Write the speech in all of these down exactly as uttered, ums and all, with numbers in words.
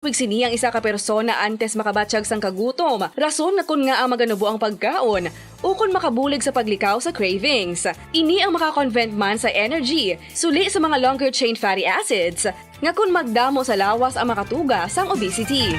Wig sini ang isa ka persona antes makabatyag sang kagutom, rason nga kon ngaa maganubo ang pagkaon, ukon makabulig sa paglikaw sa cravings. Ini ang makakonvent man sa energy, suli sa mga longer chain fatty acids, nga kon magdamo sa lawas ang makatuga sang obesity.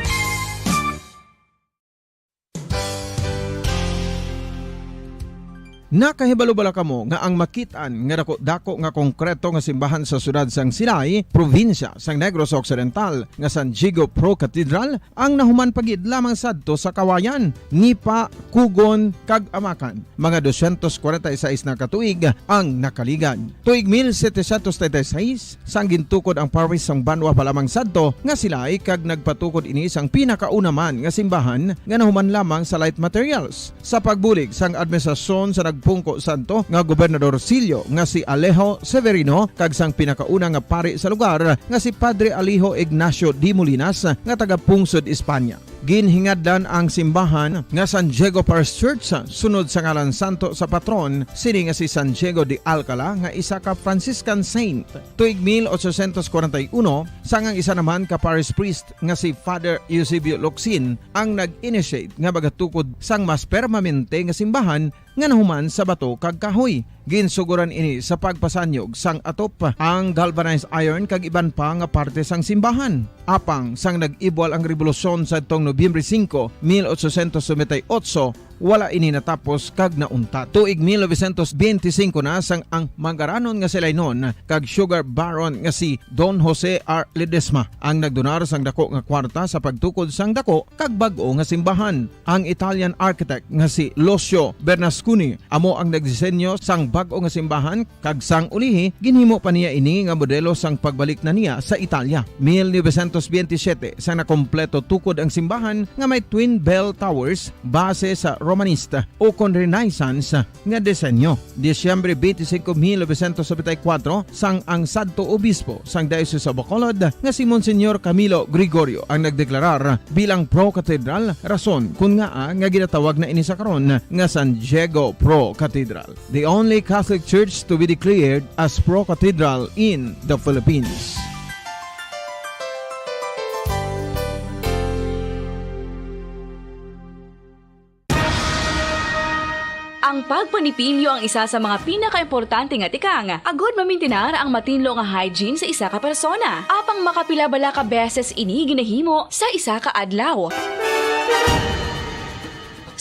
Nakahibalo bala kamo nga ang makit-an nga dako-dako nga konkreto nga simbahan sa siyudad sang Silay, probinsya sang Negros Occidental, nga San Diego Pro Cathedral, ang nahuman pa gid lamang sadto sa Kawayan, Nipa, Cogon, kag Amacan? Mga dosyentos kwarenta y seis na ka tuig ang nakaligad. Tuig mil setecientos treinta y seis, sang gintukod ang parish sang banwa pa lamang sadto nga Silay, kag nagpatukod ini sang pinakauna man nga simbahan nga nahuman lamang sa light materials. Sa pagbulig sang administrasyon sa nagpungko sadto nga Gobernador Sillo nga si Alejo Severino kag sang pinakauna nga pari sa lugar nga si Padre Alejo Ignacio de Molinas nga taga-pungsod Espanya. Ginhingadlan ang simbahan nga San Diego Parish Church sunod sa ngalan santo sa patron sini nga si San Diego de Alcala nga isa ka Franciscan saint. Tuig mil ochocientos kwarenta y uno, sang ang isa naman ka parish priest nga si Father Eusebio Locsin ang nag-initiate nga magatukod sang mas permanente nga simbahan nga nahuman sa bato kag kahoy. Ginsugoran ini sa pagpasanyog sang atop, ang galvanized iron kag iban pa nga parte sang simbahan. Apang sang nag-ibwal ang rebolusyon sadtong Nobyembre singko, mil ochocientos noventa y ocho, wala ini natapos kag nauntat. Tuig mil novecientos benti singko na sang ang mangaranon nga Silaynon kag sugar baron nga si Don Jose R. Ledesma ang nagdonar sang dako nga kwarta sa pagtukod sang dako kag bag-o nga simbahan. Ang Italian architect nga si Lucio Bernasconi amo ang nagdisenyo sang bag-o nga simbahan, kag sang ulihi ginhimo pa niya ini nga modelo sang pagbalik na niya sa Italia. Mil novecientos benti siyete, sang nakompleto tukod ang simbahan nga may twin bell towers base sa Romanista ukon Renaissance nga disenyo. Disyembre twenty-five, mil novecientos noventa y cuatro, sang ang sadto obispo sang Diocese of Bacolod nga si Monsignor Camilo Gregorio ang nagdeklarar bilang pro-cathedral, rason kon ngaa nga ginatawag na ini sa karon nga San Diego Pro Cathedral, the only Catholic Church to be declared as pro-cathedral in the Philippines. Ang pagpanipilyo ang isa sa mga pinakaimportante nga tikang agod mamintinar ang matinlo nga hygiene sa isa ka persona. Apang makapila bala ka beses ini ginahimo sa isa ka adlaw?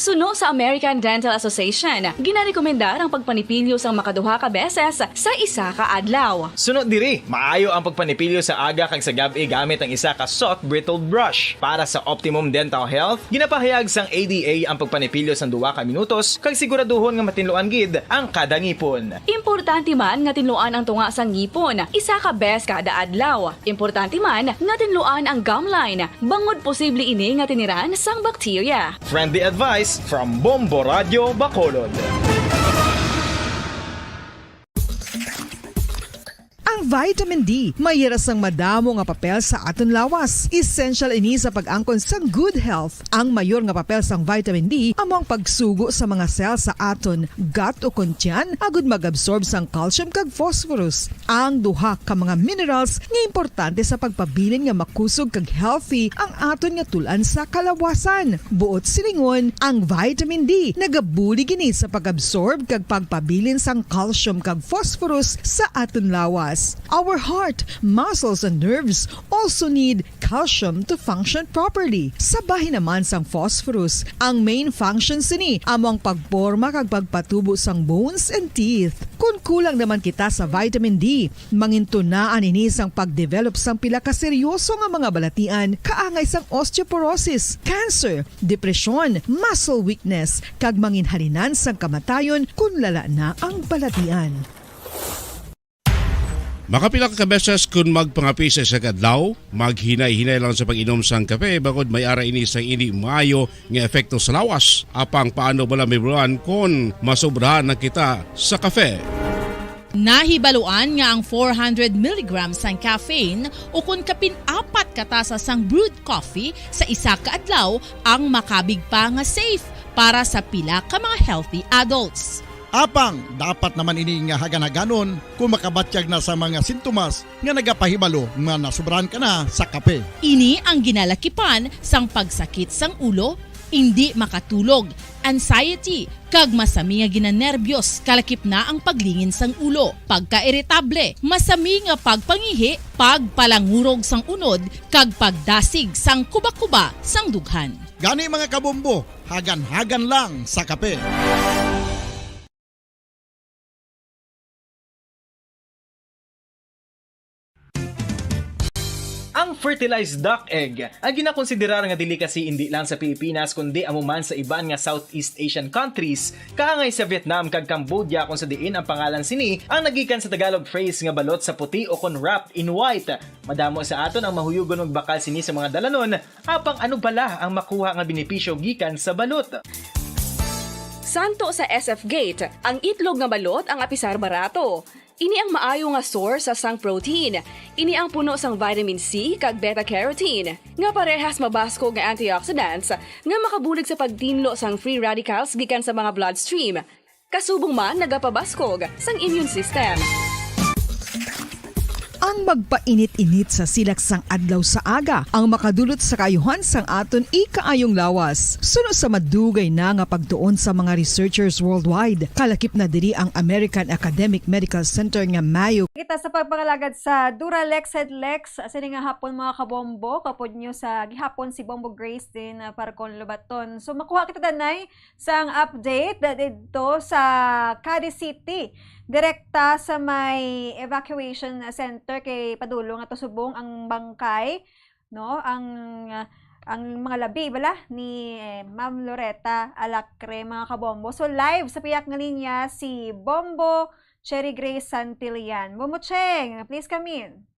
Suno sa American Dental Association, ginarekomendar ang pagpanipilyo sang makaduha ka beses sa isa ka adlaw. Suno diri, maayo ang pagpanipilyo sa aga kag sa gab-i gamit ang isa ka soft bristled brush. Para sa optimum dental health, ginapahayag sang A D A ang pagpanipilyo sang duha ka minutos kag siguraduhon nga matinluan gid ang kada ngipon. Importante man nga tinluan ang tunga sang ngipon isa ka bes kada adlaw. Importante man nga tinluan ang gum line, bangod posible ini nga tiniran sang bakterya. Friendly advice from Bombo Radio Bacolod. Ang vitamin D may hira sang madamo nga papel sa aton lawas. Essential ini sa pag-angkon sang good health. Ang mayor nga papel sang vitamin D amo ang pagsugo sa mga cell sa aton gut ukon tiyan agud mag-absorb sang calcium kag phosphorus, ang duha ka mga minerals nga importante sa pagpabilin nga makusog kag healthy ang aton nga tul-an sa kalawasan. Buot silingon, ang vitamin D nagabulig ini sa pag-absorb kag pagpabilin sang calcium kag phosphorus sa aton lawas. Our heart, muscles, and nerves also need calcium to function properly. Sa bahin naman sang phosphorus, ang main function sini amo ang pagporma kag pagpatubo sang bones and teeth. Kon kulang naman kita sa vitamin D, mangintunaan ini sang pag-develop sang pila ka seryoso nga mga balatian, kaangay sang osteoporosis, cancer, depresyon, muscle weakness, kag manginhalinan sang kamatayon kon lala na ang balatian. Makapila ka beses kon magpangapi sa isa ka adlaw, maghinay-hinay lang sa pag-inom sang kape, bangod may ara ini sang indi maayo nga epekto sa lawas. Apang paano bala mahibaluan kon masobrahan na kita sa kape? Nahibaluan nga ang four hundred milligrams sang caffeine ukon kapin apat ka tasa sang brewed coffee sa isa ka adlaw ang makabig pa nga safe para sa pila ka mga healthy adults. Apang dapat naman ini nga hagan-haganon kung makabatyag na sa mga sintomas nga nagapahibalo nga nasobrahan ka na sa kape. Ini ang ginalakipan sang pagsakit sang ulo, indi makatulog, anxiety, kag masami nga ginanerbyos, kalakip na ang paglingin sang ulo, pagkairitable, masami nga pagpangihi, pagpalangurog sang unod, kag pagdasig sang kuba-kuba sang dughan. Gani, mga kabombo, hagan-hagan lang sa kape. Ang fertilized duck egg, ang ginakonsiderar nga delicacy indi lang sa Pilipinas kundi amo man sa iban nga Southeast Asian countries, kaangay sa Vietnam kag Cambodia, kung sa diin ang pangalan sini ang nagikan sa Tagalog phrase nga balot sa puti o kon wrapped in white. Madamo sa aton ang mahuyugon magbakal sini sa mga dalanon, apang ano bala ang makuha nga benepisyo gikan sa balot? Santo sa S F Gate, ang itlog nga balot ang apisar barato. Ini ang maayo nga source sa sang protein. Ini ang puno sang vitamin C kag beta carotene, nga parehas mabaskog nga antioxidants nga makabulig sa pagtinlo sang free radicals gikan sa mga bloodstream. Kasubong man nagapabaskog sang immune system. Ang magpainit-init sa silak sang adlaw sa aga ang makadulot sa kaayuhan sang aton ikaayong lawas. Suno sa madugay na nga pagtuon sa mga researchers worldwide, kalakip na diri ang American Academic Medical Center nga Mayo. Kita sa pagpangalagad sa Duralex Head Lex, sini nga hapon, mga kabombo, kapod nyo sa gihapon si Bombo Grace din, ah, para kon lubaton. So, makuha kita danay sang update da-, didto sa Cadiz City. Direkta sa may evacuation center kay padulong ato subong ang bangkay, no? Ang, ang mga labi bala ni, eh, Ma'am Loretta Alacre, mga kabombo. So, live sa piyak nga linya si Bombo Cherry Grace Santillan. Bombo Cheng, please come in.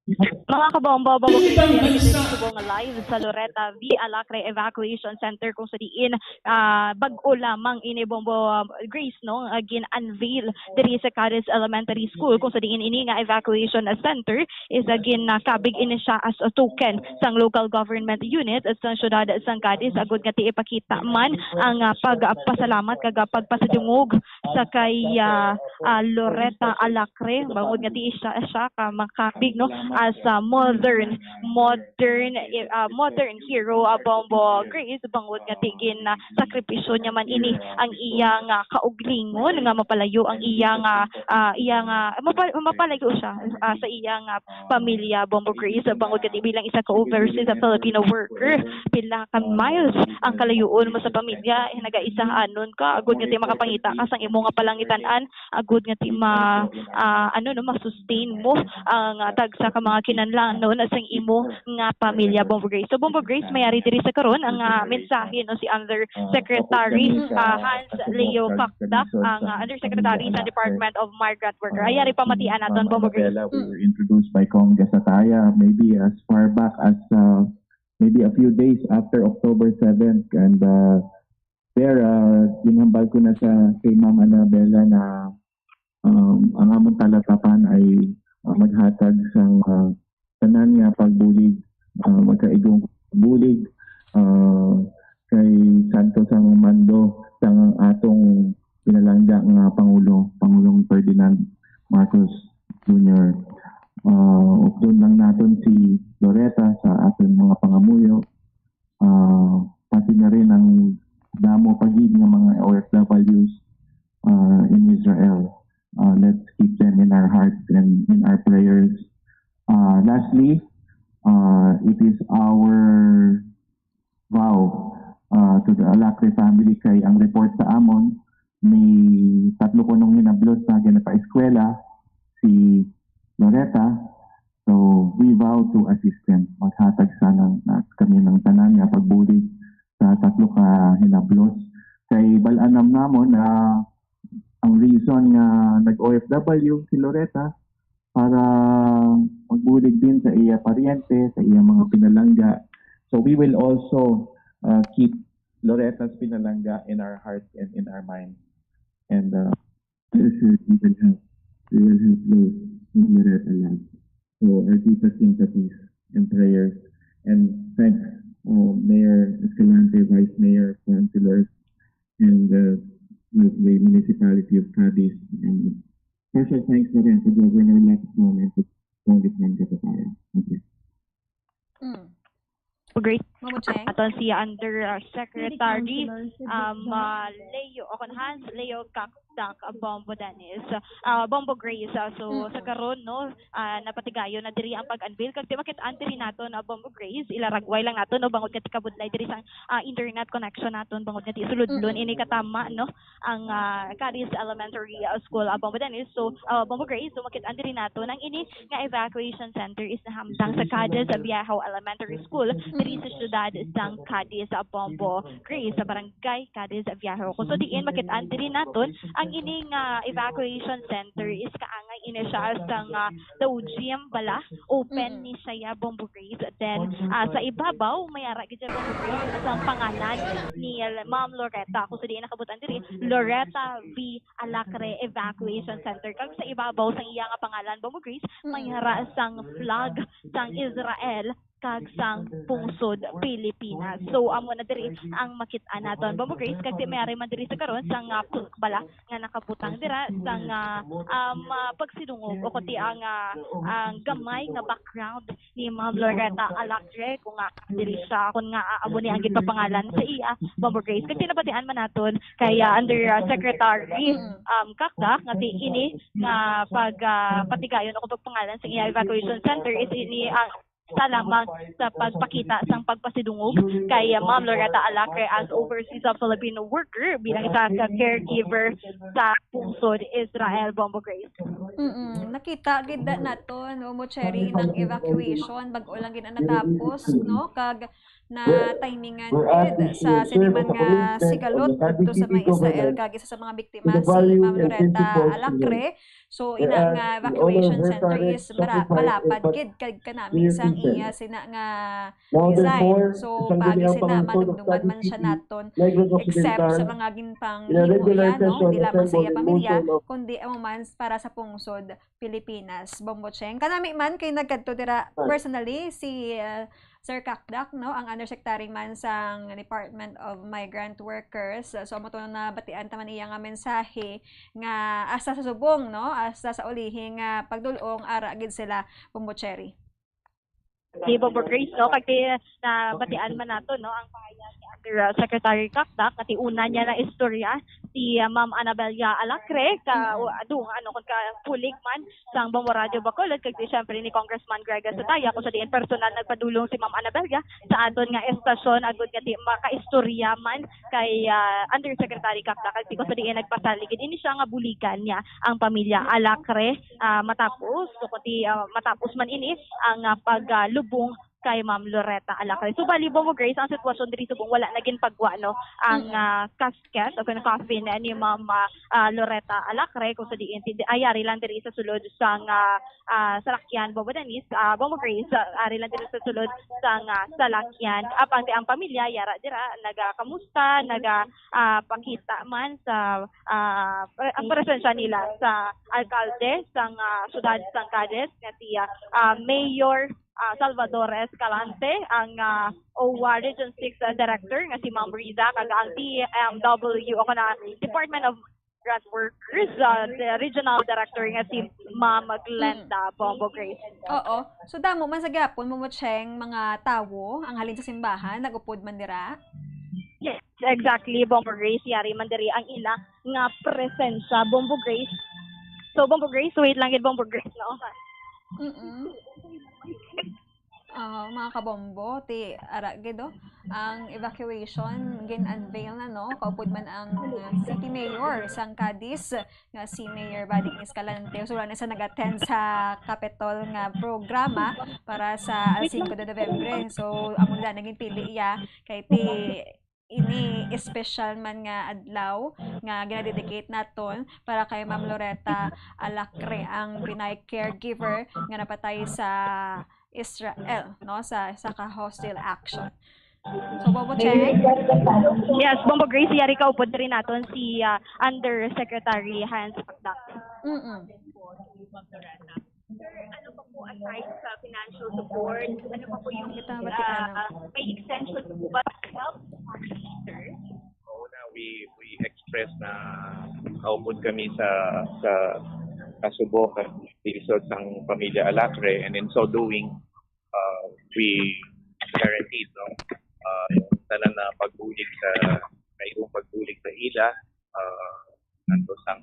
Mga kabombo, Bombo Grace, subong live sa Loretta V. Alacre Evacuation Center, kung sa diin, ah, bag-o lamang ini, Bombo, ah, Grace, no, nga gin-unveil diri sa Cadiz Elementary School, kung sa diin ini nga evacuation center is, ah, ginakabig ini siya as a token sang local government unit at sang syudad sang Cadiz, agud nga ti ipakita man ang, ah, pagpasalamat kag, ah, pagpasidungog sa kay, ah, ah, Loretta Alacre, bangod nga ti siya, siya ka makabig, no, as a modern, modern, eh, ah, modern hero, ah, Bombo Grace, bangod nga ti gin, ah, sakripisyo niya man ini ang iyang, ah, kauglingon nga mapalayo ang iyang, ah, ah, iyang, ah, mapa-, mapalayo siya, ah, sa iyang, ah, pamilya, Bombo Grace, bangod nga ti bilang isa ka overseas sa Filipino worker, pila ka miles ang kalayuon mo sa pamilya, eh, nagaisahanon ka, agud nga ti makapangita ka sang imo nga palangitan-an, agud nga ti ma-, ah, ano, no, ma-sustain mo ang, ah, tagsa ka mga kinahanglanon sang imo nga pamilya, Bombo Grace. So, Bombo Grace, mayari diri sa karon ang, ah, mensahe, no, si Undersecretary, ah, Hans Leo Cacdac, ang, ah, Undersecretary sa Department of Migrant Worker. Ay, yari pamatian naton, Bombo Grace. Ma'am Annabella, we were introduced by Cong Gasataya, maybe as far back as, uh, maybe a few days after October seventh. And, uh, there, uh, ginhambal ko na sa kay Ma'am Annabella na, um, ang among talatapan ay, uh, maghatag sang, uh, tanan nga pagbulig, uh, magkaigong bulig, uh, kay Santo sang mando sang atong pinalangga nga Pangulo, Pangulong Ferdinand Marcos Junior. Ah, updon lang naton si Loretta sa aton mga pangamuyo. Ah, pati na rin ang damo pa gid nga mga O F Ws, ah, in Israel. Ah, let's keep them in our hearts and in our prayers. Ah, lastly, ah, it is our vow, ah, to the Alacre family kay ang report sa amon may tatlo kunong hinablos na ginapaeskwela si Loretta. So, we vow to assist them. Maghatag sana na kami ng tanan nga pagbulig sa tatlo ka hinablos. Kay bal-an nam namon na ang reason nga nag-O F W si Loretta para magbulig din sa iya paryente, sa iya mga pinalangga. So we will also, uh, keep Loretta's pinalangga in our hearts and in our minds. And, uh, for sure, we will help. We will help those whom Loretta loves. So our deepest sympathies and prayers. And thanks, uh, Mayor Escalante, Vice Mayor, councilors, and, uh, with the municipality of Cadiz, and special thanks na rin to Governor Lacson and to Congressman Gatotaya. Thank you. Mm. Great. Mamo Cheng? Aton si Under uh, Secretary um, uh, Leo, o kung Hans Leo Kakdak uh, Bombo Dennis, uh, Bombo Grace. Uh, so, sa karon, no, uh, napatigayon na diri ang pag-unveil. Kag di makit-an diri nato na Bombo Grace, ilaragway lang nato, no, bangod nga kabudlay diri sang uh, internet connection naton, bangod nga di suludlon ini katama, no, ang uh, Cadiz Elementary uh, School, uh, Bombo Dennis. So, uh, Bombo Grace, so makit-an diri nato nang ini nga evacuation center is nahamtang sa Cadiz Viejo Elementary School diri sa siyudad sang Cadiz, Bombo Grace, sa barangay Cadiz Viejo. Kung sa diin makit-an diri naton ang ining ah, evacuation center is kaangay ini siya sang ah, daw gym bala, open ni siya, Bombo Grace. Then ah, sa ibabaw may ara gid siya, Bombo Grace, sa pangalan ni Ma'am Loretta. Kung sa diin nakabutang diri, Loretta V Alacre Evacuation Center. Kag sa ibabaw sang iya nga pangalan, Bombo Grace, may hara sang flag sang Israel kag sang pungsod Pilipinas. So amo na diri ang makit-an naton, Bombo Grace, kag di mayari man diri sa karon sang ah, pink bala nga nakabutang dira sang ah, um, ah, pagsidungog o kundi ang ah, ang gamay nga background ni Ma'am Loretta Alacre, kung nga diri siya, kung nga ah, amo ni ang gipapangalan sa iya, Bombo Grace. Kag tinabatian man naton kay ah, Under ah, Secretary um, Kakdak nga si ini nga pag ah, patigayon o pagpangalan sa iya evacuation center is ini ang sa lamang sa pagpakita sang pagpasidungog kay ah, Ma'am Loretta Alacre as overseas Filipino worker bilang isa ka caregiver sa pungsod Israel, Bombo Grace. Mm-mm. Nakita gid na naton, Bombo Cherry, inang evacuation, bag-o lang gid ang natapos, no? Kag na timingan gid sa siniman nga sigalot didto sa may Israel, kag isa sa mga biktima si Ma'am Loretta Alacre. So ina nga evacuation center is mara- malapad gid kag kanami sang iya sina nga design. So paagi sina madumduman man siya naton, except sa mga ginpanghimo niya, no? Di lamang sa iya pamilya, kundi amo man para sa pungsod Pilipinas. Bombo Cheng. Kanami man kay nagkadto dira personally si uh, Sir Kakdak, no, ang undersecretary man sang Department of Migrant Workers. So amo to nabatian ta man iya nga mensahe nga hasta sa subong, no, hasta sa ulihi nga pagdul-ong ara gid sila, Bombo Cherry. Di Bombo Grace, no? Kag di nabatian man nato, no, ang pahayag ni Under uh, Secretary Kakdak, kati una niya na istorya si uh, Ma'am Anabella Alacre, ka, o, adung, ano, kung ka pulig man sang Bombo Radio Bacolod, kag di, syempre, ni Congressman Greg Sataya, kung sa diin personal nagpadulong si Ma'am Anabella sa aton nga estasyon, agud nga di makaistorya man kay uh, Undersecretary Kakdak, kag di, kung sa diin nagpasaligid ini siya nga buligan niya ang pamilya Alacre ah, matapos, so kundi ah, matapos man ini ang ah, paglubong kay Ma'am Loretta Alacre. So bali, Bombo Grace, ang sitwasyon diri subong wala na ginpagwa, no, ang ah, casket o kung coffin ni Ma'am ah, ah, Loretta Alacre, kung sa diin ti- ay ari lang diri sa sulod sang ah, ah, salakyan, Bombo Dennis, ah, Bombo Grace, ah, ari lang diri sa sulod sang ah, salakyan. Apang ti ang pamilya yara dira nagakamusta, naga ah, pakita man sa ah, pre- ang presensya nila sa alkalde sang ah, siyudad sang Cadiz nga si ah, ah, Mayor ah, Salvador Escalante, ang ah, O W A Region six ah, Director nga si Ma'am Riza, kag ang D M W o kana Department of Grant Workers ah, the Regional Director nga si Ma'am Glenda Bombo Grace. Oo. So damo man sa gyapon, Momo Cheng, mga tawo ang halin sa simbahan nag-upod man dira. Yes, exactly, Bombo Grace. Yari man diri ang ila nga presensya, Bombo Grace. So, Bombo Grace, wait lang gid, Bombo Grace, no? Mm-mm. Ah, mga kabombo, ti ara gid, oh. Ang evacuation gin-unveil na, no? Kaupod man ang uh, city mayor sang Cadiz nga si Mayor Bading Escalante. So, wala na siya nag-attend sa Capitol nga programa para sa Al Cinco de Novembre. So, amo na naging pili iya kay ti ini espesyal man nga adlaw nga ginadedicate naton para kay Ma'am Loretta Alacre, ang Pinay caregiver nga napatay sa Israel, no, sa sa ka hostile action. So, Bombo Cheng? Yes, Bombo Grace, yari kaupod diri naton si ah, Undersecretary Hans Pakdak. Mm-mm. Sir, ano pa po aside sa financial support? Ano pa po yung Kita mabatian, ah, may extension po ba sa health sector? Oo na, we, we Press na kaupod kami sa sa kasubok at lisod sang pamilya Alacre, and in so doing, uh, we guaranteed, no, uh, yung tanan na pagbulig sa kaayong pagbulig sa ila, uh, ngadto sang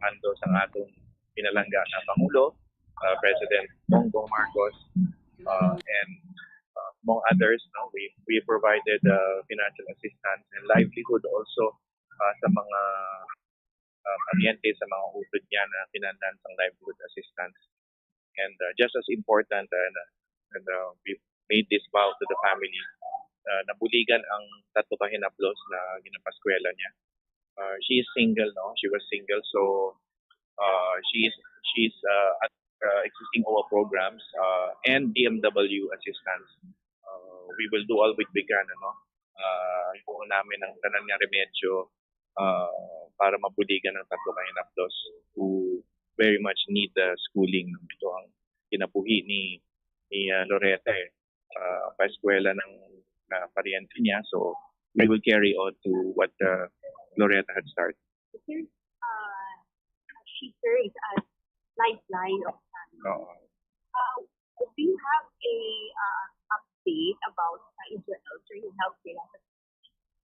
ngadto sang atong pinalangga na Pangulo, uh, President Bongbong Marcos, uh, and uh, among others, no, we we provided uh, financial assistance and livelihood also uh, sa mga uh, paryente sa mga utod niya na kinahanglan sang livelihood assistance. And uh, just as important, uh, na, and, uh, we made this vow to the family. Uh, nabuligan ang tatlo ka hinaplos na ginapaskwela niya. Uh, she is single, no? She was single, so uh, she is she's uh, at uh, existing O W A programs uh, and D M W assistance. Uh, we will do all we can, ano? Uh, ipuon namin ang tanan nga remedyo uh, para mabuligan ang tatlo ka hinaplos who very much need the schooling. Ito ang kinabuhi ni ni uh, Loretta, eh. Uh, paeskwela ng uh, paryente niya, so we will carry on to what uh, Loretta had started. Since uh, she serves as lifeline of family, Oo. uh, do you have a uh, update about uh, Israel? So you help sila sa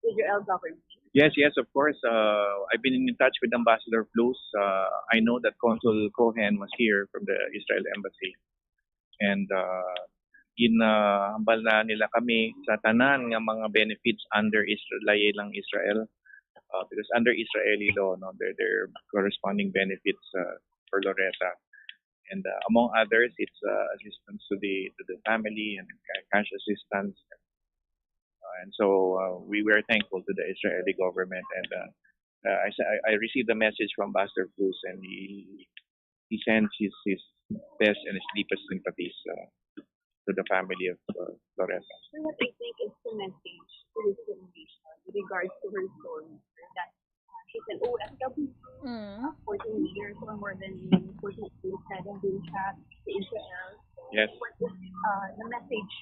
Israel government? Yes, yes, of course. Uh, I've been in touch with Ambassador Flus. Uh, I know that Consul Cohen was here from the Israel Embassy. And uh, ginahambal na nila kami sa tanan nga mga benefits under Israel, layi lang Israel. Uh, because under Israeli law, no, there there are corresponding benefits uh, for Loretta. And uh, among others, it's uh, assistance to the to the family and ca- cash assistance. Uh, and so uh, we were thankful to the Israeli government. And uh, uh, I, sa- I I received a message from Pastor Cruz, and he he sends his his best and his deepest sympathies uh, to the family of uh, Loretta. So what do you think is the message to this generation with regards to her story? That uh, she's an O F W, Mm. uh, fourteen years or more than fourteen years, seven days siya sa Israel. Yes. What is uh, the message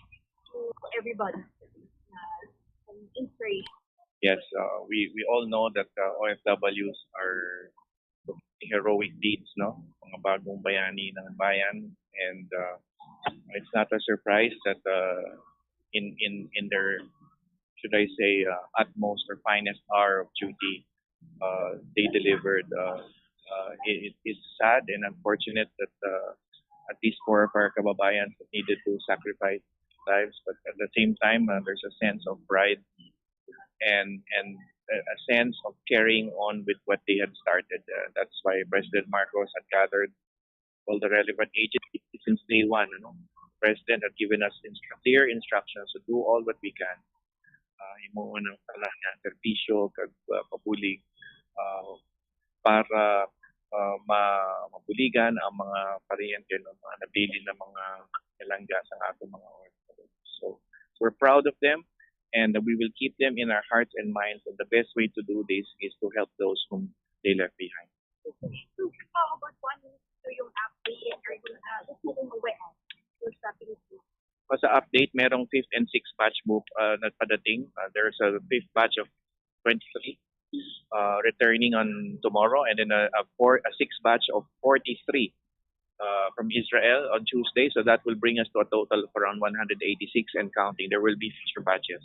to everybody? Uh, an inspiration. Yes, uh, we we all know that uh, O F Ws are heroic deeds, no? Mga bagong bayani ng bayan, and uh, it's not a surprise that uh, in in in their, should I say, uh, utmost or finest hour of duty, uh, they delivered. Uh, uh, it, it's sad and unfortunate that uh, at least four of our kababayan needed to sacrifice lives, but at the same time, uh, there's a sense of pride and and a a sense of carrying on with what they had started. Uh, that's why President Marcos had gathered all the relevant agencies since day one. Ano? President had given us instru- clear instructions to do all what we can. Uh, himuon ang tanan nga serbisyo kag uh, pabulig uh, para uh, ma- mabuligan ang mga paryente ng mga nabilin na mga palangga sa atong mga orphanage. So, we're proud of them, and we will keep them in our hearts and minds. And the best way to do this is to help those whom they left behind. So, how about one to yung update or yung uh, gusto kong mawala sa Pilipinas? Sa update, merong fifth and sixth batch book uh, na padating. Uh, there's a fifth batch of twenty-three uh, returning on tomorrow, and then a, a, four, a sixth batch of forty-three uh, from Israel on Tuesday. So that will bring us to a total of around one hundred eighty-six and counting. There will be future batches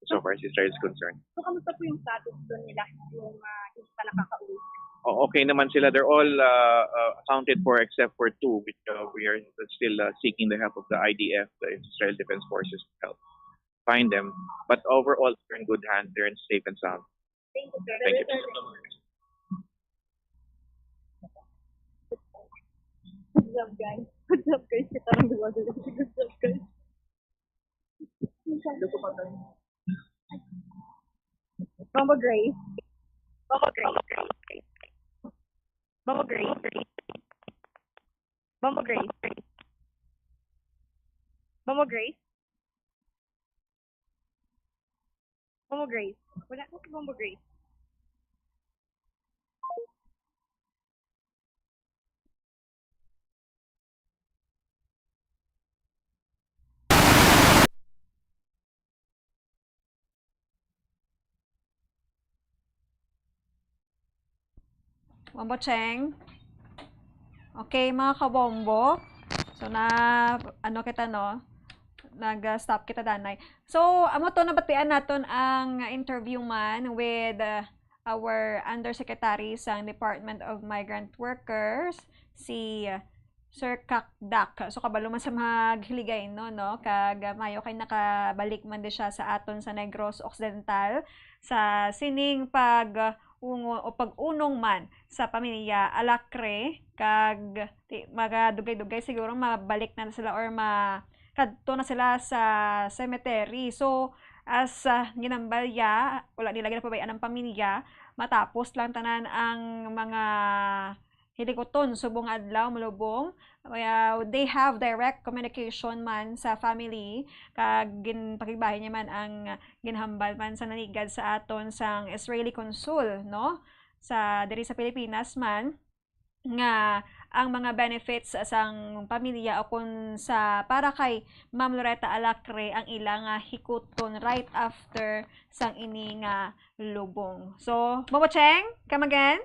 so far as Israel is concerned. So, kamusta po yung status doon nila? Yung uh, hindi pa nakakauwi? Oh, okay naman sila. They're all uh, uh, accounted for except for two, which uh, we are still uh, seeking the help of the I D F, the Israel Defense Forces, to help find them. But overall, they're in good hands. They're in safe and sound. Thank you, sir. Thank you. Good job, guys. Good job, guys. Kita ng duwa, duwa. Good job, guys. Mama Grace. Mama Grace. Mama Grace. Mama Grace. Mama Grace. Mama Grace. Wala ko si Mama Grace. Bombo Cheng. Okay, mga kabombo. So, na, ano kita, no? Nag-stop kita, danay. So, amo to, nabatian naton ang interview man with, uh, our undersecretary sa Department of Migrant Workers, si, uh, Sir Kakdak. So, kabalo man sa mga Hiligaynon, no? Kag, uh, mayo kay nakabalik man di siya sa aton sa Negros Occidental sa sining pag, uh, ungo-, o pag-unong man sa pamilya Alacre, kag ti-, magadugay-dugay siguro mabalik na sila or ma-, kadto na sila sa cemetery. So, as, ah, ginambalya, wala nila ginapabayaan ang pamilya, matapos lang tanan ang mga hilikuton subong nga adlaw, malubong. Uh, they have direct communication man sa family, kag gin-, pakigbahin niya man ang ginhambal man sa nanigad sa aton sang Israeli consul, no? Sa, diri sa Pilipinas man, nga ang mga benefits sang pamilya o kung sa para kay Ma'am Loretta Alacre ang ila nga hikuton right after sang ini nga lubong. So, Bobo Cheng, come again?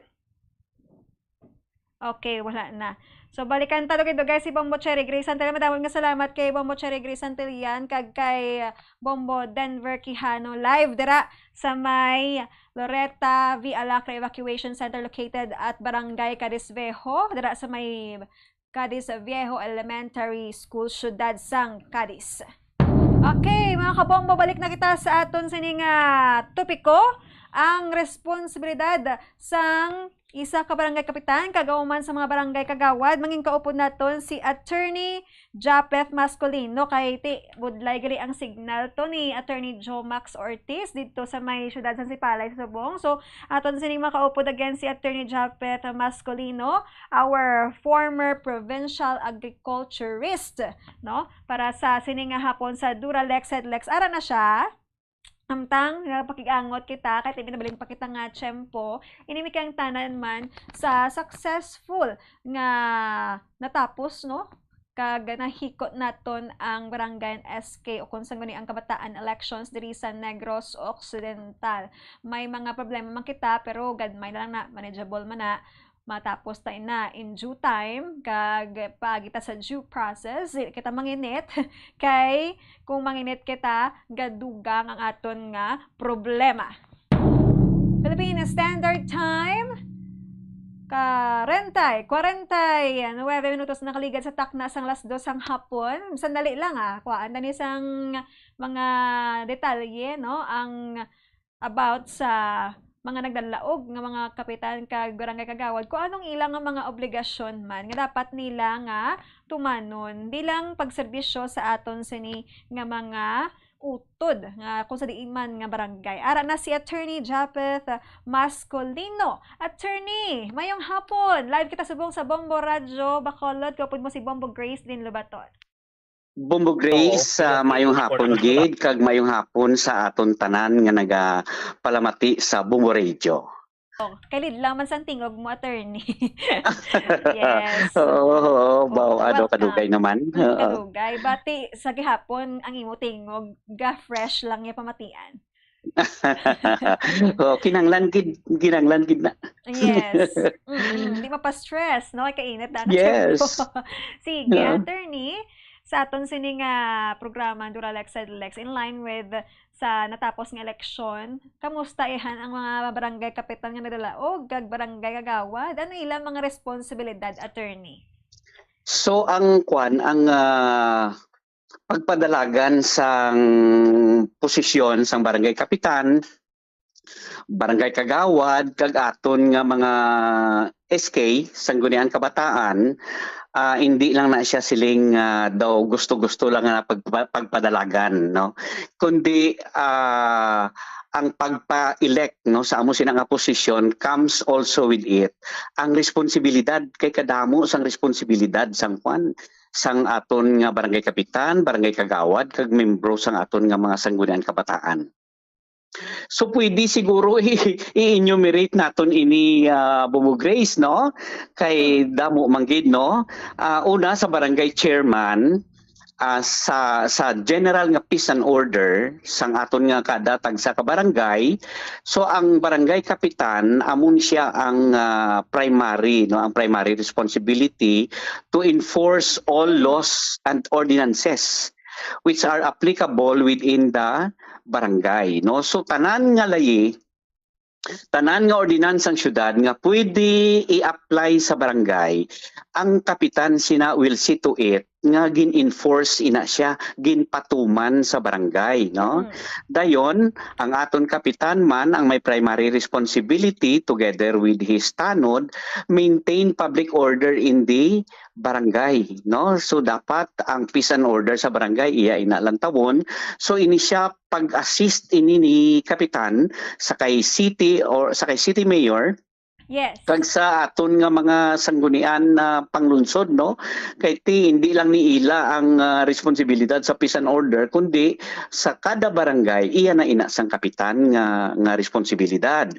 Okay, wala na. So, balikan ta, dugay-dugay si Bombo Cherry Grace Santillan. Madamo nga salamat kay Bombo Cherry Grace Santillan kag kay, uh, Bombo Denver Quijano. Live dira sa may Loretta V. Alacre Evacuation Center located at Barangay Cadiz Viejo, dira sa may Cadiz Viejo Elementary School, Siyudad sang Cadiz. Okay, mga kabombo, balik na kita sa aton sini nga topiko, ang responsibilidad sang isa ka barangay kapitan kag human sa mga barangay kagawad. Mangin kaupod naton si Attorney Japeth Mascolino, kay ti budlay gali ang signal to ni Attorney Joe Max Ortiz didto sa may siyudad sa Sipalay sa Subong. So, aton sining makaupod again si Attorney Japeth Mascolino, our former provincial agriculturist, no? Para sa sini nga hapon sa Duralex Headlex. Ara na siya. Samtang nagapakig-angot kita, kay ti binabalik pa kita nga tiyempo, ini mi kang tanan man sa successful nga natapos, no? Kag nahikot naton ang barangay S K o kung sangguni ang kabataan elections diri sa Negros Occidental. May mga problema man kita, pero gagmay na lang na, manageable man na. Matapos ta ina in due time, kag paagi ta sa due process, di kita manginit. Kay kung manginit kita, gadugang ang aton nga problema. Philippine Standard Time, karentay, kwarentay nuwebe minutos na nakaligad sa takna sang las dos sang hapon. Sandali lang, ah. Kuhaan ta ni sang mga detalye, no? Ang about sa mga nagdalaog nga mga kapitan kag barangay kagawad kung anong ila nga mga obligasyon man nga dapat nila nga tumanon bilang pagserbisyo sa aton sini nga mga utod nga kung sa diin man nga barangay. Ara na si Attorney Japeth Mascolino. Attorney, mayong hapon. Live kita subong sa Bombo Radyo Bacolod. Kaupod mo si Bombo Grace Lynn Lobaton. Bombo Grace, Oo, ah, mayong hapon gid, kag mayong hapon sa aton tanan nga nagapalamati sa Bombo Radio. Oh, kalid lang man sang tingog mo, attorney. Yes. Oo, oo, Oo, bao, ano, wa-, kadugay naman. Mm, oo. Kadugay. Bati sa gihapon ang imo tingog, ga-fresh lang niya pamatian. Oh, kinanglan gid, kinanglan gid na. Yes. Mm-mm. Di mapa-stress, no? Kay kainit na ang Yes. tiyempo. Sige, Yeah. Attorney, sa aton sini nga programa, Duralex Headlex, in line with sa natapos nga eleksyon, kamusta ihan ang mga barangay kapitan nga nagdalaog kag barangay kagawad? Ano ilang mga responsibilidad, attorney? So, ang kwan, ang, ah, pagpadalagan sang posisyon sang barangay kapitan, barangay kagawad, kag aton nga mga S K, Sangguniang Kabataan, ah, hindi lang na siya siling, ah, daw gusto-gusto lang nga pagpa-, pagpadalagan, no? Kundi, ah, ang pagpa-elect, no, sa amo sina nga posisyon comes also with it ang responsibilidad, kay kadamo sang responsibilidad sang kwan, sang aton nga barangay kapitan, barangay kagawad, kag membro sang aton nga mga Sangguniang Kabataan. So, pwede siguro i-, i-enumerate naton ini, ah, Bobo Grace, no? Kay damo man gid, no? Ah, una, sa barangay chairman, ah, sa sa general nga peace and order sang aton nga kada tagsa ka barangay. So ang barangay kapitan amo ni siya ang, ah, primary, no, ang primary responsibility to enforce all laws and ordinances which are applicable within the barangay, no. So tanan nga layi, tanan nga ordinansang syudad nga pwede i-apply sa barangay, ang kapitan sina will see to it nga gin-enforce ina siya, ginpatuman sa barangay, no? Mm. Dayon, ang aton kapitan man ang may primary responsibility together with his tanod, maintain public order in the barangay, no? So dapat ang peace and order sa barangay iya ina lantawon. So ini siya pag-assist ini ni kapitan sa kay city or sa kay city mayor. Yes. Kag sa aton nga mga sanggunian na panglungsod, no? Kay ti hindi lang ni ila ang, ah, responsibilidad sa peace and order, kundi sa kada barangay iya na ina sang kapitan nga nga responsibilidad.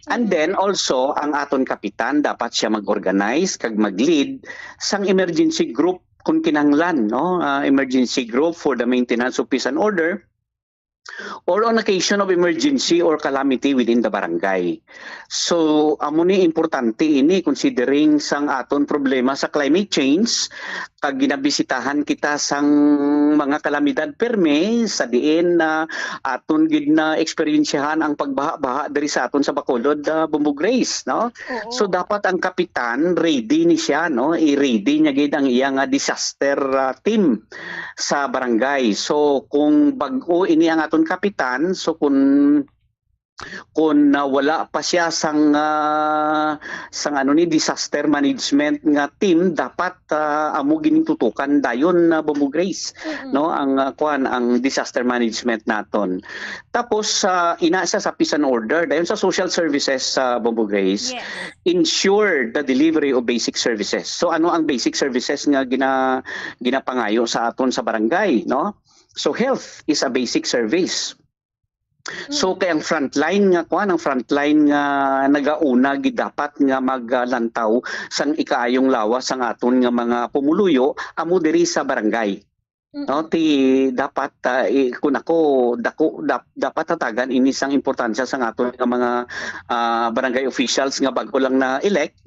And Mm. then also ang aton kapitan dapat siya mag-organize kag mag-lead sang emergency group kung kinahanglan, no? Ah, emergency group for the maintenance of peace and order or on occasion of emergency or calamity within the barangay. So, amo ni importante ini considering sang aton problema sa climate change, kag ginabisitahan kita sang mga kalamidad permi sa diin na aton gid na eksperyensyahan ang pagbaha-baha diri sa aton sa Bacolod, ah, Bombo Grace, no? Oo. So dapat ang kapitan ready ni siya, no? I-ready niya gid ang iya nga disaster, ah, team sa barangay. So kung bag-o ini ang aton kapitan, so kung kung, ah, wala pa siya sang, ah, sang ano ni disaster management nga team, dapat, ah, amo ginintutukan dayon na Bombo Grace, Mm-mm. no, ang, ah, kuan, ang disaster management naton. Tapos, ah, ina siya sa peace and order, dayon sa social services sa Bombo Grace, Yes. ensure the delivery of basic services. So ano ang basic services nga gina-, ginapangayo sa aton sa barangay, no? So health is a basic service. So Mm. kay ang frontline nga kuan, ang frontline nga nagauna gid dapat nga maglantaw sang ikaayong lawas sang aton nga mga pumuluyo amo diri sa barangay. No, Mm-mm. ti dapat, ah, i-, kun ako, dako, dap-, dapat hatagan ini sang importansya sang aton nga mga, ah, barangay officials nga bag-o lang na-elect.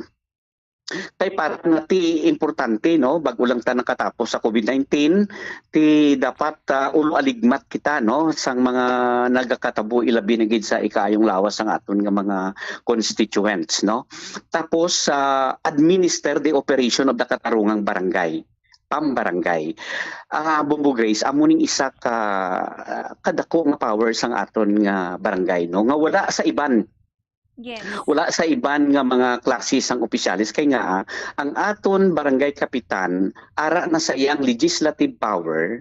Kay para na ti importante, no, bag-o lang ta nakatapos sa COVID nineteen, ti dapat, ah, ulo aligmat kita, no, sang mga nagakatabo, ilabi na gid sa ikaayong lawas sang aton nga mga constituents, no. Tapos, ah, administer the operation of the katarungang barangay, pambarangay. Ah, Bombo Grace, amo ning isa ka, ah, kadako nga power sang aton nga barangay, no, nga wala sa iban. Yes. Wala sa iban nga mga klase sang opisyales kay nga, ah, ang aton barangay kapitan ara na sa iyang legislative power,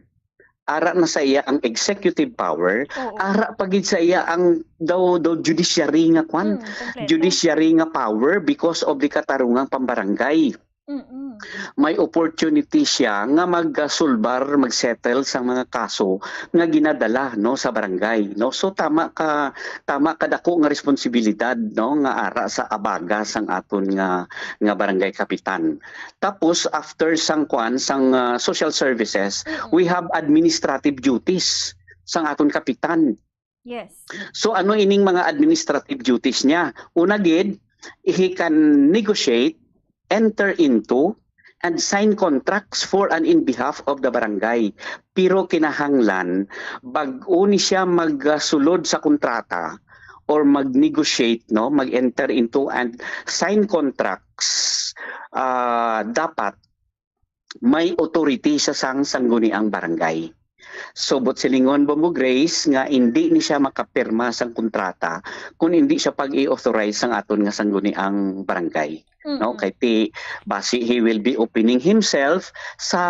ara na sa iya ang executive power, Oo. ara pa gid sa iya ang daw, daw judiciary nga kwan, Mm, kompleto. judiciary nga power because of the katarungang pambarangay. Mm-mm. May opportunity siya nga magsulbar, magsettle sa mga kaso nga ginadala, no, sa barangay, no. So tama ka, tama ka dako nga responsibilidad, no, nga ara sa abaga sang aton nga, nga barangay kapitan. Tapos after sang kwan, sang, ah, social services, Mm-mm. we have administrative duties sang aton kapitan. Yes. So ano ining mga administrative duties niya? Una gid, he can negotiate, enter into, and sign contracts for and in behalf of the barangay. Pero kinahanglan, bag-o ni siya magsulod sa kontrata or mag-negotiate, no, mag-enter into and sign contracts, ah, dapat may authority sa sang sangguniang barangay. So, buot silingon, Bombo Grace, nga indi ni siya makapirma sang kontrata kung indi siya pag-i-authorize sang aton nga sangguniang barangay. No? Mm-mm. Kay ti, basi he will be opening himself sa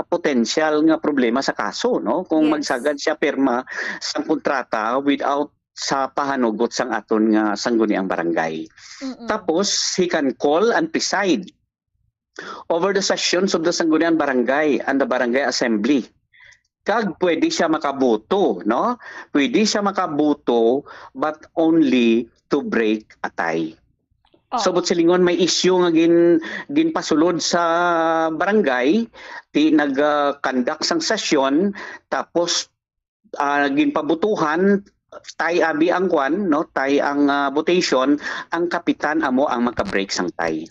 potential nga problema sa kaso, no? Kung Yes. magsagad siya pirma sang kontrata without sa pahanugot sang aton nga sangguniang barangay. Mm-mm. Tapos, he can call and preside over the sessions of the Sangguniang Barangay and the Barangay Assembly. Kag pwede siya makaboto, no? Pwede siya makaboto, but only to break a tie. So, buot silingon, may issue nga gin-, ginpasulod sa barangay, ti nag-conduct sang session, tapos, ah, ginpabutuhan, tie abi ang kwan, no? Tie ang, ah, votation, ang kapitan amo ang maka-break sang tie.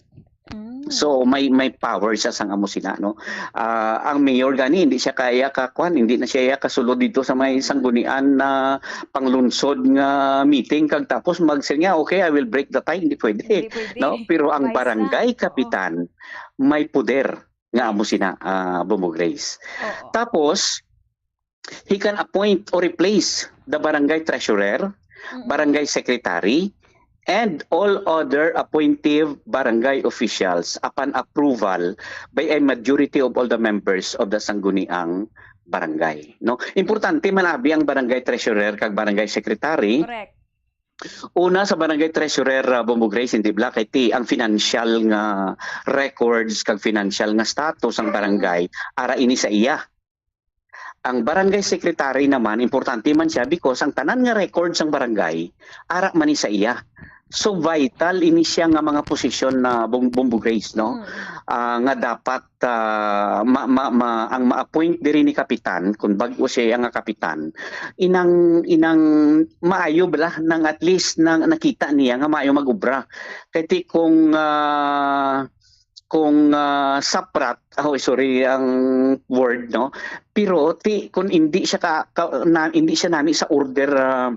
So, may, may power siya sang amo sina, no? Ah, ang mayor gani, hindi siya kaya ka kwan, hindi na siya kasulod dito sa may sanggunian na panglungsod nga meeting, kag tapos mag-, siya nga, "Okay, I will break the tie." Hindi pwede, Hindi pwede. no? Pero ang Vice na. barangay Oo. kapitan, may poder nga amo sina, ah, Bombo Grace. Oo. Tapos, he can appoint or replace the barangay treasurer, Mm-mm. barangay secretary, and all other appointive barangay officials upon approval by a majority of all the members of the sangguniang barangay, no? Importante man abi ang barangay treasurer kag barangay secretary. Correct. Una, sa barangay treasurer, uh, Bombo Grace, hindi bla, kay ti ang financial nga records kag financial nga status ang barangay, ara ini sa iya. Ang barangay secretary naman, importante man siya because ang tanan nga record sang barangay, ara man ni sa iya. So, vital ini siya nga mga posisyon na Bom-, Bombo Grace, no? Mm. Ah, nga dapat, ah, ma-, ma-, ma-, ang ma-appoint diri ni kapitan, kung bag-o siya nga kapitan, inang, inang maayo bala nang at least nang nakita niya nga maayo mag-obra. Kay ti kung, ah, kung, ah, saprat, oh, sorry ang word, no? Pero ti, kung hindi siya ka, ka-, na, hindi siya nami sa order, ah,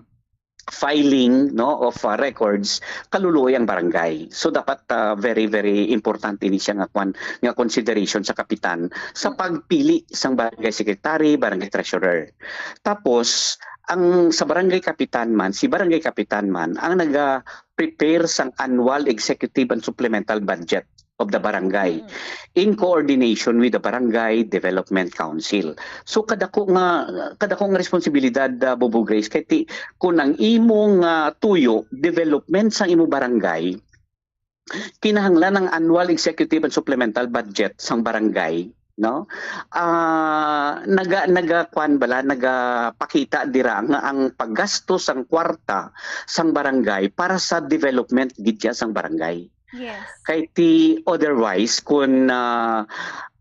filing, no, of, ah, records, kaluluoy ang barangay. So dapat, ah, very, very important ini siya nga kwan, nga consideration sa kapitan sa Mm. pagpili sang barangay secretary, barangay treasurer. Tapos ang sa barangay kapitan man, si barangay kapitan man ang naga-prepare sang annual executive and supplemental budget of the barangay Mm. in coordination with the Barangay Development Council. So kadako nga, kadako nga responsibilidad, uh, Bombo Grace, kay ti, kung ang imong, uh, tuyo, development sang imo barangay, kinahanglan ang annual executive and supplemental budget sang barangay, no? Ah, naga-, nagakuan bala, nagapakita dira nga ang paggastos sang kwarta sang barangay para sa development gid siya sang barangay. Yes. Kay ti otherwise, kun, ah,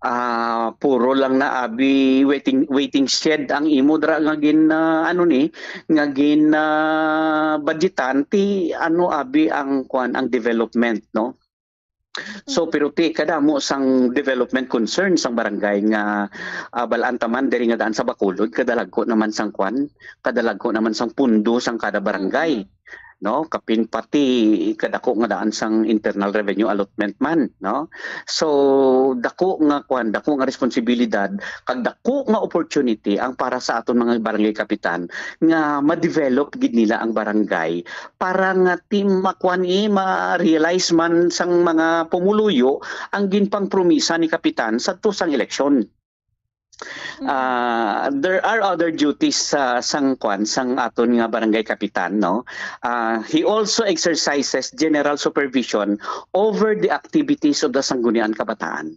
ah, puro lang na abi waiting, waiting shed ang imo dira nga gin, ah, ano ni, nga gin, ah, budgetan, ti ano abi ang kuan, ang development, no? So, Mm. pero ti kadamo sang development concern sang barangay nga, ah, bal-an ta man diri nga daan sa Bacolod, kadalagko naman sang kuan, kadalagko naman sang pundo sang kada barangay. Mm. No, kapin pati kadako nga daan sang internal revenue allotment man, no? So, dako nga kuan, dako nga responsibilidad, kag dako nga opportunity ang para sa aton mga barangay kapitan nga ma-develop gid nila ang barangay para nga ti makuan, eh, ma-realize man sang mga pumuluyo ang ginpangpromisa ni kapitan sadto sang eleksyon. Mm. Ah, there are other duties sa, sang kwan, sang aton nga barangay kapitan, no? Ah, he also exercises general supervision over the activities of the Sangguniang Kabataan.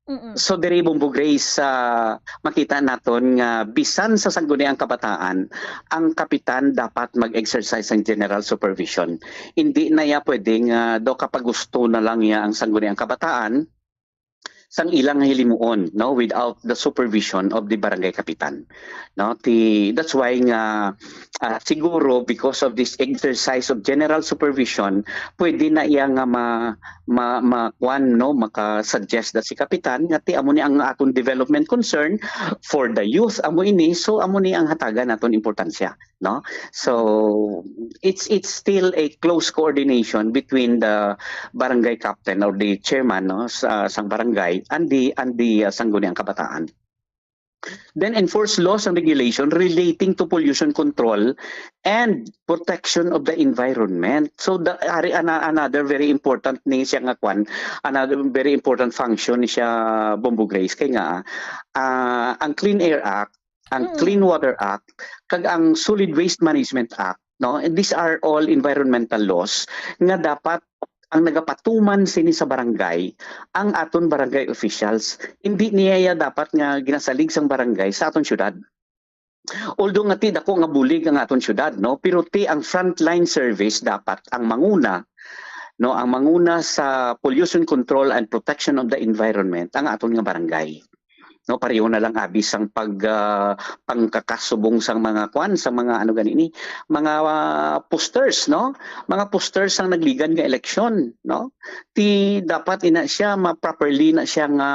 Mm-mm. So, diri, Bombo Grace, ah, makita naton nga bisan sa Sangguniang Kabataan, ang kapitan dapat mag-exercise sang general supervision. Hindi na iya pwede nga daw kapagusto na lang niya ang Sangguniang Kabataan, sang ilang hilimuon, no, without the supervision of the barangay kapitan, no? Ti, that's why nga, ah, siguro because of this exercise of general supervision, pwede na iya nga ma-, ma-, ma-, kuan, no, maka-suggest na si kapitan nga ti amo ni ang aton development concern for the youth, amo ini, so amo ni ang hatagan naton importansya, no? So, it's, it's still a close coordination between the barangay captain or the chairman, no, sa, sang barangay and the, and the, uh, Sangguniang Kabataan. Then enforce laws and regulation relating to pollution control and protection of the environment. So, the, ari, ana-, another very important ni siya nga kwan, another very important function ni siya, Bombo Grace, kay nga, ah, ang Clean Air Act, ang Mm. Clean Water Act, kag ang Solid Waste Management Act, no? And these are all environmental laws nga dapat ang nagapatuman sini sa barangay, ang aton barangay officials. Hindi niya dapat nga ginasalig sang barangay sa aton syudad. Although nga ti dako nga bulig ang aton syudad, no? Pero ti ang frontline service dapat ang manguna no, ang manguna sa pollution control and protection of the environment, ang aton nga barangay. No, pareho na lang abi sang pag, ah, pangkakasubong sang mga kwan, sang mga ano gani ni, mga, ah, posters, no? Mga posters sang nagligan nga eleksyon, no? Ti dapat ina siya ma-, properly na siya nga,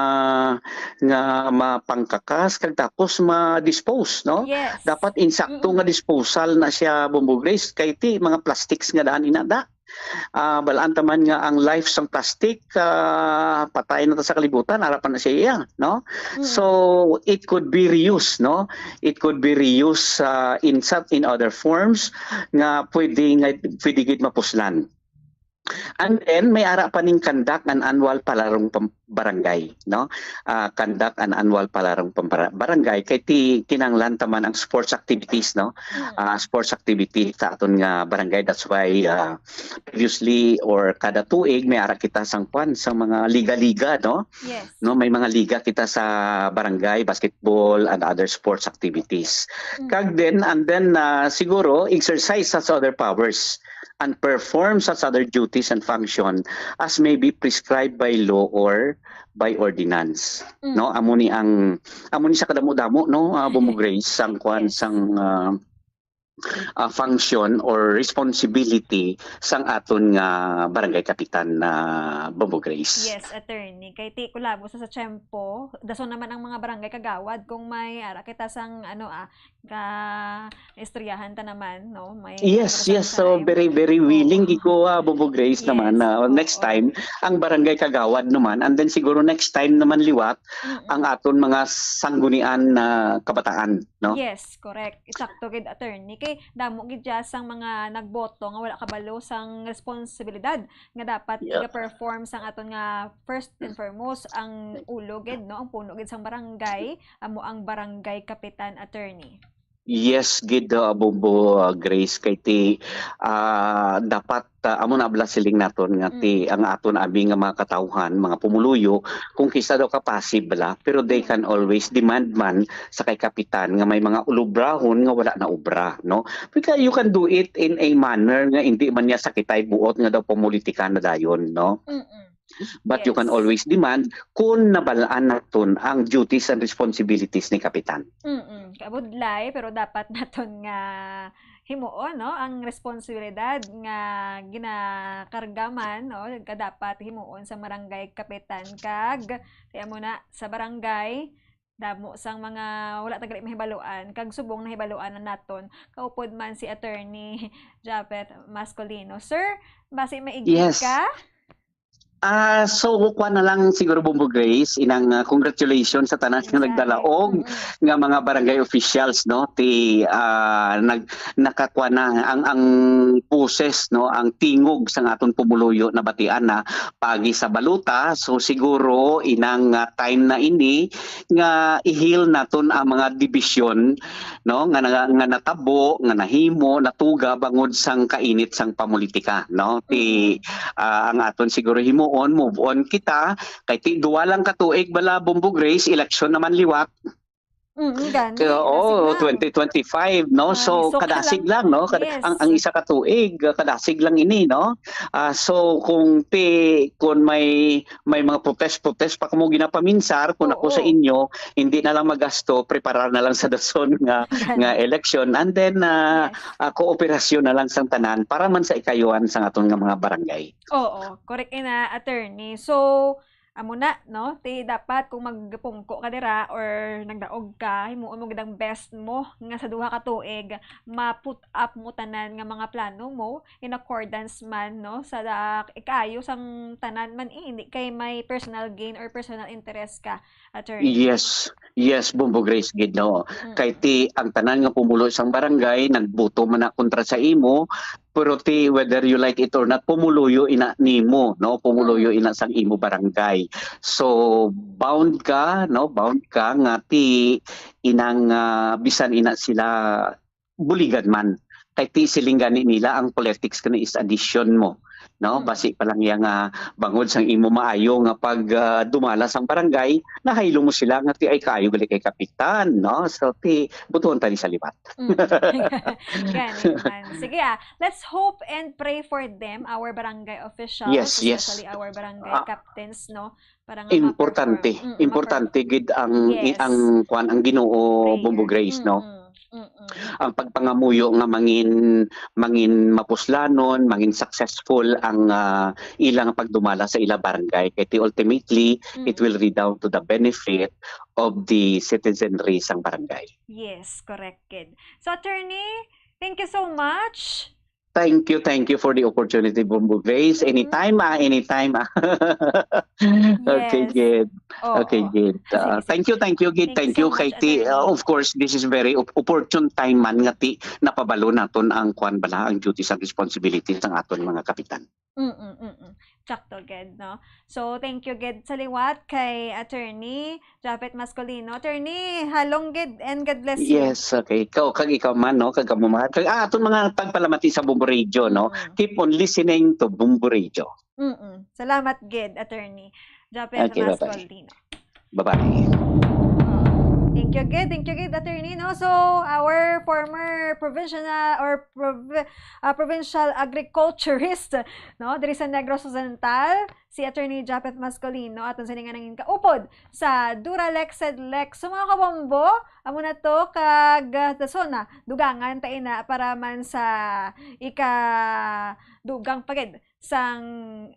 nga mapangkakas kag tapos ma-dispose, no? Yes. Dapat insakto Mm-mm. nga disposal na siya, Bombo Grace, kay ti mga plastics nga daan ina da. Ah, balaan ta man nga ang life sang plastic, ah, patay na ta sa kalibutan, ara pa na siya, no? Mm. So it could be reused, no? It could be reused, ah, in some, in other forms nga pwede nga, pwede gid mapuslan. And then may ara pa ning conduct an annual palarong pam-, barangay, no? Ah, conduct an annual palarong pam-, barangay kay ti kinahanglan ta man ang sports activities, no? Mm. Ah, sports activity sa aton nga barangay. That's why, ah, previously or kada tuig may ara kita sang kwan, sa mga liga-liga, no? Yes. No, may mga liga kita sa barangay, basketball and other sports activities. Mm. Kag then, and then, ah, siguro exercise such other powers and perform such other duties and function as may be prescribed by law or by ordinance. Mm. No, amo ni ang, amo ni sa kadamo-damo, no, ah, Bombo Grace, sang kwan, Yes. sang, ah, ah, function or responsibility sang aton nga barangay kapitan na, Bombo Grace. Yes, attorney. Kay ti kulabo sa, sa tiyempo, dason naman ang mga barangay kagawad kung may ara kita sang ano, ah, ka istoryahan ta naman, no? May Yes, oras yes. So time. very, very willing Oo. Gid ko, ah, Bombo Grace, naman Yes, na next oo. Time ang barangay kagawad naman, and then siguro next time naman liwat Mm-mm. ang aton mga sanggunian na kabataan, no? Yes, correct. Isakto gid, attorney. Kay damo gid dya sang mga nagboto nga wala kabalo sang responsibilidad nga dapat Yeah. iga-perform sang aton nga first and foremost ang ulo gid, no, ang puno gid sang barangay, amo ang barangay kapitan, attorney. Yes gid, uh, Bombo, uh, Grace, kay ti, ah, dapat, uh, amo na bala siling naton nga Mm. ti ang aton abi nga mga katawhan, mga pumuluyo, kung kisa daw kapasib bala, pero they Mm. can always demand man sa kay kapitan nga may mga ulubrahon nga wala na obra, no? Because you can do it in a manner nga hindi man niya sakitay buot nga daw pamulitika na dayon, no? Mm-mm. But you can Yes. always demand kung nabalaan naton ang duties and responsibilities ni kapitan. Mm-mm. Kabudlay, pero dapat naton nga himuon, no, ang responsibilidad nga ginakarga man, no, ka dapat himuon sa barangay kapitan kag kaya mo na sa barangay damo sang mga wala ta gali mahibaluan kag subong nahibaluan na naton kaupod man si Attorney Japeth Mascolino. Sir, basi may igli Yes. ka? Ah, so kuha na lang siguro, Bombo Grace, inang, ah, congratulations sa tanan nga Exactly. nagdalaog Mm-mm. nga mga barangay officials, no? Ti, ah, nag-, nakakuha na ang, ang boses, no, ang tingog sang aton pumuluyo nabatian na pagi sa balota. So siguro inang, ah, time na ini nga i-heal naton ang mga dibisyon, no, nga na-, nga natabo, nga nahimo, natuga bangod sang kainit sang pamulitika, no? Ti, Mm-mm. ah, ang aton siguro himuon, move on kita. Kay ti duwa lang ka tuig bala, Bombo Grace, eleksyon naman liwat. Mm, gani. Kaya, Dasig oo, lang. twenty twenty-five, no? Gani, So, so ka kadasig lang. Lang, no? Kada, Yes. ang, ang isa ka tuig, ah, kadasig lang ini, no? Ah, so, kung ti, kung may, may mga protest-protest pa kamo ginapaminsar, kung ako sa Oo. Inyo, hindi na lang magasto, preparar na lang sa dason nga, Gani. Nga eleksyon, and then, ah, Yes. ah, kooperasyon na lang sang tanan para man sa ikayuhan sang aton nga mga barangay. Oo, correct ina, attorney. So, amo na, no? Ti dapat kung magpungko ka dira or nagdaog ka, himuon mo gid ang best mo nga sa duha ka tuig, ma-put up mo tanan nga mga plano mo in accordance man, no, sa da-, ikaayo sang tanan man, eh, hindi kay may personal gain or personal interest ka, attorney. Yes. Yes, Bombo Grace gid, no. Mm. Kay ti ang tanan nga pumulo sang barangay nagboto man na kontra sa imo, pero ti whether you like it or not, pumuluyo ina nimo, no. Pumuluyo Mm. Ina sang imo barangay. So bound ka, no, bound ka nga ti inang, ah, bisan ina sila buligan man. Kay ti siling gani nila, ang politics gani is addition mo. no? Mm. Basi pa lang iya nga bangod sang imo maayo nga pag, ah, dumala sang barangay, nahaylo mo sila nga ti ay kaayo gali kay kapitan, no? So, ti, butuhon ta ni sa liwat. Mm. Gani man. Sige, ah, let's hope and pray for them, our barangay officials, Yes, yes. especially our barangay Ah, captains, no? Para nga Importante. ma-perform. Mm, Importante ma-perform. gid ang, Yes. ang, kwan, ang Ginoo, Prayer. Bombo Grace, no? Mm-mm. Mm-mm. Ang pagpangamuyo nga mangin, mangin mapuslanon, mangin successful ang, ah, ilang pagdumala sa ila barangay. Kay ti ultimately, it Mm. will redound to the benefit of the citizenry sang barangay. Yes, correct, kid. So, attorney, thank you so much. Thank you, thank you for the opportunity, Bombo Grace. Mm-hmm. Anytime, ah, anytime, ah. Okay, Yes. good. Oo. Okay, good. Sige, Ah, sige. thank you, thank you, good. Thank you Thank so you, kay much, ti, ah, attorney. of course, this is very op-, opportune time man nga ti napabalo naton ang kwan bala, ang duties and responsibilities sang aton mga kapitan. Mm-mm, mm-mm. Sakto, gid, no? So, thank you, gid, sa liwat kay Attorney Japet Mascolino. Attorney, halong gid and God bless you. Yes, okay. Ikaw, kag ikaw man, no? Kag amo man. Kag, ah, aton mga tagpalamati sa Bombo Radio, no? Mm. Keep on listening to Bombo Radio. Mm-mm. Salamat gid, Attorney Japet Okay, bye-bye. Mascolino. Bye-bye. Ah, thank you gid, thank you gid, Attorney, no? So, our former provincial or provi-, ah, provincial agriculturist, no, diri sa Negros Occidental, si Attorney Japeth Mascolino, aton sini nga nangin kaupod sa Duralex Sedlex. So, mga kabombo, amo na to, kag, ah, dason na, dugangan ta ina para man sa ika-, dugang pa gid sang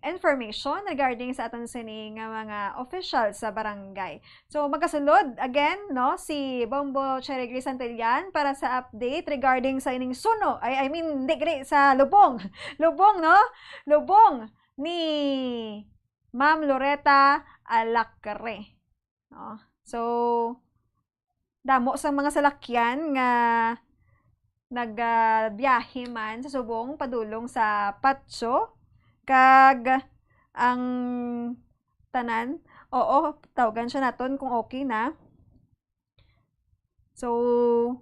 information regarding sa aton sini nga mga official sa barangay. So, magasulod again, no, si Bombo Cherry Gris Santillan para sa update regarding sa ining suno, ay, I mean, di gri, sa lubong. Lubong, no? Lubong ni Ma'am Loretta Alacre. No? So, damo sang mga salakyan nga nagabiyahe man sa subong padulong sa Patso, kag ang tanan, oo, tawgan siya naton kung okay na. So,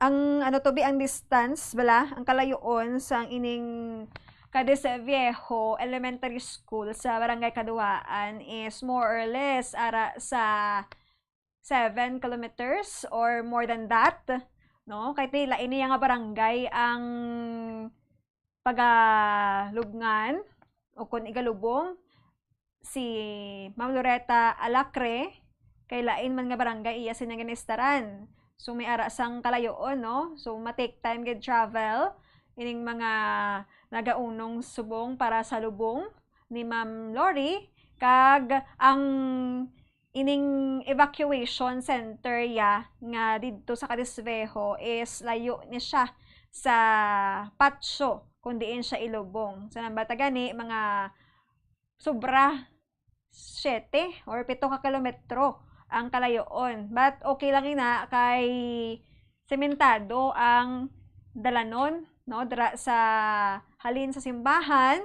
ang ano to bi, ang distance bala, ang kalayoon sang ining Cadiz Viejo Elementary School sa Barangay Kaduhaan is more or less ara sa seven kilometers or more than that, no? Kay ti lain niya nga barangay ang pagalubngan o kon igalubong si Ma'am Loretta Alacre, kay lain man nga barangay iya sini nga ginistaran. So, may ara sang kalayoon, no? So, ma-take time gid travel ining mga nagaunong subong para sa lubong ni Ma'am Lori, kag ang ining evacuation center ya nga didto sa Cadiz Viejo is layo ni siya sa Patso kung diin siya ilubong. So, nambata gani, mga sobra siyete or pito ka kilometro ang kalayoon. But okay lang ina kay sementado ang dalanon, no, dira sa halin sa simbahan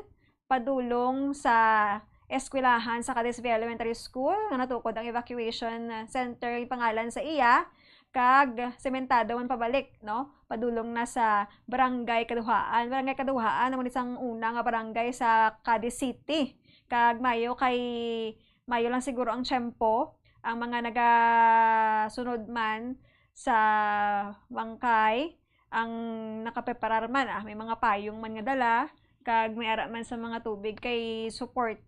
padulong sa eskwelahan sa Cadiz Viejo Elementary School nga natukod ang evacuation center, ipangalan sa iya, kag sementado man pabalik, no? Padulong na sa Barangay Kaduhaan. Barangay Kaduhaan amo ni sang una nga barangay sa Cadiz City. Kag mayo kay, mayo lang siguro ang tiyempo, ang mga nagasunod man sa bangkay, ang nakapreparar man, ah, may mga payong man nga dala, kag may ara man sa mga tubig kay support.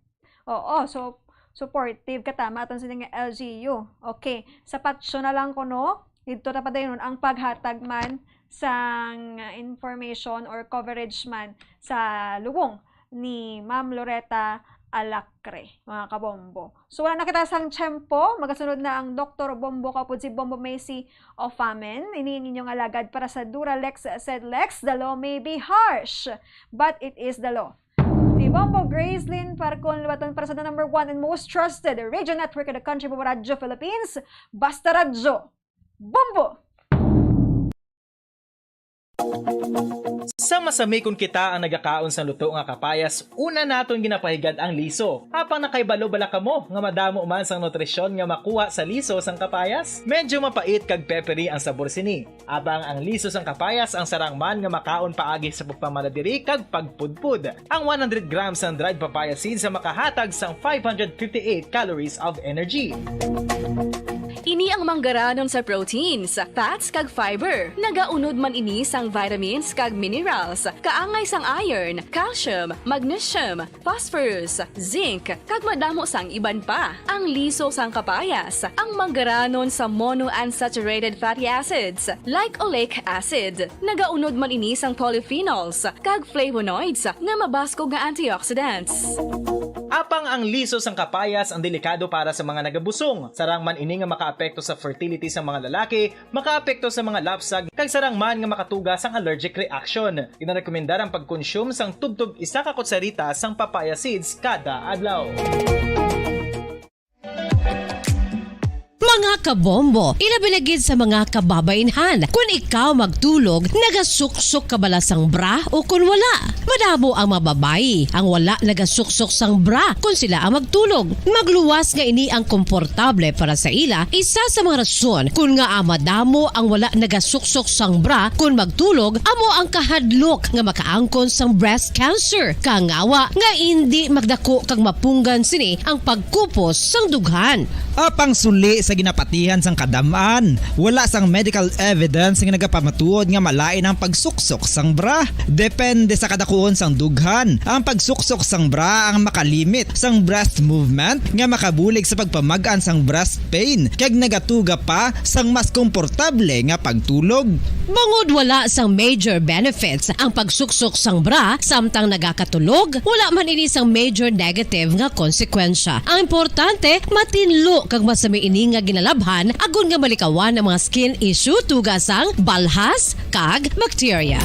Oo, so, supportive katama aton sini nga L G U. Okay, sa Patso na lang kuno, didto ta padayonon ang paghatag man sang information or coverage man sa lubong ni Ma'am Loretta Alacre, mga kabombo. So, wala na kita sang tiyempo, magasunod na ang Doktor Bombo kaupod si Bombo Macy Ofamen. Ini ang inyong alagad para sa Duralex Sedlex, the law may be harsh, but it is the law. Si Bombo Gracelyn Parcon Lubaton para sa the number one and most trusted radio network in the country, Bombo Radyo Philippines, Basta Radyo, Bombo! Sa masami kon kita ang nagakaon sang luto nga kapayas, una naton ginapahigad ang liso. Apang nakahibalo bala kamo nga madamo man sang nutrisyon nga makuha sa liso sang kapayas? Medyo mapait kag peppery ang sabor sini. Apang ang liso sang kapayas ang sarang man nga makaon paagi sa pagpamala diri kag pagpudpod. Ang one hundred grams sang dried papaya seeds ang makahatag sang five hundred fifty-eight calories of energy. Ini ang manggaranon sa proteins, fats, kag fiber. Nagaunod man ini sang vitamins kag minerals, kaangay sang iron, calcium, magnesium, phosphorus, zinc, kag madamo sang iban pa. Ang liso sang kapayas, ang manggaranon sa monounsaturated fatty acids, like oleic acid. Nagaunod man ini sang polyphenols kag flavonoids nga mabaskog nga antioxidants. Apang ang liso sang kapayas ang delikado para sa mga nagabusong. Sarang man ini nga makaapekto sa fertility sa mga lalaki, makaapekto sa mga lapsag, kag sarang man nga makatuga sang allergic reaction. Ginarekomendar ang pagkonsume sang tubtob isa ka kutsarita sang papaya seeds kada adlaw. Mga kabombo, ilabi na gid sa mga kababaynhan, kun ikaw magtulog, nagasuksok ka bala sang bra o kun wala? Madamo ang mga babayi ang wala nagasuksok sang bra kun sila ang magtulog. Magluwas nga ini ang komportable para sa ila, isa sa mga rason kun ngaa madamo ang wala nagasuksok sang bra kun magtulog amo ang kahadlok nga makaangkon sang breast cancer. Kangawa nga indi magdako kag mapunggan sini ang pagkupos sang dughan. Apang suli sa ginapatihan sang kadam-an, wala sang medical evidence nga nagapamatuod nga malain ang pagsuksok sang bra. Depende sa kadakuon sang dughan. Ang pagsuksok sang bra ang makalimit sang breast movement nga makabulig sa pagpamag-an sang breast pain kag nagatuga pa sang mas komportable nga pagtulog. Bangod wala sang major benefits ang pagsuksok sang bra samtang nagakatulog, wala man ini sang major negative nga konsekwensya. Ang importante, matinlo kag masami ini nga ginalabhan agod nga malikawan ang mga skin issue tuga sang balhas kag bakterya.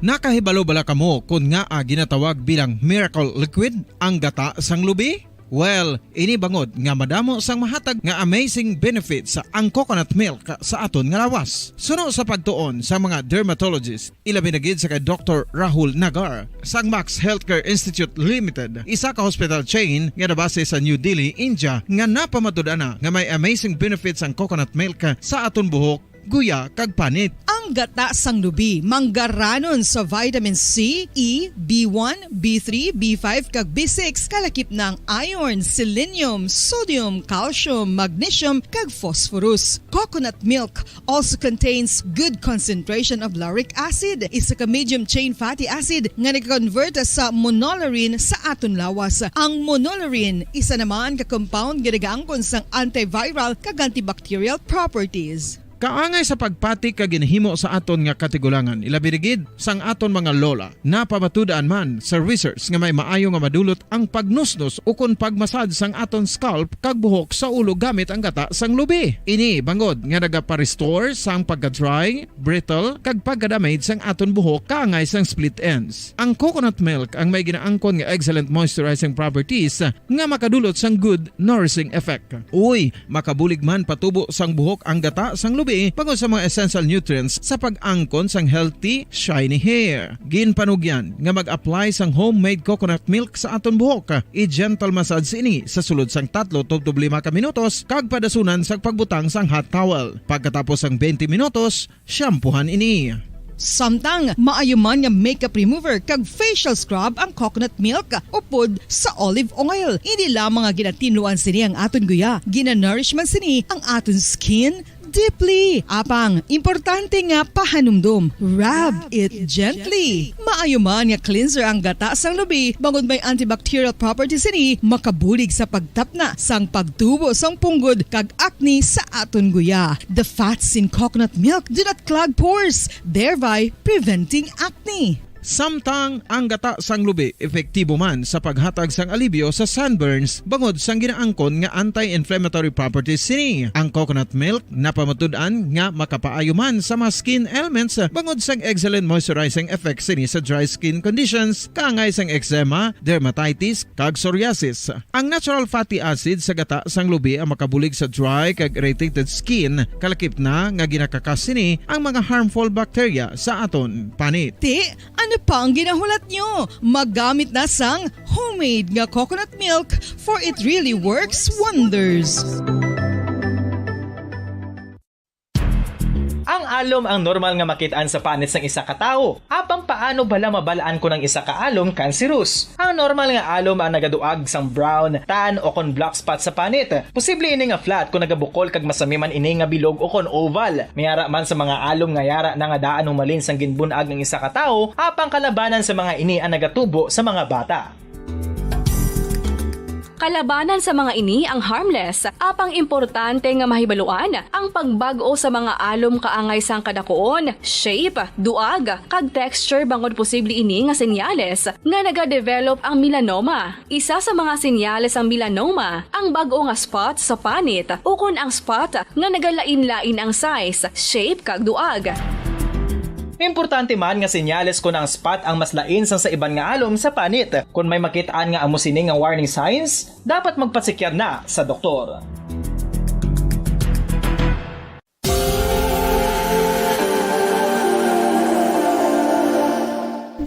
Nakahibalo bala kamo kon ngaa ginatawag bilang miracle liquid ang gata sang lubi? Well, ini bangod nga madamo sang mahatag nga amazing benefits ang coconut milk sa aton nga lawas. Suno sa pagtuon sa mga dermatologist, ilabi na gid sa kay Doktor Rahul Nagar sang Max Healthcare Institute Limited, isa ka hospital chain nga nabase sa New Delhi, India, nga napamatud-an na nga may amazing benefits ang coconut milk sa aton buhok, guya, kag panit. Ang gata sang lubi manggaranon sa vitamin C, E, B one, B three, B five, kag B six, kalakip na ang iron, selenium, sodium, calcium, magnesium, kag phosphorus. Coconut milk also contains good concentration of lauric acid, isa ka medium chain fatty acid nga nag-convert sa monolaurin sa aton lawas. Ang monolaurin isa naman ka compound nga nagaangkon sang antiviral kag antibacterial properties. Kaangay sa pagpati kag ginhimo sa aton nga katigulangan, ilabi na gid sang aton mga lola. Napamatud-an man sa research nga may maayo nga madulot ang pagnusnos ukon pagmasad sang aton scalp kag buhok sa ulo gamit ang gata sang lubi. Ini bangod nga nagapa-restore sang pagka-dry, brittle, kag pagka-damage sang aton buhok kaangay sang split ends. Ang coconut milk ang may ginaangkon nga excellent moisturizing properties nga makadulot sang good nourishing effect. Uy, makabulig man patubo sang buhok ang gata sang lubi bangod sa mga essential nutrients sa pag-angkon sang healthy, shiny hair. Ginpanugyan nga mag-apply sang homemade coconut milk sa aton buhok. I-gentle massage ini sa sulod sang tatlo tubtob lima ka minutos kag padasunan sa pagbutang sang hot towel. Pagkatapos sang twenty minutos, shampoohan ini. Samtang maayo man nga makeup remover kag facial scrub ang coconut milk upod sa olive oil. Hindi lamang nga ginatinluan sini ang aton guya, ginanourish man sini ang aton skin deeply. Apang, importante nga pahanumdom, rub it gently. Maayo man nga cleanser ang gata sang lubi, bangod may antibacterial properties sini, makabulig sa pagtapna sang pagtubo sang punggod kag acne sa aton guya. The fats in coconut milk do not clog pores, thereby preventing acne. Samtang ang gata sang lubi epektibo man sa paghatag sang alibyo sa sunburns bangod sang ginaangkon nga anti-inflammatory properties sini. Ang coconut milk napamatud-an nga makapaayo man sa mga skin ailments bangod sang excellent moisturizing effect sini sa dry skin conditions kaangay sang eczema, dermatitis, kag psoriasis. Ang natural fatty acid sa gata sang lubi ang makabulig sa dry kag irritated skin, kalakip na nga ginakakas sini ang mga harmful bacteria sa aton panit. Ti, ano pa ang ginahulat nyo? Maggamit na sang homemade nga coconut milk, for it really works wonders. Ang alom ang normal nga makit-an sa panit sang isa ka tawo. Apang paano bala mabal-an kon ang isa ka alom kanserus? Ang normal nga alom ang nagaduag sang brown, tan, o kon black spot sa panit. Posible ini nga flat kon nagabukol kag masami man ini nga bilog o kon oval. May ara man sa mga alom nga yara na nga daan humalin sang ginbun-ag ang isa ka tawo, apang kalabanan sa mga ini ang nagatubo sa mga bata. Kalabanan sa mga ini ang harmless, apang importante nga mahibaluan ang pagbag-o sa mga alom kaangay sang kadakuon, shape, duag, kag texture bangod posible ini nga senyales nga nagadevelop ang melanoma. Isa sa mga senyales sang melanoma ang bag-o nga spot sa panit ukon ang spot nga nagalain-lain ang size, shape, kag duag. Importante man nga senyales kon ang spot ang mas lain sang sa iban nga alom sa panit. Kon may makit-an nga amo sini nga warning signs, dapat magpasikyar na sa doktor.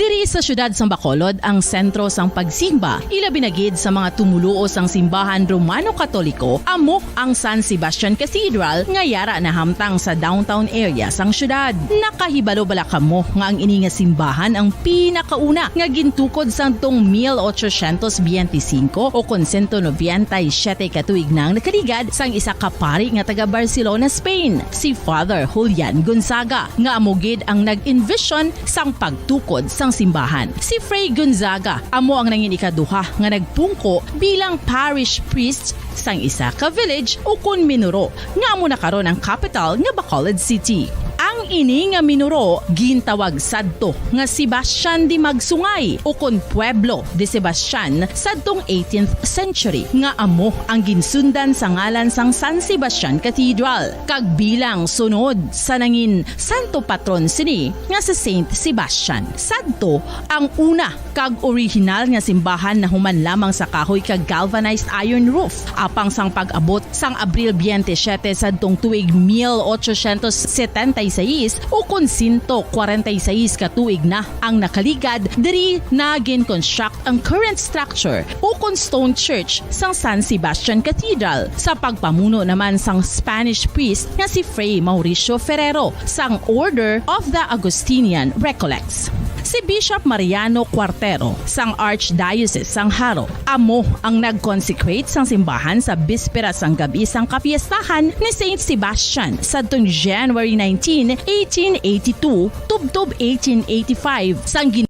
Diri sa siyudad sang Bacolod ang sentro sang pagsimba, ilabi na gid sa mga tumoluo sang simbahan Romano-Katoliko, amo ang San Sebastian Cathedral nga yara nahamtang sa downtown area sang siyudad. Nakahibalo bala kamo nga ang ini nga simbahan ang pinakauna nga gintukod sadtong mil ochocientos biyente singko o kon sento nobenta y siyete ka tuig na ang nakaligad sang isa ka pari nga taga Barcelona, Spain, si Father Julian Gonzaga, nga amo gid ang nag-envision sang pagtukod sang simbahan. Si Fray Gonzaga amo ang nangin ikaduha nga nagpungko bilang parish priest sang isa ka village ukon minuro nga amo na karon ang kapital nga Bacolod City. Ang ini nga minuro gintawag sadto nga Sebastian de Magsungay ukon Pueblo de Sebastian sadtong eighteenth century, nga amo ang ginsundan sa ngalan sang San Sebastian Cathedral, kag bilang sunod sa nangin santo patron sini nga si Saint Sebastian. Sadto ang una kag orihinal nga simbahan nahuman lamang sa kahoy kag galvanized iron roof. Apang sang pag-abot sang Abril biyente siyete sadtong tuig mil ochocientos setenta y seis, ukon sento kwarenta y seis ka tuig na ang nakaligad, diri na gin-construct ang current structure ukon stone church sang San Sebastian Cathedral, sa pagpamuno naman sang Spanish priest nga si Fray Mauricio Ferrero sang Order of the Augustinian Recollects. Si Bishop Mariano Cuartero sang Archdiocese sang Jaro amo ang nag-consecrate sang simbahan sa bispera sang gab-i sang kapiestahan ni Saint Sebastian sadtong January nineteen, eighteen eighty-two, tubtob eighteen eighty-five, sang gin-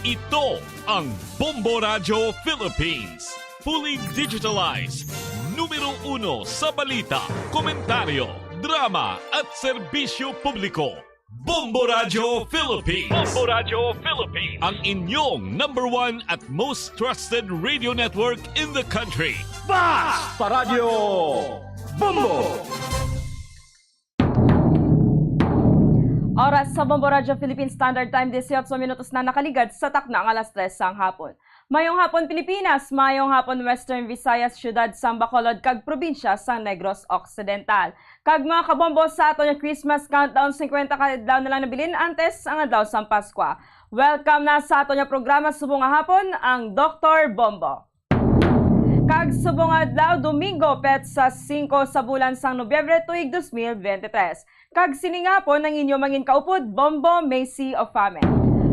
Ito ang Bombo Radyo Philippines. Fully digitalized. Numero uno sa balita, komentaryo, drama, at serbisyo publiko. Bombo Radyo Philippines. Bombo Radyo Philippines. Ang inyong number one at most trusted radio network in the country. Basta Radyo Bombo! Oras sa Bombo Radyo Philippine Standard Time, dieciocho minutos na nakaligad sa takna nga alas tres sang hapon. Mayong hapon, Pilipinas. Mayong hapon, Western Visayas, siyudad sang Bacolod, kag probinsya sang Negros Occidental. Kag mga kabombo, sa aton nga Christmas countdown, singkwenta ka adlaw na lang nabilin antes ang adlaw sang Paskwa. Welcome na sa aton nga programa subong nga hapon, ang Doktor Bombo. Kag subong adlaw, Domingo, petsa singko sa bulan sang Nobyembre, tuig dos mil bente tres. Kag sini nga hapon ang inyo mangin kaupod, Bombo Macy Ofame.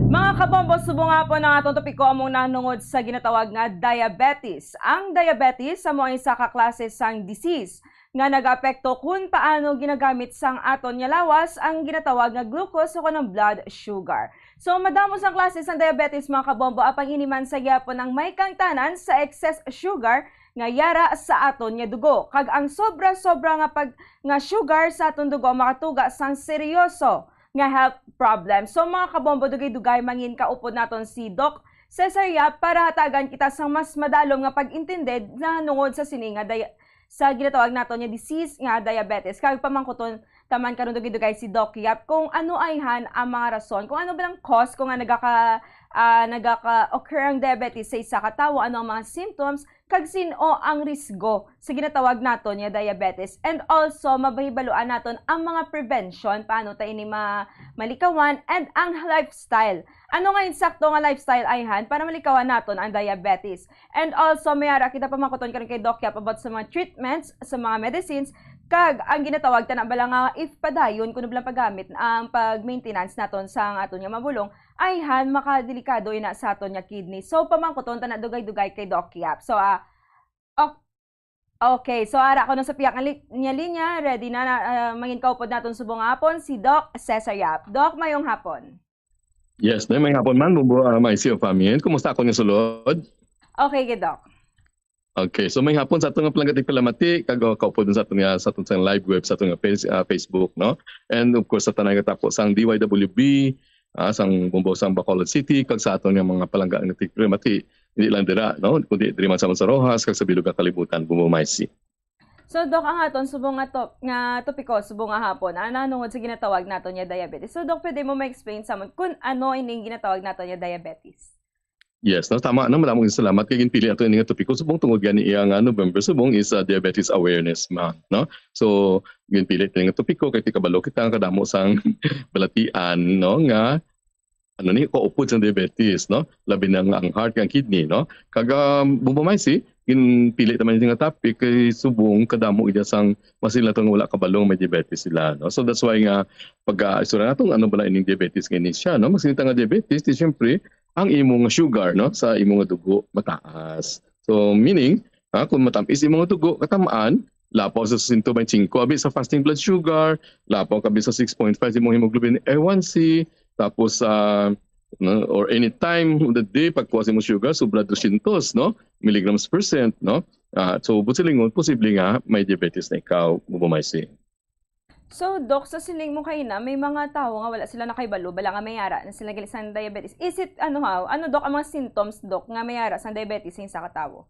Mga kabombo, subong nga hapon ang atong topiko among nahanungod sa ginatawag nga diabetes. Ang diabetes amo ang isa ka klase sang disease nga nagaapekto kun paano ginagamit sang aton nga lawas ang ginatawag nga glucose o kon ang blood sugar. So, madamo sang klase sang diabetes, mga kabombo, apang ini man sa gihapon ang may kaangtanan sa excess sugar nga yara sa aton nga dugo. Kag ang sobra-sobra nga pag-, nga sugar sa aton dugo makatuga sang seryoso nga health problem. So, mga kabombo, dugay-dugay, mangin kaupod naton si Doc Cesar Yap para hatagan kita sang mas madalom nga pag-intindi nahanungod sa sini nga dia-, sa ginatawag naton nga disease nga diabetes. Kag pamangkuton taman karon, dugay-dugay, si Doc Yap kung ano ayhan ang mga rason, kung ano ba ang cause kung nga nagaka-, ah, nagaka-occur ang diabetes sa isa ka tawo, ano ang mga symptoms, kag sin-o ang risgo sa ginatawag naton nga diabetes. And also, mabahibaluan naton ang mga prevention, paano ta ini ma-, malikawan, and ang lifestyle. Ano nga insakto nga lifestyle ayhan para malikawan naton ang diabetes? And also, may ara kita pamangkuton karon kay Doc Yap about sa mga treatments, sa mga medicines, kag ang ginatawag ta na bala nga if padayon kuno bala paggamit ang pag-maintenance naton sa aton nga mabulong, ayhan makadelikado ina sa aton nga kidney. So, pamangkuton ta na dugay-dugay kay Doc Yap. So, ah, ok-, okay. So, ara ko na sa pihak nga li-, nga linya, ready na, na, ah, mangin kaupod naton subong nga hapon, si Doc Cesar Yap. Doc, mayong hapon. Yes, may, may hapon man, Bubo, ah, Maisi of Amin. Kumusta ako nga sulod? Okay, gid, Doc. Okay, so may hapon sa aton nga palangga tigpalamati, kag, oh, kaupod sa aton nga, sa aton sang live web, sa aton nga face-, ah, Facebook, no? And of course, sa tanan nga tapo sang D Y W B, ah, sang Bumbo sang Bacolod City, kag sa aton nga mga palangga nga tigpalamati, hindi lang dira, no? Kundi diri man sa Mansa Rojas, kag sa bilog nga kalibutan, Bumbo Maisi. So, Doc, ang aton subong nga to-, nga topiko, subong nga hapon, ana, nungod sa ginatawag naton nga diabetes. So, Doc, pwede mo ma-explain sa amon kung ano ining ginatawag naton nga diabetes? Yes, no, tama, no, madamo nga salamat kay ginpili ato ini nga topiko subong tungod gani iya nga November subong is, uh, Diabetes Awareness Month, no? So, ginpili ta nga topiko kay kabalo kita nga kadamo sang balatian, no, nga ano ni, kaupod sang diabetes, no? Labi na nga ang heart, ang kidney, no? Kag, um, Bumbo Maisi, ginpili ta man ini nga topic kay subong kadamo gid sang mas sila tong wala kabalo nga may diabetes sila, no? So that's why nga pag-aisura nato nga ano bala ining diabetes nga ini siya, no? Mas kita nga diabetes, di syempre, ang imo nga sugar, no, sa imo nga dugo mataas. So meaning, ha, kung matamis imo nga dugo, katamaan, lapaw sa sento baynte singko abi sa fasting blood sugar, lapaw ka abi sa six point five imong hemoglobin A one C, tapos sa, no, or any time of the day, pagkuha sa imong sugar, sobra dosyentos, no, milligrams per cent, no? Ah, so, buot silingon, posible nga may diabetes na ikaw, Bubo Maisi. So, Doc, sa siling mo kaina, may mga tawo nga wala sila nakahibalo, bala nga may ara na sila gali sang diabetes. Is it, ano ha, ano, Doc, ang mga symptoms, Doc, nga may ara sang diabetes sa isa ka tawo?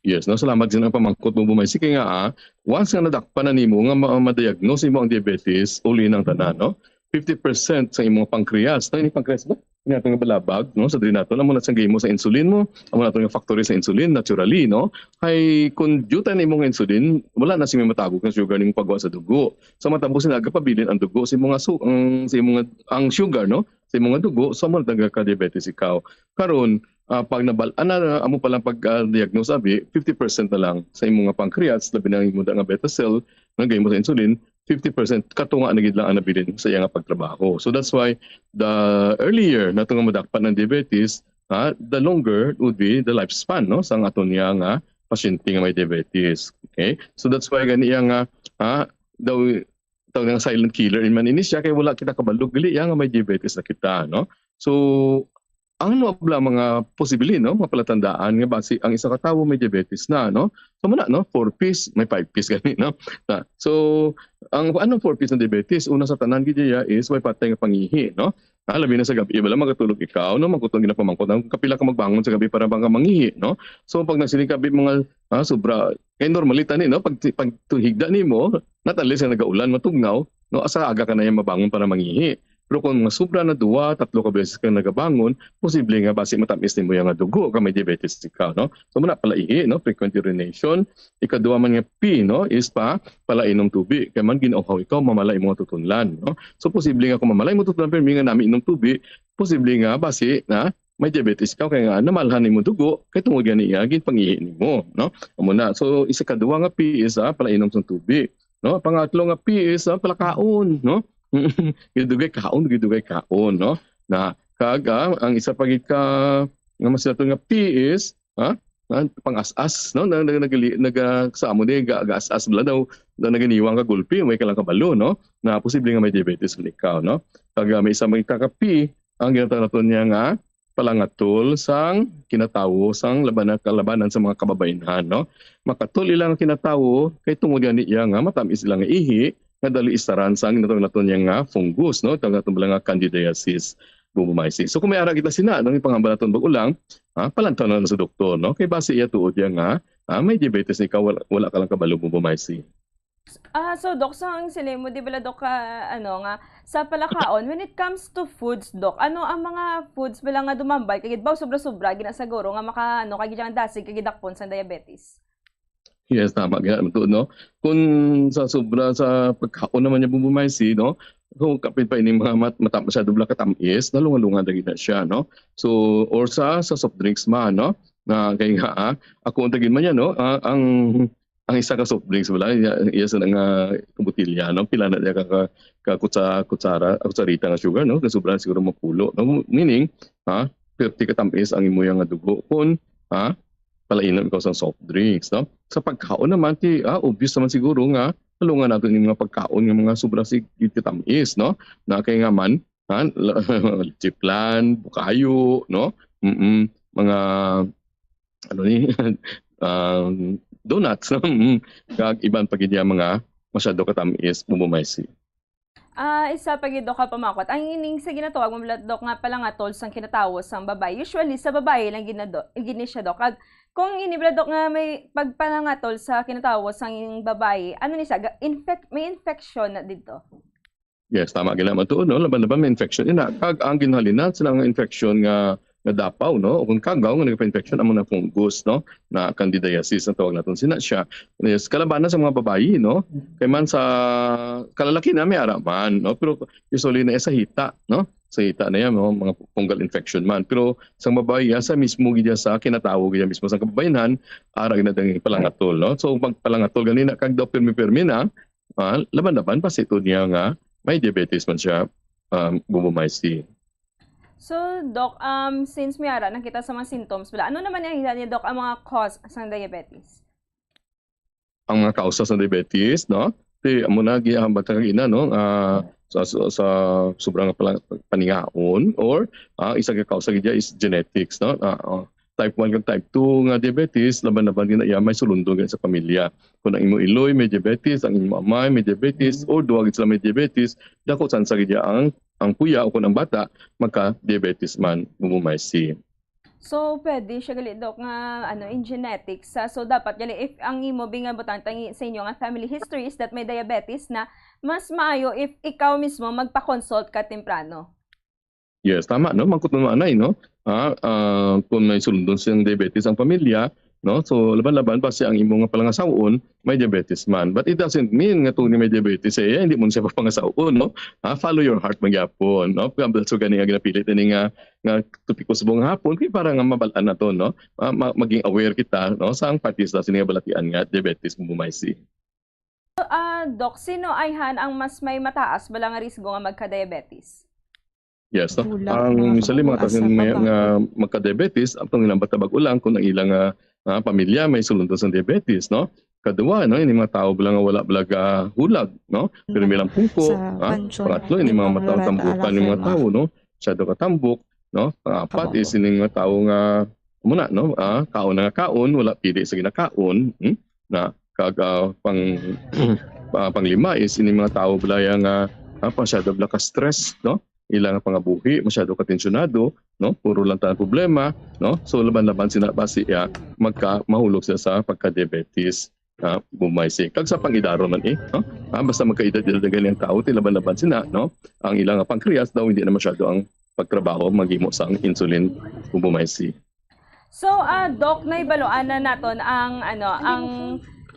Yes, no? Salamat sa pamangkot mo, Bubo Maisi. Kay nga, ah, once nga nadakpan na nimo nga ma-, ma-diagnose nimo ang diabetes, uli nang tanan, no? Fifty percent sa imong pancreas, no? Ini pancreas ba? Ini ato nga balabag, no? Sa diri nato, amo na sang gahimo sa insulin mo, amo na ato nga factory sa insulin, naturally, no? Kay kung due time na imong insulin, wala na siya matagog nga sugar ning pagwa sa dugo. So, matabo sina gapabilin ang dugo sa imong su-, ang, sa imong, ang sugar, no? Sa imong dugo, so, amo na ka-diabetes ikaw. Karon, ah, pag nabal-an na, amo pa lang pag, ah, diagnose abi, fifty percent na lang sa imong pancreas, labi na ang imong nga beta cell, nga gahimo sa insulin, fifty percent katunga na gid lang ang nabilin sa iya nga pagtrabaho. So that's why the earlier nato nga madakpan ang diabetes, ha, the longer would be the lifespan, no, sang aton niya nga pasyente nga may diabetes. Okay? So that's why gani iya nga, ha, daw tawag nga silent killer man ini siya kay wala kita kabalo gali iya nga may diabetes na kita, no? So ang ano bala mga posible, no, mga palatandaan nga basi ang isa ka tawo may diabetes na, no? So muna, no, four Ps, may five Ps gani, no? Na, so ang ano four Ps ng diabetes, una sa tanan gid iya is may patay nga pangihi, no? Ah, labi na sa gabi, bala magatulog ikaw, no? Magkuton ginapamangkot ang kapila ka magbangon sa gabi para ba ka mangihi, no? So pag nagsiling ka abi mga, ah, sobra kay normally tani, no? Pag, pag tuhigda nimo, not unless nga nagaulan, matugnaw, no? Asa aga ka na yung mabangon para mangihi. Pero kung mga sobra na duwa, tatlo ka beses ka nagabangon, posible nga basi matamis nimo yung nga dugo ka may diabetes ikaw, no? So muna pala ihi, no? Frequent urination. Ikaduha man nga P, no, is pa pala inom tubi. Kaya man ginauhaw ikaw, mamala imo nga tutunlan, no? So posible nga kung mamala imo tutunlan, pero nga nami inom tubi, posible nga basi na may diabetes ka, kaya nga namalhan nimo dugo, kay tungod gani nga ginpangihi nimo, no? Amo na. So isa ka duwa nga P is, ah, palainom sang tubi, no? Pangatlo nga P is, ah, palakaon, no? Gidugay kaon, gidugay kaon, no? Na kag, ah, ang isa pa gid ka nga mas nato nga P is, ah, ah, pangas-as, no? Nag, nag, nag, nag, ah, sa amo ni ga-, gaas-as bala daw na naganiwang ka gulpi, may ka lang kabalo, no? Na posible nga may diabetes man ikaw, no? Kag, ah, may isa man ka P, ang ginatawag nato niya nga palangatol sang kinatawo sang labanan, kalabanan sa mga kababainhan, no? Makatol ila nga kinatawo kay tungod gani iya nga matamis ila nga ihi, nga dali istaran sang natong naton niya nga fungus, no? Tawag naton bala nga candidiasis bubumaisis. So kung may ara kita sina, no, ipangamba naton bag-o lang, ha, palantaw na lang sa doktor, no? Kay basi iya tuod iya nga, ah, may diabetes ikaw, wala, wala ka lang kabalo bubumaisis. Ah, so Doc, sa ang sila mo, di bala Doc, ka, ano nga, sa palakaon, when it comes to foods, Doc, ano ang mga foods bala nga dumambal kay gid baw sobra-sobra gina siguro nga maka ano kay gid ang dasig kay gidakpon sang diabetes? Yes, tama gid naman to, no? Kung sa sobra sa pagkaon naman niya bumbumaysi, no? So, kapin pa ini mga mat mata masyado bala katamis, nalungan-lungan na gid na siya, no? So, or sa sa soft drinks man, no? Na kay nga, ah, ako ang tagin man niya, no? Ah, ang ang isa ka soft drinks wala iya, iya sa nga botilya, no? Pila na diya ka, ka, ka kutsa, kutsara, kutsarita nga sugar, no? Kasobra siguro mapulo, no? Meaning, ha, thirty ka tamis ang imo nga dugo kun, ha, palainom ikaw sang soft drinks, no? Sa pagkaon naman, ti, ah, obvious naman siguro nga talungan nato ni mga pagkaon nga mga sobra sig katamis, no? Na kay nga man, ha, chiplan, bukayo, no? Mm, mga ano ni um, donuts, no? Mm, kag iban pa gid mga masyado katamis, bumbumaysi. Ah, isa pa gid, Doc, ka pamakot. Ang ining sa ginatawag mo, Doc, nga palangatol sang kinatawo sang babayi. Usually, sa babayi lang ginado, gini siya, Doc. Kag kung ini, Doc, nga may pagpalangatol sa kinatawo sang babayi, ano ni siya? Ga- Infect, may infection na dito. Yes, tama gid naman tuod, no? Laban-laban may infection ina. Kag ang ginhalinan sila nga infection nga nga dapaw, no? O kung kagaw nga nagpa-infection amo na fungus, no? Na candidiasis ang tawag naton sina siya. Yes, kalabanan sa mga babayi, no? Kay man sa kalalaki na may ara man, no? Pero usually na sa hita, no? Sa hita na yan, no? Mga fungal infection man. Pero sa babayi, sa mismo gid sa kinatawo gid mismo sa kababayan, ara gid na palangatol, no? So pag palangatol ganina kag daw pirmi-pirmi na, ah, laban-laban pa si niya nga may diabetes man siya, um, bubumay si So, Doc, um, since may ara na kita sa mga symptoms bala, ano naman ang niya, Doc, ang mga cause sang diabetes? Ang mga kausa sa diabetes, no? Ti amo na gihambat ka kagina, no? Ah, sa, sa, sa sobrang pala- paningaon or ah, isa ka kausa gid is genetics, no? Ah, oh. Type one kag type two nga diabetes, laban-laban gid na iya may sulundon gid sa pamilya. Kung ang imo iloy may diabetes, ang imo amay may diabetes, or duha gid sila may diabetes, dako sansa gid ang ang puya o kung ang bata magka-diabetes man, bumumay si. So, pwede siya gali, Doc, nga ano, in genetics. Ah, so, dapat gali, if ang imo bingabutang tangi sa inyo nga family history is that may diabetes na, mas maayo if ikaw mismo magpa-consult ka temprano. Yes, tama, no? Mangkot mo anay, no? Ah, ah, kung may sulundon siyang diabetes ang pamilya, no? So, laban-laban pa siya ang imo nga palangasaw-on, may diabetes man. But it doesn't mean nga tungod may diabetes, eh, hindi mo siya papangasaw-on, no? Ah, follow your heart magyapon, no? Kaya so gani nga ginapilit ini nga nga topiko subong nga hapon kay para nga mabal-an nato, no? Ah, ma- maging aware kita, no, sa ang parte sa sini nga balatian nga diabetes bumumay si. Ah, Doc, sino ayhan ang mas may mataas bala nga risgo nga magka-diabetes? Yes, no? Bulak, Ang mga usually mga kabuas tawo sa may, baba. nga magka-diabetes, ang panginabat-abag lang kung ang ilang ah, ah, pamilya may sulundon sa diabetes, no? Kaduwa, no, ini mga tawo lang nga wala bala hulag, no? Pero may lang pungko, Sa ah, pansyon, pangatlo ini yung mga mga matawo Loretta tambukan yung mga Alafema. Tawo, no? Masyado ka tambok, no? Pangapat Kabago. Is ini mga tawo nga muna, no? Ah, kaon na nga kaon, wala pili sa ginakaon, hmm? Na kag ah, pang ah, panglima is ini mga tawo bala nga ah, masyado bala ka stress, no? Ilang pangabuhi, masyado ka tensyonado, no? Puro lang tanan problema, no? So laban-laban sina basi ya magka mahulog sila sa pagka-diabetes na bumay si. Kag sa pangidaron man eh, no? Ah, basta magkaedad-edad na gani ang tawo, ti laban-laban sina, no? Ang ilang pancreas daw hindi na masyado ang pagtrabaho maghimo sang insulin kung bumay si. So, ah, Doc, naibaluan na naton ang ano, ang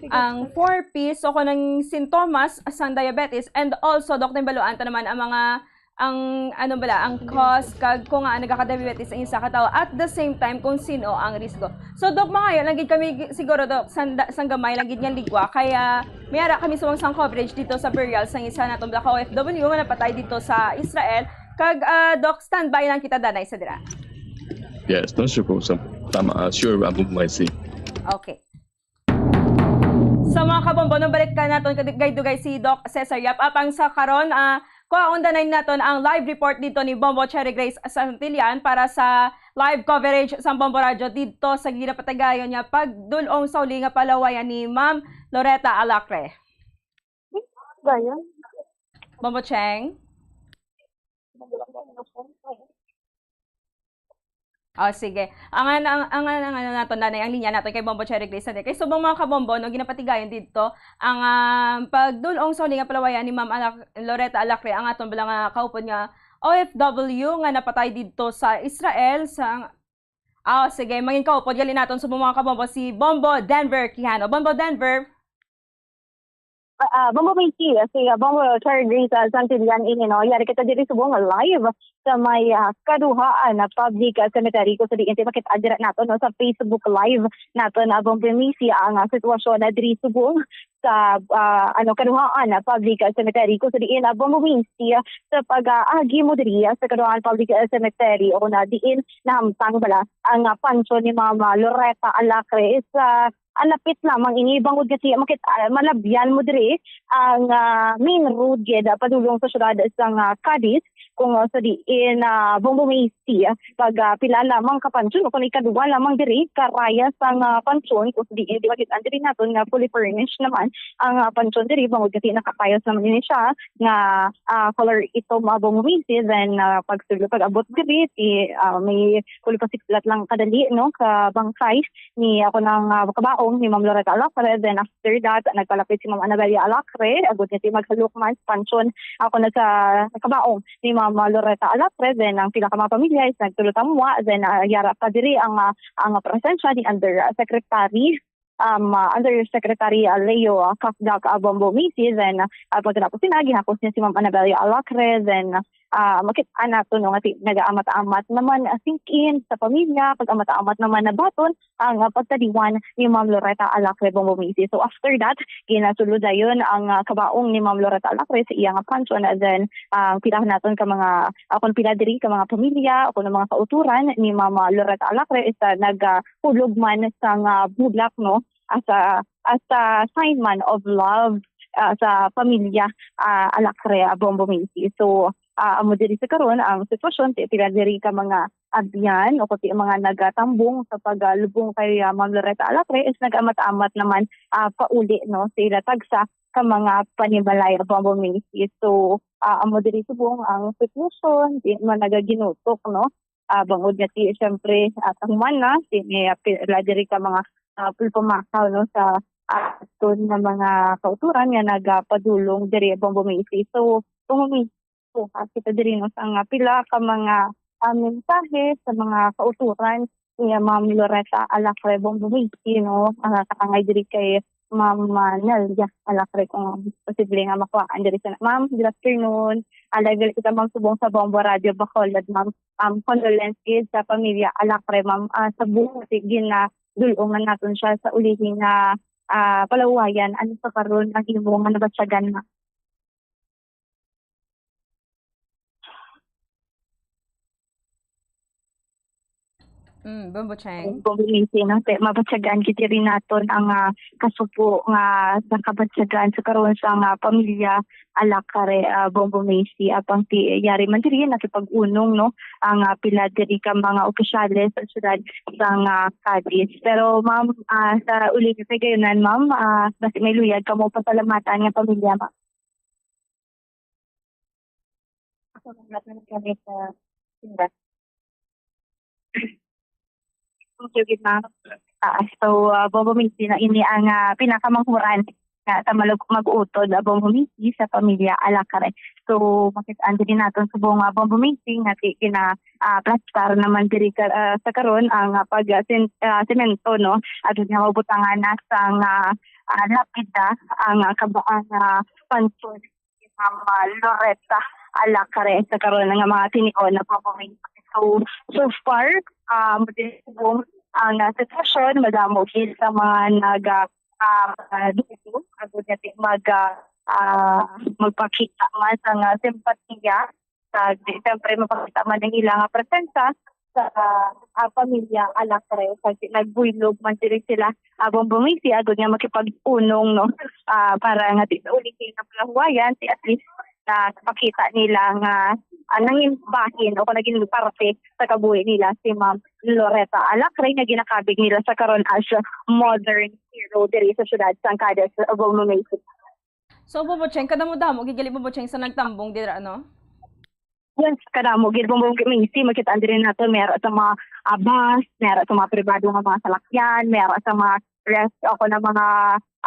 ang four P's o kung ang sintomas sang diabetes, and also, Doc, naibaluan ta naman ang mga ang ano bala ang cause kag kung nga nagaka-diabetes ang isa ka tawo, at the same time kung sino ang risgo. So, Doc, mangayo lang gid kami gi- siguro, Doc, sanda, sang gamay lang gid nga ligwa, kaya may ara kami sa sang coverage dito sa burial sang isa naton bala ka O F W nga napatay dito sa Israel. Kag ah, Doc, standby lang kita danay sa dira. Yes, no, sure po. Sa, tama, ah, sure, Abu Maisi. Okay. Sa mga kabombo, nung balik ka naton dugay-dugay si Doc Cesar Yap. Apang sa karon, ah, kuhaon danay naton ang live report dito ni Bombo Cherry Grace Santillan para sa live coverage sa Bombo Radio dito sa ginapatigayon nga pagdulong sa uli nga palawayan ni Ma'am Loretta Alacre. Bombo Cheng? Oh, sige. Ang, ang, ang, ang, ang, ano naton, nanay, ang linya naton kay Bombo Cherry Grace na di. Kay subong, mga kabombo, no, ginapatigayon didto ang, ah, pagdul-ong sa huli nga palawayan ni Ma'am Alak-, Loretta Alacre, ang aton bala nga kaupod nga O F W nga napatay didto sa Israel, sa, ah, sige, mangin kaupod gali naton subong, mga kabombo, si Bombo Denver Quijano. Bombo Denver. Ah, ah, Bombo Macy, ah, si, ah, Bombo Charlie sa Santillan ini, no? Yari kita diri subong nga live sa may, ah, Kaduhaan na Public, ah, Cemetery, kung sa diin ti makita dira nato, no, sa Facebook Live nato na, Bombo Macy, ang, ah, sitwasyon na diri subong sa, ah, ano, Kaduhaan na Public, ah, Cemetery, kung sa diin, ah, Bombo Macy, ah, sa pag-aagi mo diri, ah, sa Kaduhaan Public, ah, Cemetery, o na diin nahamtang bala ang, ah, pansyon ni Mama Loretta Alacre sa ah, lapit lamang ini, bangod nga siya makit-, ah, malabyan mo diri ang, ah, main road gid, ah, padulong sa siyudad sang, ah, Cadiz, kung, ah, sa diin, ah, Bombo Macy, ah, pag, ah, pila lamang ka pansyon o kung ikaduwa lamang diri ka raya sang, ah, pansyon, kung sa diin di makit-an diri naton nga fully furnished naman ang, ah, pansyon diri, bangod nga nakapayos naman ini siya nga, ah, color itom, ah, Bombo Macy, then, ah, pag, pag-abot diri, si, ah, may kulipasiklat lang kadali, no, ka bangkay ni ako nang, ah, kabaong ni Ma'am Loretta Alacre. Then after that, nagpalapit si Ma'am Anabella Alacre, agud nga di maghalukman sa pansyon. Ako na sa kabaong ni Ma'am Loretta Alacre. Then ang pila ka mga pamilya is nagtulotambwa. Then, ah, yara pa diri ang, ah, ang presensya ni Undersecretary, um, ah, Undersecretary, ah, Leo, ah, Kakdak, ah, Bombo Macy. Then, ah, pagkatapos sina, gihakos niya si Ma'am Anabella Alacre. Then, ah, makita nato, no, nga ti-, nagaamat-amat naman, ah, singkin sa pamilya, pag-amat-amat naman nabaton ang, ah, pagtaliwan ni Ma'am Loretta Alacre Bombo Macy. So, after that, ginasulod dayon ang, ah, kabaong ni Ma'am Loretta Alacre sa iya nga pansyon. And then, ah, pila naton ka mga, ah, kung pila diri ka mga pamilya o kung mga kauturan ni Ma'am, ah, Loretta Alacre is, ah, nag, ah, hulog man sang, ah, bulak, no, as a, as a sign man of love, ah, sa pamilya, ah, Alacre, ah, Bombo Macy. So, ah, amo diri sa karon ang sitwasyon, ti pila diri ka mga abyan o kuti mga nagatambong sa pagalubong kay, ah, Ma'am Loretta Alacre is nag-amat-amat naman, ah, pauli, no, sa ila tagsa ka mga panimalay, Bombo Macy. So, ah, amo diri subong ang sitwasyon, di man nagaginutok, no? Ah, bangod nga ti, siyempre, ah, kahuman na, ti, may, ah, pila diri ka mga, ah, pulpamakaw, no, sa aton nga mga kauturan nga nagapadulong diri, Bombo Macy. So, Bombo Macy, ah, kita diri, no, sa nga pila ka mga, ah, mensahe sa mga kauturan ni Ma'am Loretta Alacre Bombo Macy, no, ah, kakangay diri kay Ma'am, ah, Nelia Alacre, kung posible nga makuhaan diri sa, Ma'am, good afternoon. Ah, live kita, Ma'am, subong sa Bombo Radio Bacolod, Ma'am. Um, condolences sa pamilya Alacre, Ma'am. Ah, sa buong, sige na, dul-ongan naton siya sa ulihi nga, ah, palawayan. Ano sa karon ang imo nga nabatyagan, Ma'am? Mm, Bombo Cheng. Kung guminising, no, te, mabatyagan gid diri naton ang, ah, kasubo nga nakabatyagan sa karon sa nga pamilya Alacre, ah, Bombo Macy, apang ti yari man diri nakipag-unong, no, ang, ah, pila diri ka mga opisyales sa siyudad sang, ah, Cadiz. Pero, ma'am, ah, sa uli nga kagayonan, ma'am, ah, basi may luyag kamo pasalamatan nga pamilya, ma'am. Salamat man kami sa tinda. Thank you, gid, ma'am. Ah, so, ah, Bombo Macy, na ini ang, ah, pinakamanghuran nga ta malug-, mag-utod, ah, Bombo Macy, sa pamilya Alacre. So, makit-an diri naton subong, ah, Bombo Macy, nga ti-, gina-, ah, plastar naman diri ka, ah, sa karon ang, ah, pag, ah, sin-, ah, semento, no? At nga mabutangan na sang, ah, ah, lapida ang, ah, kaba-, ang, ah, pansyon ni Ma'am, ah, Loretta Alacre sa karon nga mga tinion na pagpamay. So, so far, ah, mo din subong ang, ah, sitwasyon, madamo gid sa mga nag, ah, ah, dugo, agud nga ti-, mag, ah, ah, magpakita man sa nga simpatiya, sa, di, siyempre, mapakita man ang ilang, ah, presensya sa, ah, pamilya Alacre, kag nagbuylog man diri sila, ah, Bombo Macy, agud nga makipag-unong, no, ah, para nga di sa uli nga palahuwayan, si at least, ah, pakita nila nga, ah, nangin bahin o kung naging parte sa kabuhi nila si Ma'am Loretta Alacre, nga ginakabig nila sa karon as modern hero diri sa siyudad sang Cadiz, Bombo Macy. So, Bobo Cheng, kadamo-damo gid gali, Bobo Cheng, sa nagtambong dira, no? Yes, kadamo gid, Bobo Macy, makita diri nato, may ara sa mga, ah, bus, may ara sa mga pribado nga mga salakyan, may ara sa mga rest ako na mga,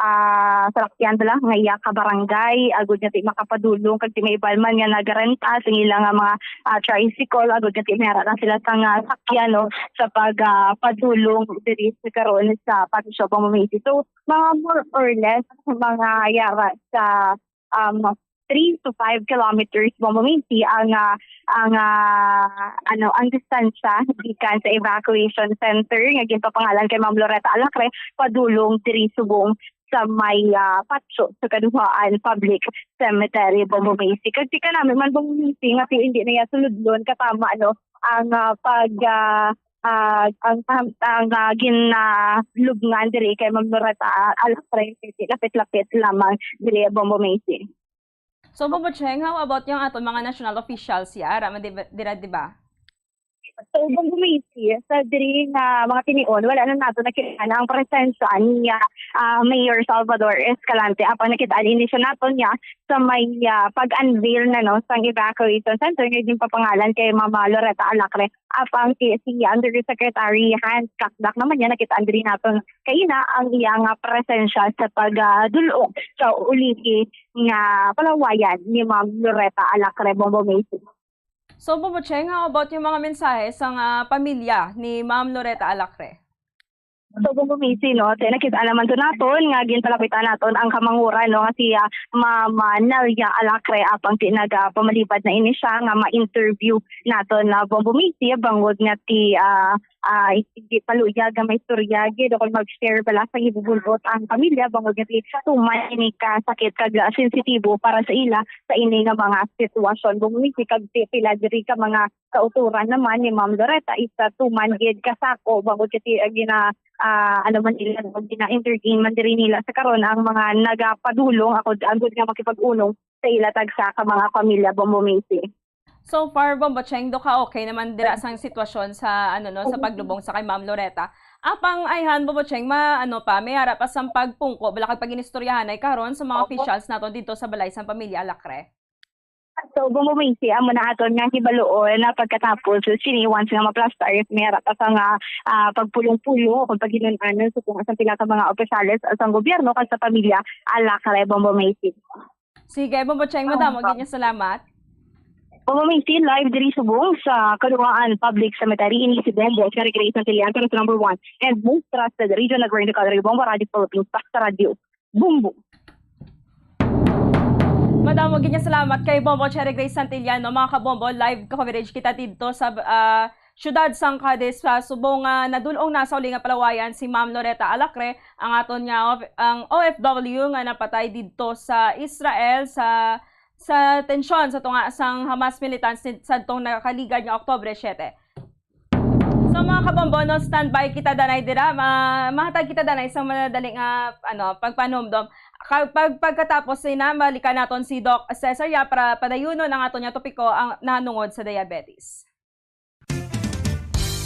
ah, salakyan bala nga iya ka barangay, agud nga di makapadulong kag di may ibalman nga nagarenta sa ila nga mga, ah, tricycle, agud nga di may ara na sila sa nga sakyan, no, sa pag, ah, padulong diri sa karon sa Patricio Bobo Macy. So, mga more or less, mga yara sa, um, three to five kilometers, Bobo Macy, ang, ah, ang, ah, ano, ang distansya gikan sa evacuation center nga ginpapangalan kay Ma'am Loretta Alacre, padulong diri subong sa may, ah, patso sa Kaduhaan Public Cemetery, Bobo Macy. Kag tika namin man, Bobo Macy, nga ti-, hindi na iya suludlon katama, ano, ang, ah, pag, ah, ah, ang, ang, ang, ah, ginalubngan diri kay Ma'am Loretta Alacre, lapit-lapit lamang diri, Bobo Macy. So, Bobo Cheng, how about yung aton mga national officials, yara man di ba, dira, di ba? So, Bobo Macy, sa diri nga mga tinion, wala na nato nakita ang presensya ni, ah, Mayor Salvador Escalante. Apang nakita ini siya nato niya sa may, ah, pag-unveil na, no, sang evacuation center nga ginpapangalan kay Mama Loretta Alacre. Apang si, si Undersecretary Hans Cacdac naman niya, nakita diri nato kaina ang iya nga presensya sa pagdulong sa ulihi nga palawayan ni Ma'am Loretta Alacre, Bobo Macy. So, Bobo Cheng, how about yung mga mensahe sa nga pamilya ni Ma'am Loretta Alacre? So, Bobo Macy, no, sa nakita naman to naton nga ginpalapitan naton ang kamanguran, no, nga si, ah, Ma'am, ah, Nelia Alacre, apang ti nagapamalibad na ini siya nga ma-interview naton na, Bobo Macy, bangod nga ti, ah, ah, hindi paluyag nga may istorya gid o kung mag-share bala sa gibubulbot ang pamilya, bangod nga ti tuman ini ka sakit kag, ah, sensitibo para sa ila sa ini nga mga sitwasyon. Bobo Macy, kag ti pila diri ka mga kauturan naman ni Ma'am Loretta is, ah, tuman gid kasako, bangod nga ti, ah, gina, ah, ano man nila, no, gina-entertain man diri nila sa karon ang mga nagapadulong ako, agud nga makipag-unong sa ila tagsa ka mga pamilya, Bobo Macy. So far, Bobo Cheng, do ka okay naman dira sang sitwasyon sa, ano, no, sa paglubong sa kay Ma'am Loretta. Apang ayhan, Bobo Cheng, ma, ano pa, may ara pa sang pagpungko, bala kag pag-inistoryahan ay karon sa mga Opo. Officials naton dito sa balay sang pamilya Alacre. So, Bobo Macy, amo na aton nga hibaluon na pagkatapos sini, once nga maplastar, may ara pa sa nga, ah, pagpulong-pulong o paghinun-anon sa tunga sa pila ka mga opisyales sang gobyerno kag sa pamilya Alacre, Bobo Macy. Sige, Bobo Cheng, madamo gid nga salamat. Bobo Macy, live diri subong sa Kaluwaan Public Cemetery, ini si Bombo Cherry Grace Santillan, para sa number one and most trusted radio network in the country, Bombo Radio Philippines, para sa Radyo Bombo. Madamo gid nga salamat kay Bombo Cherry Grace Santillan, no? Mga kabombo, live coverage kita didto sa, ah, siyudad sang Cadiz, sa subong nga nadul-ong na sa uli nga palawayan si Ma'am Loretta Alacre, ang aton nga of-, ang O F W nga napatay didto sa Israel sa, sa tensyon sa tunga sang Hamas militants ni-, sadtong nakaligad nga Oktubre siete. So, mga kabombo, no, standby kita danay dira. Ma-, mahatag kita danay sa madali nga, ano, pagpanumdom. Ka-, pag-, pagkatapos sina, balikan naton si Doc Cesar Yap para padayunon ang aton nga topiko, ang nahanungod sa diabetes.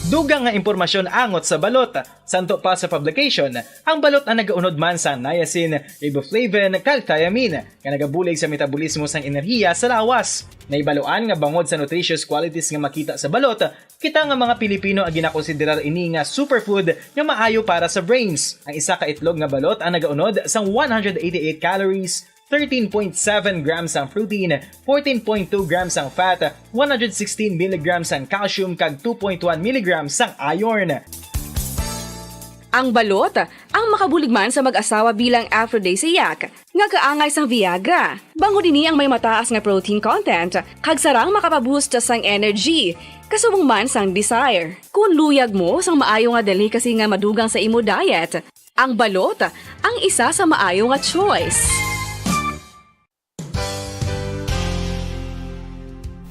Dugang nga impormasyon angot sa balot. Santo pa sa publication, ang balot ang nagaunod man sa niacin, riboflavin, kag thiamine, nga nagabulig sa metabolismo sang enerhiya sa lawas. Nahibaluan nga bangod sa nutritious qualities nga makita sa balot, kita nga mga Pilipino ang ginakonsiderar ini nga superfood nga maayo para sa brains. Ang isa ka itlog nga balot ang nagaunod sang one hundred eighty-eight calories, thirteen point seven grams ang protein, fourteen point two grams ang fat, one hundred sixteen milligrams ang calcium, kag two point one milligrams ang iron. Ang balot, ang makabulig man sa mag-asawa bilang aphrodisiac, nga kaangay sang Viagra. Bangod ini ang may mataas nga protein content, kag sarang makapaboost sang energy, kasubong man sang desire. Kung luyag mo sang maayo nga delicacy nga madugang sa imo diet, ang balot ang isa sa maayo nga choice.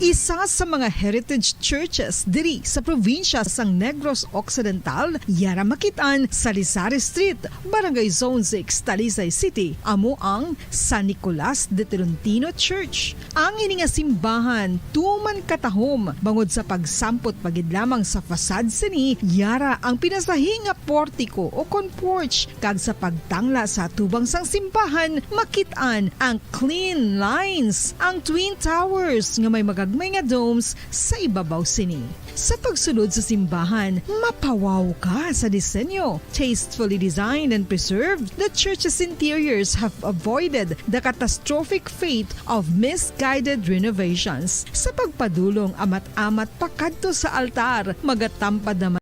Isa sa mga heritage churches diri sa probinsya sang Negros Occidental, yara makit-an sa Lizares Street, Barangay Zone six, Talisay City, amo ang San Nicolas de Tolentino Church. Ang ini nga simbahan tuman katahom bangod sa pagsampot pa gid lamang sa facade sini, yara ang pinasahi nga portiko o kon porch, kag sa pagtangla sa atubang sang simbahan, makit-an ang clean lines, ang twin towers nga may magagmay nga domes sa ibabaw sini. Sa pagsulod sa simbahan, mapawaw ka sa disenyo. Tastefully designed and preserved, the church's interiors have avoided the catastrophic fate of misguided renovations. Sa pagpadulong amat-amat pakadto sa altar, magatampad naman.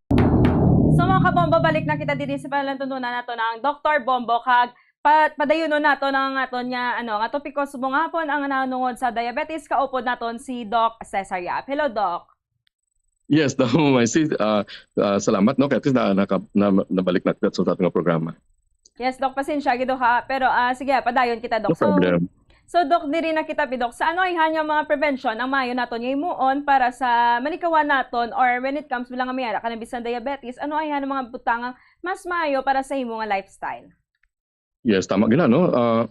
So, mga kabombo, balik na kita diri sa palalantununan nato na ang Doktor Bombo, kag pa-, padayunon nato na ang aton nga, ano, nga topiko subong hapon ang nanungod sa diabetes. Kaupod naton si Doc Cesar Yap. Hello, Doc. Yes, Doc Macy, ah, ah, salamat, no, kay at least na, naka-, na, nabalik na kita sa aton nga programa. Yes, Doc, pasensya gid ha. Pero, ah, sige, padayon kita, Doc. No problem. So, Doc, diri na kita, Doc. Sa ano ay hanya mga prevention ang maayo naton nga himuon para sa manikawan naton, or when it comes bilang nga may ara ka na bisan diabetes, ano ay hanya mga butang nga mas maayo para sa imo nga lifestyle? Yes, tama gina, no? Ah,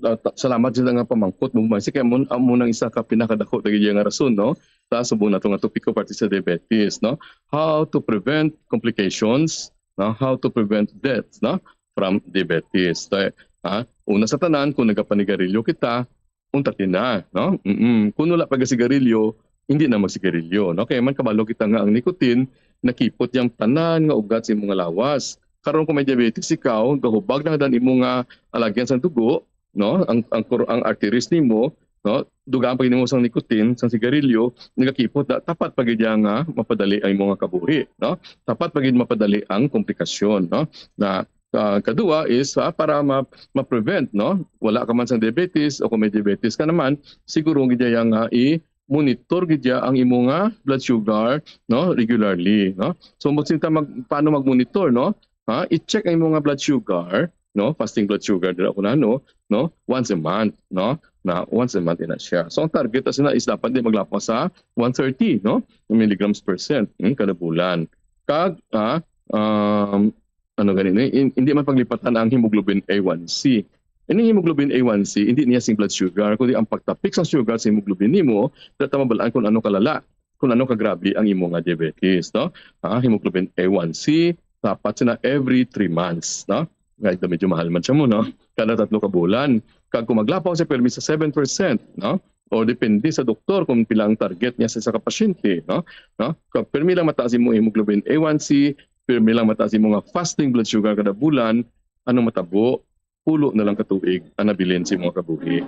ah, ta-, salamat sa nga pamangkot mo, Macy, kay amo, amo nang isa ka pinakadako na gid nga rason, no? Sa subong nato nga topiko parte sa diabetes, no? How to prevent complications, no? How to prevent death, no? From diabetes. Tay, ha? Una sa tanan, kung nagapanigarilyo kita, unta tina, no? Mm-mm. Kung wala pa sigarilyo, hindi na magsigarilyo, no? Kay man kabalo kita nga ang nicotine nakipot yang tanan nga ugat sa imo nga lawas. Karon kung may diabetes ikaw, gahubag na dan imo nga alagyan sang dugo, no? Ang, ang kur-, ang arteries nimo, no? Dugaan pa gid nimo sang nicotine, sang sigarilyo, nagakipot na, tapat pa gid nga mapadali ang imo nga kabuhi, no? Tapat pa gid mapadali ang komplikasyon, no? Na, ah, kadua is, ah, para ma-, ma-prevent, no? Wala ka man sang diabetes o kung may diabetes ka naman, siguro gid ya nga i-monitor gid ya ang imo nga blood sugar, no? Regularly, no? So, mo sinta mag-, paano mag-monitor, no? Ha? I-check ang imo nga blood sugar, no? Fasting blood sugar dira ko na, no? No? Once a month, no? Na once a month ina siya. So, ang target na sila is dapat di maglapas sa one thirty, no? Milligrams per cent, hmm, kada bulan. Kag, ah, um, ano gani ni? In-, hindi man paglipatan ang hemoglobin A one C. Ini hemoglobin A one C, hindi niya sing blood sugar, kundi ang pagtapik sa sugar sa hemoglobin nimo, dapat mabalaan kung ano kalala, kung ano kagrabe ang imo nga diabetes, no? Ah, hemoglobin A one C, dapat sina every three months, no? Nga ito medyo mahal man siya mo, no? Kada tatlo ka bulan. Kag kung maglapaw siya permi sa seven percent, no? O depende sa doktor kung pila ang target niya sa isa ka pasyente, no? No? Kag permi lang mataas imo hemoglobin A one C, permi lang mataas imo nga fasting blood sugar kada bulan, anong matabo? Pulo na lang ka tuig ang nabilin sa imo nga kabuhi.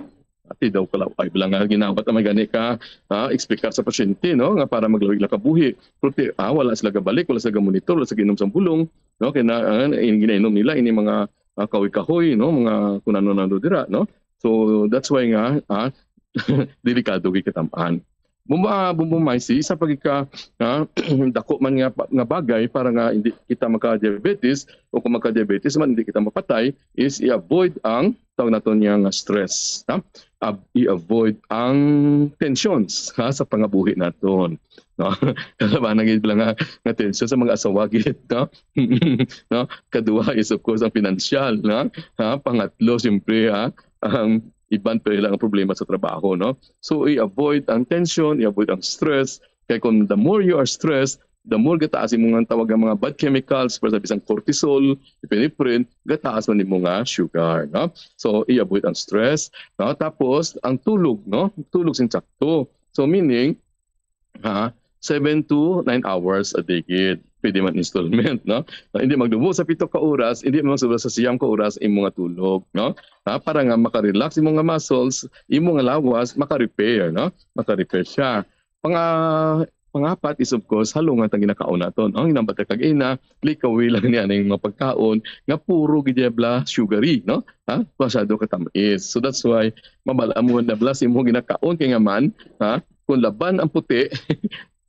Ati daw kalaw-ay lang nga ginawat ang may gani ka, ha, explicar sa pasyente, no, nga para maglawig lang kabuhi. Pero ti-, ah, wala sila gabalik, wala sila gamonitor, wala sila ginom sang bulong, no, kay na, ah, in-, ginainom nila ini mga, ah, kahoy-kahoy, no, mga kun ano-ano dira, no. So that's why nga, ah, delikado gid katam-an. Bumba, bumba may si isa pa gid ka, ah, dako man nga pa-, nga bagay para nga hindi kita maka-diabetes, o kung maka-diabetes man hindi kita mapatay, is i-avoid ang tawag naton niya nga stress, ha? Ab-, i-avoid ang tensions, ha, sa pangabuhi naton, no? Kalabanan gid lang nga, nga tension sa mga asawa gid, no? No? Kadua is of course ang financial, no? Ha? Pangatlo, siyempre, ha, ang iban pa ilang problema sa trabaho, no? So, i-avoid ang tension, i-avoid ang stress. Kay kung the more you are stressed, the more gataas imong ang tawag nga mga bad chemicals, para sa bisang cortisol, epinephrine, gataas man imo nga sugar, no? So, i-avoid ang stress, no? Tapos, ang tulog, no? Tulog sing sakto. So, meaning, ha, seven to nine hours a day gid. Pwede man installment, no? Hindi magdubo sa pito ka oras, hindi man magsobra sa siyam ka oras imo nga tulog, no? Ha, para nga makarelax imo nga muscles, imo nga lawas, maka-repair, no? Maka-repair siya. Panga-, pangapat is, of course, halungan tang ginakaon naton, no? Hinambat ka kag ina, likawi lang niya ang mga pagkaon nga puro gid bla sugary, no? Ha? Masyado ka tamis. So that's why mabal-an mo na bla sa imong ginakaon kay nga man, ha? Kung laban ang puti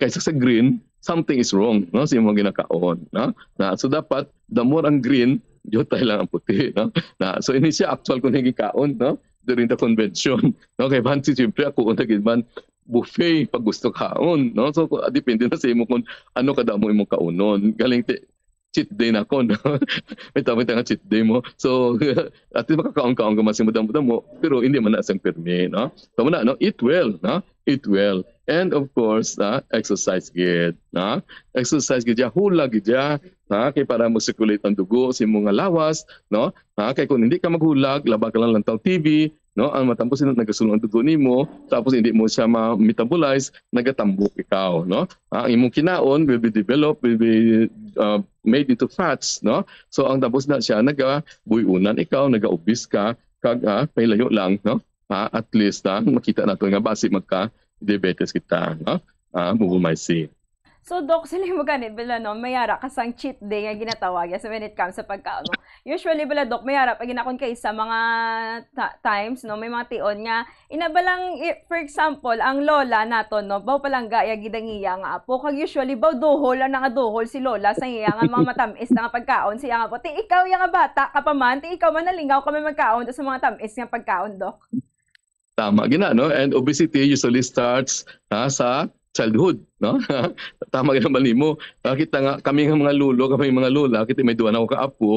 kaysa sa green, something is wrong, no? Sa imong ginakaon, no? Na, so dapat the more ang green, diutay lang ang puti, no? Na, so ini siya actual kung ginkaon, no? During the convention, no? Kay man si siyempre ako una gid man buffet pag gusto kaon, no? So, ku-, depende na sa imo kung ano kadamo imong kaunon. Galing ti-, cheat day na ako, no? May tawag nga cheat day mo. So, at least makakaon-kaon ka man sa madamo-damo, pero hindi man na sang pirmi, no? So, muna, no? Eat well, no? Eat well. And of course, ah, exercise gid, no? Exercise gid, ya, hulag gid, ya, ha? Kay para mo circulate ang dugo sa imong nga lawas, no? Ha? Kay kung hindi ka maghulag, laban ka lang lantaw T V, no? Ang matapos sila nagasulong ang dugo nimo, tapos hindi mo siya ma-metabolize, nagatambok ikaw, no? Ha? Ang imong kinaon will be developed, will be, uh, made into fats, no? So, ang tapos na siya, nagabuy-unan ikaw, nagaubis ka, kag, ah, may layo lang, no? Ha? At least, ah, makita nato nga basi magka-diabetes kita, no? Ah, Bubo Marcy. So, Doc, sila mo gani, bila, no, may ara ka sang cheat day nga ginatawag ya sa when it comes sa pagkaon mo. Usually, bala, Doc, may ara pa ginakon kay sa mga ta-, times, no, may mga tion nga, ina ba lang, i-, for example, ang lola naton, no, baw palangga ya gidangiya nga apo. Kag usually, baw duhol ang nga duhol si lola sa iya nga mga matamis na nga pagkaon. Siya nga po, ti ikaw ya nga bata ka pa man, ti ikaw man nalingaw ka man magkaon sa mga tamis nga pagkaon, Doc. Tama gina, no? And obesity usually starts, ha, sa childhood, no? Tama gina ba nimo? Ah, kita nga, kami nga mga lolo, kami mga lola, kita may duha na ako ka apo,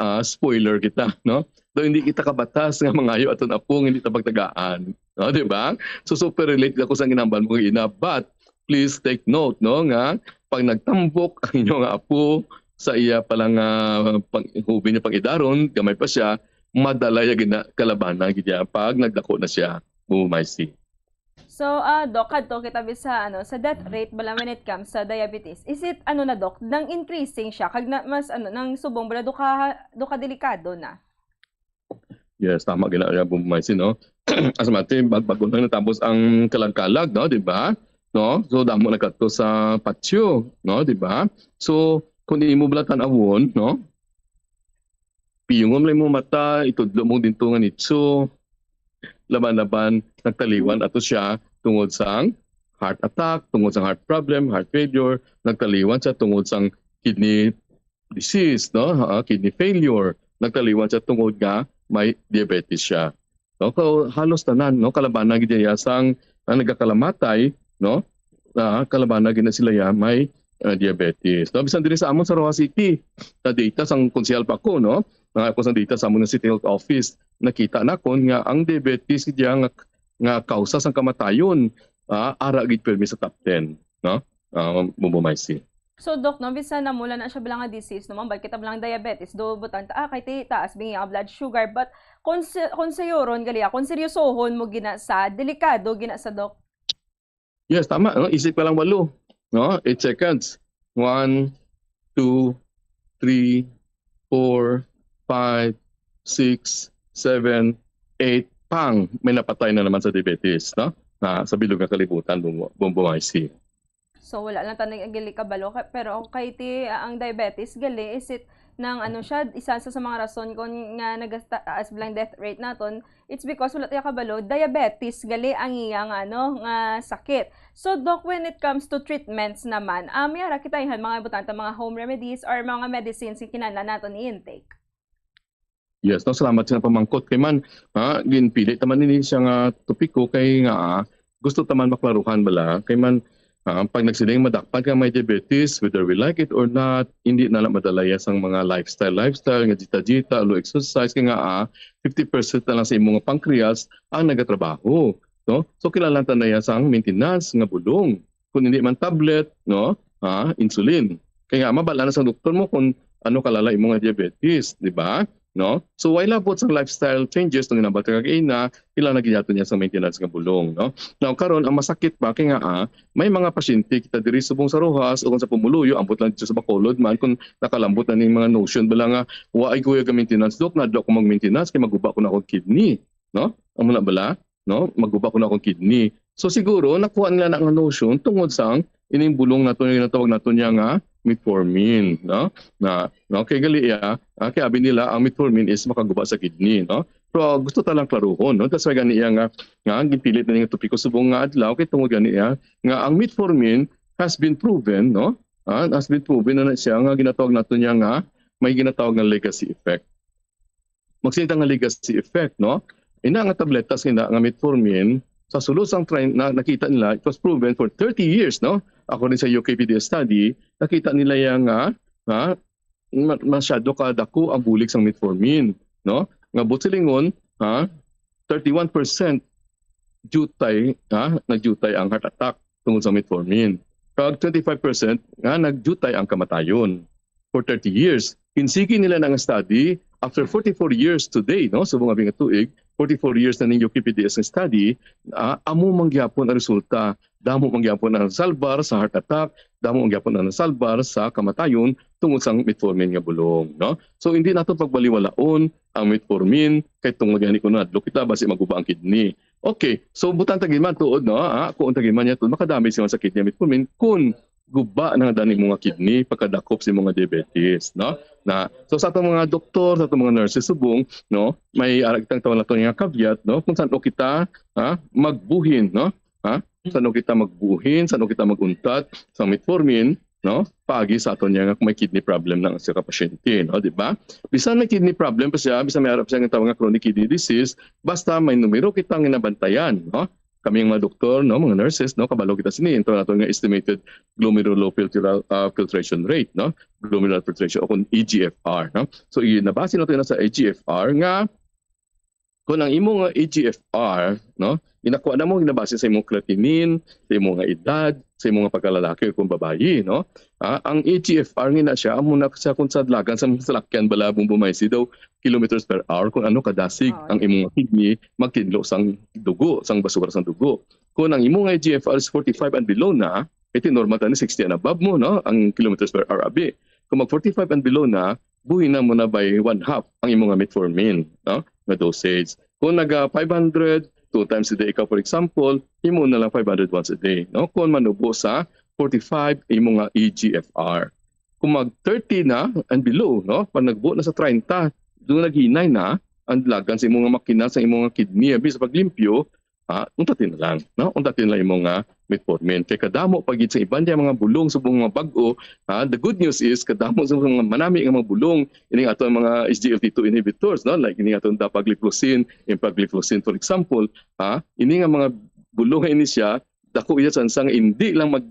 ah, spoiler kita, no? Do hindi kita kabatas nga mangayo aton apo nga hindi ta pagtagaan, no? Di ba? So, super relate ako sa ginambal mo, ina. But please take note, no, nga pag nagtambok ang inyo nga apo sa iya pa lang, ah, pang-, hubin niya pang-idaron, gamay pa siya, madala ya gina-, kalabanan gid niya pag nagdako na siya. Bubo Marcy. So, ah, Doc, kadto kita bi sa, ano, sa death rate bala when it comes sa diabetes. Is it, ano na, Doc, nang increasing siya? Kag na, mas, ano, nang subong bala, duka, duka delikado na? Yes, tama gina ya, Bubo Marcy, no? As mati, bag-, bago lang natapos ang kalag-kalag, no? Di ba? No? So, damo na kadto sa patio, no? Di ba? So, kung imo bala tan-awon, no? Piyungon lang mo mata, itudlo mo dinto nga nitso. Laban-laban, nagtaliwan ato siya tungod sang heart attack, tungod sang heart problem, heart failure, nagtaliwan siya tungod sang kidney disease, no? Ah, kidney failure, nagtaliwan siya tungod nga may diabetes siya. No? So, halos tanan, no? Kalabanan gid niya sang, ang nagakalamatay, no? Ah, kalabanan gid na sila ya may, ah, diabetes. No? Bisan diri sa amon sa Roxas City, na data sang konsehal pa ako, no? Nga ako sang data sa amon nga City Health Office, nakita nakon nga ang diabetes gid ya nga, nga kausa sang kamatayon, ah, ara gid pirmi sa top ten, no? Ah, Bubo Marcy. So, Doc, no, bisan na mula na siya bala nga disease, no, ma'am, bad kita bala nga diabetes, do butang ta, ah, kay ti taas bingi ang blood sugar, but kung si-, kung sayuron gali, ah, kung seryosohon mo gina sa, delikado gina sa, Doc. Yes, tama, no? Isip ka lang walo, no? Eight seconds. One, two, three, four, five, six, seven, eight, pang, may napatay na naman sa diabetes, no? Na sa bilog nga kalibutan, Bumbo-, Bumbo Marcy. So, wala lang tayo nag-agili kabalo. Ka-, pero kay ti, ah, ang diabetes, gali, is it nang ano siya, isa sa, sa mga rason kung nga nagtaas lang death rate naton, it's because wala tayo kabalo, diabetes, gali ang iya nga, ano, nga sakit. So, Doc, when it comes to treatments naman, ah, may ara kita ihan mga butang ta mga home remedies or mga medicines nga kinahanglan naton i-intake? Yes, no, salamat sa pamangkot. Kay man, ha, ginpili ta man ini siya nga topiko kay nga, ah, gusto ta man maklaruhan bala. Kay man, ah, pag nagsiling madakpan ka may diabetes, whether we like it or not, hindi na lang madala ya sang mga lifestyle, lifestyle nga jita-jita, low exercise, kay nga, ah, fifty percent na lang sa imong pancreas ang nagatrabaho, no? So, kinahanglan ta na ya sang maintenance nga bulong. Kung hindi man tablet, no? Ha, insulin. Kay nga, mabal-an na sa doktor mo kung ano kalala imo nga diabetes, di ba? No? So, why labot sang lifestyle changes nga ginabati ka kaina, kailangan gid nato niya sa maintenance nga bulong, no? Now, karon ang masakit pa kay nga, ah, may mga pasyente kita diri subong sa Roxas o kung sa Pumuluyo, ambot lang dito sa Bacolod man, kung nakalambot na ning mga notion bala nga, "Wa ay kuya ga maintenance, Doc, nadlo ko mag-maintenance kay maguba ko na akong kidney," no? Amo na bala, no? Maguba ko na akong kidney. So, siguro nakuha nila na ang notion tungod sang ining bulong nato nga ginatawag nato niya nga metformin, no? Na, no, kay gali iya, ah, kay abi nila ang metformin is makaguba sa kidney, no? Pero gusto ta lang klaruhon, no? That's why gani iya nga, nga ang ginpilit na ning topiko subong nga adlaw kay tungod gani iya nga ang metformin has been proven, no? Ah, has been proven na, na siya nga ginatawag nato niya nga may ginatawag nga legacy effect. Magsinta nga legacy effect, no? Ina nga tabletas nga, nga metformin, Sa sulod sang train na nakita nila, it was proven for thirty years, no? According sa U K P D S study, nakita nila yang, ah, ah, ma-, masyado ka dako ang bulig sang metformin, no? Nga buot silingon, ha, thirty-one percent jutay, ha, nagjutay ang heart attack tungod sa metformin. Kag twenty-five percent nga nagjutay ang kamatayon for thirty years. Ginsigi nila na nga study after forty-four years today, no? Subong abi nga tuig, forty-four years na ning U K P D S nga study, ah, amo man gyapon ang resulta. Damo man gyapon ang nasalbar sa heart attack, damo man gyapon ang nasalbar sa kamatayon tungod sang metformin nga bulong, no? So, hindi nato pagbaliwalaon ang metformin kay tungod gani kuno nadlok kita basi maguba ang kidney. Okay, so butang ta gid man tuod, no? Ah, kung ta gid man niya tuod, makadamage naman sa kidney ang metformin kung guba na nga daw ning mga kidney pagkadakop sa mga diabetes, no? Na, so sa atong mga doktor, sa atong mga nurses subong, no, may ara kitang tawag nato nga caveat, no, kung san-o kita, ha, magbuhin, no? Ha? San-o kita magbuhin, san-o kita mag-untat sa metformin, no? Paagi sa aton niya nga kung may kidney problem na ang isa ka pasyente, no, di ba? Bisan may kidney problem pa siya, bisan may ara pa siya nga tawag nga chronic kidney disease, basta may numero kita nga nabantayan, no? Kami nga mga doktor, no, mga nurses, no, kabalo kita sini, ito nato nga estimated glomerular filtral, ah, filtration rate, no? Glomerular filtration o kung E G F R, no? So, i-, nabase nato na sa E G F R nga kung ang imo nga E G F R, no, ginakuha na mo, ginabase sa imong creatinine, sa imo nga edad, sa imo nga pagkalalaki o kung babayi, no? Ah, ang E G F R nga na siya, amo na siya kung sa dalagan sa mga salakyan bala, Bombo Maisi, daw kilometers per hour, kung ano kadasig Ay. ang imo nga kidney magtinlo sang dugo, sang basura sang dugo. Kung ang imo nga E G F R is forty-five and below na, iti normal tani sixty and above mo, no, ang kilometers per hour abi. Kung mag forty-five and below na, buhi na mo na by one half ang imo nga metformin, no, nga dosage. Kung naga five hundred, two times a day ikaw, for example, imo na lang five hundred once a day, no? Kung manubo sa forty-five imo nga E G F R. Kung mag thirty na and below, no? Pag nagbuo na sa treinta, doon naghinay na ang dalagan sa imo nga makina, sa imo nga kidney, abi sa paglimpyo, ha, untatin na lang, no? Untatin lang imo nga metformin. Kay kadamo pa gid sa iban niya mga bulong subong mga bag-o, ha? The good news is kadamo sa mga manami nga mga bulong ining ato mga S G L T two inhibitors, no? Like ining ato dapagliflozin, empagliflozin, for example, ha? Ini nga mga bulong nga ini siya, dako iya chance nga hindi lang mag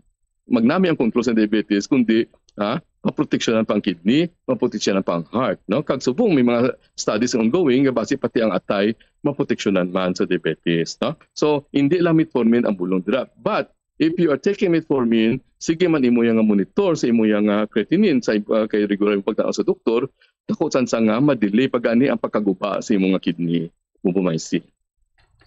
magnami ang kontrol sa diabetes, kundi, ha, maproteksyonan pa ang kidney, maproteksyonan pa ang heart, no? Kag subong may mga studies nga ongoing nga basi pati ang atay maproteksyonan man sa diabetes, no? So, hindi lang metformin ang bulong dira. But if you are taking metformin, sige man imo yang monitor sa imo yang, ah, creatinine sa, ah, kay regular yung pagtanaw sa doktor, dako chance nga ma-delay pa gani ang pagkaguba sa imo nga kidney, Bombo Maisi.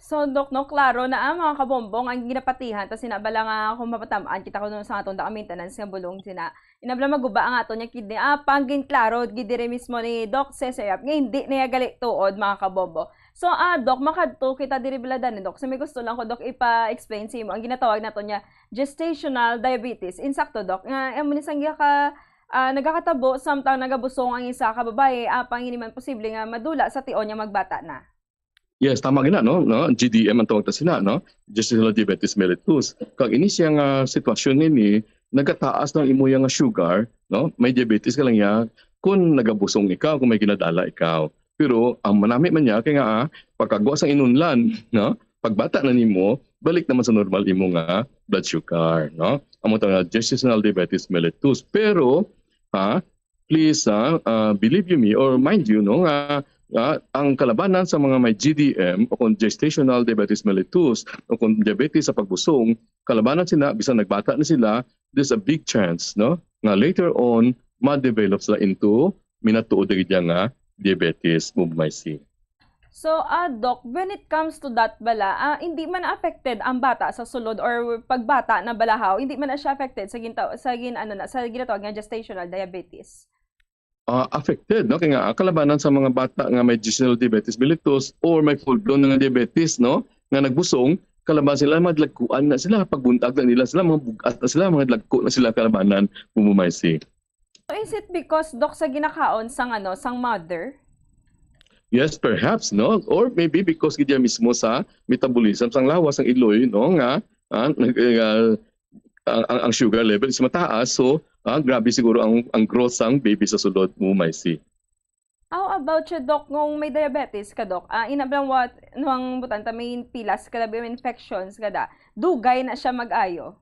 So, Doc, no, klaro na, ah, mga kabombong, ang ginapatihan, tas sina bala nga kung mapatam-an kita kuno sa atong daan maintenance nga bulong sina, inabla maguba ang aton nga kidney. Ah, pang ginklaro gid diri mismo ni Doc Cesar Yap nga hindi na iya gali tuod, mga kabombo. So, ah, Doc, makadto kita diri bala dani, Doc. So, may gusto lang ko, Doc, ipa-explain sa imo ang ginatawag naton nga gestational diabetes. Insakto, Doc, nga amo ni sang ka, ah, nagakatabo samtang nagabusong ang isa ka babayi, ah, pang hindi man posible nga madula sa tion nga magbata na. Yes, tama gina, no? No? G D M ang tawag ta sina, no? Gestational diabetes mellitus. Kag ini siya nga sitwasyon nini, nagataas ang imo nga sugar, no? May diabetes ka lang ya kung nagabusong ikaw, kung may ginadala ikaw. Pero ang manami man niya kay nga, ah, pagkagwa sang inunlan, no? Pagbata na nimo, balik naman sa normal imo nga blood sugar, no? Amo ta nga gestational diabetes mellitus. Pero, ha, please, ah, ah, believe you me or mind you, no, nga, nga ang kalabanan sa mga may G D M o kung gestational diabetes mellitus o kung diabetes sa pagbusong, kalabanan sila, bisan nagbata na sila, there's a big chance, no, nga later on, ma-develop sila into minatuod na gid nga diabetes, Bombo Maisi. So, ah, Doc, when it comes to that bala, ah, hindi man affected ang bata sa sulod or pagbata na balahaw, hindi man na siya affected sa ginta-, sa gin-, ano na, sa ginatawag nga gestational diabetes? Ah, affected, no? Kaya nga, ang kalabanan sa mga bata nga may gestational diabetes mellitus or may full-blown na nga diabetes, no? Nga nagbusong, kalaban sila, madlagkuan na sila, pagbunag na nila sila, mga bugat na sila, mga dlagko na sila kalabanan, Bombo Maisi. So, is it because, Doc, sa ginakaon sang, ano, sang mother? Yes, perhaps, no? Or maybe because gid yan mismo sa metabolism sang lawas, sang iloy, no? Nga, ah, nag-, ah, ang, ang, ang sugar level is mataas, so, ah, grabe siguro ang, ang growth sang baby sa sulod, Bombo Maisi. How about you, Doc, kung may diabetes ka, Doc? Ah, ina lang what, nung butan ta may pilas ka, may infections ka da. Dugay na siya mag-ayo.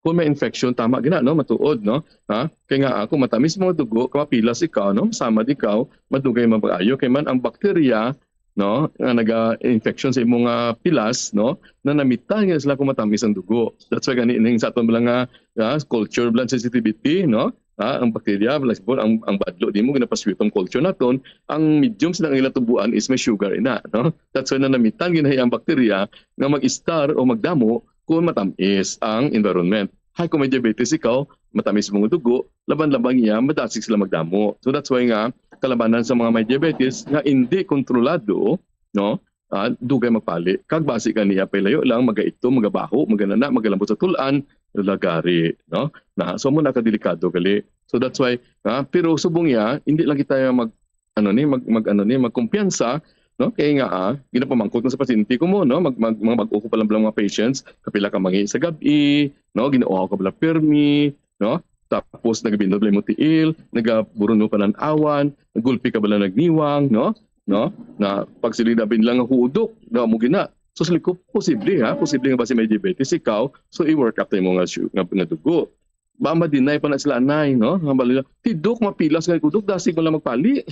Kung may infection, tama gina, no? Matuod, no? Ha? Kay nga, ah, kung matamis mo dugo, kung mapilas ikaw, no? Masamad ikaw, madugay man pag-ayo. Kay man, ang bakterya, no? Nga naga-infection sa imong ah, pilas, no? Nanamitan nga sila kung matamis ang dugo. That's why gani ning sa aton lang nga ah, culture blood sensitivity, no? Ah, ang bakterya, like, ang, ang badlo di mo ginapasweet ang culture naton, ang medium sa ilang tubuan is may sugar ina, no? That's why nanamitan ginahi ang bakterya nga mag-estar o magdamo kung matamis ang environment. Hay kung may diabetes ikaw, matamis mong dugo, laban-laban niya, madasig sila magdamo. So that's why nga, kalabanan sa mga may diabetes nga hindi kontrolado, no? Ah, dugay magpali. Kag basi ka niya, pailayo lang, magaitom, magabaho, maganana, magalambot sa tulan, lagari, no? Na, so mo nakadelikado gali. So that's why, ah, pero subong niya, hindi lang kita mag, ano ni, mag, mag ano ni, magkumpiyansa, no? Kay nga, ah, ginapamangkot ko sa pasyente ko mo, no? Mag, mag, mga bag-o ko pa lang mga patients, kapila ka mangi sa gabi, no? Ginauhaw ka bala permi, no? Tapos nagabindot lang mo tiil, nagaburon mo panan-awan, gulpi ka bala nagniwang, no? No? Na pagsiling na binlang ako udok, na mo gina. So sabi ko, posible ha, posible nga basi may diabetes ikaw, so i-work up tayo mo nga, su- nga, nga dugo. Ba ma-deny pa na sila anay, no? Nga bali, tidok mapilas nga udok, dasig mo lang magpali.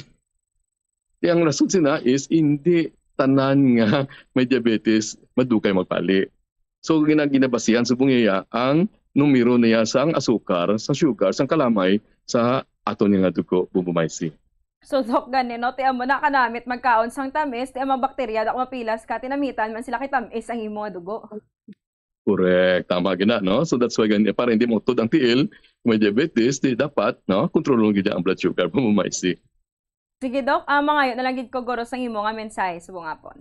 Di ang rason sina is hindi tanan nga may diabetes madugay magpali. So gina ginabasihan sa bungiya ang numero niya sang asukar, sa sugar, sang kalamay sa ato niya nga dugo, Bumbumaysi. So, Doc, gani, no? Ti amo na kanamit magkaon sang tamis, ti ang mga bakterya, Doc, mapilas ka, tinamitan man sila kay tamis ang imo nga dugo. Correct. Tama gina, no? So that's why gani, para hindi mo ang tiil, may diabetes, di dapat, no? Kontrolon gid ang blood sugar, Bumbumaysi. Sige, Doc, ah, mangayo na lang gid ko guro sang imo nga mensahe subong hapon.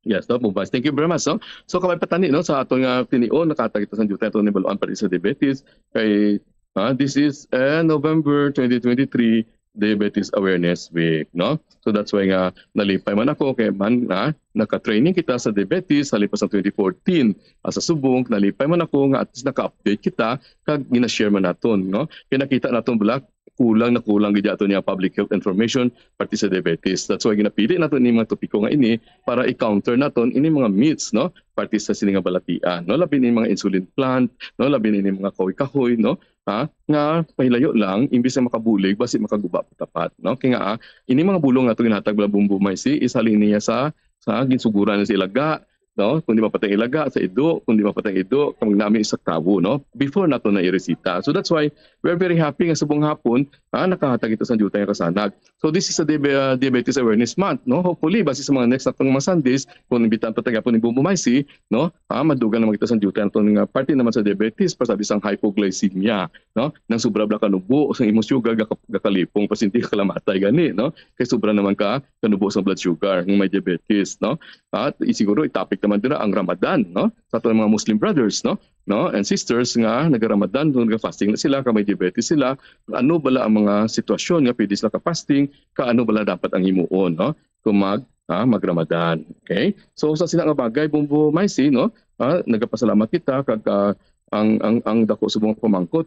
Yes, no, Bumbumaysi. Thank you very much. No? So, kabay patani, no, sa aton nga tinion, nakahatag kita sa duty ato ni Baluan para sa diabetes. Kay, ah, this is eh, November twenty twenty-three Diabetes Awareness Week, no? So that's why nga nalipay man ako kay man na naka-training kita sa diabetes sa lipas ng twenty fourteen. Ah, sa subong, nalipay man ako nga at least naka-update kita kag gina-share man naton, no? Kay nakita naton bala kulang na kulang gid ato niya public health information parte sa diabetes. That's why ginapili nato ini mga topiko nga ini para i-counter naton ini mga myths, no? Parte sa sini nga balatian, no? Labi ni mga insulin plant, no? Labi ni mga kahoy-kahoy, no? Ha? Nga pahilayo lang, imbis na makabulig, basi makaguba pa tapat, no? Kay nga, ah, ini mga bulong nato ginhatag bala Bumbumaysi, is halin niya sa sa ginsuguran na sa ilaga, no? Kung di mapatay ilaga, sa ido, kung di mapatay ido, kung nami sa tawo, no? Before nato na iresita. So that's why we're very happy nga subong hapon, ha, nakahatag ito sa duty nga kasanag. So this is a diabe- uh, Diabetes Awareness Month, no? Hopefully, basi sa mga next natong mga Sundays, kung imbitahan pa taga po ni Bumbumaysi, no? Ha, madugan naman kita sa duty naton nga parte naman sa diabetes, pasabi sang hypoglycemia, no? Nang sobra bala kanubo sa imong sugar, gaka- gakalipong, pasyente ka kalamatay gani, no? Kay sobra naman ka kanubo sa blood sugar, kung may diabetes, no? At i- siguro i-topic naman dira ang Ramadan, no? Sa aton mga Muslim brothers, no? No? And sisters nga naga-Ramadan, kung naga-fasting na sila, kung may diabetes sila, ano bala ang mga sitwasyon nga pwede sila ka-fasting, ka ano bala dapat ang himuon, no? Kung mag, ah, mag-Ramadan. Okay? So sa sila nga bagay, Bumbumaysi, no? Ah, nagapasalamat kita kag ah, ang ang ang dako subong nga pamangkot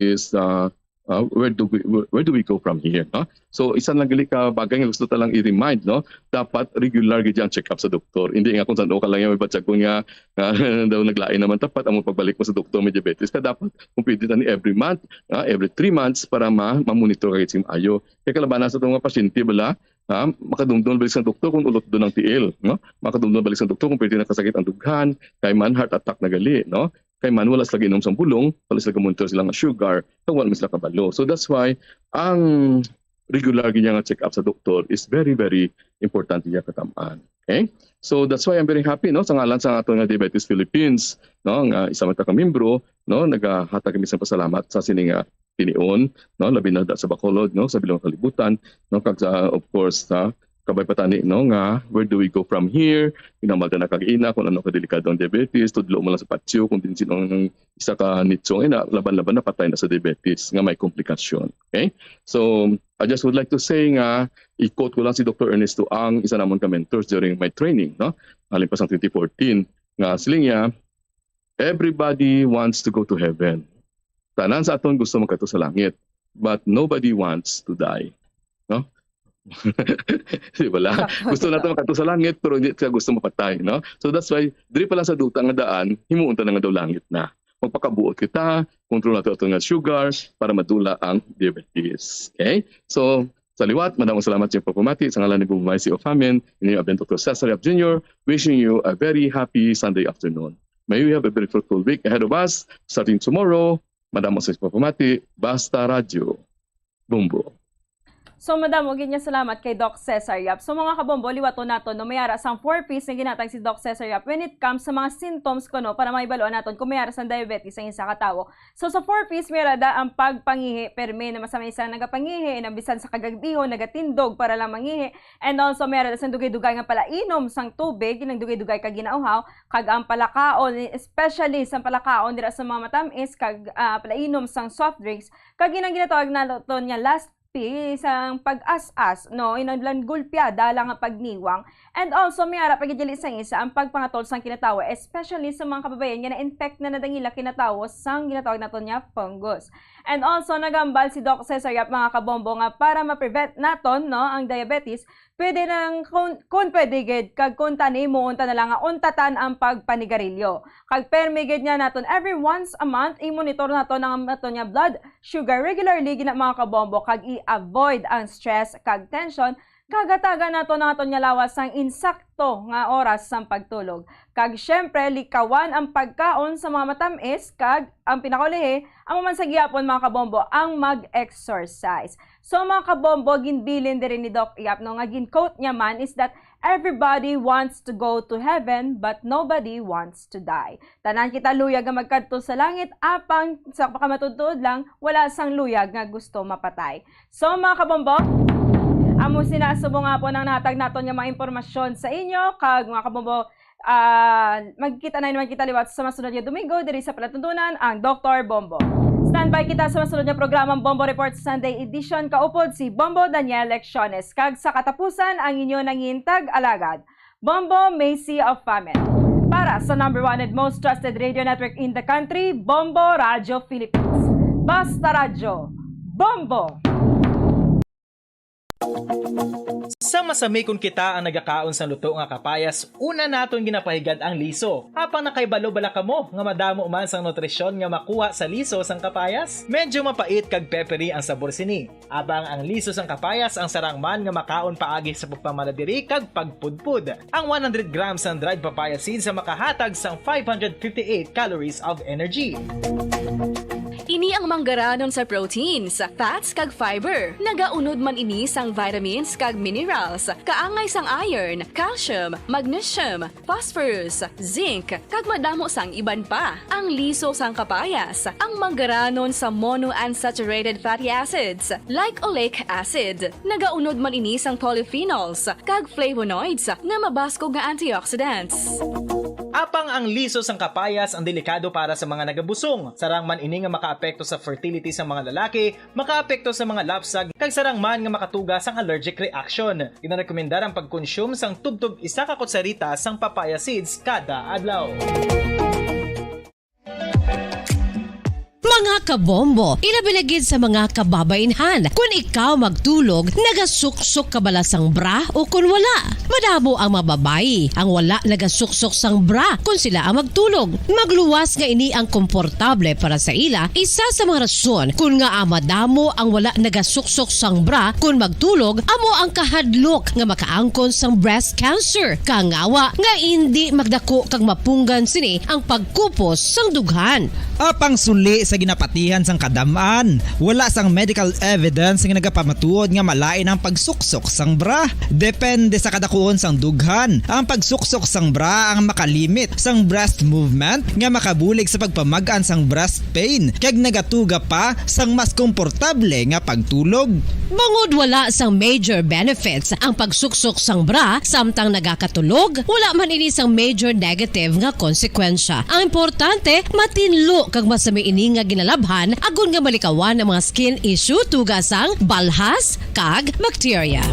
is ah, ah, where do we where, where do we go from here, no? So isa lang gali ka bagay nga gusto ta lang i-remind, no? Dapat regular gid ang check-up sa doktor. Hindi nga kung san-o ka lang yan, may batyagon nga, nga daw naglain naman tapat ang pagbalik mo sa doktor may diabetes ka. Dapat kung pwede tani every month, ah, every three months para ma ma-monitor ka gid sing maayo. Kay kalabanan sa atong mga pasyente bala, ha, makadumdom balik sa doktor kung ulot doon ang tiil, no? Makadumdom balik sa doktor kung pwede nakasakit ang dughan, kay man heart attack na gali, no? Kay man wala sila ginom sang bulong, wala sila gamonitor sila nga sugar, kag wala man sila kabalo. So that's why ang regular gid nga check-up sa doktor is very, very important niya katam-an. Okay? So that's why I'm very happy, no, sa ngalan sa aton nga Diabetes Philippines, no, nga isa man ta ka membro, no, nagahatag kami sa pasalamat sa sini nga tinion, no, labi na da sa Bacolod, no, sa bilog nga kalibutan, no, kag sa, of course, sa kabay patani, no, nga where do we go from here? Ginamata na kag ina kung ano kadelikado ang diabetes, tudlo mo lang sa patio kung din sino ang isa ka nitsong ina, laban-laban na patay na sa diabetes nga may komplikasyon. Okay? So, I just would like to say nga, i-quote ko lang si Doctor Ernesto Ang, isa namon ka mentors during my training, no? Halin pa sa twenty fourteen, nga siling niya, everybody wants to go to heaven. Tanan sa aton gusto magkadto sa langit, but nobody wants to die. No? Di ba lang? Gusto nato makadto sa langit, pero hindi ka gusto mapatay, no? So that's why, diri pa lang sa duta nga daan, himuon ta na nga daw langit na. Magpakabuot kita, control nato ato nga sugar para madula ang diabetes. Okay? So, sa liwat, madamo salamat sa pagpamati. Sa ngalan ni Bumbaisi of Hamin, ini ang Doctor Cesar Yap Junior, wishing you a very happy Sunday afternoon. May we have a very fruitful week ahead of us. Starting tomorrow, madamo sa pagpamati. Basta Radyo. Bombo. So, madamo gid nga salamat kay Doc Cesar Yap. So, mga kabombo, liwaton naton, no, may ara sang four P's nga ginatag si Doc Cesar Yap when it comes sa mga symptoms kuno para mahibaluan naton kung may ara sang diabetes ang isa ka tawo. So, sa four P's, may ara da ang pagpangihi permi, na masama isang nagapangihi, na bisan sa kagabihon, nagatindog para lang mangihi. And also, may ara da sang dugay-dugay nga palainom sang tubig, nang dugay-dugay ka ginauhaw, kag ang palakaon, especially sang palakaon dira sa mga matamis, kag ah, palainom sang soft drinks, kag yun ang ginatawag naton nga last P sang pag-as-as, no? Inablan gulpyada lang ang pagniwang. And also, may ara pa gid dili sang isa ang pagpangatol sang kinatawo, especially sa mga kababayan nga na-infect na nadangila kinatawo sang ginatawag naton nga fungus. And also, nagambal si Doc Cesar Yap, mga kabombo, nga para ma-prevent naton, no, ang diabetes, pwede nang kun, kun pwede gid, kag kun tani mo unta na lang nga untatan ang pagpanigarilyo. Kag permi gid nga naton every once a month, i-monitor naton ang aton nga blood sugar regularly gina, mga kabombo, kag i-avoid ang stress kag tension, kag hatagan naton ang aton nga lawas sang insakto nga oras sang pagtulog. Kag syempre, likawan ang pagkaon sa mga matamis, kag ang pinakaulihi, amo man sa gihapon, mga kabombo, ang mag-exercise. So, mga kabombo, ginbilin diri ni Doc Yap, no, nga gin-quote niya man is that everybody wants to go to heaven, but nobody wants to die. Tanan kita luyag nga magkadto sa langit, apang sa pakamatudtuod lang, wala sang luyag nga gusto mapatay. So, mga kabombo, amo sina subong nga po nang nahatag naton nga mga impormasyon sa inyo, kag mga kabombo, ah, magkita na naman kita liwat sa masunod nga Domingo diri sa Palatuntunan, ang Doktor Bombo. Standby kita sa masunod nga programa, ang Bombo Report Sunday Edition, kaupod si Bombo Daniel Lecciones, kag sa katapusan, ang inyo nangin tag-alagad, Bombo Macy of Famine. Para sa number one and most trusted radio network in the country, Bombo Radio Philippines. Basta Radyo, Bombo! Sa masamikon kita ang nagakaon sang luto nga kapayas, una naton ginapahigad ang liso. Apang nakahibalo bala kamo nga madamo man sang nutrisyon nga makuha sa liso sang kapayas? Medyo mapait kag peppery ang sabor sini. Apang ang liso sang kapayas ang sarang man nga makaon paagi sa pagpamala diri kag pagpudpod. Ang one hundred grams sang dried papaya seeds ang makahatag sang five hundred fifty-eight calories of energy. Ini ang manggaranon sa proteins, fats kag fiber. Nagaunod man ini sang vitamins kag minerals, kaangay sang iron, calcium, magnesium, phosphorus, zinc, kag madamo sang iban pa. Ang liso sang kapayas, ang manggaranon sa monounsaturated fatty acids, like oleic acid. Nagaunod man ini sang polyphenols kag flavonoids nga mabaskog nga antioxidants. Apang ang liso sang kapayas ang delikado para sa mga nagabusong. Sarang man ini nga makaapekto sa fertility sa mga lalaki, makaapekto sa mga lapsag, kag sarang man nga makatuga sang allergic reaction. Ginarekomendar ang pagkonsume sang tubtob isa ka kutsarita sang papaya seeds kada adlaw. Mga kabombo, ilabi na gid sa mga kababainhan. Kun ikaw magtulog, nagasuksok ka bala sang bra o kun wala? Madamo ang mga babayi ang wala nagasuksok sang bra kun sila ang magtulog. Magluwas nga ini ang komportable para sa ila, isa sa mga rason kun ngaa madamo ang wala nagasuksok sang bra kun magtulog amo ang kahadlok nga makaangkon sang breast cancer, kangawa nga indi magdako kag mapunggan sini ang pagkupos sang dughan. Apang suli sa ginapatihan sang kadam-an, wala sang medical evidence nga nagapamatuod nga malain ang pagsuksok sang bra. Depende sa kadakuon sang dughan. Ang pagsuksok sang bra ang makalimit sang breast movement nga makabulig sa pagpamag-an sang breast pain kag nagatuga pa sang mas komportable nga pagtulog. Bangod wala sang major benefits ang pagsuksok sang bra samtang nagakatulog, wala man ini sang major negative nga konsekwensya. Ang importante, matinlo kag masami ini nga ginalabhan agod nga malikawan ang mga skin issue tuga sang balhas kag bacteria.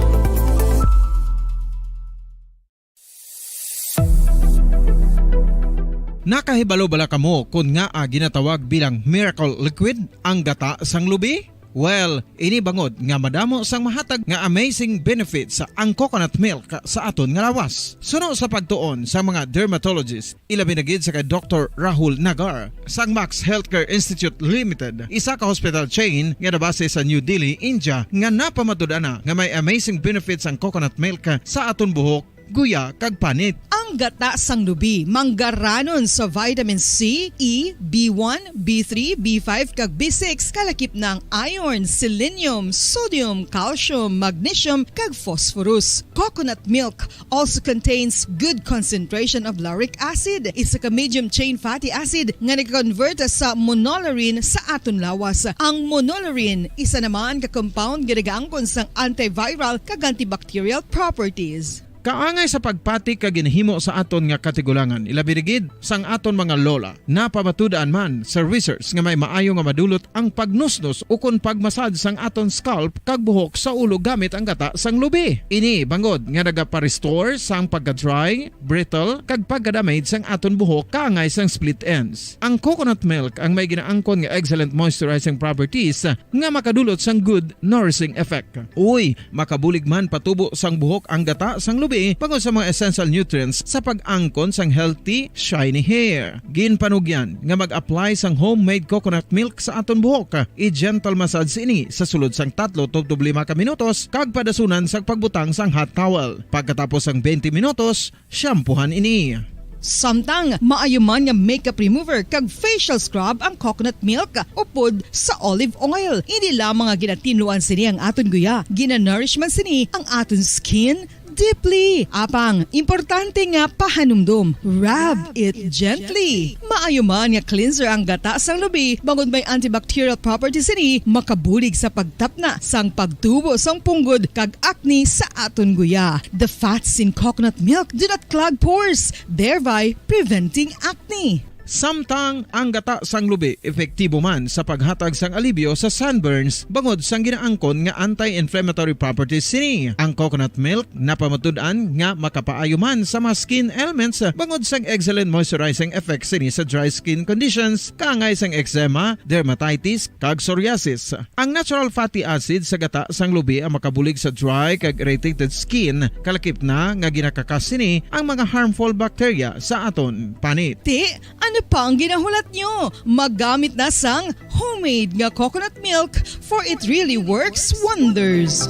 Nakahibalo bala kamo kon ngaa ginatawag bilang miracle liquid ang gata sang lubi? Well, ini bangod nga madamo sang mahatag nga amazing benefits ang coconut milk sa aton nga lawas. Suno sa pagtuon sa mga dermatologist, ilabi na gid sa kay Doktor Rahul Nagar sang Max Healthcare Institute Limited, isa ka hospital chain nga nabase sa New Delhi, India, nga napamatud-an na nga may amazing benefits ang coconut milk sa aton buhok, guya, kag panit. Ang gata sang lubi manggaranon sa vitamin C, E, B one, B three, B five, kag B six, kalakip na ang iron, selenium, sodium, calcium, magnesium, kag phosphorus. Coconut milk also contains good concentration of lauric acid, isa ka medium chain fatty acid nga nag-convert sa monolaurin sa aton lawas. Ang monolaurin, isa naman ka compound nga nagaangkon sang antiviral kag antibacterial properties. Kaangay sa pagpati kag ginhimo sa aton nga katigulangan, ilabi na gid sang aton mga lola. Napamatud-an man sa research nga may maayo nga madulot ang pagnusnos ukon pagmasad sang aton scalp kag buhok sa ulo gamit ang gata sang lubi. Ini bangod nga nagapa-restore sang pagka-dry, brittle, kag pagka-damage sang aton buhok kaangay sang split ends. Ang coconut milk ang may ginaangkon nga excellent moisturizing properties nga makadulot sang good nourishing effect. Uy, makabulig man patubo sang buhok ang gata sang lubi bangod sa mga essential nutrients sa pag-angkon sang healthy, shiny hair. Ginpanugyan nga mag-apply sang homemade coconut milk sa aton buhok. I-gentle massage ini sa sulod sang tatlo tubtob lima ka minutos kag padasunan sang pagbutang sang hot towel. Pagkatapos sang twenty minutos, shampoohan ini. Samtang maayo man nga makeup remover kag facial scrub ang coconut milk upod sa olive oil. Hindi lamang nga ginatinluan sini ang aton guya, ginanourish man sini ang aton skin deeply. Apang, importante nga pahanumdom, rub it gently. Maayo man nga cleanser ang gata sang lubi, bangod may antibacterial properties sini, makabulig sa pagtapna sang pagtubo sang punggod kag acne sa aton guya. The fats in coconut milk do not clog pores, thereby preventing acne. Samtang ang gata sang lubi epektibo man sa paghatag sang alibyo sa sunburns bangod sang ginaangkon nga anti-inflammatory properties sini. Ang coconut milk napamatud-an nga makapaayo man sa mga skin ailments bangod sang excellent moisturizing effects sini sa dry skin conditions, kaangay sang eczema, dermatitis, kag psoriasis. Ang natural fatty acid sa gata sang lubi ang makabulig sa dry kag irritated skin, kalakip na nga ginakakas sini ang mga harmful bacteria sa aton panit. Ti, ano pa ang ginahulat nyo? Maggamit na sang homemade nga coconut milk, for it really works wonders.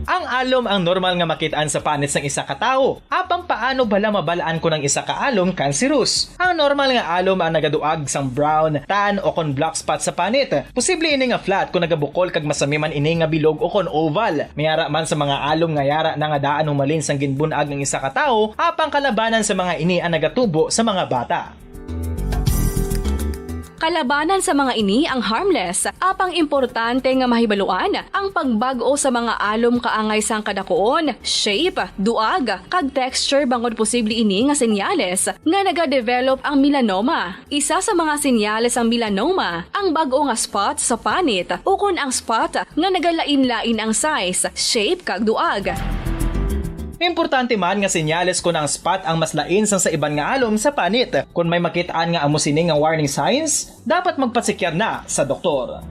Ang alom ang normal nga makit-an sa panit sang isa ka tawo. Apang paano bala mabal-an kon ang isa ka alom kanserus? Ang normal nga alom ang nagaduag sang brown, tan, o kon black spot sa panit. Posible ini nga flat kon nagabukol kag masami man ini nga bilog o kon oval. May ara man sa mga alom nga yara na nga daan humalin sang ginbun-ag ang isa ka tawo, apang kalabanan sa mga ini ang nagatubo sa mga bata. Kalabanan sa mga ini ang harmless, apang importante nga mahibaluan ang pagbag-o sa mga alom kaangay sang kadakuon, shape, duag, kag texture bangod posible ini nga senyales nga nagadevelop ang melanoma. Isa sa mga senyales sang melanoma ang bag-o nga spot sa panit ukon ang spot nga nagalain-lain ang size, shape, kag duag. Importante man nga senyales kon ang spot ang mas lain sang sa iban nga alom sa panit. Kon may makit-an nga amo sini nga warning signs, dapat magpasikyar na sa doktor.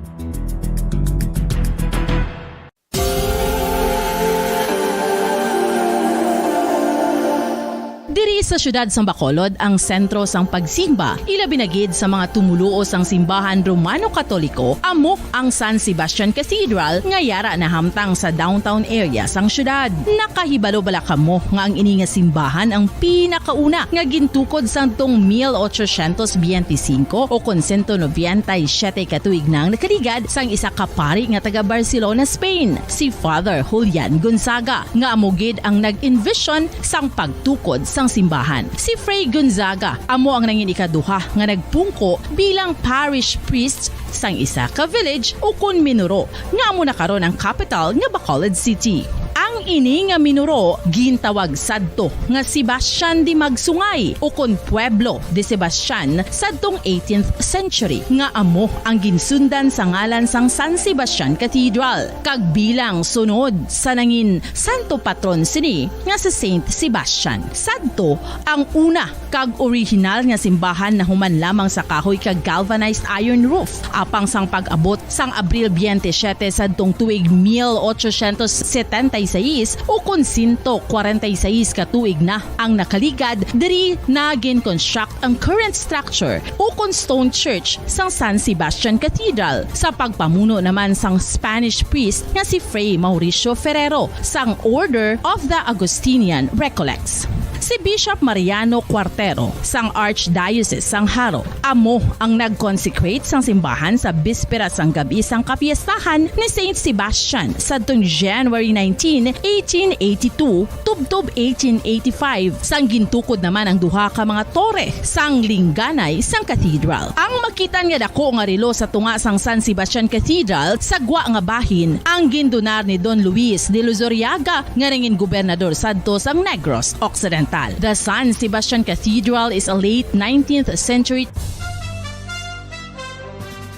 Diri sa siyudad sang Bacolod ang sentro sang pagsimba, ilabi na gid sa mga tumoluo sang simbahan Romano Katoliko, amo ang San Sebastian Cathedral nga yara nahamtang sa downtown area sang siyudad. Nakahibalo bala kamo nga ang ini nga simbahan ang pinakauna nga gintukod sadtong mil ochocientos biyente singko o kon sento nobenta y siyete ka tuig nang nakaligad sang isa ka pari nga taga Barcelona, Spain, si Father Julian Gonzaga, nga amo gid ang nag-envision sang pagtukod sang simbahan. Si Fray Gonzaga amo ang nangin ikaduha nga nagpungko bilang parish priest sang isa ka village ukon minuro nga amo na karon ang kapital nga Bacolod City. Ang Ang ini nga minuro gintawag sadto nga Sebastian de Magsungay, ukon Pueblo de Sebastian, sadtong eighteenth century, nga amo ang ginsundan sa ngalan sang San Sebastian Cathedral, kag bilang sunod sa nangin santo patron sini nga si Saint Sebastian. Sadto ang una kag orihinal nga simbahan nahuman lamang sa kahoy kag galvanized iron roof, apang sang pag-abot sang Abril twenty-seven sadtong tuig mil ochocientos setenta y seis, ukon sento kwarenta y seis ka tuig na ang nakaligad, diri na gin-construct ang current structure, ukon stone church, sang San Sebastian Cathedral, sa pagpamuno naman sang Spanish priest nga si Fray Mauricio Ferrero sang Order of the Augustinian Recollects. Si Bishop Mariano Cuartero sang Archdiocese sang Jaro amo ang nag-consecrate sang simbahan sa bispera sang gab-i sang kapiestahan ni Saint Sebastian sadtong January nineteen, eighteen eighty-two, tubtob eighteen eighty-five, sang gintukod naman ang duha ka mga tore sang lingganay sang cathedral. Ang makitan nga dako nga relo sa tunga sang San Sebastian Cathedral sa gwa nga bahin ang gindunar ni Don Luis de Luzuriaga, nga nangin gobernador sadto sang Negros Occidental. The San Sebastian Cathedral is a late nineteenth century.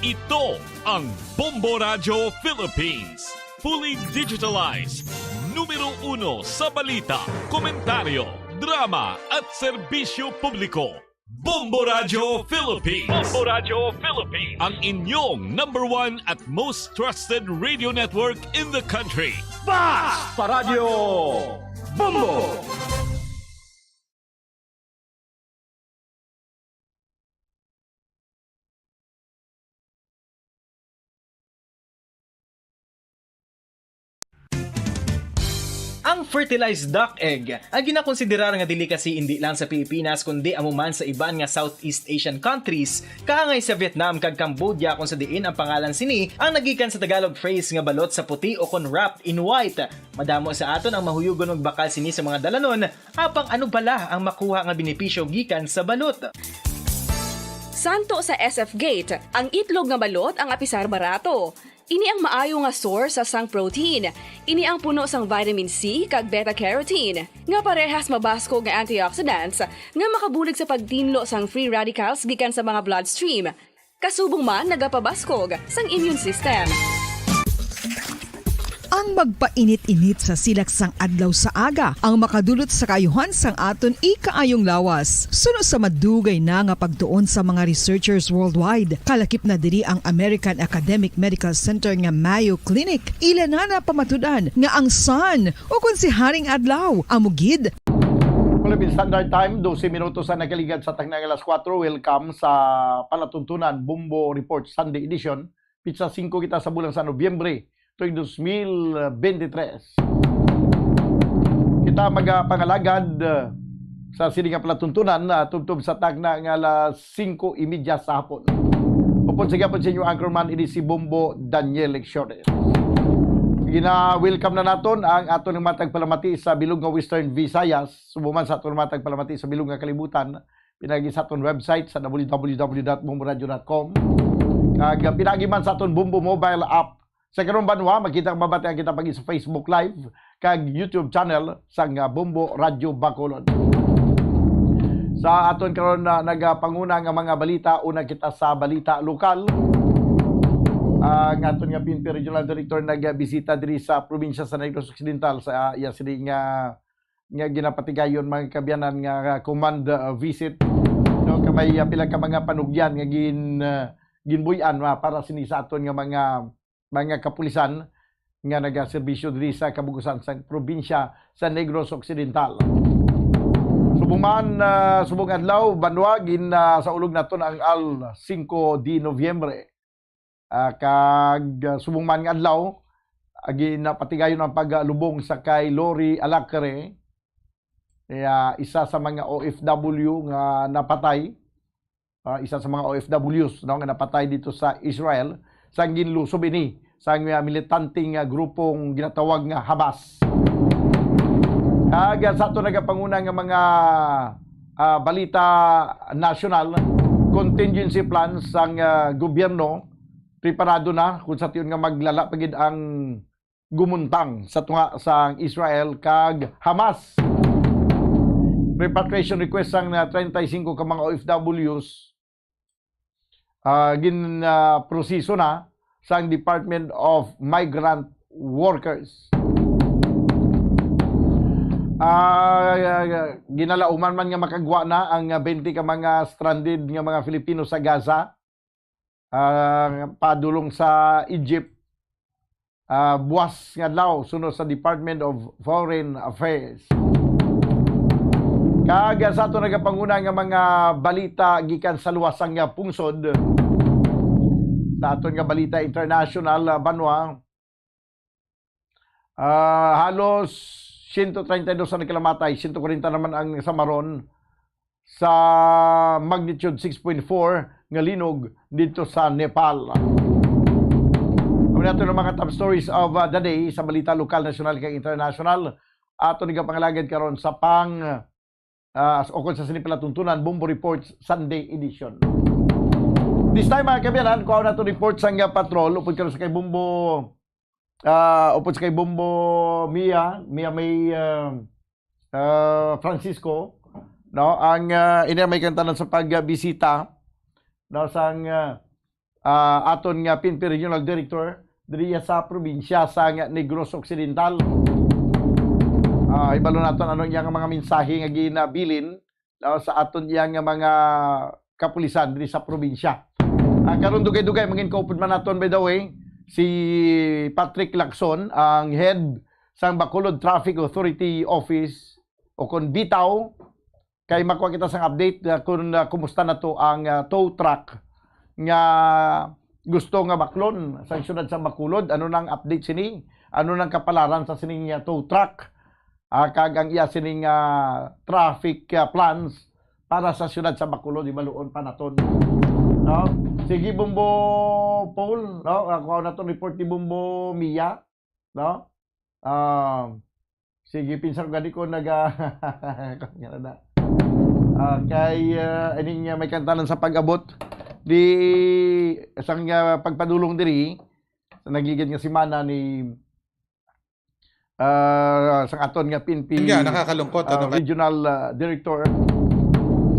Ito ang Bombo Radyo Philippines. Fully digitalized. Numero uno sa balita, komentaryo, drama at serbisyo publiko. Bombo Radyo Philippines. Bombo Radyo Philippines. Ang inyong number one at most trusted radio network in the country. Basta Radyo Bombo! Ang fertilized duck egg ang ginakonsiderar nga delicacy indi lang sa Pilipinas, kundi amo man sa iban nga Southeast Asian countries, kaangay sa Vietnam kag Cambodia, kung sa diin ang pangalan sini ang nagikan sa Tagalog phrase nga balot sa puti o kon wrapped in white. Madamo sa aton ang mahuyugon magbakal sini sa mga dalanon, apang ano bala ang makuha nga benepisyo gikan sa balot? Santo sa S F Gate, ang itlog nga balot ang apisar barato. Ini ang maayo nga source sang protein. Ini ang puno sang vitamin C kag beta carotene, nga parehas mabaskog nga antioxidants nga makabulig sa pagtinlo sang free radicals gikan sa mga bloodstream. Kasubong man nagapabaskog sang immune system. Ang magpainit-init sa silak sang adlaw sa aga ang makadulot sa kaayuhan sang aton ikaayong lawas. Suno sa madugay na nga pagtuon sa mga researchers worldwide, kalakip na diri ang American Academic Medical Center nga Mayo Clinic. Ila na napamatud-an nga ang sun, o kon si Haring Adlaw, amo gid Philippine Standard Time, dose minutos ang nakaligad sa takna nga alas kuwatro. Welcome sa palatuntunan, Bombo Report Sunday Edition. Pitsa singko kita sa bulan sa Nobyembre, tuig dos mil bente tres. Kita magapangalagad, uh, sa sini nga palatuntunan, uh, tubtob sa takna nga alas singko y media sa hapon. Upod sa gihapon sa inyo anchorman, ini si Bombo Daniel Lecciores. Gina-welcome na naton ang aton nga matag palamati sa bilog nga Western Visayas, subong man sa aton matag palamati sa bilog nga kalibutan, pinagi sa aton website sa w w w dot bomboradio dot com. Kag pinagi man sa aton Bombo mobile app. Sa karong banwa, makita ang mabati ang kita pagi sa Facebook Live kag YouTube channel sang, ah, Bombo Radyo Bacolod. Sa aton karon na nagapanguna nga mga balita, una kita sa balita lokal. Ang aton nga P N P Regional Director nagbisita diri sa probinsya sa Negros Occidental sa iya sini nga, nga ginapatigayon, mga kaabyanan, nga command, uh, visit. No, kay may, uh, pila ka mga panugyan nga gin, uh, ginbuy-an, uh, para sini sa aton nga mga, mga kapulisan nga nagaserbisyo diri sa kabug-usan sang probinsya sa Negros Occidental. Subong man, uh, subong adlaw, banwa, gin, uh, sa ulog naton ang Al Cinco de Noviembre. Ah, kag, ah, subong man nga adlaw, agi na patigayon ang paglubong sa kay Lori Alacre, eh, ah, isa sa mga O F W nga napatay, ah, isa sa mga O F Ws, no, nga napatay dito sa Israel, sang ginlusob ini sang, ah, militanteng, ah, grupong ginatawag nga Hamas. Kag, ah, sa ato nagapanguna nga mga, ah, balita nasyonal, contingency plans sang, ah, gobyerno preparado na kung sa tion nga maglala pa gid ang gumuntang sa tunga sang Israel kag Hamas. Repatriation request sang, ah, treinta y cinco ka mga O F Ws, ah, gin, ah, proseso na sang Department of Migrant Workers. Ah, ginalauman man nga makagwa na ang, ah, twenty ka mga stranded nga mga Filipino sa Gaza, ah, padulong sa Egypt, ah, buwas nga adlaw, suno sa Department of Foreign Affairs. Kag sa ato nagapanguna nga mga balita gikan sa luwasang nga pungsod, sa aton nga balita international, ah, banwa, ah, halos siyento treinta y dos ang nakalamatay, siyento kwarenta naman ang samaron sa magnitude six point four nga linog dito sa Nepal. Ang nato ng mga top stories of, uh, the day sa balita lokal, nasyonal, kag international. Ato ni kapangalagad karon sa pang, uh, o kung sa sini pala tuntunan, Bombo Reports Sunday Edition. This time, mga kabiyanan, kuha nato report sa nga patrol upod karon sa kay Bombo, ah, upod sa kay Bombo Mia, Mia May, ah, ah, Francisco, no? Ang, ah, ini may kantanan sa pagbisita, no, sang, ah, ah, aton nga P N P Regional Director diri sa probinsya sa nga Negros Occidental. Ah, ibalo naton ano iya nga mga mensahe nga ginabilin, no, sa aton iya nga mga kapulisan diri sa probinsya. Ah, karon dugay-dugay, mangin kaupod man naton, by the way, si Patrick Lacson, ang head sang Bacolod Traffic Authority Office, o kon BITAW, kay makuha kita sang update, ah, kung, ah, kumusta na to ang, ah, tow truck nga gusto nga baklon sa siyudad sa Bacolod. Ano nang update sini? Ano nang kapalaran sa sining, ah, tow truck? Ah, kag ang iya sining, ah, traffic, ah, plans para sa siyudad sa Bacolod, di maluon pa naton. No? Sige, Bombo Paul, no? Ah, kuha naton report ni Bombo Mia, no? Ah, sige, pinsan ko gani ko naga-, nga na. Ah, kay, ah, ining, ah, may kantanan sa pag-abot di sang, ah, pagpadulong diri sa nagligad nga semana ni, ah, sang aton nga P N P, Nga, nakakalungkot, ah, ano ka- Regional, ah, Director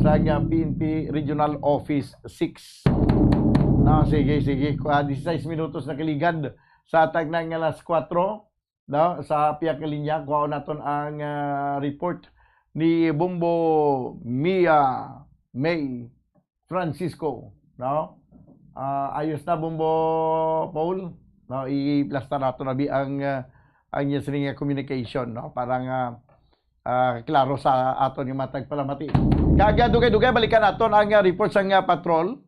sa nga P N P Regional Office six. Na, sige, sige. Kuha, dieciséis minutos na kaligad sa tagna nga alas kuwatro, no? Sa pihak nga linya, kuhaon naton ang, ah, report ni Bombo Mia May Francisco, no? Ah, ayos na, Bombo Paul, no? I-plastar nato na bi ang, ah, ang iya sini nga communication, no? Para nga, ah, klaro sa aton nga matag palamati. Kag, ah, dugay-dugay, balikan naton ang, ah, report sang, ah, patrol.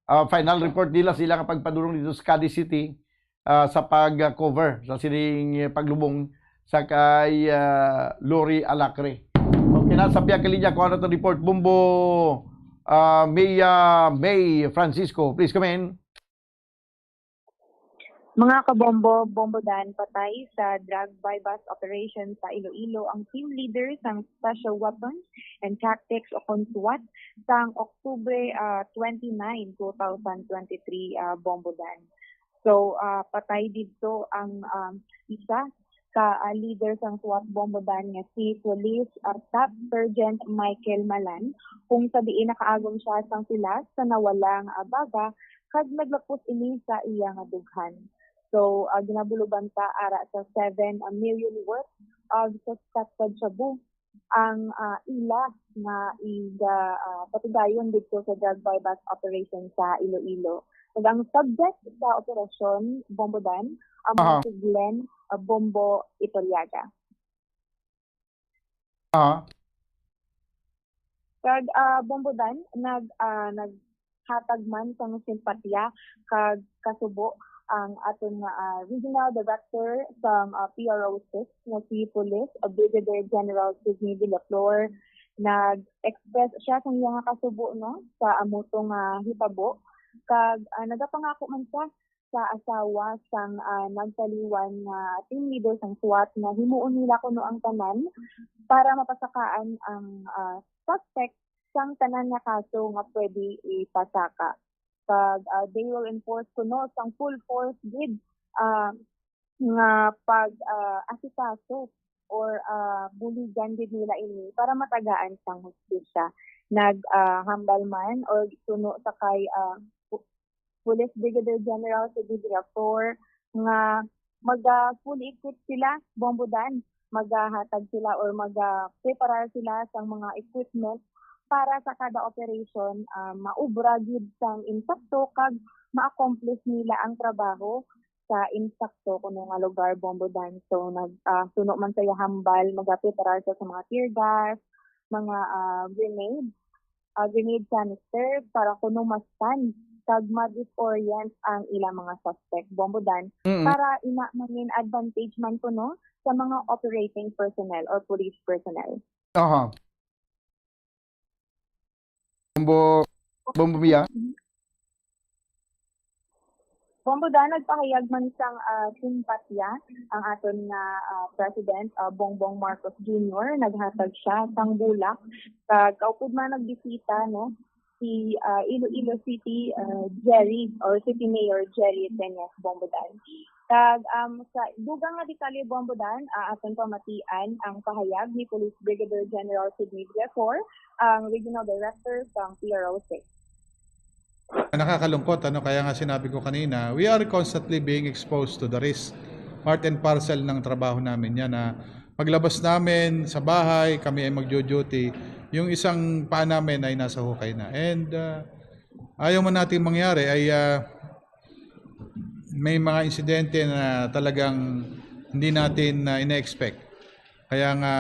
Ah, final report nila sila nga pagpadulong dito sa Cadiz City, ah, sa pag-cover sa sining paglubong sa kay, ah, Lori Alacre. Okay na, sa pihak nga linya, kuha na itong report. Bombo, ah, Mia May Francisco, please come in. Mga kabombo, Bombo Dan, patay sa drug buy-bust operation sa Iloilo ang team leader sang Special Weapons and Tactics o kon SWAT sang Oktubre, ah, twenty-nine, two thousand twenty-three, ah, Bombo Dan. So, ah, patay didto ang, um, isa ka, ah, leader sang SWAT Bombo Dan nga si Police, ah, Staff Sergeant Michael Malan, kung sa diin nakaagom siya sang pilas sa nawalang, ah, baga kag naglapos ini sa iya nga dughan. So, ah, ginabulogan ta ara sa seven million worth of suspected shabu ang, ah, ila nga iga, ah, patigayon didto sa drug buy-bust operation sa Iloilo. Kag ang subject sa operasyon, Bombo Dan, amo Aha. si Glenn, ah, Bombo Itoriaga. Aha. Kag, ah, Bombo Dan, nag, ah, naghatag man sang simpatya kag kasubo ang aton nga, ah, Regional Director sang, ah, P R O six nga si Police, ah, Brigadier General Sidney Villaflor. Nag-express siya sang iya nga kasubo, no, sa amo to nga hitabo. Kag, ah, nagapangako man siya sa asawa sang, ah, nagtaliwan nga team leader sang SWAT nga himuon nila kuno ang tanan para mapasakaan ang, ah, suspect sang tanan nga kaso nga pwede ipasaka. Kag, ah, they will enforce kuno sang full force gid, ah, nga pag, ah, asikaso or, ah, buligan gid nila ini para matagaan sang hustisya. Nag, ah, hambal man or suno sa kay, ah, Pu-, Police Brigadier General Sydney Villaflor nga maga fully equipped sila, Bombo Dan. Magahatag sila or magapreparar sila sang mga equipment para sa kada operation, ah, maubra gid sang insakto kag ma-accomplish nila ang trabaho sa insakto kuno nga lugar, Bombo Dan. So, nag, ah, suno man sa iya hambal, magapreparar sa, sa mga tear gas, mga, ah, grenade, ah, grenade canister para kuno mastan kag ma-disorient ang ilang mga suspect, Bombo Dan, Mm. para ina mangin advantage man kuno sa mga operating personnel or police personnel. Aha. Bombo, Bombo Mia? Bombo Dan, nagpahayag man sang, ah, simpatya ang aton nga, ah, President, ah, Bongbong Marcos Junior. Naghatag siya sang bulak kag kaupod man nagbisita, no, si, ah, Iloilo City, ah, Jerry or City Mayor Jerry Tenyes, Bombo Dan. Kag, um, sa dugang nga detalye, Bombo Dan, ah, aton pamatian ang pahayag ni Police Brigadier General Sydney Villaflor, ang Regional Director sang P R O six. Nakakalungkot, ano, kaya nga sinabi ko kanina, we are constantly being exposed to the risk. Part and parcel ng trabaho namin yan, na paglabas namin sa bahay, kami ay magjo-duty, yung isang paa namin ay nasa hukay na. And, uh, ayaw man nating mangyari ay, uh, may mga insidente na talagang hindi natin, uh, ina-expect. Kaya nga,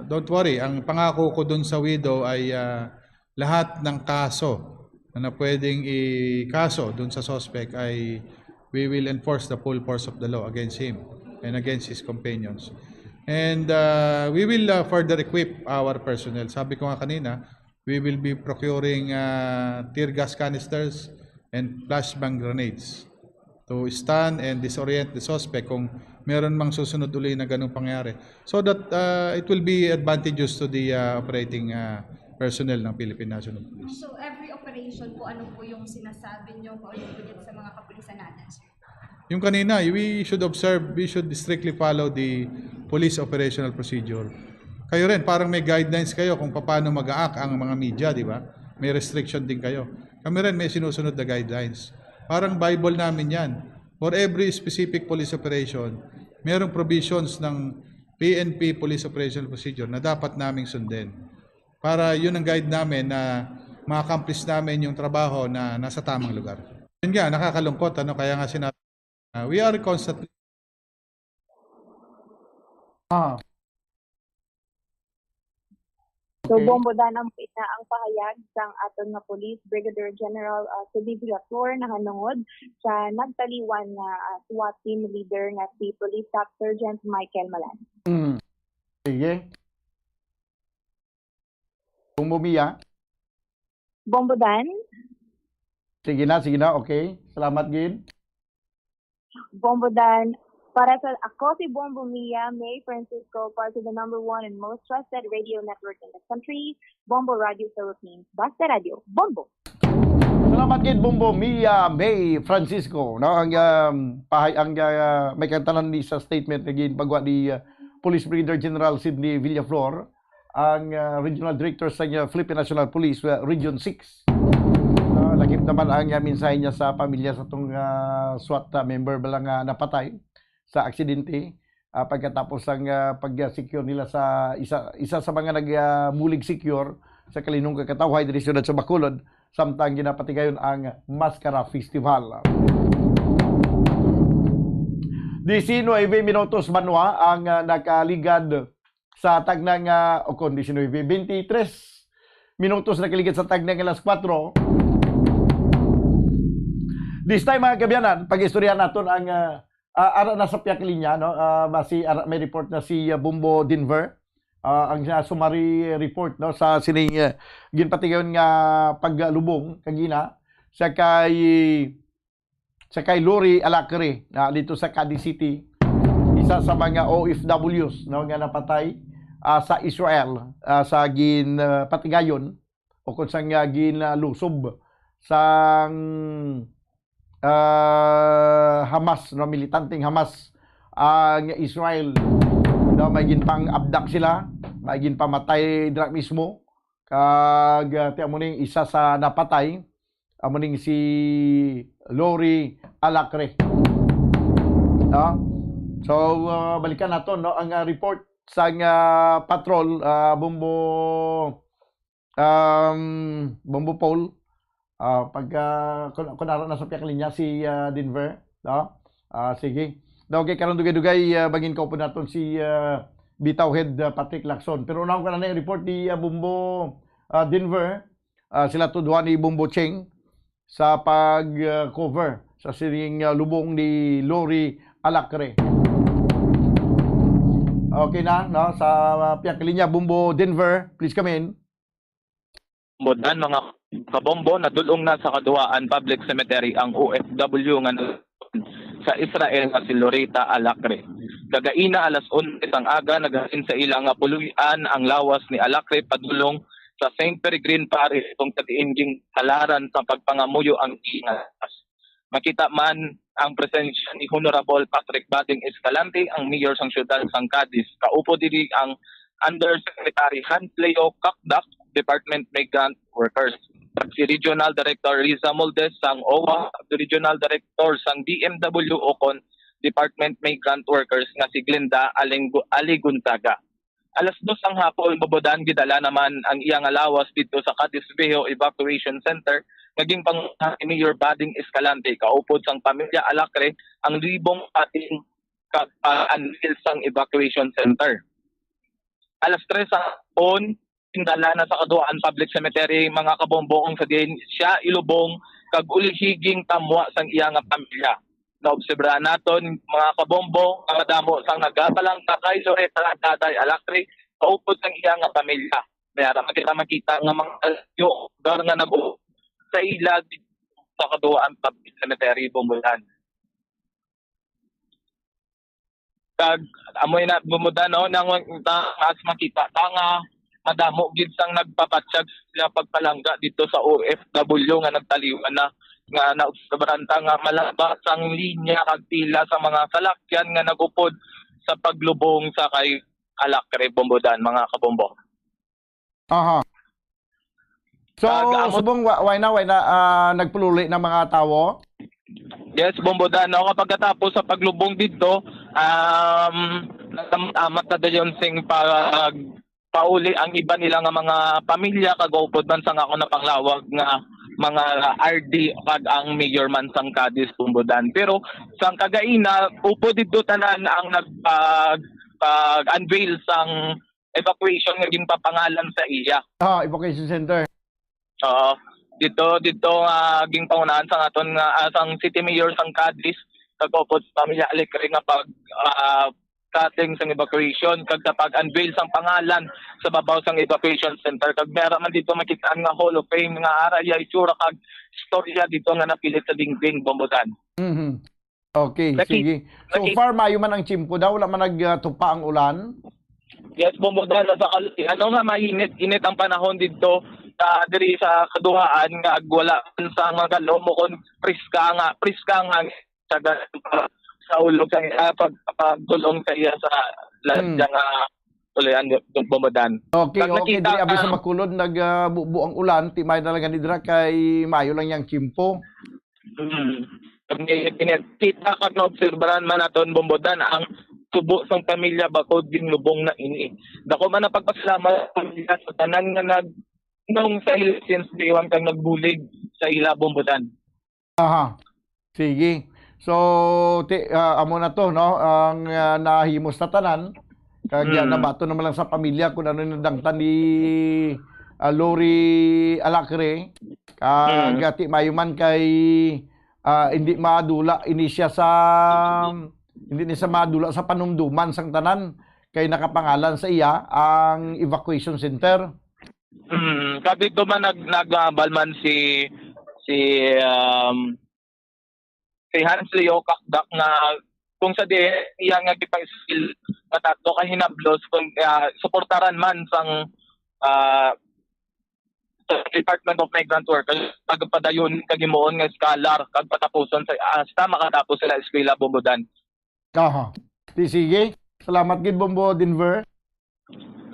don't worry, ang pangako ko dun sa widow ay, uh, lahat ng kaso na, na pwedeng ikaso dun sa suspect ay we will enforce the full force of the law against him and against his companions. And, uh, we will, uh, further equip our personnel. Sabi ko nga kanina, we will be procuring, uh, tear gas canisters and flashbang grenades to stun and disorient the suspect kung meron mang susunod uli na ganung pangyayari. So that, uh, it will be advantageous to the, uh, operating, uh, personnel ng Philippine National Police. So, every operation po, ano po yung sinasabi nyo, paulit-ulit sa mga kapulisan natin, sir? Yung kanina, we should observe, we should strictly follow the police operational procedure. Kayo rin, parang may guidelines kayo kung paano mag-act ang mga media, di ba? May restriction din kayo. Kami rin, may sinusunod na guidelines. Parang Bible namin yan. For every specific police operation, merong provisions ng P N P Police Operational Procedure na dapat naming sundin. Para yun ang guide namin na ma-accomplish namin yung trabaho na nasa tamang lugar. Yun nga, nakakalungkot, ano, kaya nga sinabi, uh, we are constantly Ah. So, Okay. Bombo Dan, ang pina-, ang pahayag sang aton nga Police Brigadier General, ah, Sydney Villaflor nahanungod sa nagtaliwan nga, ah, SWAT team leader nga si Police Staff Sergeant Michael Malan. Mm. Sige. Bombo Mia? Bombo Dan? Sige na, sige na. Okay. Salamat gid. Bombo Dan, para sa, ako si Bombo Mia May Francisco, para sa the number one and most trusted radio network in the country, Bombo Radio Philippines. Basta Radio, Bombo! Salamat gid, Bombo Mia May Francisco, no? Ang, um, pahay-, ang, uh, may kantanan ni sa statement nga ginpagawa ni, uh, Police Brigadier General Sydney Villaflor, ang, uh, Regional Director sa, uh, Philippine National Police, uh, Region six. Uh, lakip naman ang, uh, mensahe niya sa pamilya sa tong, uh, SWAT, uh, member bala nga napatay sa aksidente, uh, pagkatapos ang, uh, pag-secure nila sa isa, isa sa mga nag, uh, bulig secure sa Kalinong Kakatawhay diri sa siyudad sa Bacolod, samtang ginapatigayon ang Mascara Festival. Diecinuebe minutos banwa ang, ah, nakaligad sa tagna nga, o kon diecinuebe, veintitrés minutos nakaligad sa tagna nga alas kuwatro. This time, mga kaabyanan, pag-istorya naton ang, ah, ah, ara na sa pihak linya, no? Ah, basi ara may report na si, ah, Bombo Denver. Ah, ang, ah, summary report, no, sa sining, ah, ginpatigayon nga paglubong kagina sa kay, sa kay Lori Alacre, ah, dito sa Cadiz City, isa sa mga O F Ws, no, nga napatay, ah, sa Israel, ah, sa gin, ah, patigayon o kung sa nga gin, ah, lusob sang ah, Hamas, no, militanteng Hamas ang Israel. No, may ginpang-abdak sila, may ginpamatay dira mismo. Kag, ah, ti amo ning isa sa napatay, amo ning si Lori Alacre. No? So, ah, balikan naton, no, ang, ah, report sang, ah, patrol, ah, Bombo, um, Bombo Paul. Ah, pag, ah, kun, kun ara na sa pihak linya si, ah, Denver, no? Ah, sige. Daw kay karon dugay-dugay, ah, bangin kaupod naton si, ah, Bitaw Head, ah, Patrick Lacson. Pero unahon ko na ni report ni, ah, Bombo, ah, Denver. Ah, sila to duha ni Bombo Cheng sa pag, ah, cover sa siring, ah, lubong ni Lori Alacre. Okay na, no? Sa, ah, pihak linya, Bombo Denver, please come in. Bombo Dan, mga kabombo, nadulong na sa Kaduhaan Public Cemetery ang O F W nga nag-, sa Israel nga si Loretta Alacre. Kagaina alas onse sang aga, naghalin sa ila nga puloy-an ang lawas ni Alacre padulong sa Saint Peregrine Parish, kung sa diin ginhalaran sa pagpangamuyo ang iya lawas. Makita man ang presensya ni Honorable Patrick Bading Escalante, ang mayor sang siyudad sang Cadiz. Kaupod diri ang Undersecretary Hans Leo Kakdak, Department Migrant Workers, kag si Regional Director Riza Moldes sang O W A, Regional Director sang D M W ukon Department Migrant Workers nga si Glenda Alingu-, Aliguntaga. Alas dos ang hapon, Bombo Dan, gidala naman ang iya nga lawas didto sa Cadiz Viejo Evacuation Center nga ginpangunahan ni Mayor Bading Escalante, kaupod sang pamilya Alacre, ang libong atin kag, ah, unveil sang evacuation center. Alas tres sa hapon, gindala na sa Kaduhaan Public Cemetery, mga kabombo, kung sa diin siya ilubong kag ulihiging tamwa sang iya nga pamilya. Naobserbahan naton, mga kabombo, nga madamo sang nagapalangga kay Loretta Daday Alacre, kaupod sang iya nga pamilya. May ara man kita makita nga mga lugar nga nag-, sa ila sa Kaduhaan Public Cemetery, Bombo Dan. Kag amoy na, Bombo Dan, no, nang, nang as makita ta nga madamo gid sang nagpabatyag sila pagpalangga didto sa O F W nga nagtaliwan na, nga naobserbahan ta nga malaba sang linya kag pila sa mga salakyan nga nag-upod sa paglubong sa kay Alacre, Bombo Dan, mga kabombo. Aha. So, kag amo subong wa-, way na, way na, ah, nagpululi na mga tawo? Yes, Bombo Dan, no? Kapag katapos sa paglubong didto, um, natamat na dayon sing pag-, pauli ang iba nila nga mga pamilya, kag upod man sang ako napanglawag nga mga R D kag ang mayor man sang Cadiz, Bombo Dan. Pero sang kagaina, upod didto tanan ang nagpag-, pag-unveil sang evacuation nga ginpapangalan sa iya. Ah, evacuation center. Oo. Dito, dito, ah, ginpangunahan sang aton nga, ah, sang City Mayor sang Cadiz, kag upod sa pamilya Alecre nga pag, ah, cutting sang evacuation, kag sa pag-unveil sang pangalan sa babaw sang evacuation center. Kag may ara man dito makita nga Hall of Fame nga ara iya itsura kag istorya dito nga napilit sa dingding, Bombo Dan. Mhm. Okay, Naki-, sige. So naki- far, maayo man ang tiyempo daw, wala man nagtupa ang ulan? Yes, Bombo Dan, sa kal-, ano nga, mainit-init ang panahon dito sa, diri sa Kaduhaan, nga ag-, wala man sa mga galom o kon priska nga, priska nga sa ga-, sa ulog sa, ah, pag-, pagdulong sa iya sa la-, Hmm. dyan nga ulian, Bombo Dan. Okay, Pag okay, nakita diri abi sa ka Bacolod, nag, ah, bubo ang ulan, ti may na lang gani dira kay maayo lang yang tiyempo. Mm. Kag may pinakita kag naobserbahan man naton, Bombo Dan, ang subo sang pamilya bakod ginlubong na ini. Dako man ang pagpasalamat sa pamilya sa tanan nga nag-, nung sa ila since day one kag nagbulig sa ila, Bombo Dan. Aha. Sige. So, ti-, ah, amo na to, no? Ang, ah, nahimo sa tanan. Kag, ah, Mm. nabaton naman lang sa pamilya kung ano yung nadangtan ni, ah, Lori Alacre. Kag, Mm. ah, ti maayo man kay, ah, hindi madula ini siya sa, hindi ni siya madula sa panumduman sang tanan kay nakapangalan sa iya ang evacuation center. Mm, kag dito man nag-, nag-, ah, balman si, si, um, si Hans Leo Kakdak nga kung sa di iya nga gipang-spill nga tatlo ka hinablos kung, ah, suportaran man sang, ah, sa Department of Migrant Workers, pagpadayon kag himuon nga scholar kag patapuson sa, hasta makatapos sila eskwela, Bombo Dan. Aha. Di sige. Salamat gid, Bombo Denver.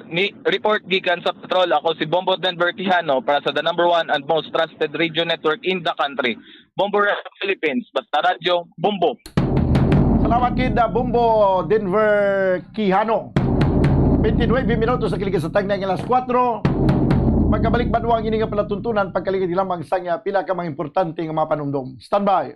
Ni report gikan sa Patrol, ako si Bombo Denver Quijano para sa the number one and most trusted radio network in the country. Bombo Radio Philippines, basta radyo, Bombo. Salamat gid, ah, Bombo Denver Quijano. Twenty-nine minutos sa kaligid sa tagna nga alas kuwatro. Magkabalik banwa ang ini nga palatuntunan, pagkaligid lamang sa nga pila ka mga importante nga mga panumdom. Standby.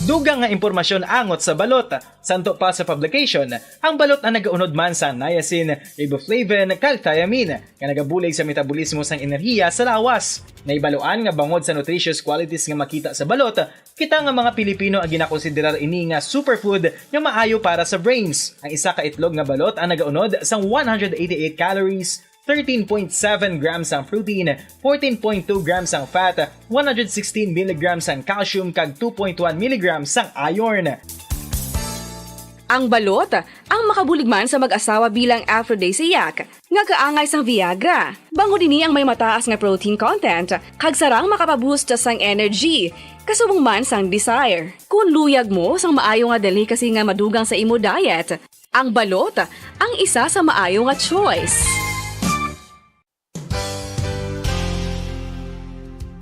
Dugang nga impormasyon angot sa balot. Santo pa sa publication, ang balot ang nagaunod man sa niacin, riboflavin, kag thiamine, nga nagabulig sa metabolismo sang enerhiya sa lawas. Nahibaluan nga bangod sa nutritious qualities nga makita sa balot, kita nga mga Pilipino ang ginakonsiderar ini nga superfood nga maayo para sa brains. Ang isa ka itlog nga balot ang nagaunod sang one hundred eighty-eight calories, thirteen point seven grams ang protein, fourteen point two grams ang fat, one hundred sixteen milligrams ang calcium, kag two point one milligrams ang iron. Ang balot, ang makabulig man sa mag-asawa bilang aphrodisiac, nga kaangay sang Viagra. Bangod ini ang may mataas nga protein content, kag sarang makapaboost sang energy, kasubong man sang desire. Kung luyag mo sang maayo nga delicacy nga madugang sa imo diet, ang balot ang isa sa maayo nga choice.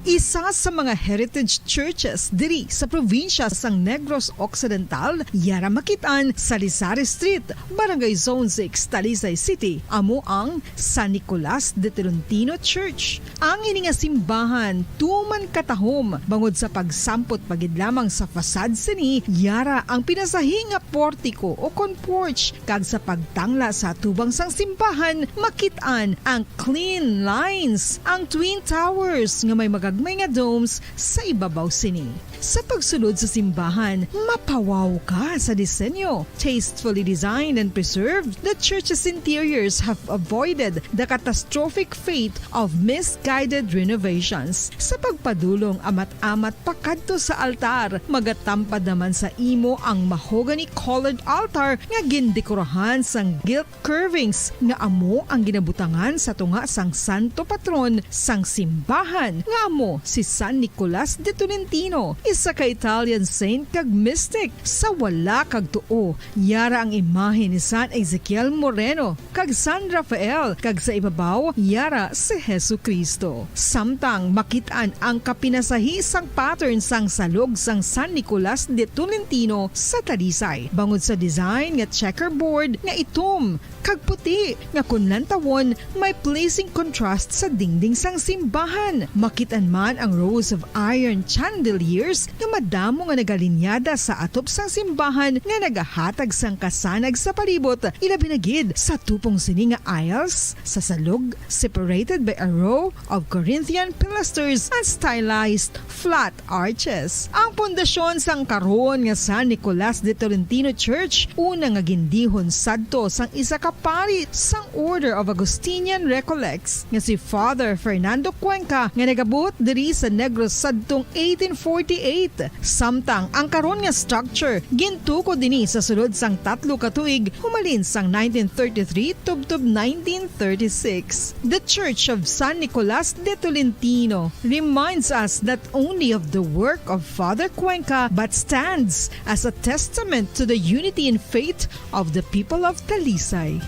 Isa sa mga heritage churches diri sa probinsya sang Negros Occidental, yara makit-an sa Lisari Street, Barangay Zone six, Talisay City, amo ang San Nicolas de Tolentino Church. Ang ini nga simbahan tuman katahom bangod sa pagsampot pa gid lamang sa facade sini, yara ang pinasahi nga portiko o kon porch, kag sa pagtangla sa atubang sang simbahan makit-an ang clean lines, ang twin towers nga may magagmay nga domes sa ibabaw sini. Sa pagsulod sa simbahan, mapawaw ka sa disenyo. Tastefully designed and preserved, the church's interiors have avoided the catastrophic fate of misguided renovations. Sa pagpadulong amat-amat pakadto sa altar, magatampad naman sa imo ang mahogany-colored altar nga gindekorahan sang gilt curvings nga amo ang ginabutangan sa tunga sang santo patron sang simbahan, nga amo si San Nicolas de Tolentino, isa ka Italian saint kag mystic. Sa wala kag tuo, yara ang imahe ni San Ezekiel Moreno kag San Rafael, kag sa ibabaw, yara si Jesu-Cristo. Samtang makit-an ang kapinasahi sang pattern sang salog sang San Nicolas de Tolentino sa Talisay, bangod sa design nga checkerboard nga itom kag puti, nga kun lantawon, may pleasing contrast sa dingding sang simbahan. Makit-an man ang rows of iron chandeliers nga madamo nga nagalinyada sa atop sang simbahan nga nagahatag sang kasanag sa palibot, ilabi na gid sa tupong sini nga aisles sa salog, separated by a row of Corinthian pilasters and stylized flat arches. Ang pundasyon sang karon nga San Nicolas de Tolentino Church, una nga gindihon sadto sang isa ka pari sang Order of Augustinian Recollects, nga si Father Fernando Cuenca, nga nagabuot diri sa Negros sadtong eighteen forty-eight. Samtang ang karon nga structure gintukod ini sa sulod sang tatlo ka tuig, humalin sang nineteen thirty-three tubtob nineteen thirty-six. The Church of San Nicolas de Tolentino reminds us not only of the work of Father Cuenca, but stands as a testament to the unity in faith of the people of Talisay.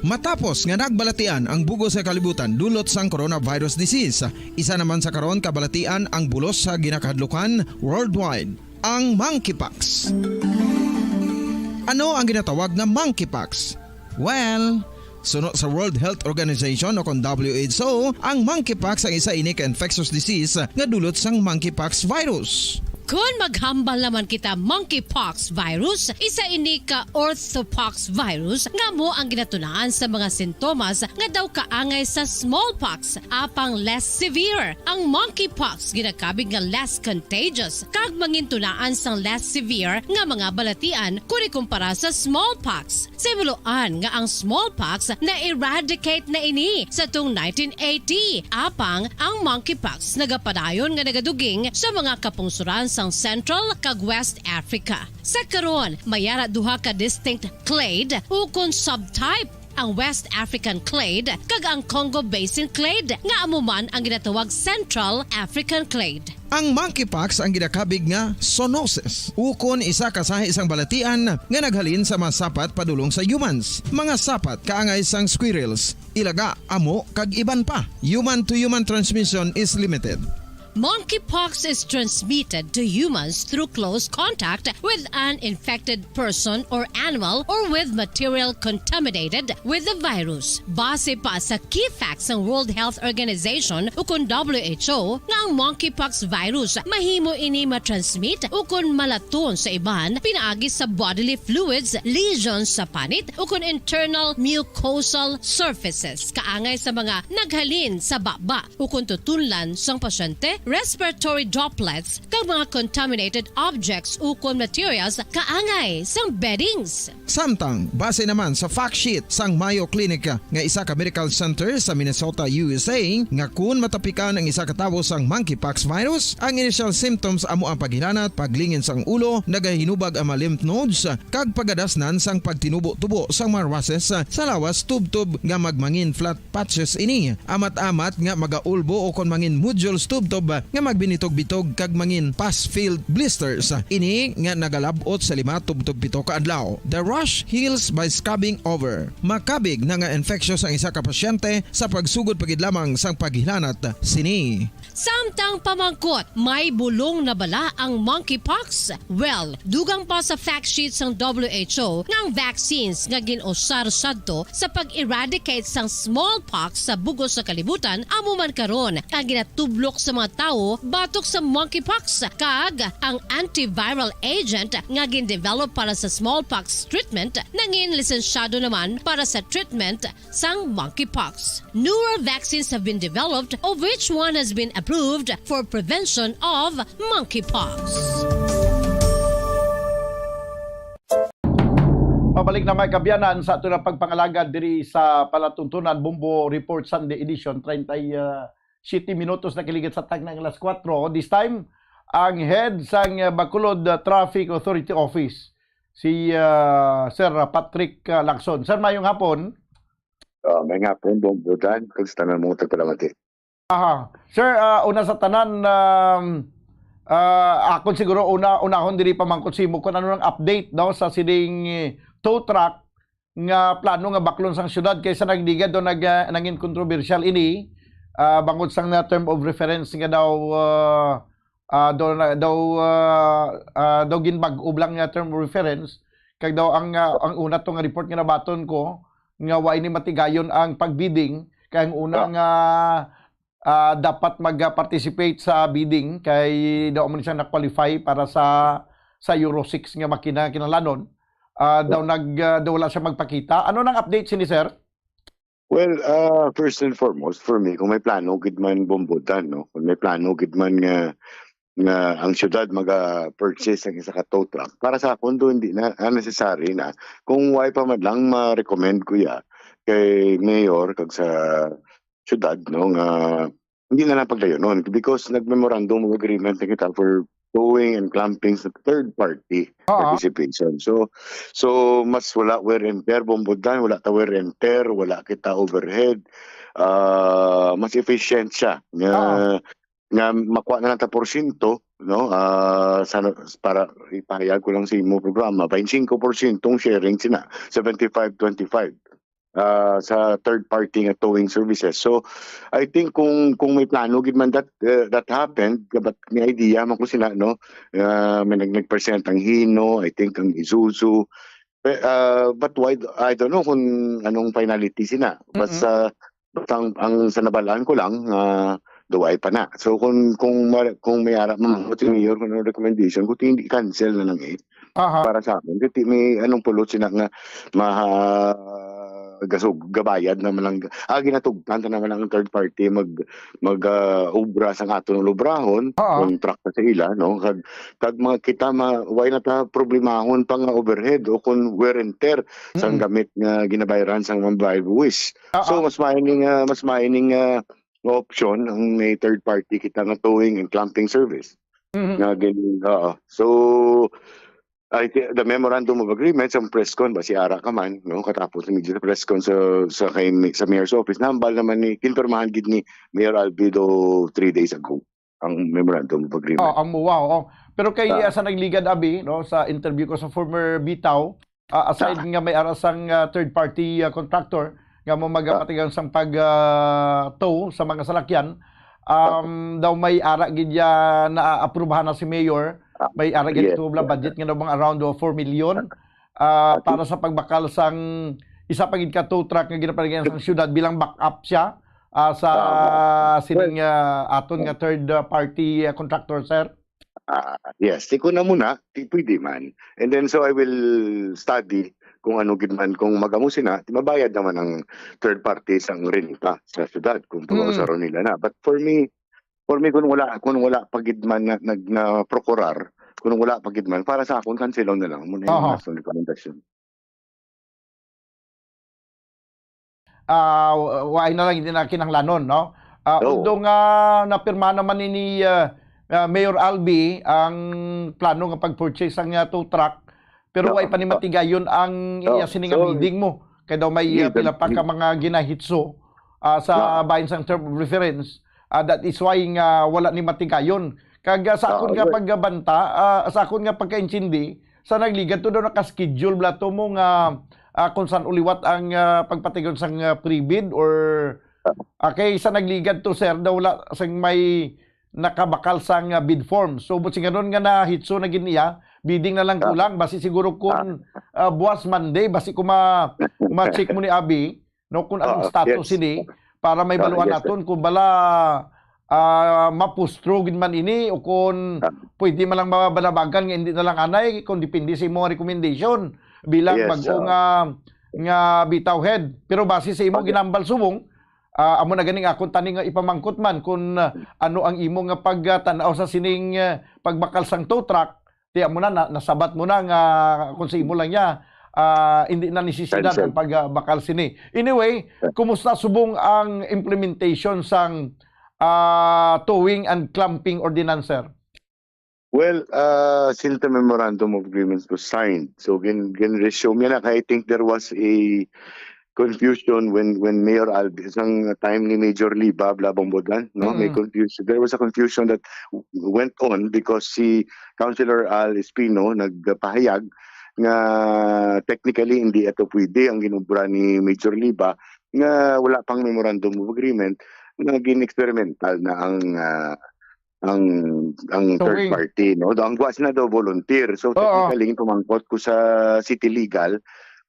Matapos nga nagbalatian ang bug-os nga kalibutan dulot sang coronavirus disease, isa naman sa karon kabalatian ang bulos sa ginakahadlukan worldwide, ang monkeypox. Ano ang ginatawag nga monkeypox? Well, suno sa World Health Organization o kon W H O, ang monkeypox ang isa ini ka infectious disease nga dulot sang monkeypox virus. Kon maghambal naman kita, monkeypox virus, isa ini ka orthopox virus nga amo ang ginatunaan sa mga sintomas nga daw kaangay sa smallpox, apang less severe. Ang monkeypox ginakabig nga less contagious kag mangintunaan sang less severe nga mga balatian kon ikumpara sa smallpox. Sa hibaluan nga ang smallpox na-eradicate na ini sa tong nineteen eighty, apang ang monkeypox nagapadayon nga nagaduging sa mga kapungsoran sang Central kag West Africa. Sa karon, may ara duha ka distinct clade ukon subtype ang West African clade, kag ang Congo Basin clade, nga amo man ang ginatawag Central African clade. Ang monkeypox ang ginakabig nga zoonosis, ukon isa ka sahi sang balatian nga naghalin sa mga sapat padulong sa humans, mga sapat kaangay sang squirrels, ilaga, amo, kag iban pa. Human to human transmission is limited. Monkeypox is transmitted to humans through close contact with an infected person or animal or with material contaminated with the virus. Base pa sa key facts sang World Health Organization ukon W H O nga ang monkeypox virus mahimo ini matransmit ukon malaton sa iban pinaagi sa bodily fluids, lesions sa panit ukon internal mucosal surfaces kaangay sa mga naghalin sa baba ukon tutunlan sang pasyente, respiratory droplets, kag mga contaminated objects ukon materials kaangay sang beddings. Samtang, base naman sa fact sheet sang Mayo Clinic nga isa ka medical center sa Minnesota, U S A, nga kun matapikan ang isa ka tawo sang monkeypox virus, ang initial symptoms amo ang paghilanat, paglingin sang ulo, nagahinubag ang mga lymph nodes, kag pagadasnan sang pagtinubo-tubo sang mga rushes sa lawas tubtob nga magmangin flat patches ini. Amat-amat nga magaulbo o kon mangin nodules tubtob nga magbinitog-bitog kag mangin pus-filled blisters. Ini nga nagalab-ot sa lima tubtob pito ka adlaw. The rash heals by scrubbing over. Makabig na nga infectious ang isa ka pasyente sa pagsugod pa gid lamang sang paghilanat sini. Samtang pamangkot, may bulong na bala ang monkeypox? Well, dugang pa sa fact sheet sang W H O nga ang vaccines nga gin-usar sadto sa pag-eradicate sang smallpox sa bug-os nga kalibutan amo man karon ang ginatublok sa mga tawo batok sa monkeypox, kag ang antiviral agent nga gin-develop para sa smallpox treatment nangin lisensyado naman para sa treatment sang monkeypox. Newer vaccines have been developed, of which one has been approved for prevention of monkeypox. Pabalik na, mga kaabyanan, sa aton nga pagpangalagad diri sa palatuntunan, Bombo Report Sunday Edition, treinta y siete minutos na kiligat sa tagna nga alas kuwatro. This time, ang head sang Bacolod Traffic Authority Office, si, ah, Sir Patrick, ah, Lacson. Sir, mayong hapon. Ah, may nga po, Bombo Dan, kag sa tanan mo, tagpalamati. Aha. Sir, ah, una sa tanan, um, ah, akon siguro una, unahon diri pamangkot sa imo kung ano ang update, no, sa sining, eh, tow truck nga plano nga baklon sang syudad, kay sa nagligad do nag, ah, nangin kontrobersyal ini, ah, bangod sang na term of reference nga daw, ah, ah, daw, daw, ah, ah, daw ginbag-o lang nga term of reference, kag daw ang, ah, ang una to nga report nga nabaton ko nga wa ini matigayon ang pag-bidding, kay ang una Ah. nga, ah, dapat mag-participate sa bidding kay daw man siya na-qualify para sa, sa Euro six nga makina kinahanglanon. Ah, daw nag, ah, daw wala siya magpakita. Ano nang update sini, sir? Well, ah, first and foremost, for me, kung may plano gid man, Bombo Dan, no? Kung may plano gid man nga, nga ang syudad maga-purchase ang isa ka tow truck, para sa akon, do, hindi na, ah, necessary na. Kung way pa man lang ma-recommend ko ya kay mayor kag sa syudad, no, nga hindi na lang pagdayonon because nag-memorandum of agreement na kita for towing and clamping sa third party Oo. participation. So, so mas wala wear and tear, Bombo Dan, wala ta wear and tear, wala kita overhead. Ah, mas efficient siya nga, Oo. nga makuha na lang ta porsyento, no? Ah, sa, para ipahayag ko lang sa imo programa, twenty-five porsyento ang sharing sina, seventy-five twenty-five. Ah, sa third party nga towing services. So, I think kung, kung may plano gid man that, uh, that happened, but may idea man ko sila, no? Ah, may nag-, nag-present ang Hino, I think ang Isuzu. Pe-, ah, but why, I don't know kung anong finality sina. Mm-mm. Basta, basta ang, ang sa nabalaan ko lang, ah, duway pa na. So, kung, kung ma-, kung may ara, mm, si Mayor, kung anong recommendation, kung hindi, cancel na lang eh. Aha. Para sa akin. Kasi may anong pulot sina nga maha-, gasog, gabayad naman lang, ah, ginatugtan ta naman ang third party mag, mag, ah, obra sang aton ulobrahon, Oo. contract sa ila, no? Kag, kag mga kita, ma-, way na ta problemahon pa nga overhead o kung wear and tear sang Mm. gamit nga ginabayaran sang mga buwis. Oo. So, mas maining, ah, mas maining, ah, option ang may third party kita nga towing and clamping service. Mhm. Nga gin-, oo. So, I thi-, the memorandum of agreement sa press con, basi ara ka man, no? Katapos ni, sa press con sa, sa kay, sa mayor's office, nahambal naman ni, kinpirmahan gid ni Mayor Albi do three days ago ang memorandum of agreement. Oh, ang MOA, oo. Pero kay, Ah. ah, sa nagligad, abi, no, sa interview ko sa former Bitaw, ah, aside Ah. nga may ara sang, ah, third party, ah, contractor nga mo Ah. magapatigang sang pag, ah, tow sa mga salakyan, um, daw may ara gid ya na aprubahan na si Mayor, Ah. may ara gid Yes, ito bla yes, budget nga daw mga around, oh, four million, ah, Okay. para sa pagbakal sang isa pa gid ka tow truck nga ginapatigang sang syudad bilang backup siya, ah, sa Ah, sining, well, ah, aton nga third, ah, party, ah, contractor, sir. Ah, yes, ti ko na muna, ti pwede man. And then, so I will study kung ano gid man, kung magamo sina, ti mabayad naman ang third party sang renta sa syudad kung Mm. pag-usaron nila na. But for me, for me, kung wala, kung wala pa gid man na, nag-, na prokurar, kung wala pa gid man, para sa akon, kansilon na lang. Muna yung Aha. mga rekomendasyon. Ah, wa-, waay na lang, hindi na kinahanglanon, no? Ah, Oo. Although nga napirma naman ni, ah, ah, Mayor Albi ang plano nga pag-purchase sang, ah, tow truck, pero Oo. way pa ni Oo. matigayon ang iya Oo. sini nga So, bidding mo. Kay daw may, ah, Hindi, pila pa ka hindi. mga ginahitso, ah, sa Oo. bahin sang term of reference. Ah, that is why nga wala ni matigayon. Kag, ah, sa akon Oo, nga good. pagbanta, ah, sa akon nga pagkaintindi, sa nagligad to daw naka-schedule bala to mo nga, ah, kung saan uliwat ang, ah, pagpatigayon sang, ah, pre-bid or, ah, kay sa nagligad to, sir, daw wala sang may nakabakal sang, ah, bid form. So, buot silingon nga nahitso na gid niya, bidding na lang Ah. kulang. Basi siguro kung, Ah. ah, buwas Monday, basi kung ma-, ma-check mo ni Abi, no, kung anong Oo, status yes. ini, para may Ah, baluan yes, sir. naton kung bala, ah, mapustro gid man ini o kung Ah. pwede man lang mabalabagan nga hindi na lang anay, kung depende sa imo nga recommendation bilang Yes, bag-o ah. nga, nga Bitaw head. Pero base sa imo Okay. ginambal subong, ah, amo na ganing akon tani nga ipamangkot man kung, ah, ano ang imo nga pagtan-aw sa sining, ah, pagbakal sang tow truck, Ti amo na, na, nasabat mo na nga kung sa imo lang niya, ah, hindi na nisisidad Cancel. ang pag, ah, bakal sini. Anyway, Yeah. kumusta subong ang implementation sang, ah, towing and clumping ordinance, sir? Well, ah, since the memorandum of agreement was signed, so gin-, gin-resume niya na, kaya I think there was a confusion when, when Mayor Albi, sang time ni Major Liba, Blabong Bodlan, no? May Mm. confusion. There was a confusion that w-, went on because si Councilor Al Espino nagpahayag nga technically hindi ito pwede ang ginobra ni Major Liba, nga wala pang memorandum of agreement, nga gin-experimental na ang, ah, ang, ang third Towing. party, no? Ang guwas na daw volunteer. So, Oo. technically, yung pamangkot ko sa City Legal,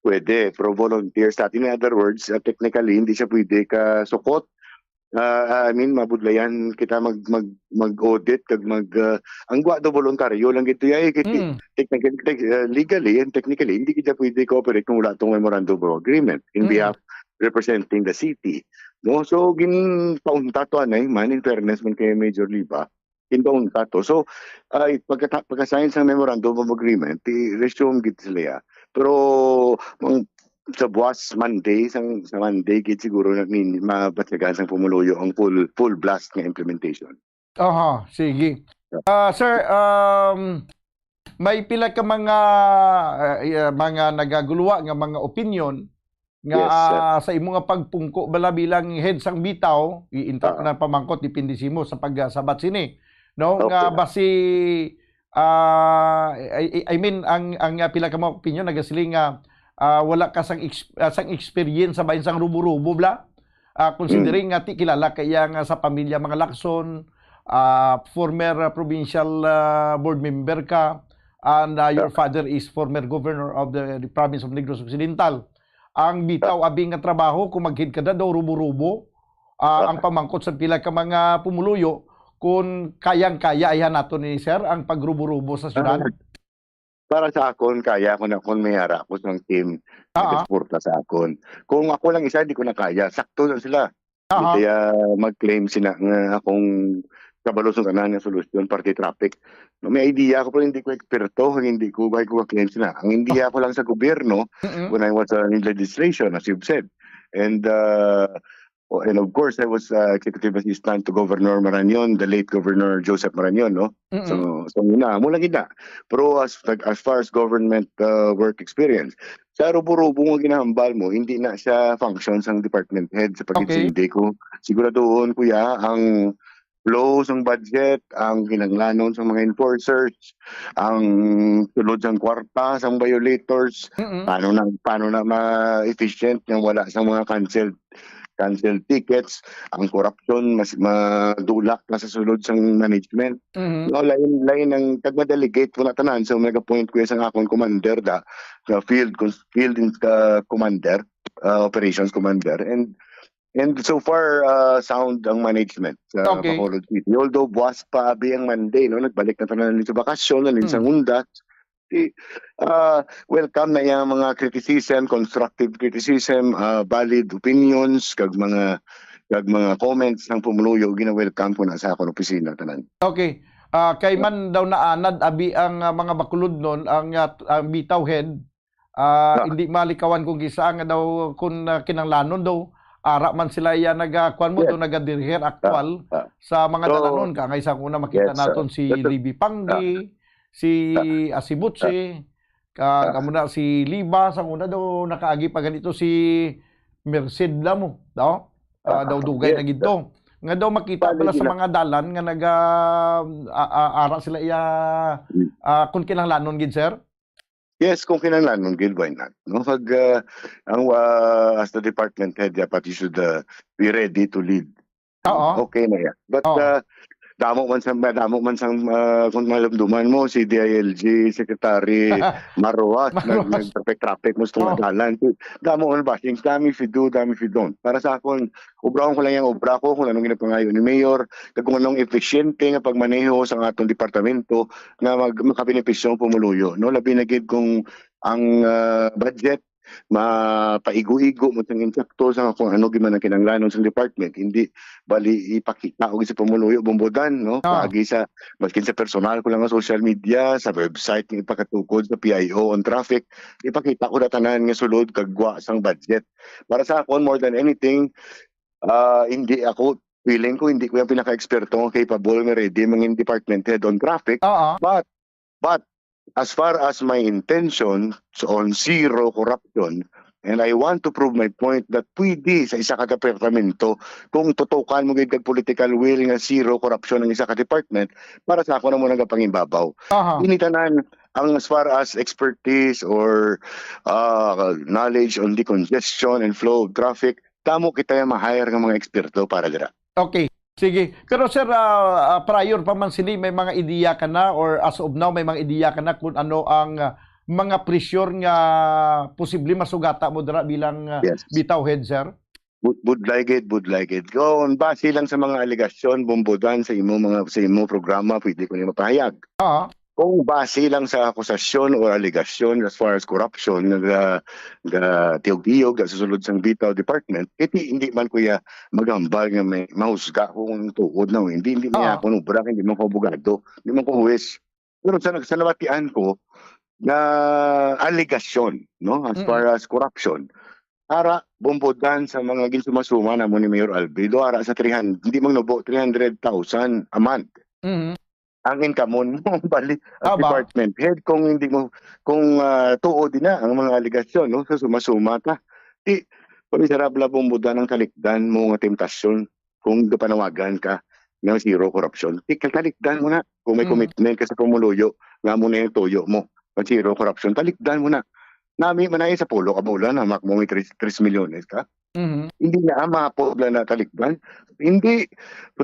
pwede, pro volunteer sa atin. In other words, uh, technically, hindi siya pwede ka sukot. Uh, I mean, mabudlayan kita mag, mag, mag-audit, kag mag, uh, ang guwa daw voluntaryo lang gito, yay, kay Mm. technically, tec-, uh, legally and technically, hindi kita pwede cooperate kung wala tong memorandum of agreement in Mm. behalf representing the city. No? So, ginpaunta to, anay, man, in fairness man kay Major Liba, ginpaunta to. So, ay, pagkata-, pagka-sign sa memorandum of agreement, i-resume gid sila, ya. Pero, mang, sa buwas Monday, sang, sa Monday, gid siguro na min-, mabatyagan sang pumuluyo ang full, full blast nga implementation. Aha, sige. Yeah. Ah, sir, um, may pila ka mga, ah, ah, mga nagaguluwa nga mga opinion nga, Yes, sir. ah, sa imo nga pagpungko bala bilang head sang Bitaw, i-interrupt Ah. na pamangkot, depende sa imo sa pagsabat sini, no? Nga Okay. basi, ah, I, I, I mean, ang, ang, ah, pila ka mga opinion nagasiling nga, ah, wala ka sang ex-, ah, sang experience sa bahin sang rubo-rubo bala. Ah, considering Mm. nga ti kilala ka iya nga sa pamilya mga Lacson, ah, former, ah, provincial, ah, board member ka, and, ah, your Yeah. father is former governor of the, the province of Negros Occidental. Ang bitaw abi nga trabaho, kung maghead ka na daw rubo-rubo, ah, ang Aha. pamangkot sa pila ka mga pumuluyo, kung kayang-kaya, ayhan naton ni sir, ang pagrubo-rubo sa syudad? Ah, para sa akon, kaya ko na kung may ara ko sang team Ah, ah. nagasuporta sa akon. Kung ako lang isa, di ko na kaya. Sakto na sila. Di Aha. kaya mag-claim sila nga akong kabalo sa tanan nga solusyon, parte traffic. No, may idea ako, pero hindi ko eksperto, ang hindi ko, why ko claim sila. Ang idea ko lang sa gobyerno, Mm-mm. when I was, uh, in legislation, as you've said. And, uh, Oh, and of course, I was, uh, executive assistant to Governor Marañon, the late Governor Joseph Marañon, no? Mm-mm. So, so muna, mula gid na. Pero as, as far as government, uh, work experience, sa rubo-rubo nga ginahambal mo, hindi na siya function sang department head sa Okay. pagkintindi ko. Siguraduhon, kuya, ang flow sang budget, ang kinahanglanon sang mga enforcers, ang sulod sang kwarta sang violators, Mm-mm. paano na, paano na ma-efficient nga wala sang mga canceled, canceled tickets, ang korupsyon mas madula pa sa sulod sang management. Mm-hmm. No, lain, lain ang tag ma-delegate ko na tanan. So, mega point ko sa akong commander da, sa field cons-, field in, uh, commander, uh, operations commander. And, and so far, uh, sound ang management sa Okay. Bacolod City. Although buwas pa abi ang Monday, no, nagbalik na tanan sa bakasyon, na Mm. sa undas. Di, ah, welcome na iyang mga criticism, constructive criticism, ah, valid opinions, kag mga, kag mga comments ng pumuluyo, gina-welcome ko na sa akong opisina tanan. Okay. Ah, kay man daw naanad abi ang, ah, mga Bacolodnon, ang, ah, ang Bitaw Head, ah, Ah. hindi malikawan kung kisa nga daw kung, ah, kinanglanon daw ara man sila iya naga-, kuwan mo Yes. to, nagadirigir aktual Ah, ah. sa mga So, dalanon. Kangay sa una makita yes, sir. naton si Yes, sir. Libby Panggi, Ah. si Ah. Asibutse, ka, Ah. kamo na si Liba, sa una daw nakaagi pa ganito si Merced Lamo, no? Ah, Ah, daw dugay yes, na gid sir. to. Nga daw makita Bali pala sa sila. mga dalan nga naga, a-, a-, ara sila iya, Hmm. ah, kung kinahanglanon gid, sir? Yes, kung kinahanglanon gid, why not? No? Pag, ah, ang, ah, as the department head, dapat you should, ah, be ready to lead. Oo. Okay na yan. But, Oo. ah, damo man sang, damo man sang, ah, kung malumduman mo, si D I L G Secretary Maruas, nag-, Maruas. nag-traffic-traffic mo sa Oo. tunga dalan. Damo man bashing, dami if you do, dami if you don't. Para sa akon, obrahon ko lang yung obra ko, kung anong ginapangayo ni Mayor, kag kung anong efisyente nga pagmaneho sa atong departamento nga mag-, makabenepisyo ang pumuluyo, no? Labi na gid kung ang, ah, budget mapaigo-igo mo sang insakto sa kung ano gid man ang kinahanglanon sang department, hindi bali ipakita og sa pumuluyo, bumbudan, no? Ah. Paagi sa, maskin sa personal ko lang nga social media, sa website nga ipakatukod sa P I O on traffic, ipakita ko na tanan nga sulod kag gwa sang budget. Para sa akon, more than anything, ah, hindi ako, feeling ko, hindi ko yung pinaka-eksperto nga capable nga ready mangin department head on traffic. Oo. But, but, as far as my intention on zero corruption, and I want to prove my point that pwede sa isa ka departamento, kung tutukan mo gid kag political will nga zero corruption ang isa ka department, para sa ako na mo nagapangimbabaw. Aha. Ini tanan, ang as far as expertise or, ah, knowledge on the congestion and flow of traffic, damo kita yung ma-hire nga mga eksperto para dira. Okay. Sige. Pero, sir, ah, ah, prior pa man sini, may mga ideya ka na, or as of now, may mga ideya ka na kung ano ang, ah, mga pressure nga posible masugata mo dira bilang, ah, Yes. Bitaw Head, sir? Bud-, budlay gid, budlay gid. Kung base lang sa mga alegasyon, bumbudan sa imo mga, sa imo programa, pwede ko ni mapahayag. Ah. Kung base lang sa akusasyon or alegasyon as far as corruption, nga ga-, ga-tiyog-tiyog sa sulod sang Bitaw Department, iti hindi man, kuya, maghambal nga may mahusga kung tuod na o hindi. Hindi man Ah. ako nubra, hindi man ko abogado, hindi man ko huwes. Pero sa, sa nabatian ko, na alegasyon, no, as Mm. far as corruption, ara, bumbudan sa mga ginsumasuma namo ni Mayor Alfredo, ara sa three hundred, hindi magnubo, three hundred thousand a month. Mm. Ang income mo, bali, ang Ah, ba? department head, kung hindi mo, kung, ah, tuod din na ang mga alegasyon, no, sa sumasuma ta. Di, pamisarabla, bumbudan ang talikdan mo nga temptasyon kung gapanawagan ka nga zero corruption. Di, talikdan mo na. Kung may Mm. commitment ka sa pumuluyo, nga mo na yung tuyo mo, nga zero corruption, talikdan mo na. Nami man ay sa pulo ka bulan, hamak mo may tres, tres milyones ka. Mhm. Hindi na, ah, mapod lang na talikdan. Hindi,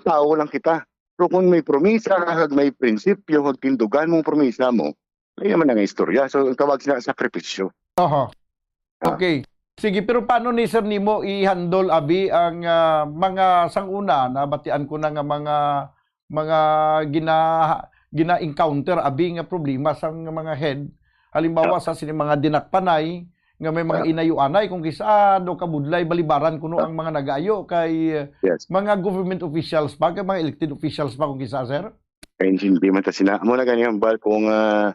tao lang kita. Pero kung may promisa, kag may prinsipyo, kag tindugan mong promisa mo, ay naman ang istorya. So, ang tawag sila sakripisyo. Aha. Ah. Okay. Sige, pero paano ni, sir, nimo i-handle, abi, ang, ah, mga sanguna, nabatian ko na nga mga, mga gina-, gina-encounter, abi, nga problema sang mga head? Halimbawa, Ah. sa sini mga dinakpanay, nga may mga Ah. inayuanay, kung kisa, do kabudlay, balibaran kuno Ah. ang mga nagayo kay, eh, Yes. mga government officials pa, kay mga elected officials pa, kung kisa, sir? Kay hindi man ta sina-, amo na gani ang bal kung, ah,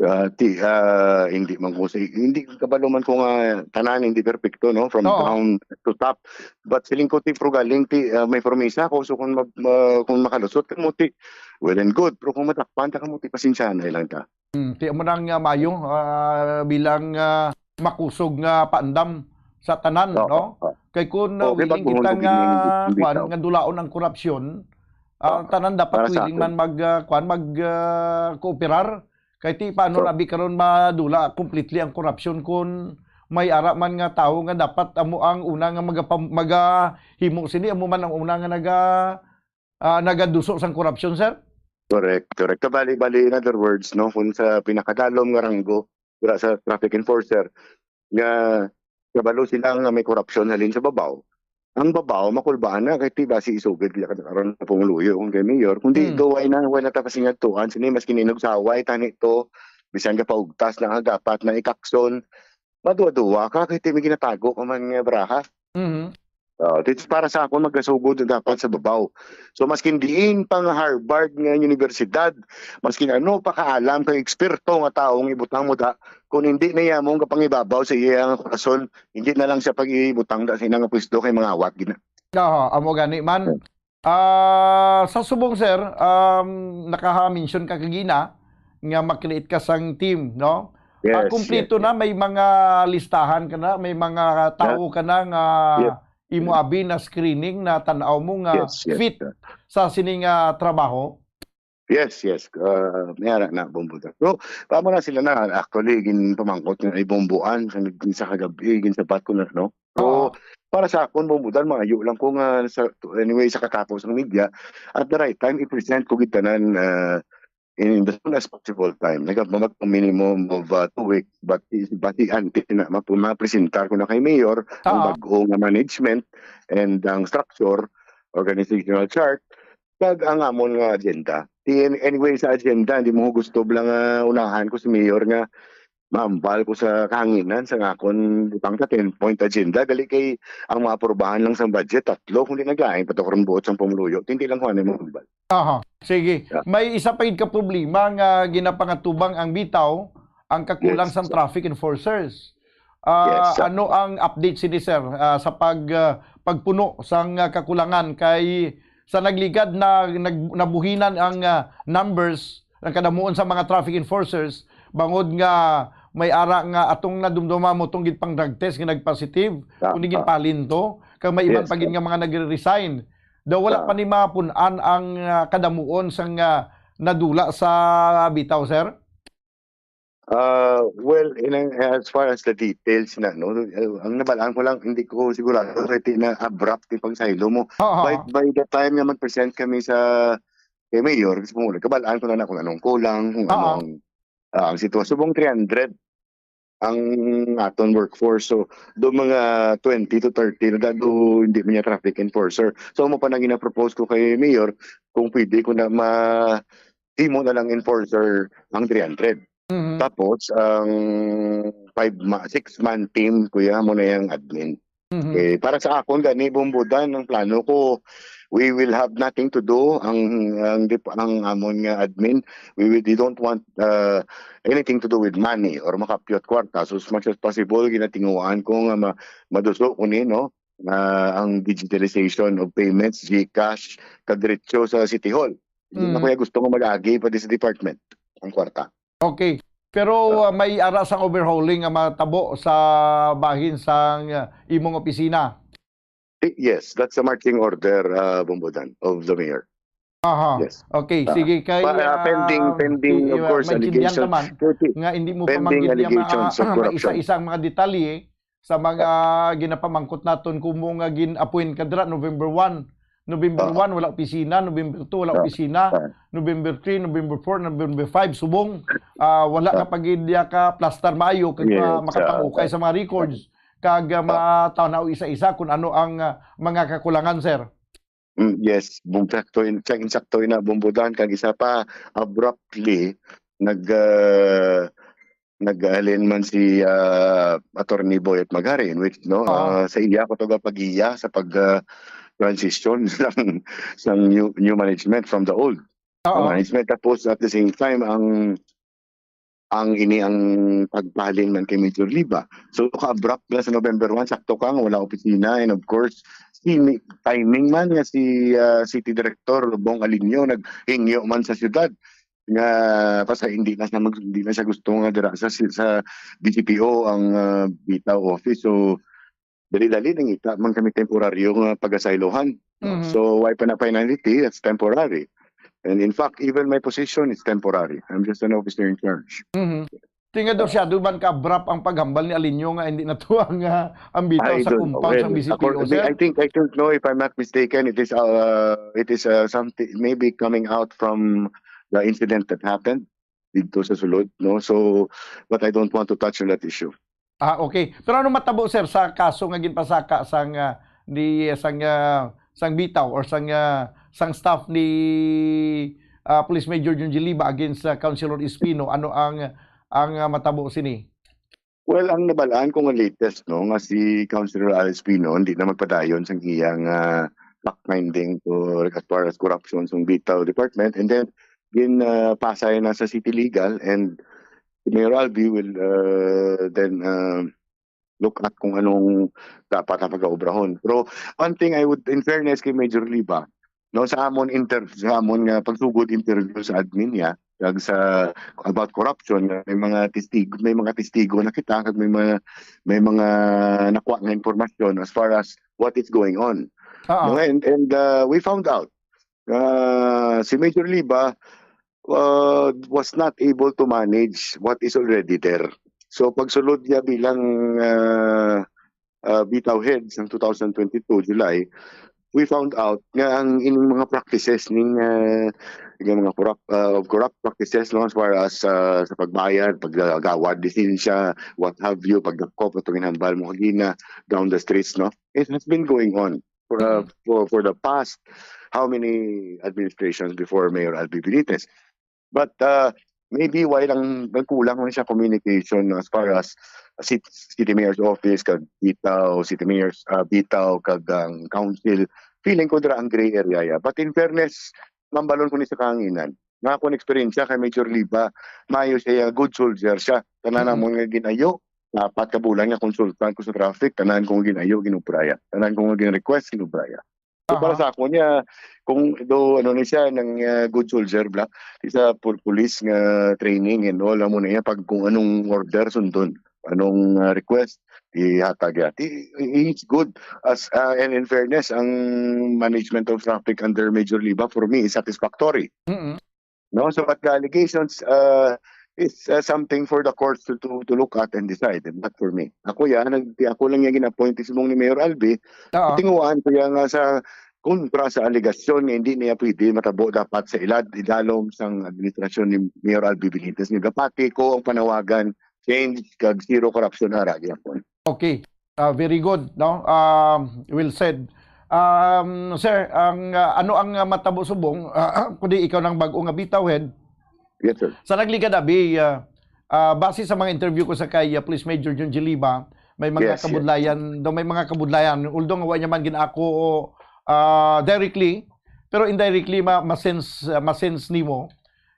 Ah, ti, ah, hindi man ko si, hindi, kabalo man ko nga tanan hindi perpekto, no, from Oo. down to top. But siling ko, ti, pero galing, ti, ah, may promisa ko. So kung mag-, ma-, kung makalusot ka mo, ti, well and good. Pero kung matakpan ta ka mo, ti, pasensya na lang ta. Hmm, ti, amo nang, ah, maayo, ah, bilang, ah, makusog nga paandam sa tanan, Oo, no? oo. Kay kung, ah, Oo, kay willing baguhon kita ko nga, gid yung kuan, bitaw. Nga dulaon ang korupsyon, ah, Oo. Tanan dapat Para sa willing akon. Man mag, ah, kuan, mag, ah, kooperar. Kay ti paano So, na bi karon madula completely ang korupsyon kun may ara man nga tawo nga dapat amo ang una nga magapam-, magahimo sini, amo man ang una nga naga-, ah, nagaduso sang korupsyon, sir? Correct, correct. Kabali-bali, in other words, no, kung sa pinakadalom nga ranggo, wala sa traffic enforcer, nga kabalo sila nga may korupsyon halin sa babaw. Ang babaw, makulbaan na, kay ti basi isugid kita karon sa pumuluyo kung kay mayor. Kung di, Hmm. do, why na, why na ta kasingadtuan? Sini, mas kininog saway, tani to, bisan ka paugtas na, dapat na ikakson. Maduwa-duwa ka, kay ti may ginatago ka man nga baraha. Mhm. Ah, ti para sa akon, magasugod na dapat sa babaw. So, maskin diin pa nga Harvard nga universidad, maskin ano pa kaalam kay eksperto nga tawo nga ibutang mo da, kung hindi na yamo ang kapangibabaw sa iya nga korason, hindi na lang siya pag-ibutang da sa ina nga pwesto kay mangawat gina. Aha, amo gani man. Hmm. Ah, sa subong, sir, um, nakaha-mention ka kagina nga mag-create ka sang team, no? Ah, Yes, kumpleto yes, na, yes. May mga listahan ka na, may mga tawo Yeah. ka na nga Yeah. imo abi na screening, na tan-aw mo nga Yes, yes, fit sir. Sa sini nga trabaho? Yes, yes. Ah, may ara na, Bombo, da. Pero, paano na sila na, actually, ginpamangkot nga ibombuan sa, sa kagabi, ginsabat ko na, no? So, Oo. Para sa akon, Bombo, da, maayo lang ko nga sa, anyway, sa katapos ng media, at the right time, i-present ko gid tanan, ah, in the soon as possible time. Nagabamag ang minimum of, ah, two weeks, but is, bati antes na, ma-, ma-presentar ko na kay Mayor ang Oo. Bag-o nga management and ang structure, organizational chart, kag ang amon nga agenda. Ti-, anyway, sa agenda, hindi mo gusto lang, ah, unahan ko si Mayor nga maambal ko sa kahanginan sa akon butang ka ten-point agenda. Gali kay ang mga aprubahan lang sa budget, tatlo, kundi naglain pa to karon buot sang pumuluyo. Hindi lang ko ano yung maambal. Aha, sige. Yeah. May isa pa gid ka problema nga ginapangatubang ang bitaw, ang kakulang Yes, sang sir. Traffic enforcers. Ah, Yes, sir. Ano ang update sini, sir, ah, sa pag, ah, pagpuno sang, ah, kakulangan kay sa nagligad na nag-, nabuhinan ang, ah, numbers, ang kadamuon sa mga traffic enforcers, bangod nga may ara nga atong nadumduma mo tong gid pang drug test nga nagpositive, Ah, kundi ah. Ginpalin to, kag may iban Yes, pa gid sir. Nga mga nagre-resign. Daw wala Ah. Pa ni mapun-an ang, ah, kadamuon sang, ah, nadula sa bitaw, sir? Ah, well, in ang, as far as the details na, no, eh, ang nabalaan ko lang, hindi ko sigurado kay ti na abrupt yung pagsaylo mo. Oo. By, by the time nga mag-present kami sa, kay Mayor, kasi kung kabalaan ko na na kung anong kulang, kung Oo. Anong, ah, ang sitwasyon. Subong three hundred ang aton workforce. So, do mga twenty to thirty na da, do hindi man niya traffic enforcer. So, mo pa na gina-propose ko kay Mayor kung pwede ko na ma-, himo na lang enforcer ang three hundred. Mhm. Tapos, ang five ma-, six-man team, kuya, mo na yung admin. Mhm. Eh, para sa akon, gani, Bombo Dan, ang plano ko, we will have nothing to do, ang, ang, dip-, ang amon nga admin, we will, we don't want, uh, anything to do with money or makapyot kwarta. So, as much as possible, ginatinguhaan ko nga ma-, maduso ko ni, no? Nga ang digitalization of payments, GCash, kadiretso sa City Hall. Hindi na Mm. Kuya gusto ko mag-agi pa di sa department ang kwarta. Okay. Pero, Ah. Ah, may ara sang overhauling nga matabo sa bahin sang, ah, imong opisina? Eh, yes, that's the marching order, ah, Bombo Dan, of the mayor. Aha. Yes. Okay, Ah. Sige, kay, Pa-, ah, pending, ah, pending, i-, of ah, course, maintindihan allegations. Naman Thirty, nga hindi mo pa pending manggid nga allegations of ma-, corruption. Maisa-isa ang mga detalye sa mga Ah. Ginapamangkot naton, kumo nga gin-appoint ka dira November one. November Ah. One, wala opisina. November two, wala Ah. Opisina. Ah. November three, November four, November five, subong, ah, wala Ah. Ka pa gid ya ka plastar maayo kag Yes, ma-, makapangukay ah. Sa mga records kag, ah, Ah. Matanaw isa-isa kung ano ang, ah, mga kakulangan, sir. Mm, yes, bum-, sakto in-, sa-, insakto ina, Bombo Dan, kag isa pa, abruptly, nag, ah, naghalin man si, ah, Attorney Boyet Magari, in which, no, Oo. Ah, sa iya ko to gapagiya sa pag, ah, transition sang, sang new, new management from the old Oo. Management. Tapos, at the same time, ang, ang ini ang pagbalhin man kay Major Liba. So, ka-abrupt na sa November one, sakto ka nga wala opisina, and of course, si mi-, timing man nga si, ah, City Director Bong Alinio naghingyo man sa siyudad nga basta hindi na siya mag-, hindi na siya gusto nga dira sa, sa D C P O ang, ah, Bitaw office. So, dali-dali nangita man kami temporaryo nga pag-asaylohan, no? Mhm. So, why pa na finality? That's temporary. And in fact, even my position is temporary. I'm just an officer in charge. Mhm. Tingad daw siya, duman ka-abrupt ang paghambal ni Alinio nga hindi na to ang, ah, ang bitaw I sa don't know. Compound sang Well, D C P O, ako, sir? I think, I don't know if I'm not mistaken. It is, uh, it is, uh, something maybe coming out from the incident that happened dito sa sulod, no? So, but I don't want to touch on that issue. Ah, okay. Pero ano matabo, sir, sa kaso nga ginpasaka sang, ah, ni, sang, ah, sang bitaw or sang, ah, sang staff ni, ah, Police Major Junji Liba against sa Councilor Espino? Ano ang, ang, ah, matabo sini? Well, ang nabalaan ko nga latest, no, nga si Councilor Al Espino hindi na magpadayon sang iyang, ah, fact-finding to, as far as corruption sa bitaw department, and then gin, ah, pasay na sa City Legal, and si Mayor Albi will, uh, then, uh, look at kung anong dapat na pag-aobrahon. Pero one thing I would, in fairness kay Major Liba, no, sa amon inter-, sa amon nga pagsugod interview sa admin niya, kag sa about corruption, nga may mga testigo, may mga testigo na kita, kag may mga, may mga nakuha nga impormasyon as far as what is going on. Oo. No, and, and, uh, we found out uh, si Major Liba uh, was not able to manage what is already there. So pagsulod niya bilang uh, uh, bitaw head sang two thousand twenty-two July, we found out nga ang ining mga practices ning uh, yung mga corrupt uh, of corrupt practices, no, as far as uh, sa pagbayad, paggawad lisensya, what have you, pagdakop, itong inhambal mo kagina, down the streets, no, it has been going on for uh, for for the past how many administrations before Mayor Albi Benitez. But uh, maybe why lang nagkulang lang siya communication, no, as far as city, city mayor's office, kag bitaw, city mayor's uh, bitaw, kag ang council. Feeling ko dira ang gray area ya. But in fairness, mambalon ko ni sa kahanginan. Nga akong eksperyensya kay Major Liba, maayo siya, good soldier siya. Tanan Mm. namon nga ginayo, apat ka bulan nga consultant ko sa traffic, tanan kong ginayo, ginubraya. Tanan kong gin-request, ginubraya. So, para Aha. sa ako niya, kung do, ano ni siya, nang uh, good soldier, bla, sa pol- police nga training and all, amo na niya, pag kung anong order, sundon. Anong uh, request, ihatag niya. He, he's good. As, uh, and in fairness, ang management of traffic under Major Liba, for me, is satisfactory. Mm-mm. No, so but the allegations uh, is uh, something for the courts to, to to look at and decide, not for me. Ako yan, nag, ako lang yung gin-appoint subong ni Mayor Albi. Oo. Tinguhaan ko yan nga sa kontra sa alegasyon nga hindi niya pwede matabo dapat sa ilad idalom sang administrasyon ni Mayor Albi Benitez. Nga gapati ko ang panawagan, change kag zero corruption ara gyapon. Okay. Ah, very good, no? Um, well said. Um, sir, ang ah, ano ang ah, matabo subong ah, kundi ikaw nang bag-o nga bitaw head? Yes, sir. Sa nagligad abi, ah, ah, base sa mga interview ko sa kay ah, Police Major John Giliba, may mga Yes, yes. kabudlayan, daw may mga kabudlayan. Although nga wa niya man gin-ako ah, directly, pero indirectly ma masense ah, masense nimo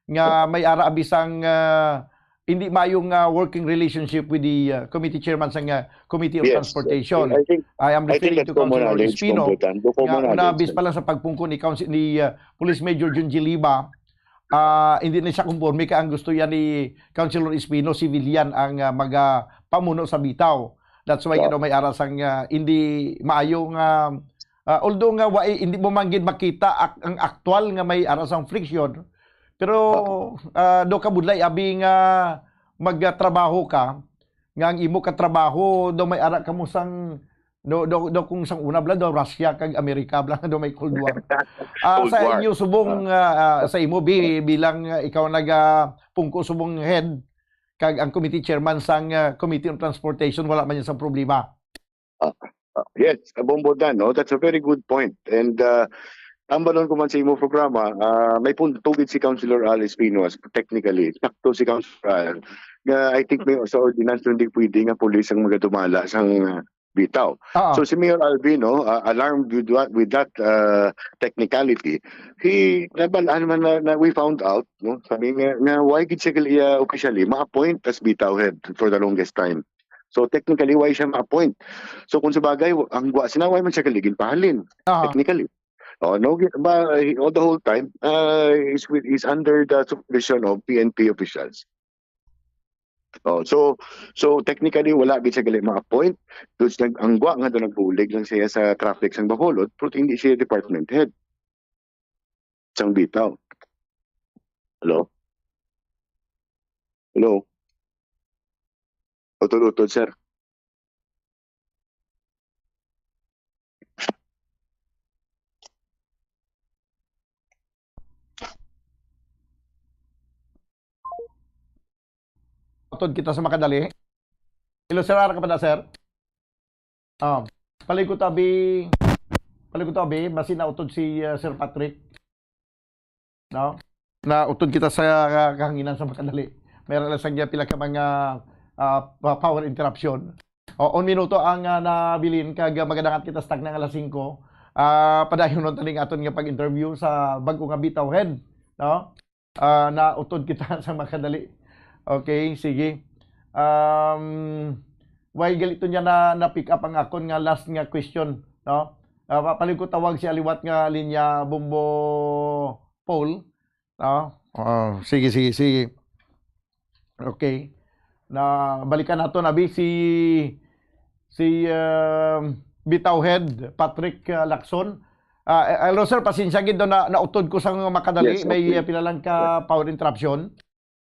nga may ara abi sang ah, hindi maayo nga working relationship with the ah, committee chairman sang ah, Committee of Yes. Transportation. I think I am I think referring that's to common Councilor knowledge, Espino. Kumbutan. Do Nga common una knowledge. bis pa lang sa pagpungko ni Council ni ah, Police Major Jun Giliba, ah, hindi na siya kumporme kay ang gusto yan ni Councilor Espino, civilian ang ah, magapamuno sa bitaw. That's why Yeah. ano may ara sang ah, hindi maayo nga ah, although nga wa, hindi mo man gid makita ak- ang aktual nga may ara sang friction, pero ah, do kabudlay abi nga magtrabaho ka, nga ang imo ka trabaho do may ara kamo sang do, do, do kung sang una bala do Russia kag Amerika bala do may Cold War. Ah, Cold sa War. inyo subong Ah. ah, ah, sa imo bi, bilang ah, ikaw naga pungko subong head kag ang committee chairman sang ah, Committee on Transportation, wala man yan sang problema. Ah, ah, yes, Bombo Dan, no? That's a very good point. And uh, tambanon ko man sa imo programa, ah, may punto gid si Councilor Al Espino, as technically. Sakto si Councilor Al. Nga I think may sa ordinance hindi pwede nga pulis ang magadumala sang ah, bitaw. Oo. So si Mayor Alvin, no, uh, alarmed with what, with that uh, technicality, he, nabalaan man na, na we found out, no, sabi nga, nga why gid siya gali, uh, officially ma-appoint as bitaw head for the longest time. So technically, why siya ma-appoint? So kung sa bagay, ang gwa sila, why man siya gali ginpahalin? Aha. Technically. Oh, no, gi- ba, he- all the whole time, uh, is, with- is under the supervision of P N P officials. Oh, so so technically wala gid siya gali ma-appoint. Doon siya nag-, ang gwa nga doon nagbulig lang siya sa traffic sang Bacolod, pero hindi siya department head sang bitaw. Hello? Hello? Utod-utod, sir. Utod kita sa makadali. Hello, sir. Ara ka pa na, sir? Ah, palikot abi, palikot abi, basi nautod si, uh, Sir Patrick. No? Nautod kita sa, uh, kahanginan sa makadali. Meron lang sa pila ka mga, uh, pa- power interruption. O, un minuto ang, uh, nabilin, kag, uh, magadangat kita sa tagna nga alas singko. Uh, padayonon taning aton nga pag-interview sa bag-o nga bitaw head, no? Ah, nautod kita sa makadali. Okay, sige. Um, why galito niya na, na-pick up ang akon nga last nga question, no? Ah, pa- palig ko tawag si aliwat nga linya, Bombo Paul, no? Oh, sige, sige, sige. Okay. Na balikan nato na bi si si, um, Bitaw Head Patrick, uh, Lacson. Ah, eh, hello, sir, pasensya gid do na nautod ko sa makadali. Yes, may, okay. Uh, pila lang ka power interruption.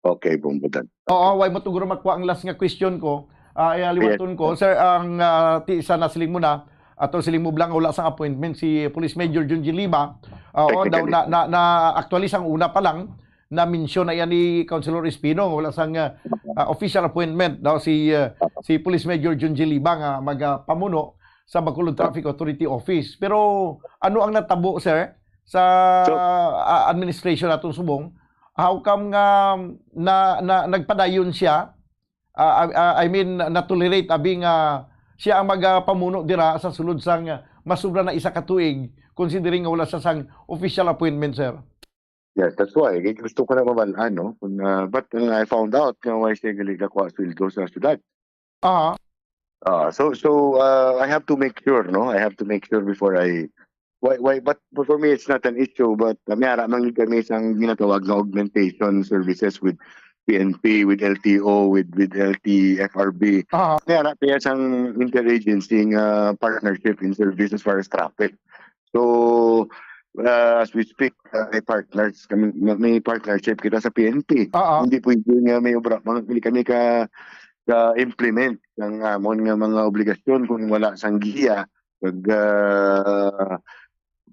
Okay, Bombo Dan. Oo, way mo tugro makuha ang last nga question ko. Ah, eh, aliwaton ko, sir, ang, ah, ti sa nasiling mo na, ato siling mo lang wala sang appointment si Police Major Junji Lima. Ah, oo, daw na, na, na actually sang una pa lang na-mention na yan ni Councilor Espino, wala sang, ah, ah, official appointment daw si, ah, si Police Major Junji Lima nga magapamuno sa Bacolod Traffic Authority Office. Pero ano ang natabo, sir, sa, ah, administration atong subong? How come nga na, na, nagpadayon siya? Ah, ah, ah, I mean, na-tolerate abi nga siya ang magapamuno dira sa sulod sang, ah, masobra na isa ka tuig, considering nga wala siya sang official appointment, sir? Yes, that's why. Kay gusto ko na mabal-an, no? Kung, ah, but, uh, I found out nga why siya gali nakuha sweldo sa syudad. Aha. Ah, so, so, uh, I have to make sure, no? I have to make sure before I, why, why, but for me, it's not an issue, but, uh, may ara man gid kami sang ginatawag nga augmentation services with P N P, with L T O, with, with L T F R B. Aha. May ara kaya sang interagency nga partnership in service as far as traffic. So, uh, as we speak, uh, may partners kami, may partnership kita sa P N P. Oo. Hindi pwede nga may obra, mga, hindi kami ka, ka-implement ng amon nga mga obligasyon kung wala sang giya pag, uh,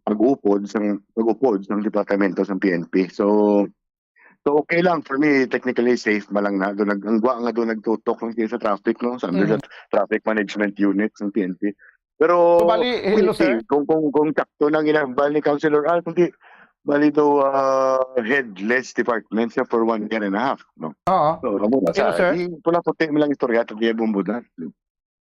pag-upod sang, pag-upod sang departamento sang P N P. So, So, okay lang. For me, technically, safe man lang na. Doon nag-, ang gwa nga doon nagtutok lang siya sa traffic, no? Sa under Mm. the traffic management unit ng P N P. Pero, So, bali, we'll hello, see. sir. Kung, kung, kung sakto na ginambal ni Councilor Al, kundi, bali daw, ah, headless department siya for one year and a half, no? Oo. So, amo na Hello, sa, sir. Di, pula puti mo lang istorya, tagiya bumbudan.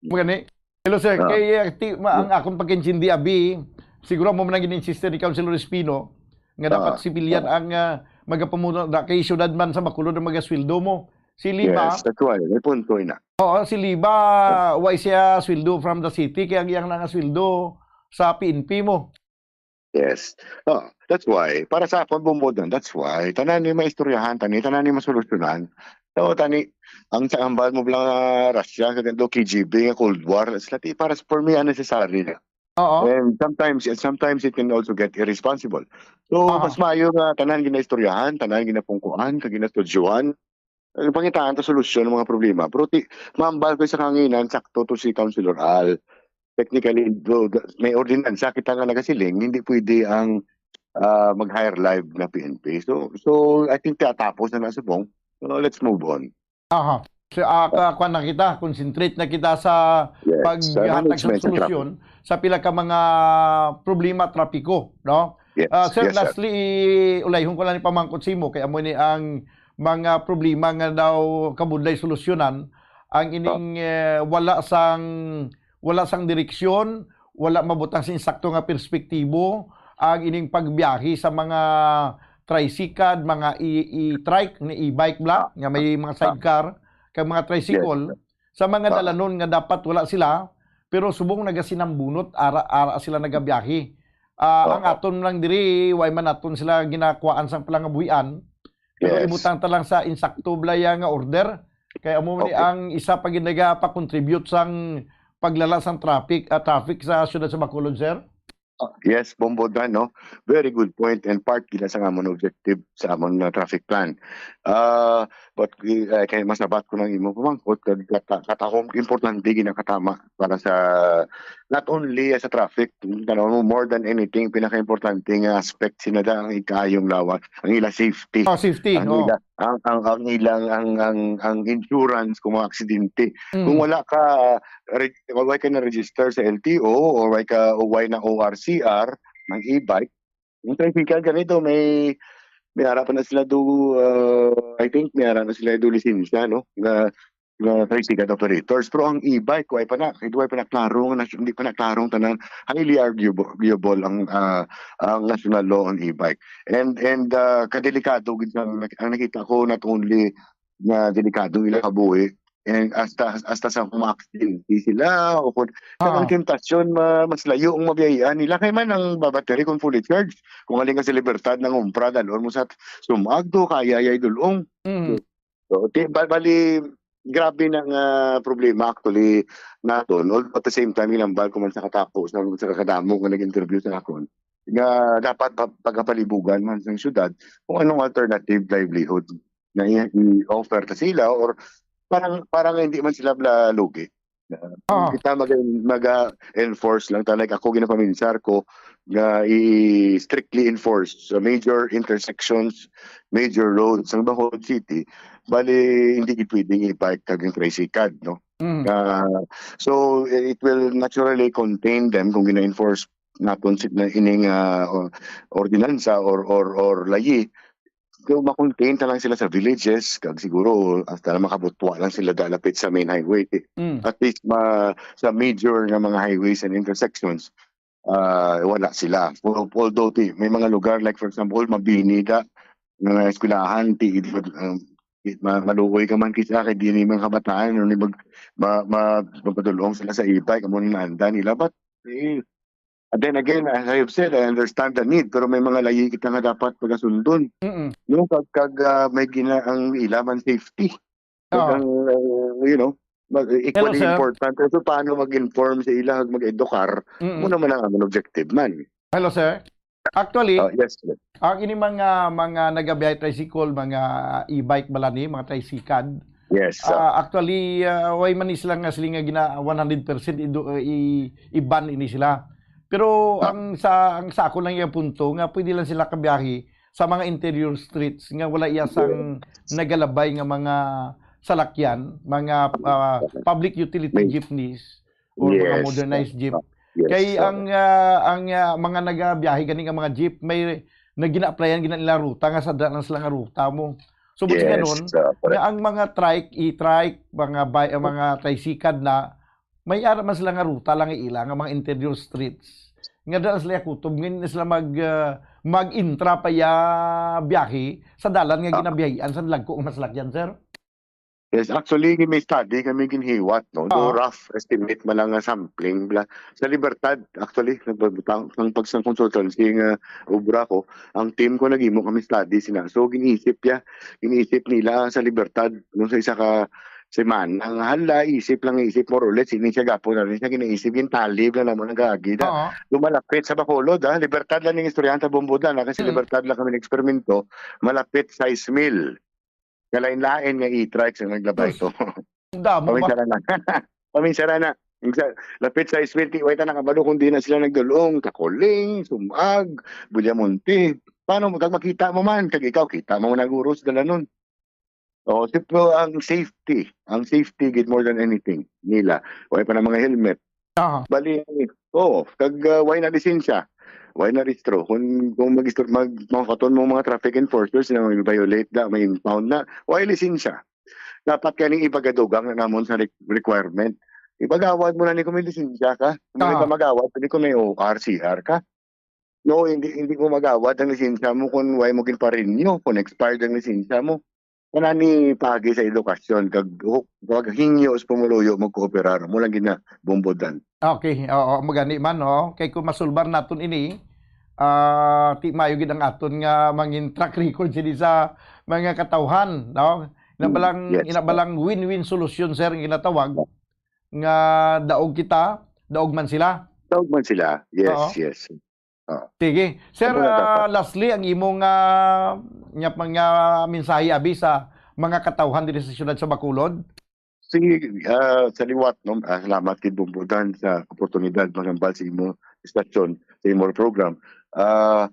Mo gani? Hello, sir. Ah. Kay, eh, ti-, ma-, ang akong pagkaintindi, abi, siguro mo man ang gin-insiste ni Councilor Espino nga dapat Ah. civilian Ah. ang, ah, magapamuno na kay syudad man sa Bacolod ang magasweldo mo. Si Lima, Yes, that's why. May punto ina. Oo, si Lima, Ah. why siya sweldo from the city, kaya ang iyang nangasweldo sa P N P mo. Yes. Oh, that's why. Para sa akon, bumod nun, that's why. Tanan ni maistoryahan, tani, tanan ni masolusyonan. So, tani, ang sa ambal mo lang, ah, Russia, sa ganito, K G B, nga Cold War, it's like, para sa, for me, unnecessary na. Oo. And sometimes, and sometimes it can also get irresponsible. So, Aha. mas maayo nga tanan ginaistoryahan, tanan ginapungkuan, kag ginastudyohan, eh, pangitaan ta solusyon ng mga problema. Pero ti-, maambal ko sa kanginan, sakto to si Councilor Al. Technically, do, do, may ordinansa kita nga nagasiling, hindi pwede ang, ah, mag-hire live na P N P. So, so, I think tatapos na na subong. So, let's move on. Aha. So, ah, ka-, kuwan na kita, concentrate na kita sa Yes, sa paghatag sa management sa traffic. solusyon sa pila ka mga problema trapiko, no? Yes, Ah, sir, yes, sir. lastly, ulayhon ko lang ni pamangkot sa imo, kay amo ni ang mga problema nga daw kabudlay solusyonan, ang ining, Oh. eh, wala sang, wala sang direksyon, wala mabutang sa insakto nga perspektibo ang ining pagbiyahe sa mga tricycad, mga i-, i-trike, ni e-bike bla, nga may mga sidecar, kag mga tricycle, sa mga dalanon nga dapat wala sila, pero subong nagasinambunot, ara, ara sila nagabiyahe. Ah, ang aton lang diri, way man naton sila ginakuhaan sang palangabuhian, pero Yes. ibutang ta lang sa insakto bla ya nga order. Kay amo ni Okay. ang isa pa gid nagapakontribute sang paglala sang traffic, ah, traffic sa siyudad sa Bacolod, sir. Ah, yes, Bombo Dan, no? Very good point and part gid sa amon objective sa amon nga traffic plan. Ah, but, eh, kay masabat ko ng imo pamangkot, kag kata-, katahom importante ginakatama para sa, not only sa traffic, you know, more than anything, pinaka-importante nga aspect sinada ang ikayong lawas, ang ila safety. Oh, safety, Ang oh. ila, ang, ang, ang ilang, ang, ang, ang insurance kung mga aksidente. Mm. Kung wala ka, re-, wala ka na-register sa L T O or wala ka, o wala na O R C R ng e-bike, yung tricycle ganito, may, may ara pa na sila do, uh, I think may ara na sila do lisensya, no? Nga, nga tricycle operators. Pero ang e-bike, wala pa na, wala pa na klaro, nga nas-, hindi pa na klarong tanan. Highly arguable, arguable ang, ah, ang national law on e-bike. And, and, ah, kadelikado gid ang, ang nakita ko, not only nga delikado ila kabuhi, and hasta, hasta sa mga aksidente sila, o kung sa Ah. mga tentasyon, ma-, mas layo ang mabiyahian nila. Kay man ang babattery kung fully charged, kung halin ka sa Libertad, nangumpra, dalon mo sa Sumag to, kaya yay dulong. Mm. So, ti-, ba-, bali, grabe na nga problema actually naton. Although at the same time, hinambal ko man sa katapo, sa, sa kadamo nga nag-interview sa akon, nga dapat pa-, pagapalibugan man sa syudad kung anong alternative livelihood na i-, i-offer ta sila or parang, parang hindi man sila bla-, lugi. Ah. Kita mag-, mag-, enforce lang ta. Like ako, ginapaminsar ko nga i-, strictly enforce sa major intersections, major roads ng Bacolod City. Bali, hindi gid pwedeng e-bike kag yung tricycad, no? Mm. Ah, so, it will naturally contain them kung gina-enforce naton si, na ining, ah, o-, ordinansa or, or, or layi. So, ma-contain ta lang sila sa villages, kag siguro hasta na makabutwa lang sila da lapit sa main highway. Mm. At least ma-, sa major nga mga highways and intersections, ah, wala sila. Al-, although ti, may mga lugar, like for example, Mabini da, mga eskwelahan, ti, um, ma-, maluoy ka man kisa kay di ni mga kabataan, ano, ni mag-, ma-, ma-, mapadulong sila sa e-bike, amo ni naanda nila. But, eh, and then again, as I have said, I understand the need, pero may mga layi kita nga dapat pagasundon. Mm-mm. No, kag, kag, ah, may gina-, ang ila man safety. Kag Oo. ang, ah, you know, mag-, equally Hello, sir. important. So, paano mag-inform sa ila, mag-edukar? Mm-mm. Mo naman ang amon objective man. Hello, sir. Actually, Oh, yes, sir. ang ini mga, mga nagabiyahe tricycle, mga e-bike bala ni, mga tricycad, Yes, sir. ah, actually, ah, way man ni sila nga sila nga gina-, one hundred percent ido-, i-, i-ban ini sila. Pero Ah. ang sa, ang sa ako lang yung punto nga pwede lang sila kabiyahe sa mga interior streets nga wala iya sang Yes. nagalabay nga mga salakyan, mga, ah, public utility May jeepneys or mga Yes, modernized sir. jeep. Ah, yes, Kay sir. ang, ah, ang, ah, mga nagabiyahe gani nga mga jeep, may nagina-applyan gina nila ruta nga sa daan lang sila nga ruta mo. So, buti Yes, ganon, sir, correct. nga ang mga trike, e-trike, mga bi-, mga tricycad na, may ara man sila nga ruta lang nga ila, nga mga interior streets. Nga daan sila kutob, ngayon na sila mag, ah, mag-intra pa ya biyahe sa dalan nga Ah. ginabiyahian sa lagko nga maslakyan, sir? Yes, actually, may study kami ginhiwat, no? Do Ah. rough estimate man lang nga sampling, bla. Sa Libertad, actually, nagbutang, ang pag-, sa consultancy nga obra ko, ang team ko naghimo kami study sina. So, ginisip ya, ginisip nila sa Libertad, no, sa isa ka semana, nga hala, isip lang isip, more or less, ini siya gapon na rin siya ginaisip, yung talib na naman ang gagi na. Oo. Lumalapit sa Bacolod, ah, Libertad lang yung istoryahan sa Bombodan, ah, kasi Mm. Libertad lang kami eksperimento, malapit sais mil. Kalain-lain nga e-trikes ang naglabay Sus, to. ang damo ba? Paminsara na. Paminsara na. Ang sa-, lapit sais mil, ti-, way ta nakabalo kung di na sila nagdulong, Kakuling, Sumag, Villamonte. Paano mo, kag makita mo man, kag ikaw, kita mo man nag-uros, dalanon. Oo, si-, pero ang safety, ang safety gid more than anything nila. Way pa na mga helmet. Aha. Bali, oo, kag, ah, way na lisensya, way na rehistro. Kung, kung mag-, mag-, makaton mo mga traffic enforcers na mag-violate na, may impound na, way lisensya. Dapat kaning ipagadugang na namon sa re-, requirement. Ipagawad mo na ni kung may lisensya ka. Kung may Ah. ka magawad, pwede kung may O R, C R ka. No, hindi, hindi mo magawad ang lisensya mo kung way mo ginparenew, kung expired ang lisensya mo. Kanani pagi sa edukasyon, kag hu-, kag hingyo sa pumuluyo magkooperar. Mo lang gina, Bombodan. Okay, oo, magani man, no? Kay kung masulbar naton ini, ah, ti maayo gid ang aton nga mangin track record sini sa mga katawhan, no? Ina Mm, balang, yes, ina sir. balang win-win solution, sir, ang ginatawag nga daog kita, daog man sila. Daog man sila. Yes, Oo. yes. Oo. Sige. Sir, Ano na ah, dapat? lastly, ang imong, ah, nga, nga mensahe abi sa mga katawhan diri sa siyudad sa Bacolod? Sige, ah, sa liwat, no, ah, salamat kay Bumbudan sa oportunidad manghambal sa imo istasyon, sa imo program. Ah,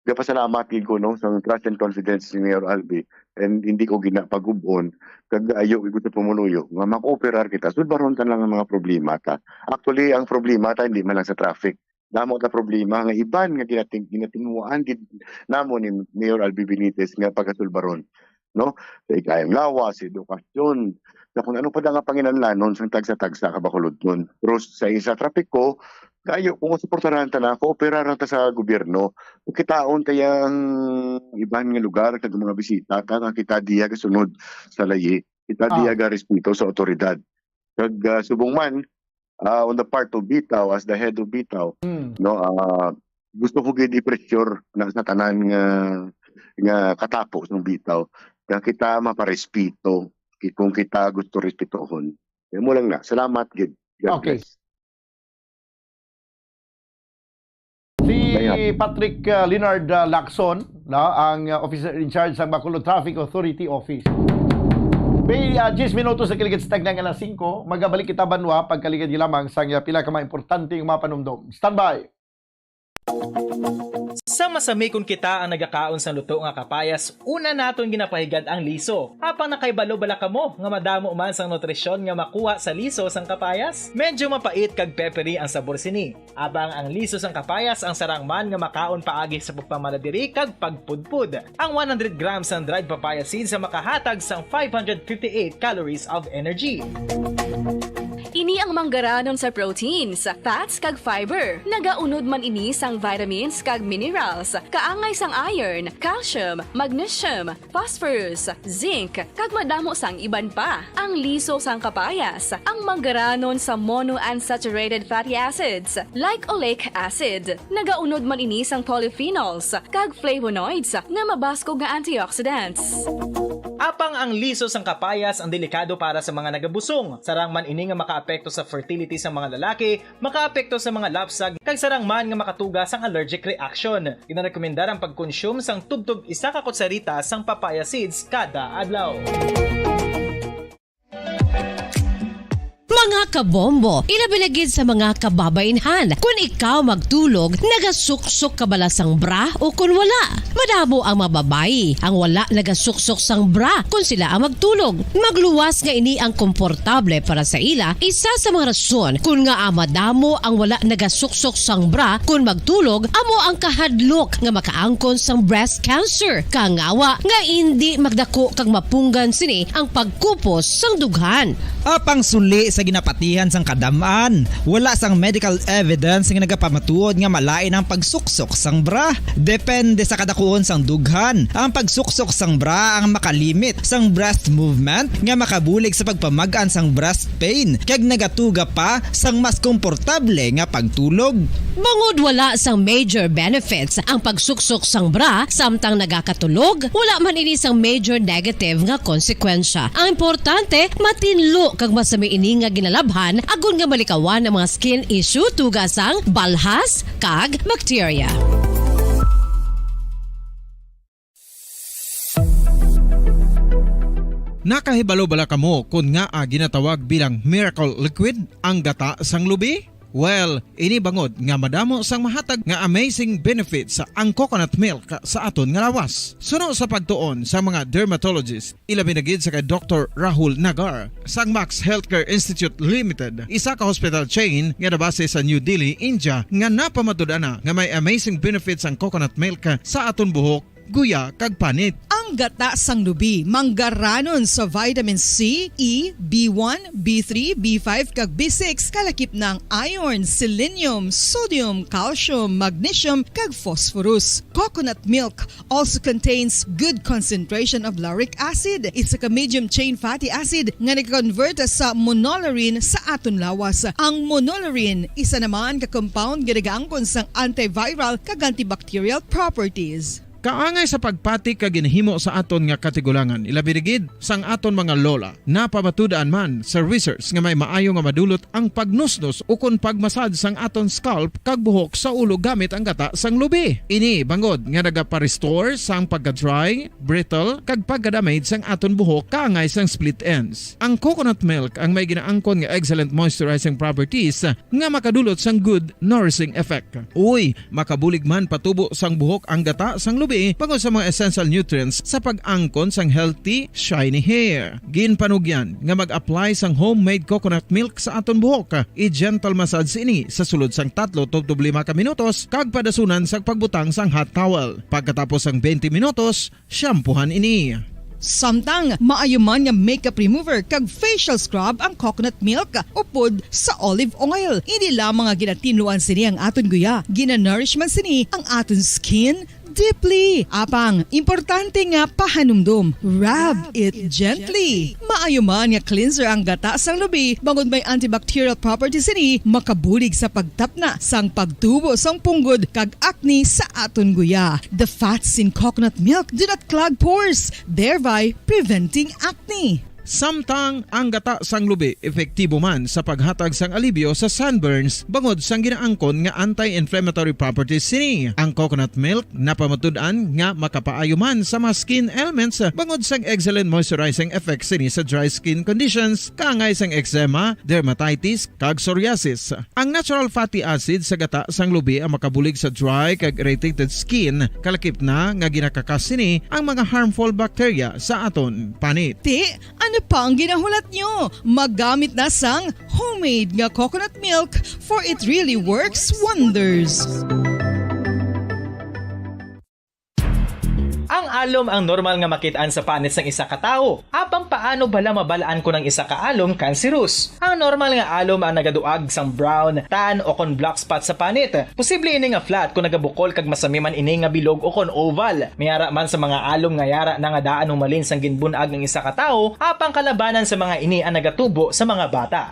gapasalamat gid ko, no, sa trust and confidence ni Mayor Albi, and hindi ko ginapagubon, kag ayo gid ko sa pumuluyo nga makooperar kita. Sulbaron ta lang ang mga problema ta. Actually, ang problema ta hindi man lang sa traffic. Damo ta problema nga iban nga ginating-, ginatinguhaan gid namo ni Mayor Albi Benitez nga pagasulbaron, no? Sa ikayang lawas, sa edukasyon, sa kung ano pa da nga panginahanglanon sang tagsa-tagsa ka Bacolodnon. Pero sa isa, trapiko, kayo, kung suportahan ta na, kooperaran ta sa gobyerno, kitaon ta yang iban nga lugar kag mga bisita ta nga kita diya gasunod sa layi, kita Ah. diya garespeto sa awtoridad. Kag, ah, subong man, ah, on the part of Bitaw, as the head of Bitaw, Mm. no, ah, gusto ko gid i-pressure na sa tanan nga, nga katapo sa Bitaw, nga kita maparespeto, ki-, kung kita gusto respetohon. Yan mo lang na. Salamat gid. God Okay. bless. Si Ayan. Patrick, uh, Leonard, uh, Lacson, no, ang, uh, officer in charge sa Bacolod Traffic Authority Office. May, uh, diyes minutos na kiligid sa tagna nga alas singko, magabalik kita banwa pagkaligid lamang sa, uh, pila ka mga importante nga mga panumdom. Standby! Sa masami kon kita ang nagakaon sang luto nga kapayas, una naton ginapahigad ang liso. Apang nakahibalo bala kamo nga madamo man sang nutrisyon nga makuha sa liso sang kapayas? Medyo mapait kag peppery ang sabor sini. Abang ang liso sang kapayas ang sarang man nga makaon paagi sa pagpamala diri kag pagpudpod. Ang one hundred grams sang dried papaya seeds ang makahatag sang five hundred fifty-eight calories of energy. Ini ang manggaranon sa proteins, fats, kag fiber. Nagaunod man ini sang vitamins kag minerals, kaangay sang iron, calcium, magnesium, phosphorus, zinc, kag madamo sang iban pa. Ang liso sang kapayas, ang manggaranon sa monounsaturated fatty acids, like oleic acid. Nagaunod man ini sang polyphenols kag flavonoids nga mabaskog nga antioxidants. Apang ang liso sang kapayas ang delikado para sa mga nagabusong. Sarang man ini nga makaapekto sa fertility sa mga lalaki, makaapekto sa mga lapsag, kag sarang man nga makatuga sang allergic reaction. Ginarekomendar ang pagkonsume sang tubtob isa ka kutsarita sang papaya seeds kada adlaw. Mga kabombo, ilabi na gid sa mga kababainhan, kun ikaw magtulog, nagasuksok ka bala sang bra o kun wala? Madamo ang mga babayi ang wala nagasuksok sang bra kun sila ang magtulog. Magluwas nga ini ang komportable para sa ila, isa sa mga rason kun ngaa madamo ang wala nagasuksok sang bra kun magtulog amo ang kahadlok nga makaangkon sang breast cancer, kangawa nga indi magdako kag mapunggan sini ang pagkupos sang dughan. Apang suli sa ginapatihan sang kadam-an, wala sang medical evidence nga nagapamatuod nga malain ang pagsuksok sang bra. Depende sa kadakuon sang dughan, ang pagsuksok sang bra ang makalimit sang breast movement nga makabulig sa pagpamag-an sang breast pain kag nagatuga pa sang mas komportable nga pagtulog. Bangod wala sang major benefits ang pagsuksok sang bra samtang nagakatulog, wala man ini sang major negative nga konsekwensya. Ang importante, matinlo kag masami ini nga ginalabhan agod nga malikawan ang mga skin issue tuga sang balhas kag bacteria. Nakahibalo bala kamo kon ngaa ginatawag bilang miracle liquid ang gata sang lubi? Well, ini bangod nga madamo sang mahatag nga amazing benefits ang coconut milk sa aton nga lawas. Suno sa pagtuon sa mga dermatologist, ilabi na gid sa kay Doktor Rahul Nagar sang Max Healthcare Institute Limited, isa ka hospital chain nga nabase sa New Delhi, India, nga napamatud-an na nga may amazing benefits ang coconut milk sa aton buhok guya, kag panit. Ang gata sang lubi manggaranon sa vitamin C, E, B one, B three, B five, kag B six, kalakip na ang iron, selenium, sodium, calcium, magnesium, kag phosphorus. Coconut milk also contains good concentration of lauric acid, isa ka medium chain fatty acid nga nag-convert sa monolaurin sa aton lawas. Ang monolaurin isa naman ka compound nga nagaangkon sang antiviral kag antibacterial properties. Kaangay sa pagpati kag ginhimo sa aton nga katigulangan, ilabi na gid sang aton mga lola. Napamatud-an man sa research nga may maayo nga madulot ang pagnusnos ukon pagmasad sang aton scalp kag buhok sa ulo gamit ang gata sang lubi. Ini bangod nga nagapa-restore sang pagka-dry, brittle, kag pagka-damage sang aton buhok kaangay sang split ends. Ang coconut milk ang may ginaangkon nga excellent moisturizing properties nga makadulot sang good nourishing effect. Uy, makabulig man patubo sang buhok ang gata sang lubi bangod sa mga essential nutrients sa pag-angkon sang healthy, shiny hair. Ginpanugyan nga mag-apply sang homemade coconut milk sa aton buhok. I-gentle massage ini sa sulod sang tatlo tubtob lima ka minutos kag padasunan sang pagbutang sang hot towel. Pagkatapos sang twenty minutos, shampoohan ini. Samtang maayo man nga makeup remover kag facial scrub ang coconut milk upod sa olive oil. Hindi lamang nga ginatinluan sini ang aton guya, ginanourish man sini ang aton skin deeply. Apang, importante nga pahanumdom, rub it gently. Maayo man nga cleanser ang gata sang lubi, bangod may antibacterial properties sini, makabulig sa pagtapna sang pagtubo sang punggod kag acne sa aton guya. The fats in coconut milk do not clog pores, thereby preventing acne. Samtang ang gata sang lubi epektibo man sa paghatag sang alibyo sa sunburns bangod sang ginaangkon nga anti-inflammatory properties sini. Ang coconut milk napamatud-an nga makapaayo man sa mga skin ailments bangod sang excellent moisturizing effects sini sa dry skin conditions, kaangay sang eczema, dermatitis, kag psoriasis. Ang natural fatty acid sa gata sang lubi ang makabulig sa dry kag irritated skin, kalakip na nga ginakakas sini ang mga harmful bacteria sa aton panit. Ti, ano pa ang ginahulat nyo? Maggamit na sang homemade nga coconut milk, for it really works wonders. Ang alom ang normal nga makit-an sa panit sang isa ka tawo. Apang paano bala mabal-an kon ang isa ka alom cancerous? Ang normal nga alom ang nagaduag sang brown, tan, o kon black spot sa panit. Posible ini nga flat kon nagabukol kag masami man ini nga bilog o kon oval. May ara man sa mga alom nga yara na nga daan humalin sang ginbun-ag ang isa ka tawo, apang kalabanan sa mga ini ang nagatubo sa mga bata.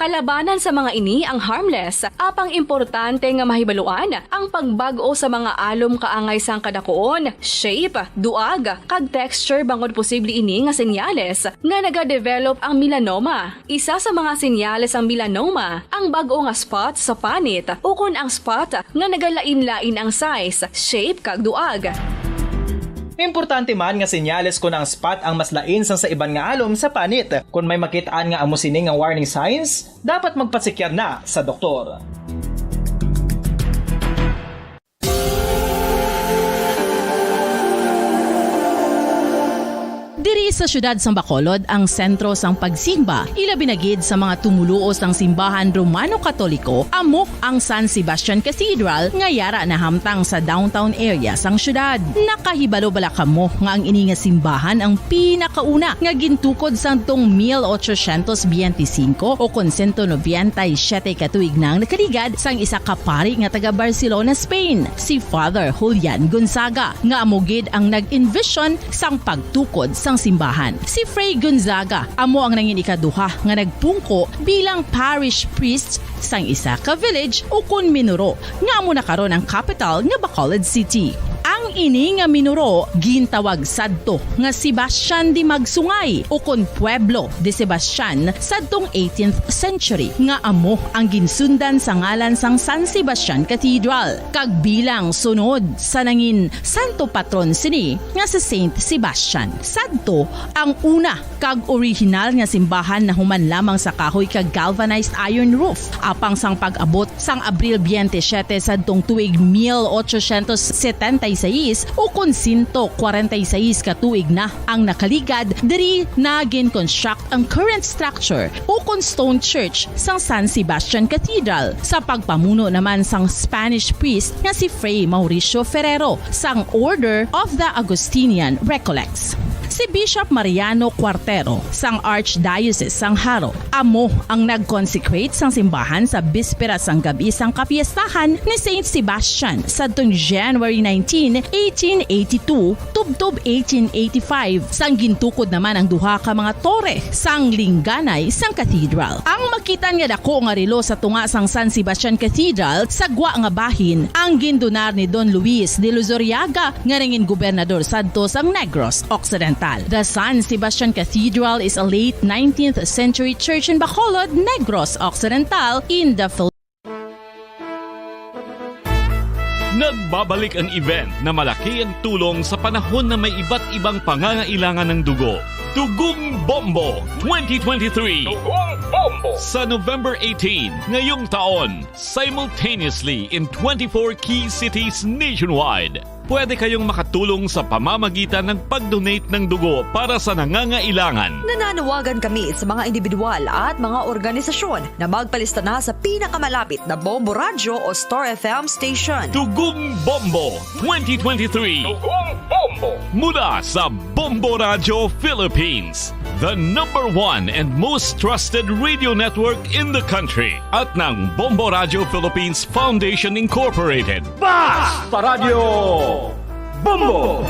Kalabanan sa mga ini ang harmless, apang importante nga mahibaluan ang pagbag-o sa mga alom kaangay sang kadakuon, shape, duag, kag texture, bangod posible ini nga senyales nga nagadevelop ang melanoma. Isa sa mga senyales sang melanoma ang bag-o nga spot sa panit ukon ang spot nga nagalain-lain ang size, shape, kag duag. Importante man nga senyales kon ang spot ang mas lain sang sa iban nga alom sa panit. Kon may makit-an nga amo sini nga warning signs, dapat magpasikyar na sa doktor. Diri sa siyudad sang Bacolod ang sentro sang pagsimba, ilabi na gid sa mga tumuluo sang simbahan Romano-Katoliko, amo ang San Sebastian Cathedral nga yara nahamtang sa downtown area sang siyudad. Nakahibalo bala kamo nga ang ini nga simbahan ang pinakauna nga gintukod sadtong mil ochocientos biyente singko o kon sento nobenta y siyete ka tuig nang nakaligad sang isa ka pari nga taga Barcelona, Spain, si Father Julian Gonzaga, nga amo gid ang nag-envision sang pagtukod sang simbahan. Si Fray Gonzaga amo ang nangin ikaduha nga nagpungko bilang parish priest sang isa ka village ukon minuro nga amo na karon ang kapital nga Bacolod City. Ang ini nga minuro gintawag sadto nga Sebastian de Magsungay ukon Pueblo de Sebastian sadtong eighteenth century, nga amo ang ginsundan sa ngalan sang San Sebastian Cathedral, kag bilang sunod sa nangin santo patron sini nga si Saint Sebastian. Sadto ang una kag orihinal nga simbahan nahuman lamang sa kahoy kag galvanized iron roof. Apang sang pag-abot sang Abril biyente siyete sadtong tuig mil ochocientos setenta y seis, is ukon sento kwarenta y seis ka tuig na ang nakaligad diri na gin-construct ang current structure ukon stone church sang San Sebastian Cathedral sa pagpamuno naman sang Spanish priest nga si Fray Mauricio Ferrero sang Order of the Augustinian Recollects. Si Bishop Mariano Cuartero sang Archdiocese sang Jaro amo ang nag-consecrate sang simbahan sa bispera sang gab-i sang kapiestahan ni Saint Sebastian sadtong January nineteen, eighteen eighty-two, tubtob eighteen eighty-five, sang gintukod naman ang duha ka mga tore sang lingganay sang cathedral. Ang makitan nga dako nga relo sa tunga sang San Sebastian Cathedral sa gwa nga bahin ang gindunar ni Don Luis de Luzuriaga nga nangin gobernador sadto sang Negros Occidental. The San Sebastian Cathedral is a late nineteenth century church in Bacolod, Negros Occidental, in the Philippines. Nagbabalik ang event na malaki ang tulong sa panahon na may iba't ibang pangangailangan ng dugo. Dugong Bombo twenty twenty-three. Dugong Bombo. Sa November eighteen, ngayong taon, simultaneously in twenty-four key cities nationwide. Pwede kayong makatulong sa pamamagitan ng pag-donate ng dugo para sa nangangailangan. Nananawagan kami sa mga individual at mga organisasyon na magpalista na sa pinakamalapit na Bombo Radyo o Star F M station. Dugong Bombo twenty twenty-three. Dugong Bombo. Mula sa Bombo Radyo Philippines, the number one and most trusted radio network in the country. At ng Bombo Radyo Philippines Foundation Incorporated. Basta Radyo Bombo!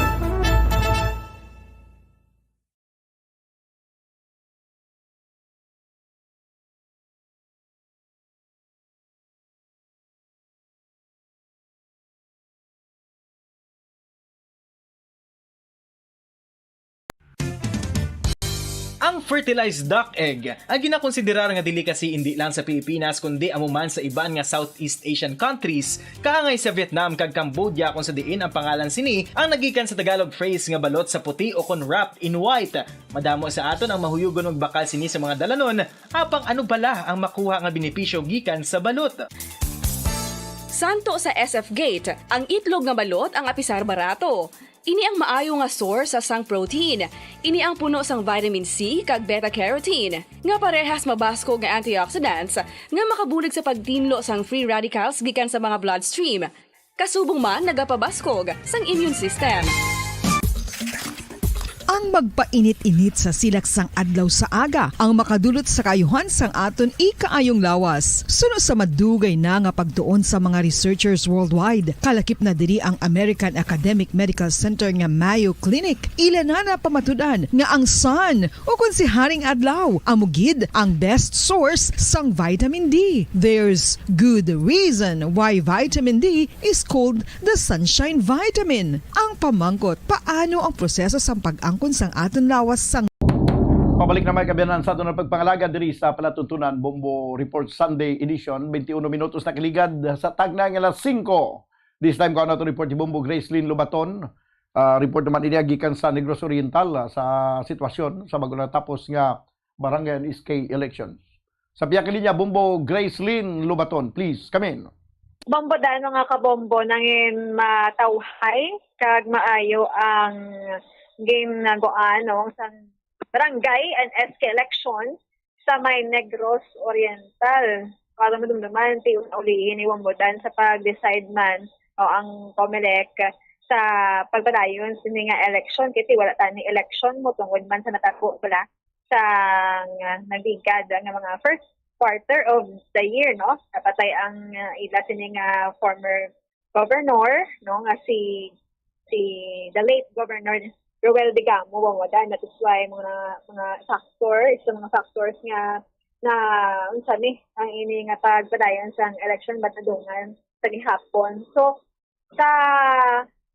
Ang fertilized duck egg ay ginakonsiderar nga delicacy indi lang sa Pilipinas kundi amo man sa iban nga Southeast Asian countries, kaangay sa Vietnam kag Cambodia, kung sa diin ang pangalan sini ang nagikan sa Tagalog phrase nga balot sa puti o kon wrapped in white. Madamo sa aton ang mahuyugon magbakal sini sa mga dalanon, apang ano bala ang makuha nga benepisyo gikan sa balot? Santo sa S F Gate, ang itlog nga balot ang apisar barato. Ini ang maayo nga source sang protein. Ini ang puno sang vitamin C kag beta-carotene, nga parehas mabaskog nga antioxidants nga makabulig sa pagtinlo sang free radicals gikan sa mga bloodstream. Kasubong man nagapabaskog sang immune system. Ang magpainit-init sa silak sang adlaw sa aga ang makadulot sa kaayuhan sang aton ikaayong lawas. Suno sa madugay na nga pagtuon sa mga researchers worldwide, kalakip na diri ang American Academic Medical Center nga Mayo Clinic. Ila na napamatud-an nga ang sun, o kon si Haring Adlaw, amo gid ang best source sang vitamin D. There's good reason why vitamin D is called the sunshine vitamin. Ang pamangkot, paano ang proseso sang pag-angkon sang aton lawas sang Pabalik na, mga kaabyanan, sa aton nga pagpangalaga diri sa Palatuntunan Bombo Report Sunday Edition, twenty-one minutos na kaligad sa tagna nga alas singko. This time, kuha nato report ni Bombo Gracelyn Lubaton. Ah, report naman ini gikan sa Negros Oriental, ah, sa sitwasyon sa bago natapos nga barangay and S K elections. Sa pihak linya, Bombo Gracelyn Lubaton, please, come in. Bombo Dan, mga kabombo, nangin matawhay kag maayo ang ginagawa, no, sang barangay and S K election sa may Negros Oriental. Para madumduman, ti una ulihi ni Bombo Dan sa pag-decide man o ang Comelec sa pagpadayon sini nga election, kasi wala tani election mo tungod man sa natabo bala sa nga nagligad nga mga first quarter of the year, no? Napatay ang, ah, ila sini nga former governor, no, nga si, si the late Governor Roel Degamo Wawada. That is why mga, mga factor, isa mga factors nga na, unsa ni, ang ini nga pagpadayon sang election, but nadungan sa gihapon. So, sa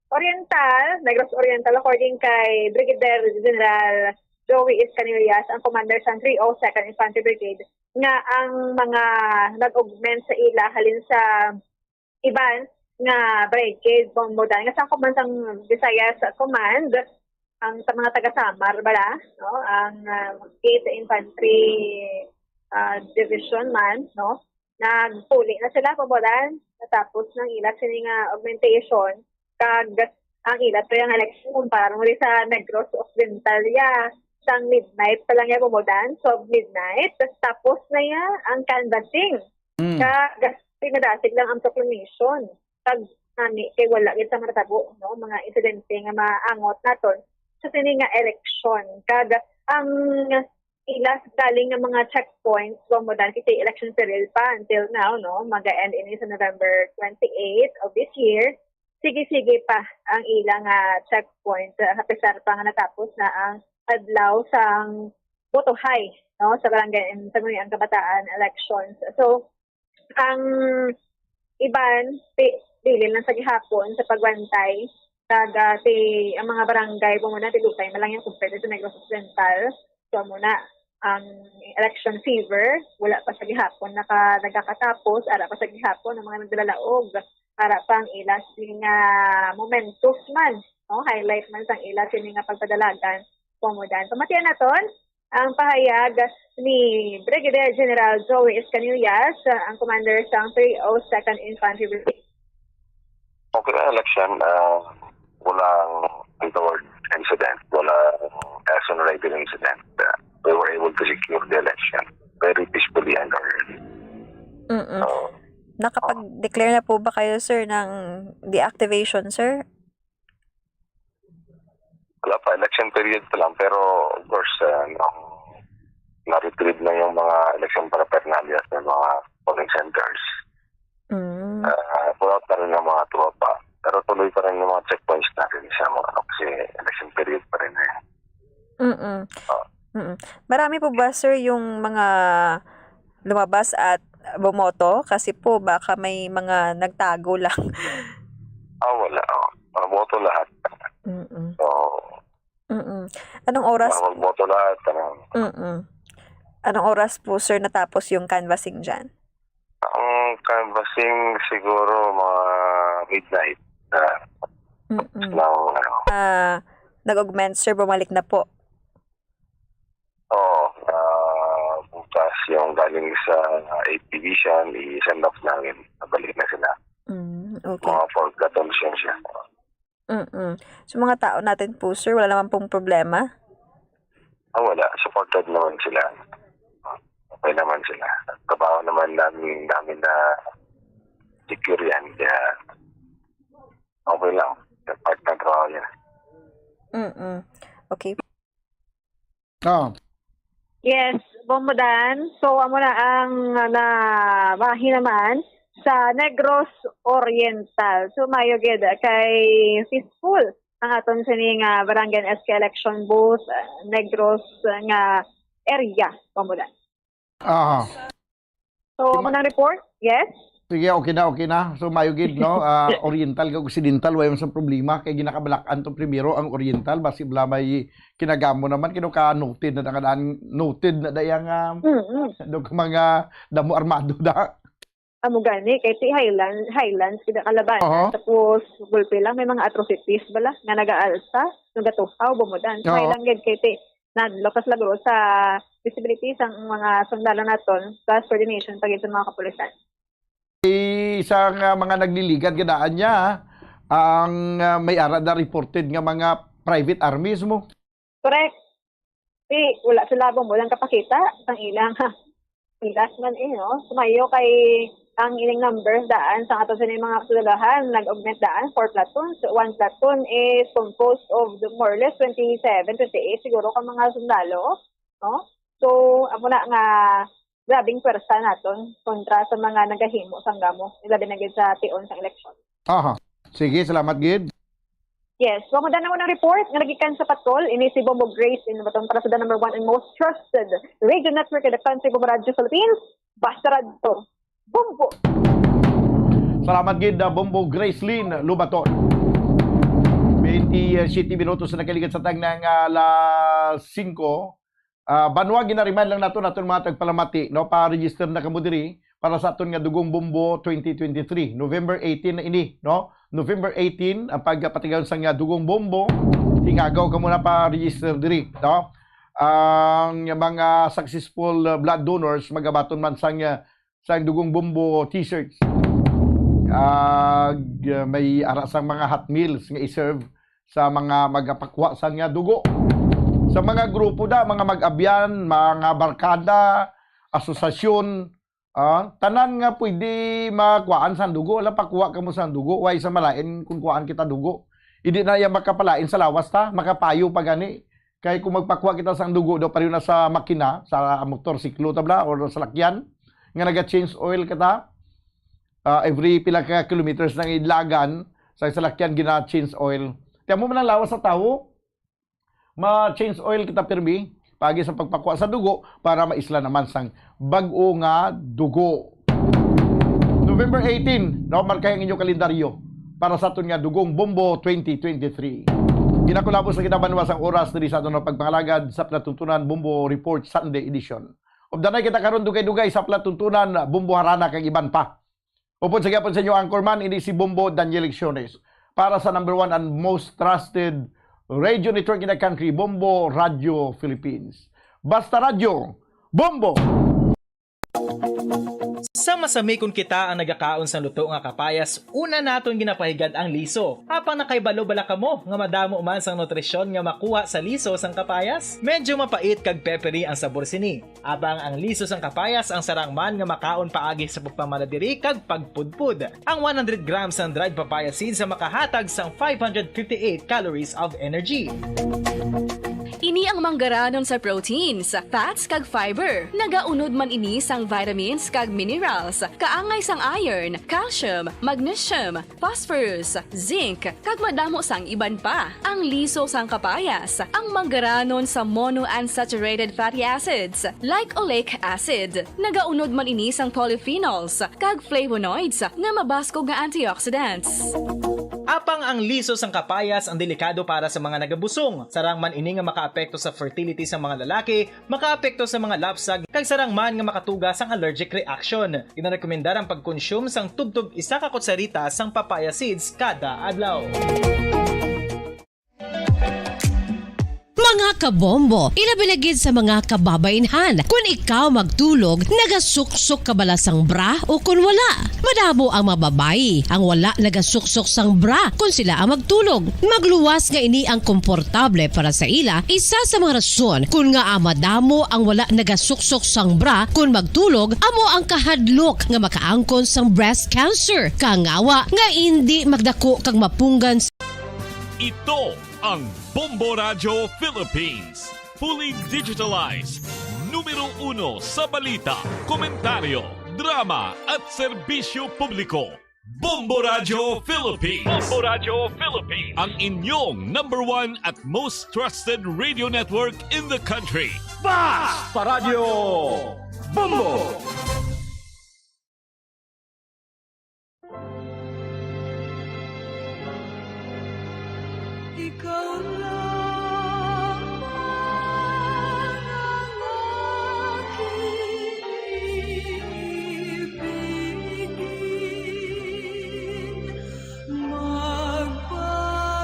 Oriental, Negros Oriental, according kay Brigadier General Joey Escanillas, ang commander sa three oh second Infantry Brigade, nga ang mga nag-augment sa ila halin sa iban nga brigade, Bombo Dan, nga sangkop man sang Visayas Command, ang sa mga taga Samar bala, no? Ang, ah, eighth Infantry, ah, Division man, no? Nagpuli na sila, Bombo Dan, natapos ng ila sini nga augmentation, kag ang ila to yung election kumpara mo rin sa Negros Occidental ya. Sang midnight pa lang ya, Bomodan, twelve midnight, tas tapos na ya ang canvassing. Mm. Ka, gas-, pinadasig lang ang proclamation. Kag nami kay wala gid sa matabo, no, mga insidente nga maangot naton sa sini nga election. Kag ang ilas galing nga mga checkpoints, Bomodan, kasi election period pa until now, no, mag-end ini sa November twenty-eight of this year. Sige-sige pa ang ila nga checkpoint, ah, sa pesar pa nga natapos na ang adlaw sang botohay, no, sa barangay and sangguniang kabataan elections. So, ang iban, pi-, dili lang sa gihapon sa pagbantay, kag, ah, ti-, ang mga barangay, Bomodan, tilupay man lang yung compared sa Negros Occidental. So, amo na ang election fever, wala pa sa gihapon naka-, nagakatapos, ara pa sa gihapon ang mga nagdalalaog, ara pa ang ilas nga momentous man, no? Highlight man sang ilas ini nga pagpadalagan, Bomodan. Pamatian naton ang pahayag ni Brigadier General Joey Escanillas, ah, ang commander sang three oh second Infantry Brigade. Okay, election, ah, walang untoward incident, walang personal incident. Ah, we were able to secure the election very peacefully and orderly. Mm-mm. So, Nakapag-declare na po ba kayo, sir, ng deactivation, sir? Wala pa, election period pa lang, pero of course, ah, nung na-retrieve na yung mga election paraphernalia sa mga polling centers, Mm. ah, pull out na rin ang mga tropa. Pero tuloy pa rin yung mga checkpoints natin sa mga, ano, kasi election period pa rin eh. Mm-mm. Ah. Mm-mm. Marami po ba, sir, yung mga lumabas at bumoto? Kasi po, baka may mga nagtago lang. Ah, wala. Oh. Nakaboto lahat. Mm-mm. So, Mm-mm. Anong oras? Mga magboto lahat, ano. Mm-mm. Anong oras po, sir, natapos yung canvassing dyan? Ang canvassing siguro mga midnight na Mm-mm. ng, ano. Ah, nag-augment, sir, bumalik na po. Oo, ah, bukas yung galing sa eighth Division, i-send off namin. Nabalik na sila. Mm, okay. Mga four platoons yun siya. Mm-mm. So, mga tao natin po, sir, wala naman pong problema? Ah, wala. Supported naman sila. Okay naman sila. Trabaho naman namin, namin na secure yan. Kaya okay lang. Sa part ng trabaho niya. Mm-mm. Okay. Ah. Yes, Bomodan. So, amo na ang, ah, nabahin naman sa Negros Oriental. So, mayo gid kay peaceful ang aton sini nga barangay and S K election booth, ah, Negros nga area, Bomodan. Aha. So, amo nang report? Yes? Sige, okay na, okay na. So, mayo gid, no? Ah, Oriental kag Occidental, way man sang problema. Kay ginakabalakan to primero ang Oriental. Basi bala may kinagamo naman, kino ka noted na nga daan, noted na dayang, ah, Mm-mm. do ka mga damo armado da. Amo gani, kay ti Highland-, Highlands, kita kalaban. Aha. Tapos, gulpi lang, may mga atrocities bala, nga nagaalsa, nagatuhaw, Bomodan. Oo. Highland gid, kay ti, nadlok sa lagro sa visibility sang mga sundalo naton, plus coordination pa gid sa mga kapulisan. Isa nga mga nagliligad nga daan niya, ang, ah, may ara na reported nga mga private armies mo. Correct. Ti, wala sila bumulang kapakita sang ilang ilas man eh, no? Sumayo kay ang ining numbers daan sa ato sa mga kasulahan, nag-augment daan, four platoons. One platoon is composed of the more or less twenty-seven, twenty-eight siguro ka mga sundalo, no? So, amo na nga grabing pwersa naton kontra sa mga nagahimo sang gamo, ilabi na gid sa tion sang eleksyon. Aha. Sige, salamat gid. Yes, wa mo na mo ng report nga nagikan sa patrol, ini si Bombo Grace in Baton para sa the number one and most trusted radio network in the country, Bombo Radio Philippines. Basta Radyo. Bombo! Salamat gid, ah, Bombo Gracelyn Lubaton. Twenty-seven minutos na nakalikat sa tag ng, ah, alas singko. Ah, banwa, ginariman lang nato, naton mga tagpalamati, no? Pa-register na kamo diri para sa aton nga Dugong Bombo twenty twenty-three, November eighteen na ini, no? November eighteen ang pagpatigayon sa nga Dugong Bombo. Tingagaw kamo na pa-register diri, no? Ang mga successful, uh, blood donors magabaton man sang, uh, sang Dugong Bombo t-shirts. Ag, uh, may ara sang mga Hot Meals nga i-serve sa mga magapakuha sang iya dugo. Sa mga grupo da, mga mag-abyan, mga barkada, asosasyon, ah, tanan nga pwede makuhaan sang dugo, ala, pakuha kamo sang dugo, way sa malain kung kuhaan kita dugo. Hindi na iya makapalain sa lawas ta, makapayo pa gani. Kay kung magpakuha kita sang dugo, daw pareho na sa makina, sa motorsiklo ta bala, or sa lakyan, nga naga-change oil kita, ah, every pila ka kilometers nang idlagan sa salakyan gina-change oil. Kaya mo man ang lawas sa tawo, ma-change oil kita pirmi, pagi sa pagpakuha sa dugo para maisla naman sang bag-o nga dugo. November eighteen, no, markay ang inyong kalendaryo para sa aton nga Dugong Bombo twenty twenty-three. Ginakulabos sa kinabanwa sang oras diri sa aton nga pagpangalagad sa palatuntunan Bombo Report Sunday Edition. Updanay kita karon dugay-dugay sa palatuntunan, Bombo Harana kag iban pa. Upod sa gyapon sa inyo anchorman, ini si Bombo Daniel Lecciones para sa number one and most trusted radio network in the country, Bombo Radio Philippines. Basta Radyo, Bombo! Sa masami kon kita ang nagakaon sang luto nga kapayas, una naton ginapahigad ang liso. Apang nakahibalo bala kamo nga madamo man sang nutrisyon nga makuha sa liso sang kapayas? Medyo mapait kag peppery ang sabor sini. Apang ang liso sang kapayas ang sarang man nga makaon paagi sa pagpamaladiri kag pagpudpod. Ang one hundred grams sang dried papaya seeds ang makahatag sang five hundred fifty-eight calories of energy. Ini ang manggaranon sa proteins, fats, kag fiber. Nagaunod man ini sang vitamins kag minerals, kaangay sang iron, calcium, magnesium, phosphorus, zinc, kag madamo sang iban pa. Ang liso sang kapayas, ang manggaranon sa monounsaturated fatty acids, like oleic acid. Nagaunod man ini sang polyphenols kag flavonoids nga mabaskog nga antioxidants. Apang ang liso sang kapayas ang delikado para sa mga nagabusong. Sarang man ini nga makaapekto sa fertility sa mga lalaki, makaapekto sa mga lapsag, kag sarang man nga makatuga sang allergic reaction. Ginarekomendar ang pagkonsume sang tubtob isa ka kutsarita sang papaya seeds kada adlaw. Mga kabombo, ilabi na gid sa mga kababainhan, kun ikaw magtulog, nagasuksok ka bala sang bra o kun wala? Madamo ang mga babayi ang wala nagasuksok sang bra kun sila ang magtulog. Magluwas nga ini ang komportable para sa ila, isa sa mga rason kun ngaa madamo ang wala nagasuksok sang bra kun magtulog amo ang kahadlok nga makaangkon sang breast cancer, kangawa nga indi magdako kag mapunggan. Ito ang Bombo Radyo Philippines, fully digitalized, numero uno sa balita, komentaryo, drama at serbisyo publiko. Bombo Radyo Philippines. Bombo Radyo Philippines. Ang inyong number one at most trusted radio network in the country. Basta Radyo Bombo! Ikaw lamang ang aking ibigin magpakailanman.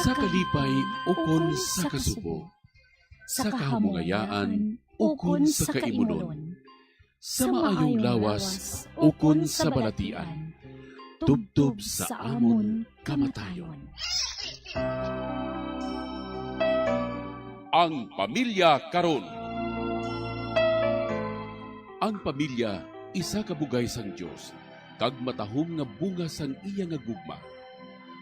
Sa kalipay ukon sa kasubo, sa kahamungayaan ukon sa kaimunon, sa maayong lawas ukon sa balatian, tubtob sa amon kamatayon. Ang pamilya karon. Ang pamilya isa ka bugay sang Dios, kag matahom nga bunga sang iya nga gugma.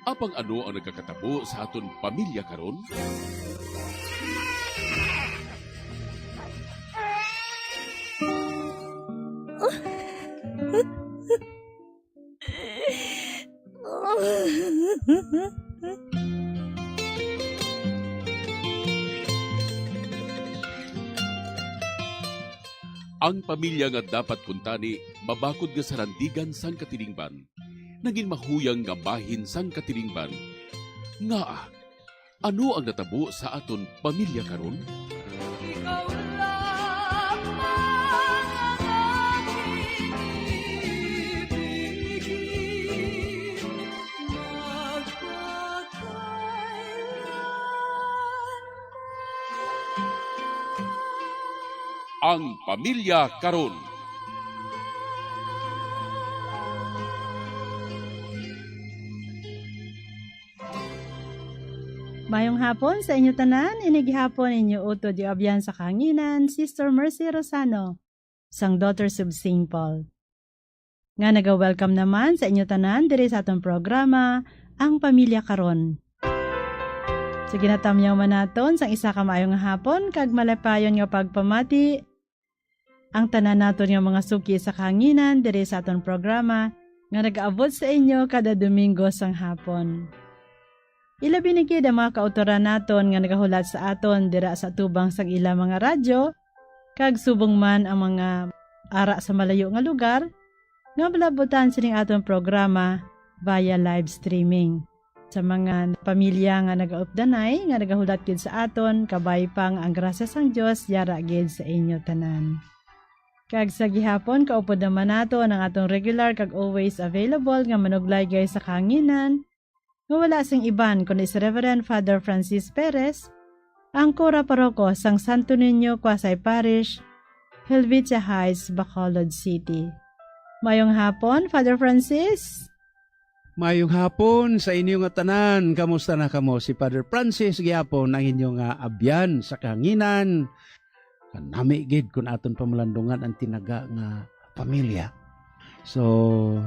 Apang ano ang nagakatabo sa aton pamilya karon? Ang pamilya nga dapat kuntani mabakod nga sarandigan sang katilingban, nangin mahuyang nga bahin sang katilingban. Ngaa, ano ang natabo sa aton pamilya karon? Ikaw lamang ang aking ibigin, magpakailanman. Ang pamilya karon. Mayong hapon sa inyo tanan, ini gihapon inyo utod nga abyan sa kahanginan, Sister Mercy Rosano, sang Daughters of Saint Paul, nga naga-welcome naman sa inyo tanan diri sa aton programa, Ang Pamilya Karon. Sa ginatamyaw man naton sang isa ka maayong hapon kag malipayon nga pagpamati, ang tanan naton nga mga suki sa kahanginan diri sa aton programa nga nagaabot sa inyo kada Domingo sang hapon. Ilabi na gid ang mga kautoran naton nga nagahulat sa aton dira sa atubang sang ila mga radyo, kag subong man ang mga ara sa malayo nga lugar nga malabutan sining aton programa via live streaming. Sa mga pamilya nga nagaupdanay, nga nagahulat gid sa aton, kabay pa nga ang grasya sang Dios yara gid sa inyo tanan. Kag sa gihapon, kaupod naman naton ang aton regular kag always available nga manuglaygay sa kahanginan, nga wala sing iban kundi si Reverend Father Francis Perez, ang kura paroko sang Santo Niño Quasi Parish, Helvetia Heights, Bacolod City. Mayong hapon, Father Francis. Mayong hapon sa inyo nga tanan. Kamusta na kamo? Si Father Francis gihapon ang inyo nga abyan sa kahanginan. Kanami gid kun aton pamalandungan ang tinaga nga pamilya. So,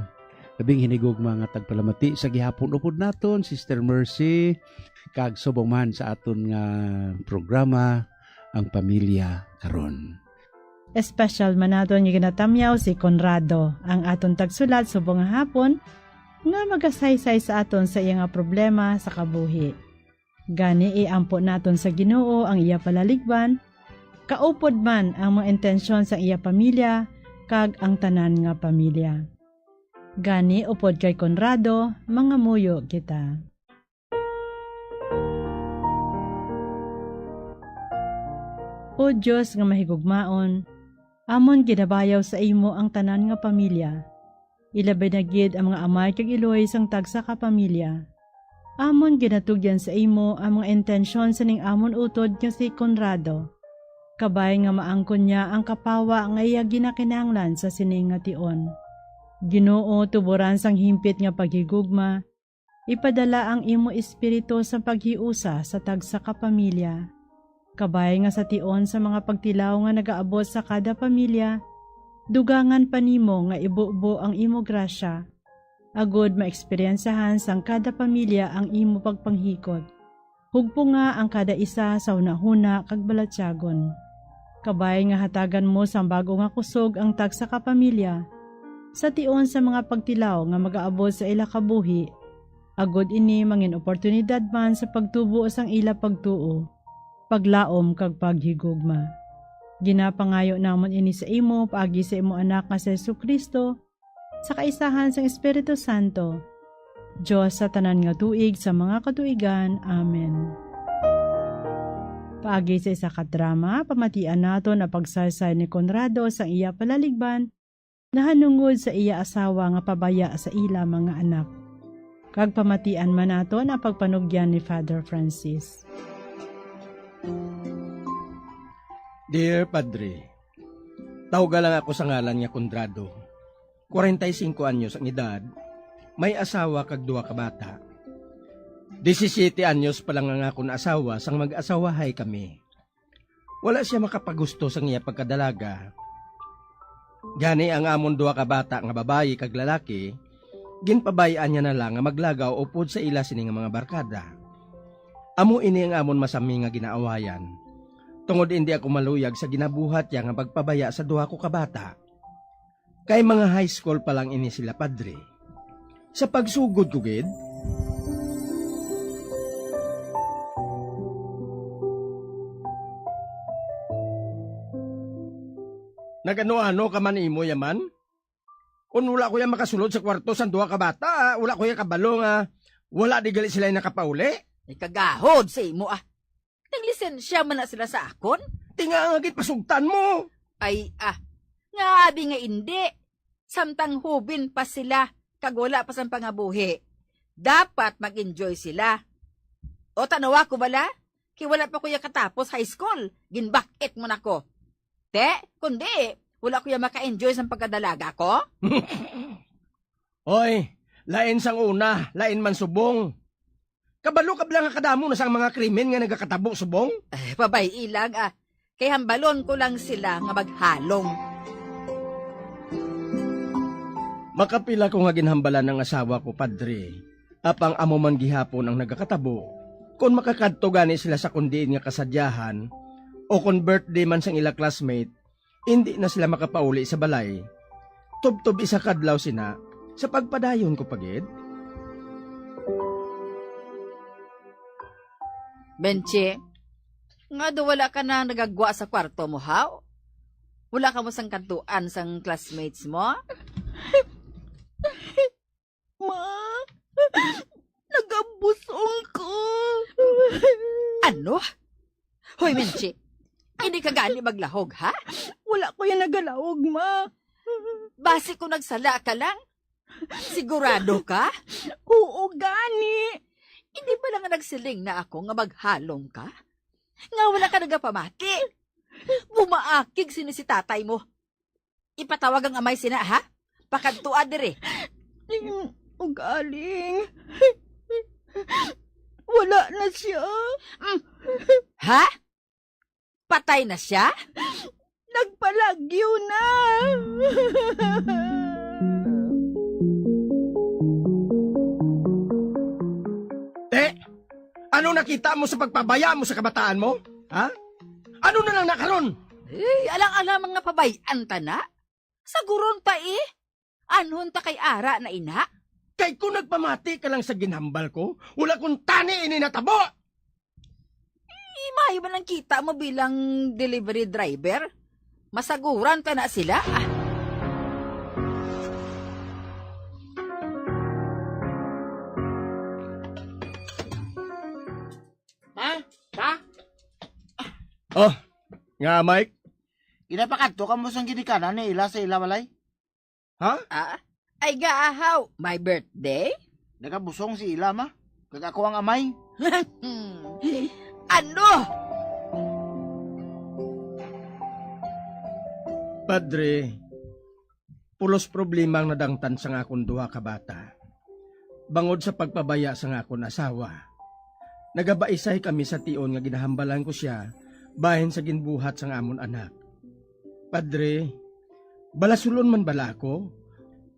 labing hinigugma nga tagpalamati sa gihapon upod naton, Sister Mercy, kag subong man sa aton nga programa, Ang Pamilya Karon. Espesyal man naton nga ginatamyaw si Conrado, ang aton tagsulat subong nga hapon, nga magasaysay sa aton sa iya nga problema sa kabuhi. Gani, iampo naton sa Ginoo ang iya palaligban, kaupod man ang mga intensyon sang iya pamilya kag ang tanan nga pamilya. Gani, upod kay Conrado, mangamuyo kita. O Dios nga mahigugmaon, amon ginabayaw sa imo ang tanan nga pamilya, ilabi na gid ang mga amay kag iloy sang tagsa ka pamilya. Amon ginatugyan sa imo ang mga intensyon sining amon utod nga si Conrado, kabay nga maangkon niya ang kapawa nga iya ginakinahanglan sa sini nga tion. Ginoo, tuboran sang himpit nga paghigugma, ipadala ang imo Espiritu sa paghiusa sa tagsa ka pamilya. Kabay nga sa tion sa mga pagtilaw nga nagaabot sa kada pamilya, dugangan pa nimo nga ibubo ang imo grasya, agud maeksperiensiyahan sang kada pamilya ang imo pagpanghikot. Hugpunga ang kada isa sa hunahuna kag balatyagon. Kabay nga hatagan mo sang bag-o nga kusog ang tagsa ka pamilya, sa tion sa mga pagtilaw nga magaabot sa ila kabuhi, agud ini mangin oportunidad man sa pagtubo sang ila pagtuo, paglaom, kag paghigugma. Ginapangayo namon ini sa imo paagi sa imo Anak nga si Jesu-Cristo, sa kaisahan sang Espiritu Santo, Dios sa tanan nga tuig sa mga katuigan. Amen. Paagi sa isa ka drama, pamatian naton ang pagsaysay ni Conrado sa iya palaligban nahanungod sa iya asawa nga pabaya sa ila mga anak. Kag pamatian man naton ang pagpanugyan ni Father Francis. Dear Padre, tawga lang ako sa ngalan nga Conrado. Kwarenta y singko anyos ang edad, may asawa kag duha ka bata. Disisiete anyos pa lang ang akon asawa sang mag-asawahay kami. Wala sia makapagusto sang iya pagkadalaga. Gani ang amon duha ka bata nga babayi kag lalaki, ginpabay-an niya na lang nga maglagaw upod sa ila sini nga mga barkada. Amo ini ang amon masami nga ginaawayan, tungod indi ako maluyag sa ginabuhat niya nga pagpabaya sa duha ko ka bata. Kay mga high school pa lang ini sila, Padre. Sa pagsugod ko gid, nagano-ano ka man imo, Yaman? Kun wala ko ya makasulod sa kwarto sang duha ka bata, wala ko ya kabalo nga wala di gali sila nakapauli. Ay, kagahod sa imo, ah. Naglisensya man na sila sa akon? Tinga nga gid pasugtan mo. Ay, ah. Nga abi nga indi. Samtang hubin pa sila, kag wala pa sang pangabuhi, dapat mag-enjoy sila. O, tanawa ko bala? Kay wala pa ko ya katapos high school, ginbakit mo na ko. Te, kundi, wala ko ya maka-enjoy sang pagkadalaga ko. Oy, lain sang una, lain man subong. Kabalo ka bala nga kadamo na sang mga krimen nga nagakatabo subong? Eh, pabay-i lang, ah. Kay hambalon ko lang sila nga maghalong. Makapila ko nga ginhambalan ang asawa ko, Padre. Apang amo man gihapon ang nagakatabo. Kon makakadto gani sila sa kon diin nga kasadyahan, o kon birthday man sang ila classmate, indi na sila makapauli sa balay. Tubtob isa ka adlaw sina, sa pagpadayon ko pa gid. Benchi, nga do wala ka na nagagwa sa kwarto mo, haw? Wala ka mo sang kadtuan sang classmates mo? Ma, nagabusong ko. Ano? Hoy, Menchi, hindi ka gani maglahog, ha? Wala ko yan nagalahog, ma. Basi ko nagsala ka lang? Sigurado ka? Oo, gani. Hindi ba lang nagsiling na ako nga maghalong ka? Nga wala ka nagapamati? Bumaakig sini si tatay mo. Ipatawag ang amay sina, ha? Pakadtua diri. Mm, ugaling. Wala na siya. Mm. Ha? Patay na siya? Nagpalagyo na. Te, ano nakita mo sa pagpabaya mo sa kabataan mo? Ha? Ano na lang na karon? Ay, alang-alang mga pabayan ta na. Saguron pa, eh. Anhon ta kay ara na ina? Kay kung nagpamati ka lang sa ginhambal ko, wala kuntani ini natabo. Imayo man ang kita mo bilang delivery driver. Masaguran ta na sila. Ah. Ma? Pa? Oh, nga, Mike? Ginapakadto ka mo sang ginikanan ni ila sa ila balay? Ha? Ah? Ay, gaahaw, my birthday? Nagabusong si ila, ma. Kag ako ang amay. Ano? Padre, pulos problema ang nadangtan sang akon duha ka bata. Bangod sa pagpabaya sang akon asawa, nagabaisay kami sa tion nga ginahambalan ko sia bahin sa ginbuhat sang amon anak. Padre, balasulon man bala ako,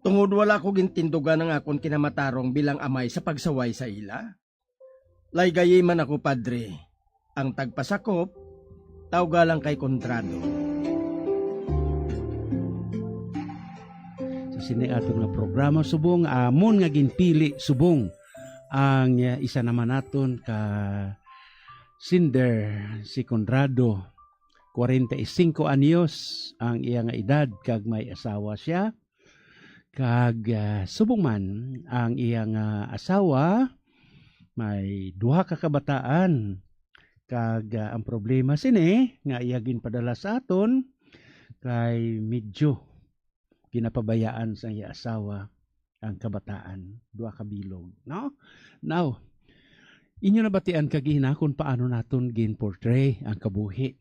tungod wala ko gintindugan ang akon kinamatarong bilang amay sa pagsaway sa ila? Laygayi man ako, Padre. Ang tagpasakop, tawga lang kay Conrado. Sa sini aton nga programa subong, amon nga ginpili subong ang, eh, isa naman naton ka sender, si Conrado. Kwarenta y singko anyos ang iya nga edad kag may asawa sia. Kag, ah, subong man ang iya nga asawa, may duha ka kabataan. Kag, ah, ang problema sini nga iya ginpadala sa aton kay medyo ginapabayaan sa iya asawa ang kabataan, duha ka bilog, no? Now, inyo nabatian kag ina kung paano naton gin-portray ang kabuhi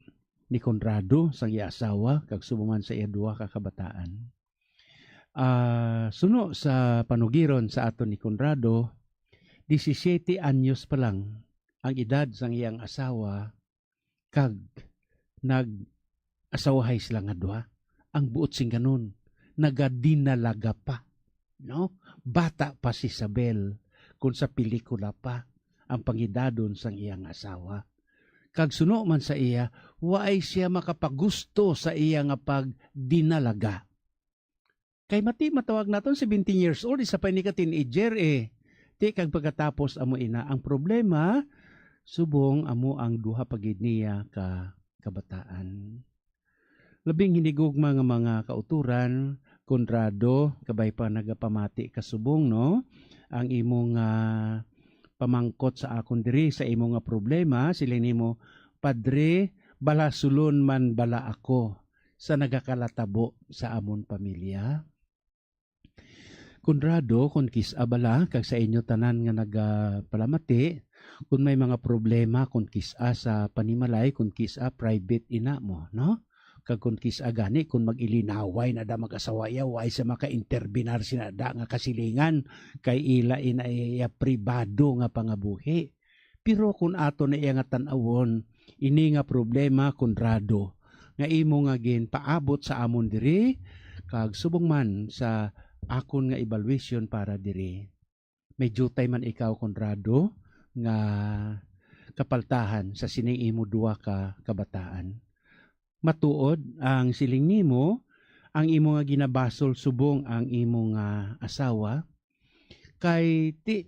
ni Conrado sa iya asawa kag subong man sa iya duha ka kabataan. Ah, suno sa panugiron sa aton ni Conrado, disisiete anyos pa lang ang edad sang iyang asawa kag nag-asawahay sila nga duha. Ang buot singganon, nagadinalaga pa, no? Bata pa si Isabel, kun sa pelikula pa ang pangidadon sang iyang asawa. Kag suno man sa iya, waay siya makapagusto sa iya nga pagdinalaga. Kay mati, matawag naton seventeen years old, isa pa ini ka teenager, eh. Ti kag pagkatapos amo ina ang problema, subong amo ang duha pa gid niya ka kabataan. Labing hinigugma nga mga kauturan, Conrado, kabay pa nagapamati ka subong, no? Ang imong, ah, pamangkot sa akon diri sa imo nga problema, siling nimo, "Padre, balasulon man bala ako sa nagakalatabo sa amon pamilya?" Conrado, kon kis-a bala, kag sa inyo tanan nga nagapalamati, kon may mga problema, kon kis-a sa panimalay, kon kis-a private ina mo, no? Kag kon kis-a gani, kon mag-ilinaway na da mag-asawa iya, way sa maka-interbinar sina da nga kasilingan, kay ila ina iya pribado nga pangabuhi. Pero kon ato na iya nga tan-awon, ini nga problema, Conrado, nga imo nga ginpaabot sa amon diri, kag subong man sa akon nga evaluation para diri, may diutay man ikaw, Conrado, nga kapaltahan sa sining imo duha ka kabataan. Matuod ang siling nimo, ang imo nga ginabasol subong ang imo nga asawa, kay ti,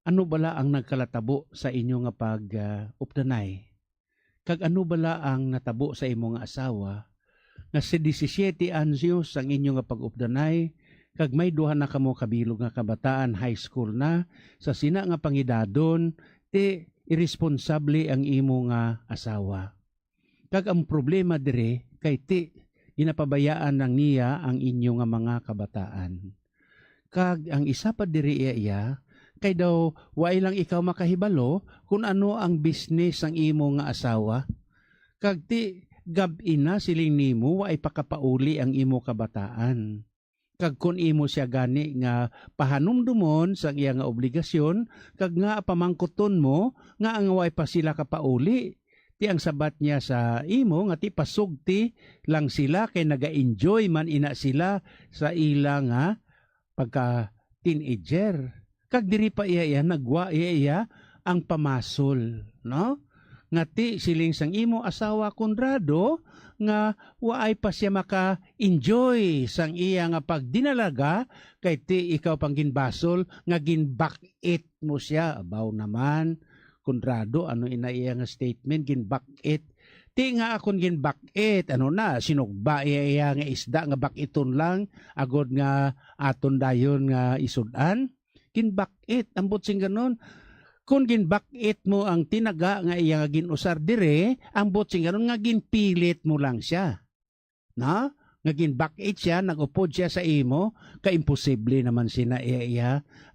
ano bala ang nagkalatabo sa inyo nga pag, ah, updanay? Kag ano bala ang natabo sa imo nga asawa, nga si disisiete anyos ang inyo nga pag-updanay, kag may duha na kamo kabilog nga kabataan, high school na, sa sina nga pangidadon, ti iresponsable ang imo nga asawa. Kag ang problema diri kay ti ginapabayaan lang niya ang inyo nga mga kabataan. Kag ang isa pa diri iya, iya, kay daw waay lang ikaw makahibalo kun ano ang bisnis sang imo nga asawa. Kag ti gab-i na, siling nimo, waay pa kapauli ang imo kabataan. Kag kon imo sia gani nga pahanumdomon sang iya nga obligasyon, kag nga pamangkuton mo nga ang way pa sila kapauli, ti ang sabat niya sa imo nga ti pasugti lang sila kay naga-enjoy man ina sila sa ila nga pagka-teenager. Kag diri pa iya, iya nagwa iya, iya ang pamasol, no? Nga ti siling sang imo asawa, Conrado, nga waay pa siya maka-enjoy sang iya nga pagdinalaga, kay ti ikaw pang ginbasol nga ginbak-it mo siya. Abaw naman, Conrado, ano ina iya nga statement, ginbak-it? Ti nga akon ginbak-it, ano na, sinugba iya, iya nga isda nga bak-iton lang, agod nga aton dayon nga isud-an? Ginbak-it, ambot sing ganon. Kon ginbak-it mo ang tinaga nga iya nga gin-usar diri, ambot sing ganon nga ginpilit mo lang siya. Na? Nga ginbak-it siya, nag-upod siya sa imo, kay imposible naman sina iya, iya,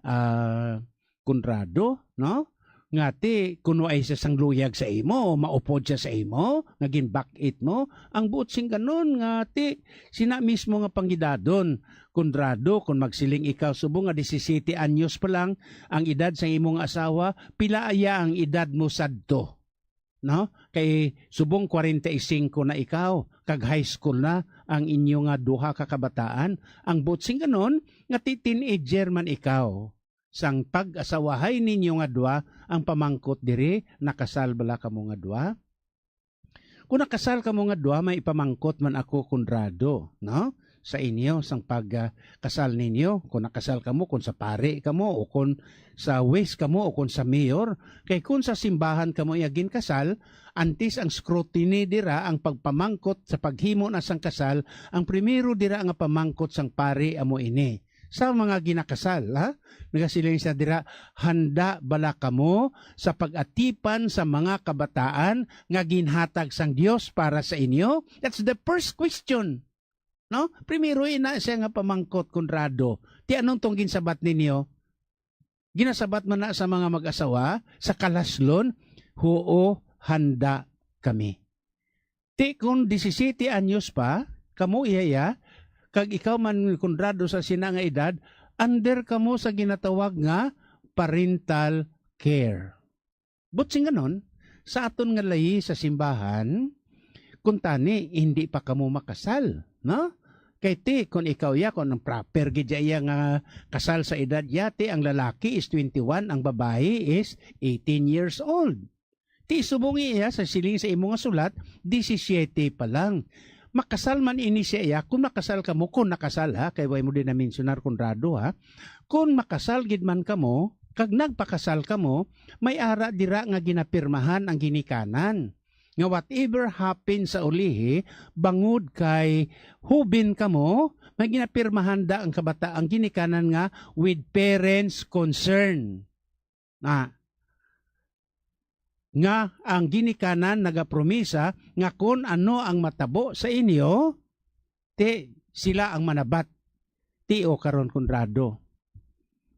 ah, Conrado, no? Nga ti, kuno ay siya sang luyag sa imo, maupod siya sa imo, nga ginbak-it mo, ang buot sing ganon, nga ti, sina mismo nga pangidadon, Conrado, kon magsiling ikaw subong nga disisiete anyos pa lang ang edad sang imong asawa, pila aya ang edad mo sadto? No? Kay subong kwarenta y singko na ikaw, kag high school na ang inyo nga duha ka kabataan. Ang buot sing ganon, nga ti teenager man ikaw. Sang pag-asawahay ninyo nga duha, ang pamangkot diri, nakasal bala kamo nga duha? Kung nakasal kamo nga duha, may ipamangkot man ako, Conrado, no? Sa inyo, sang pag, ah, kasal ninyo, kung nakasal kamo, kung sa pari kamo, o kung sa wis kamo, o kung sa mayor. Kay kung sa simbahan kamo iya ginkasal, antes ang scrutiny dira, ang pagpamangkot sa paghimo na sang kasal, ang primero dira nga pamangkot sang pari amo ini. Sa mga ginakasal, ha? Nagasiling siya dira, "Handa bala kamo sa pag-atipan sa mga kabataan nga ginhatag sang Dios para sa inyo?" That's the first question. No? Primero, ina siya nga pamangkot, Conrado. Ti anong tong ginsabat ninyo? Ginasabat man na sa mga mag-asawa, sa kalaslon, "Huo, handa kami." Ti kon disisiete anyos pa, kamo iya, iya, kag ikaw man, Conrado, sa sina nga edad, under kamo sa ginatawag nga parental care. But sing ganon, sa aton nga layi sa simbahan, kuntani, hindi pa kamo makasal, no? Kay ti, kung ikaw ya, kung ang proper gid ya iya nga kasal sa edad ya, ti, ang lalaki is twenty-one, ang babayi is eighteen years old. Ti, subong iya sa siling sa imo nga sulat, disisiete pa lang. Makasal man ini siya iya, kung makasal kamo, kung nakasal, ha, kay way mo din na-mensionar, Conrado, ha. Kung makasal gid man kamo, kag nagpakasal kamo, may ara dira nga ginapirmahan ang ginikanan, nga whatever happen sa ulihi, bangod kay hubin kamo, may ginapirmahan da ang kabata-, ang ginikanan nga with parents' concern. Na, nga ang ginikanan nagapromisa nga kon ano ang matabo sa inyo, ti sila ang manabat. Ti o karon, Conrado,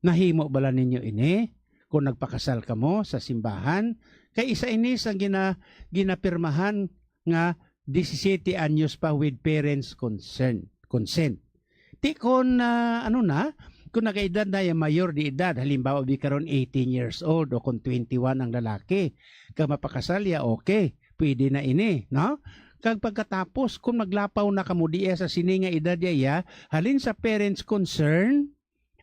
nahimo bala ninyo ini kon nagpakasal kamo sa simbahan? Kay isa ini sang gina-, ginapirmahan nga disisiete anyos pa with parents' concern, consent. Ti kon, ah, ano na, kung nagaedad na yung mayor di edad, halimbawa, bi karon eighteen years old o kung twenty-one ang lalaki, kag mapakasal ya, okay, pwede na ini, no? Kag pagkatapos, kung maglapaw na kamo diya sa sini nga edad ya, halin sa parents' concern,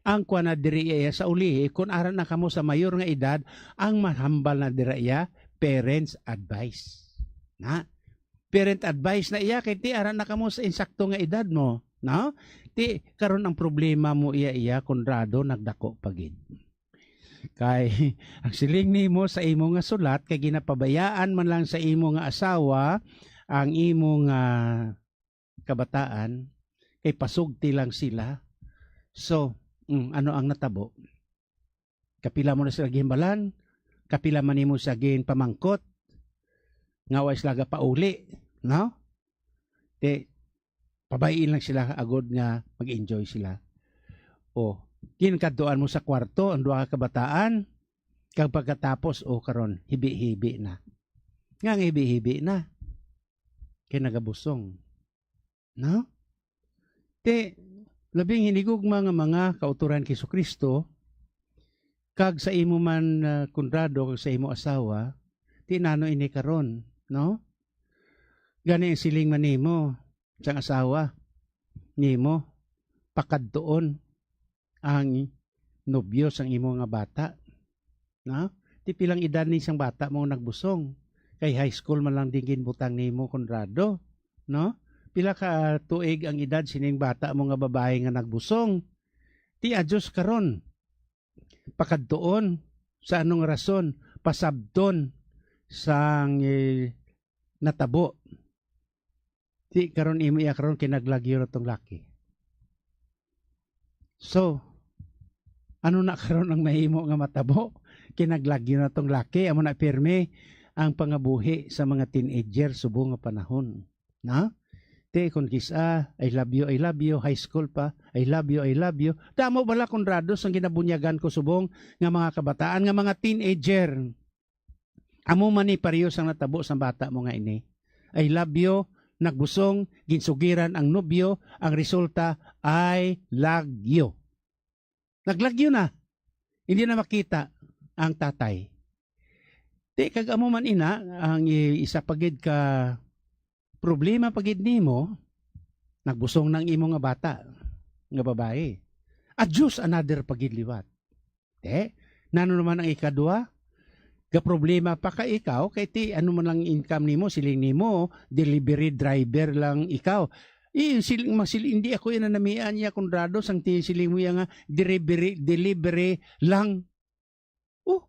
ang kuwan na diri iya sa ulihi, kung ara na kamo sa mayor nga edad, ang mahambal na dira iya, parents' advice. Na? Parent advice na iya, kay ti ara na kamo sa insakto nga edad mo. No? Ti, karon ang problema mo iya, iya, Conrado, nagdako pa gid. Kay, ang siling nimo sa imo nga sulat, kay ginapabayaan man lang sa imo nga asawa, ang imo nga kabataan, kay pasugti lang sila. So, mm, ano ang natabo? Kapila mo na sila ginbalan? Kapila man nimo sa ginpamangkot? Nga wa sila gapauli, no? Te, pabayiin lang sila agod nga mag-enjoy sila. O, ginkadtuan mo sa kwarto ang duha ka kabataan, kag pagkatapos, o, karon, hibi-hibi na. Nga nga hibi-hibi na? Kay nagabusong. No? Te, labing hinigugma nga mga kauturan kay Jesu-Cristo, kag sa imo man, ah, Conrado, kag sa imo asawa, ti nano ini karon, no? Gani ang siling man nimo, sang asawa nimo, pakadtuon ang nobyo sang imo nga bata. No? Ti pilang edad ni sang bata mo nga nagbusong? Kay high school man lang din ginbutang nimo, Conrado, no? Pila ka tuig ang edad sining bata mo nga babayi nga nagbusong? Ti adyos karon, pakadtuon, sa anong rason, pasabton sang, eh, natabo. Ti karon imo iya karon kinaglagyo na tong laki. So, ano na karon ang mahimo nga matabo? Kinaglagyo na tong laki, amo na pirmi ang pangabuhi sa mga teenager subong nga panahon. Na? Ti, kung kis-a, "I love you, I love you," high school pa, "I love you, I love you." Damo bala, Conrado, sang ginabunyagan ko subong nga mga kabataan, nga mga teenager. Amo man ni pareho sang natabo sang bata mo nga ini. "I love you," nagbusong, ginsugiran ang nobyo, ang resulta, "I love you." Naglagyo na. Hindi na makita ang tatay. Ti, kag amo man ina, ang i-, isa pa gid ka problema pa gid nimo, nagbusong na ang imo nga bata, nga babayi. Adyos, another pa gid liwat. Te, nano naman ang ikadua? Gaproblema pa ka ikaw, kay ti ano man lang income nimo, siling nimo, delivery driver lang ikaw. Eh, siling, masiling, "Hindi ako yan nanamian niya, Conrado, sang ti-, siling mo yan nga, delivery, delivery lang." Oh,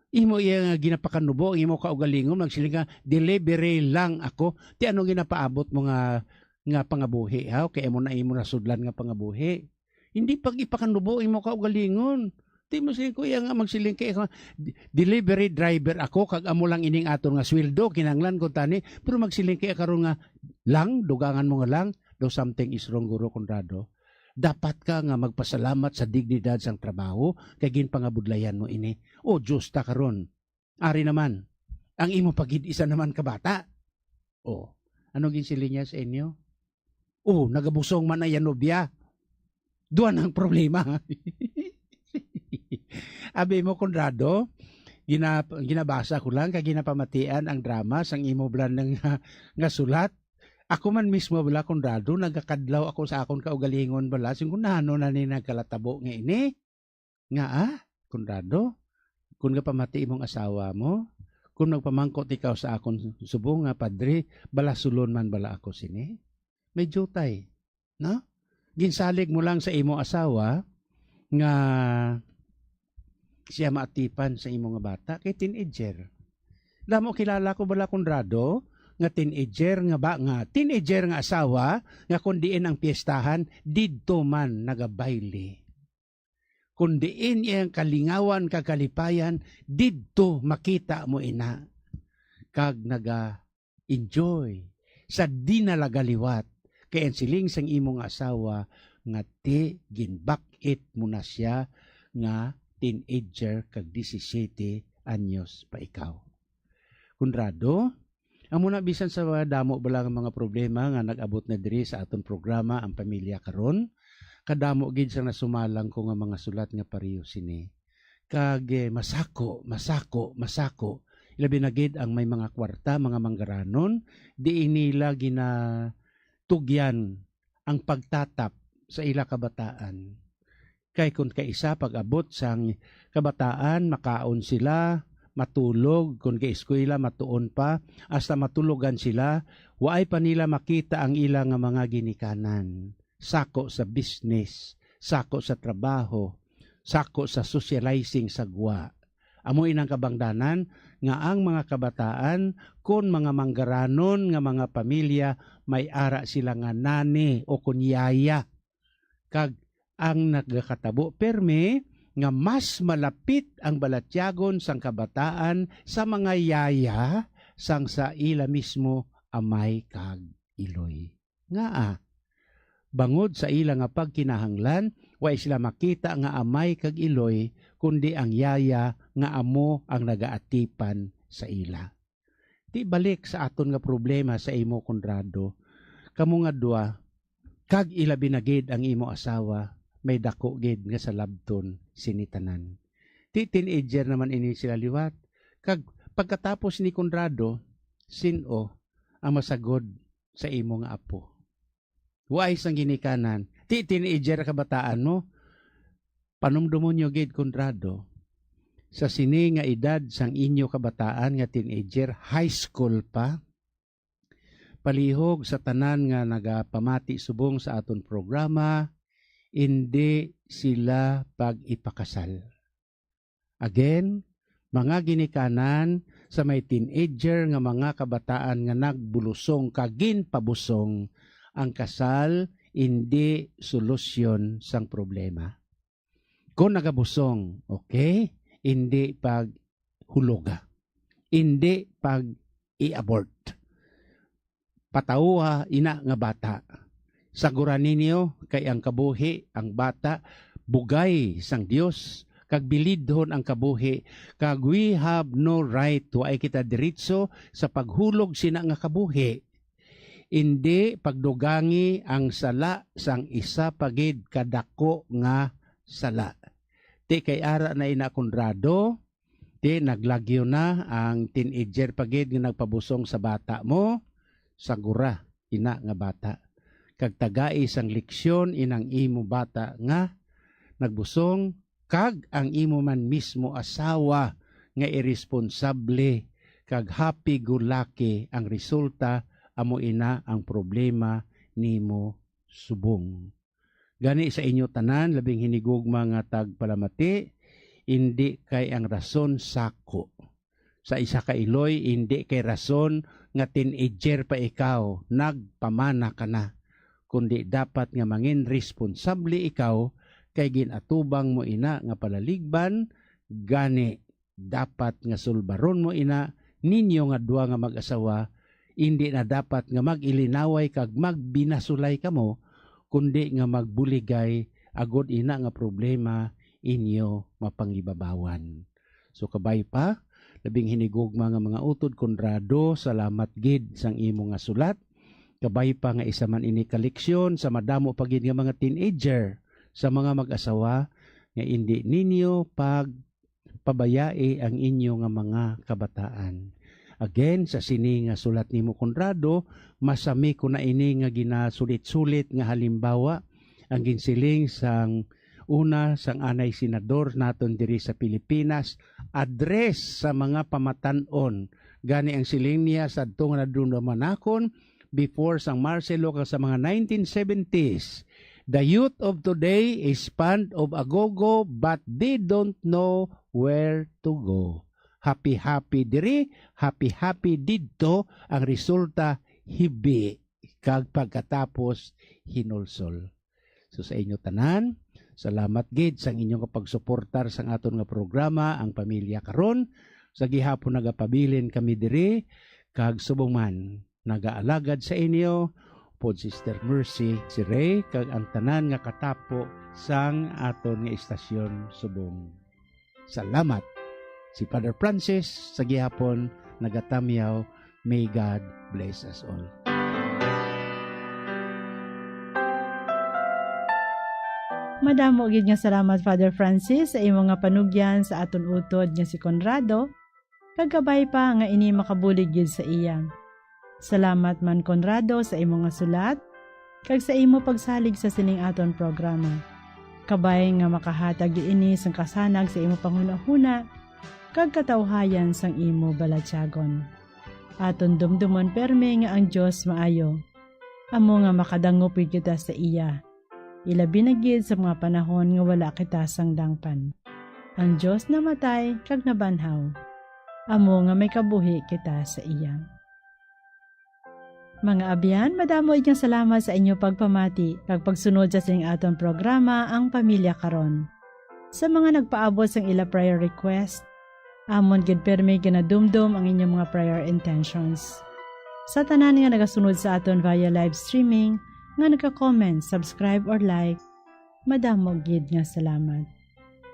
imo iya nga ginapakanubo ang imo kaugalingon, magsiling ka, "Delivery lang ako." Ti ano ginapaabot mo nga, nga pangabuhi, ha? Kay amo na imo nasudlan nga pangabuhi. Hindi pag ipakanubo ang imo kaugalingon. Ti mo siling, "Kuya nga magsiling kay ako, delivery driver ako, kag amo lang ining aton nga sweldo, kinahanglan ko tani." Pero magsiling kay karon nga, "Lang, dugangan mo nga lang." Daw something is wrong, Guro Conrado. Dapat ka nga magpasalamat sa dignidad sang trabaho kay ginpangabudlayan mo ini. O Diyos ta karon. Ari naman, ang imo pa gid isa naman ka bata. O, ano ginsiling niya sa inyo? O, nagabusong man na iya nobya. Duha nang problema. Abi mo, Conrado, gina-, ginabasa ko lang kay ginapamatian ang drama sang imo blan nga, nga sulat. Ako man mismo bala, Conrado, nagakadlaw ako sa akon kaugalingon bala, sing kung nano na ni nagkalatabo nga ini. Nga, ah, Conrado, kung gapamati imong asawa mo, kung nagpamangkot ikaw sa akon subong nga padre, balasulon man bala ako sini? May jutay, no? Ginsalig mo lang sa imo asawa nga siya maatipan sa imo nga bata kay teenager. Damo kilala ko bala, Conrado, nga teenager nga ba, nga teenager nga asawa nga kon diin ang piyestahan, didto man nagabayle. Kon diin iyang kalingawan kag kalipayan, didto makita mo ina. Kag naga-enjoy sa di na laga liwat, kay ang siling sang imo nga asawa nga ti ginbak-it mo na siya nga teenager kag disisiete anyos pa ikaw. Conrado, Amo na, bisan sa damo bala nga mga problema nga nag-abot na diri sa aton programa, ang pamilya karon, kadamo gid sa nasumalang ko nga mga sulat nga pareho sini. Kag, eh, masako, masako, masako. Ilabi na gid ang may mga kwarta, mga manggaranon, di nila ginatugyan ang pagtatap sa ila kabataan. Kay kon kaisa, pag-abot sang kabataan, makaon sila, matulog, kon kay eskwela, matuon pa, hasta matulogan sila, waay pa nila makita ang ila nga mga ginikanan. Sako sa business, sako sa trabaho, sako sa socializing sa gwa. Amo inang kabangdanan nga ang mga kabataan, kon mga manggaranon nga mga pamilya, may ara sila nga nani o kon yaya. Kag ang nagakatabo permi nga mas malapit ang balatyagon sang kabataan sa mga yaya sang sa ila mismo amay kag iloy. Ngaa? Bangod sa ila nga pagkinahanglan, wa sila makita nga amay kag iloy, kundi ang yaya nga amo ang nagaatipan sa ila. Ti balik sa aton nga problema sa imo, Conrado. Kamo nga duha, kag ilabi na gid ang imo asawa, may dako gid nga salabton sini tanan. Ti teenager naman ini sila liwat. Kag pagkatapos ni Conrado, sin-o ang masagod sa imo nga apo? Waay sang ginikanan. Ti teenager kabataan mo. Panumdomon nyo gid, Conrado, sa sini nga edad sang inyo kabataan nga teenager, high school pa, palihog sa tanan nga nagapamati subong sa aton programa, indi sila pag-ipakasal. Again, mga ginikanan, sa may teenager nga mga kabataan nga nagbulusong kag ginpabusong, ang kasal indi solusyon sang problema. Kung nagabusong, okay, indi pag huloga, indi pag i-abort. Patawha ina nga bata. Sagura ninyo, kay ang kabuhi, ang bata, bugay sang Dios, kag bilidhon ang kabuhi, kag we have no right, waay kita diritso sa paghulog sina nga kabuhi. Indi pagdugangi ang sala sang isa pa gid kadako nga sala. Ti kay ara na ina, Conrado, ti naglagyo na ang teenager pa gid nga nagpabusong sa bata mo, sagura ina nga bata. Kag tagai sang leksyon inang imo bata nga nagbusong, kag ang imo man mismo asawa nga iresponsable kag happy-go-lucky, ang resulta amo ina ang problema nimo subong. Gani sa inyo tanan, labing hinigugma nga tagpalamati, indi kay ang rason sako. Sa isa ka iloy, indi kay rason nga teenager pa ikaw, nagpamana ka na, kundi dapat nga mangin responsable ikaw kay gin-atubang mo ina nga palaligban. Gani, dapat nga sulbaron mo ina ninyo nga duha nga mag-asawa, indi na dapat nga mag-ilinaway kag magbinasulay kamo, kundi nga magbuligay, agod ina nga problema inyo mapangibabawan. So, kabay pa, labing hinigugma nga mga utod, Conrado, salamat gid sang imo nga sulat. Kabay pa nga isa man ini ka leksyon sa madamo pa gid nga mga teenager, sa mga mag-asawa, nga indi ninyo pagpabayai ang inyo nga mga kabataan. Again, sa sini nga sulat nimo, Conrado, masami ko na ini nga ginasulit-sulit nga halimbawa, ang ginsiling sang una sang anay senador naton diri sa Pilipinas, address sa mga pamatan-on. Gani ang siling niya sadto nga nadumduman nakon, before sang Marcelo kag sa mga nineteen seventies, "The youth of today is fond of agogo, but they don't know where to go." Happy-happy diri, happy-happy didto, ang resulta, hibi, kag pagkatapos, hinulsol. So, sa inyo tanan, salamat gid sang inyo nga pagsuportar sang aton nga programa, Ang Pamilya Karon. Sa gihapon nagapabilin kami diri, kag subong man, nagaalagad sa inyo pod Sister Mercy, si Ray, kag ang tanan nga katapo sang aton nga istasyon subong. Salamat. Si Father Francis sa gihapon nagatamyaw May God bless us all. Madamo gid nga salamat, Father Francis, sa imo nga panugyan sa aton utod nga si Conrado, kag kabay pa nga ini makabulig gid sa iya. Salamat man, Conrado, sa imo nga sulat, kag sa imo pagsalig sa sining aton programa. Kabay nga makahatag gid ini sang kasanag sa imo panghunahuna kag katawhayan sang imo balatyagon. Aton dumdumon perme nga ang Dios maayo, amo nga makadangop gid kita sa iya, ilabi na gid sa mga panahon nga wala kita sang dangpan. Ang Dios namatay kag nabanhaw, amo nga may kabuhi kita sa iya. Mga abyan, madamo gid nga salamat sa inyo pagpamati kag pagsunod sa sining aton programa, Ang Pamilya Karon. Sa mga nagpaabot sang ila prayer request, amon gid pirmi ginadumdom ang inyong mga prayer intentions. Sa tanan nga nagasunod sa aton via live streaming, nga nagka-comment, subscribe, or like, madamo gid nga salamat.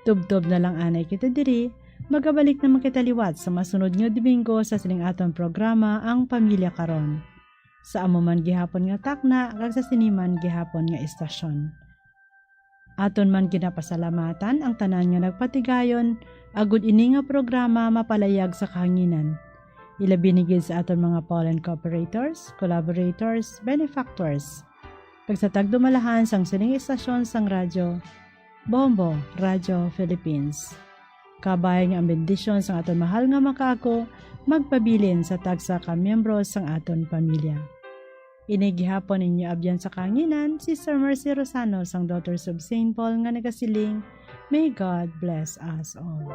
Tubtob na lang anay kita diri, magabalik naman kita liwat sa masunod nga Domingo sa sining aton programa, Ang Pamilya Karon, sa amo man gihapon nga takna kag sa sini man gihapon nga istasyon. Aton man ginapasalamatan ang tanan nga nagpatigayon agud ini nga programa mapalayag sa kahanginan, ilabi na gid sa aton mga pollen cooperators, collaborators, benefactors, kag sa tagdumalahan sang sining istasyon sang radyo, Bombo Radio Philippines. Kabay nga ang bendisyon sang aton mahal nga makaako magpabilin sa tagsa ka miyembro sang aton pamilya. Ini gihapon inyo abyan sa kahanginan, Sister Mercy Rosano sang Daughters of Saint Paul nga nagasiling, "May God bless us all."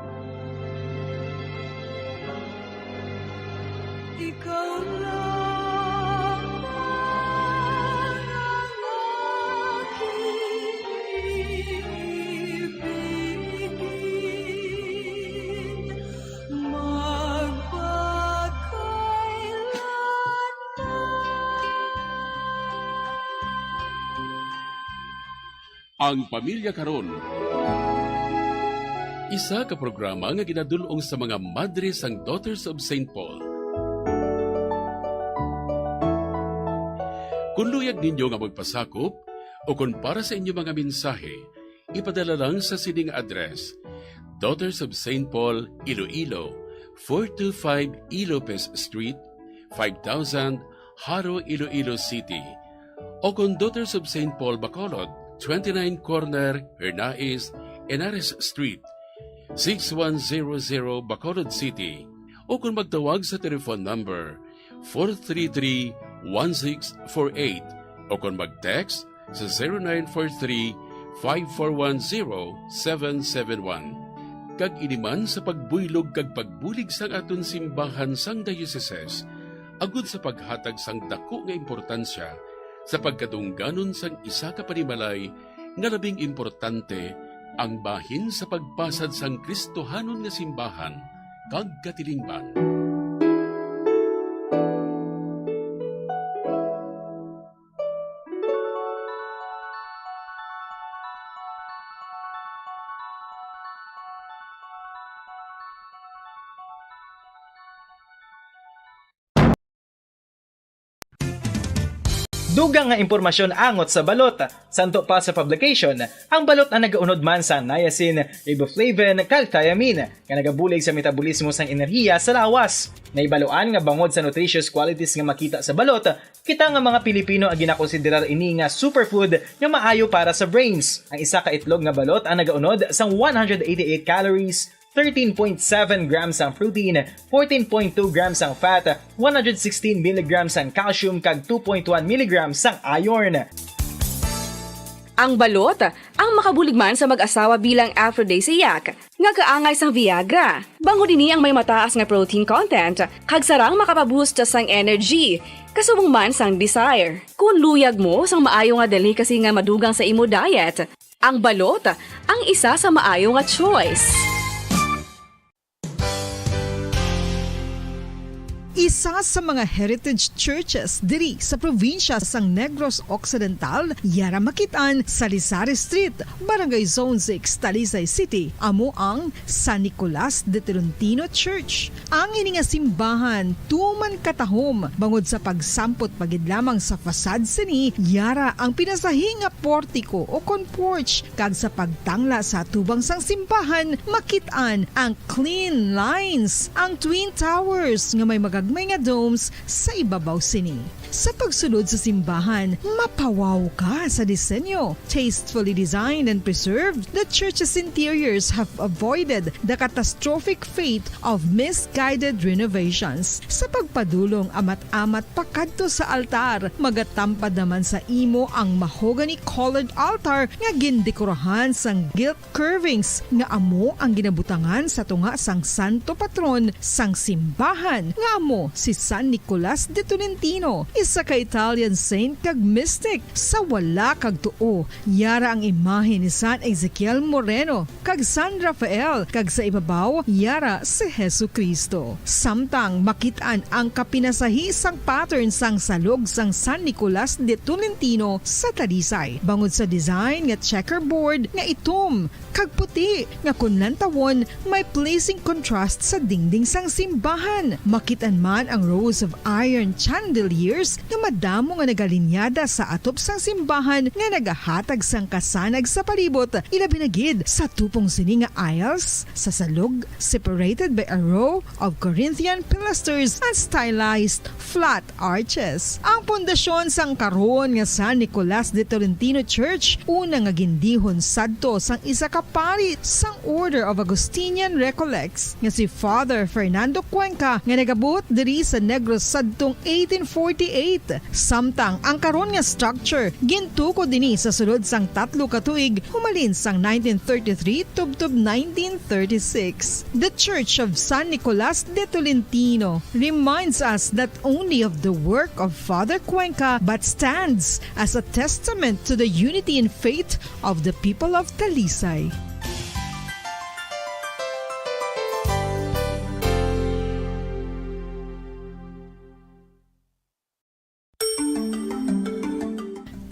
Ikaw lang ang aking ibigin magpakailanman. Ang Pamilya Karon, isa ka programa nga ginadul-ong sa mga madre sang Daughters of Saint Paul. Kung luyag ninyo nga magpasakop o kung para sa inyo mga mensahe, ipadala lang sa sining address: Daughters of Saint Paul, Iloilo, four two five Ilopez Street, five thousand, Jaro, Iloilo City. O kon Daughters of Saint Paul Bacolod, twenty-nine corner Hernais, Henares Street, six one zero zero, Bacolod City. O kon magtawag sa telephone number four three three, one six four eight, o kon mag-text sa zero nine four three, five four one, zero seven seven one. Kag ini man sa pagbuylog kag pagbulig sang aton simbahan sang dioceses, agud sa paghatag sang daku nga importansya sa pagkadungganon sang isa ka panimalay nga labing importante, ang bahin sa pagpasad sang Kristohanon nga simbahan kag katilingban. Dugang nga impormasyon angot sa balot. Santo pa sa publication, ang balot ang nagaunod man sa niacin, riboflavin, kag thiamine, nga nagabulig sa metabolismo sang enerhiya sa lawas. Nahibaluan nga bangod sa nutritious qualities nga makita sa balot, kita nga mga Pilipino ang ginakonsiderar ini nga superfood nga maayo para sa brains. Ang isa ka itlog nga balot ang nagaunod sang one hundred eighty-eight calories, thirteen point seven grams ang protein, fourteen point two grams ang fat, one hundred sixteen milligrams ang calcium, kag two point one milligrams ang iron. Ang balot, ang makabulig man sa mag-asawa bilang aphrodisiac, nga kaangay sang Viagra. Bangod ini ang may mataas nga protein content, kag sarang makapaboost sang energy, kasubong man sang desire. Kung luyag mo sang maayo nga delicacy nga madugang sa imo diet, ang balot ang isa sa maayo nga choice. Isa sa mga heritage churches diri sa probinsya sang Negros Occidental, yara makit-an sa Lisari Street, Barangay Zone six, Talisay City, amo ang San Nicolas de Tolentino Church. Ang ini nga simbahan tuman katahom bangod sa pagsampot pa gid lamang sa facade sini, yara ang pinasahi nga portiko o kon porch, kag sa pagtangla sa atubang sang simbahan, makit-an ang clean lines, ang twin towers nga may magagmay nga domes sa ibabaw sini. Sa pagsulod sa simbahan, mapawaw ka sa disenyo. Tastefully designed and preserved, the church's interiors have avoided the catastrophic fate of misguided renovations. Sa pagpadulong amat-amat pakadto sa altar, magatampad naman sa imo ang mahogany-colored altar nga gindekorahan sang gilt curvings nga amo ang ginabutangan sa tunga sang santo patron sang simbahan, nga amo si San Nicolas de Tolentino, isa ka Italian saint kag mystic. Sa wala kag tuo, yara ang imahe ni San Ezekiel Moreno kag San Rafael, kag sa ibabaw, yara si Jesu-Cristo. Samtang makit-an ang kapinasahi sang pattern sang salog sang San Nicolas de Tolentino sa Talisay, bangod sa design nga checkerboard nga itom kag puti nga kon lantawon may pleasing contrast sa dingding sang simbahan. Makit-an man ang rows of iron chandeliers nga madamo nga nagalinyada sa atop sang simbahan nga nagahatag sang kasanag sa palibot, ilabi na gid sa tupong sini nga aisles sa salog, separated by a row of Corinthian pilasters and stylized flat arches. Ang pundasyon sang karon nga San Nicolas de Tolentino Church, una nga gindihon sadto sang isa ka pari sang Order of Augustinian Recollects nga si Father Fernando Cuenca, nga nagabuot diri sa Negros sadtong eighteen forty-eight. Samtang ang karon nga structure gintukod ini sa sulod sang tatlo ka tuig, humalin sang nineteen thirty-three tubtob nineteen thirty-six. The Church of San Nicolas de Tolentino reminds us not only of the work of Father Cuenca, but stands as a testament to the unity in faith of the people of Talisay.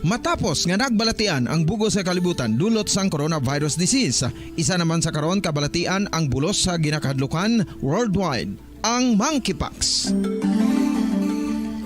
Matapos nga nagbalatian ang bug-os nga kalibutan dulot sang coronavirus disease, isa naman sa karon kabalatian ang bulos sa ginakahadlukan worldwide, ang monkeypox.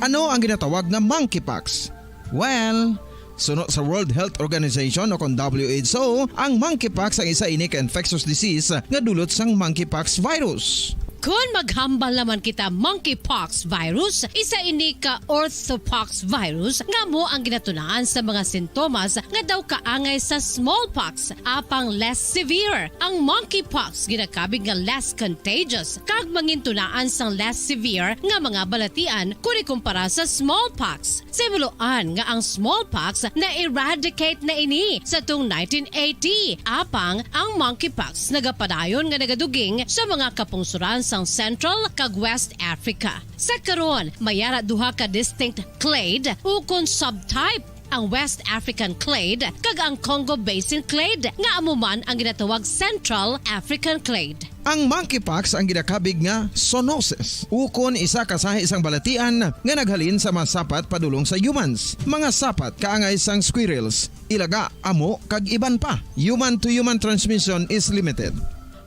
Ano ang ginatawag nga monkeypox? Well, suno sa World Health Organization o kon W H O, ang monkeypox ang isa ini ka infectious disease nga dulot sang monkeypox virus. Kon maghambal naman kita monkeypox virus, isa ini ka orthopox virus nga amo ang ginatunaan sa mga sintomas nga daw kaangay sa smallpox, apang less severe. Ang monkeypox ginakabig nga less contagious kag mangintunaan sang less severe nga mga balatian kon ikumpara sa smallpox. Sa himuloan nga ang smallpox na-eradicate na ini sa tong nineteen eighty, apang ang monkeypox nagapadayon nga nagaduging sa mga kapungsoran sang Central kag West Africa. Sa karon, may ara duha ka distinct clade ukon subtype, ang West African clade kag ang Congo Basin clade, nga amo man ang ginatawag Central African clade. Ang monkeypox ang ginakabig nga zoonosis, ukon isa ka sahi sang balatian nga naghalin sa mga sapat padulong sa humans, mga sapat kaangay sang squirrels, ilaga, amo, kag iban pa. Human to human transmission is limited.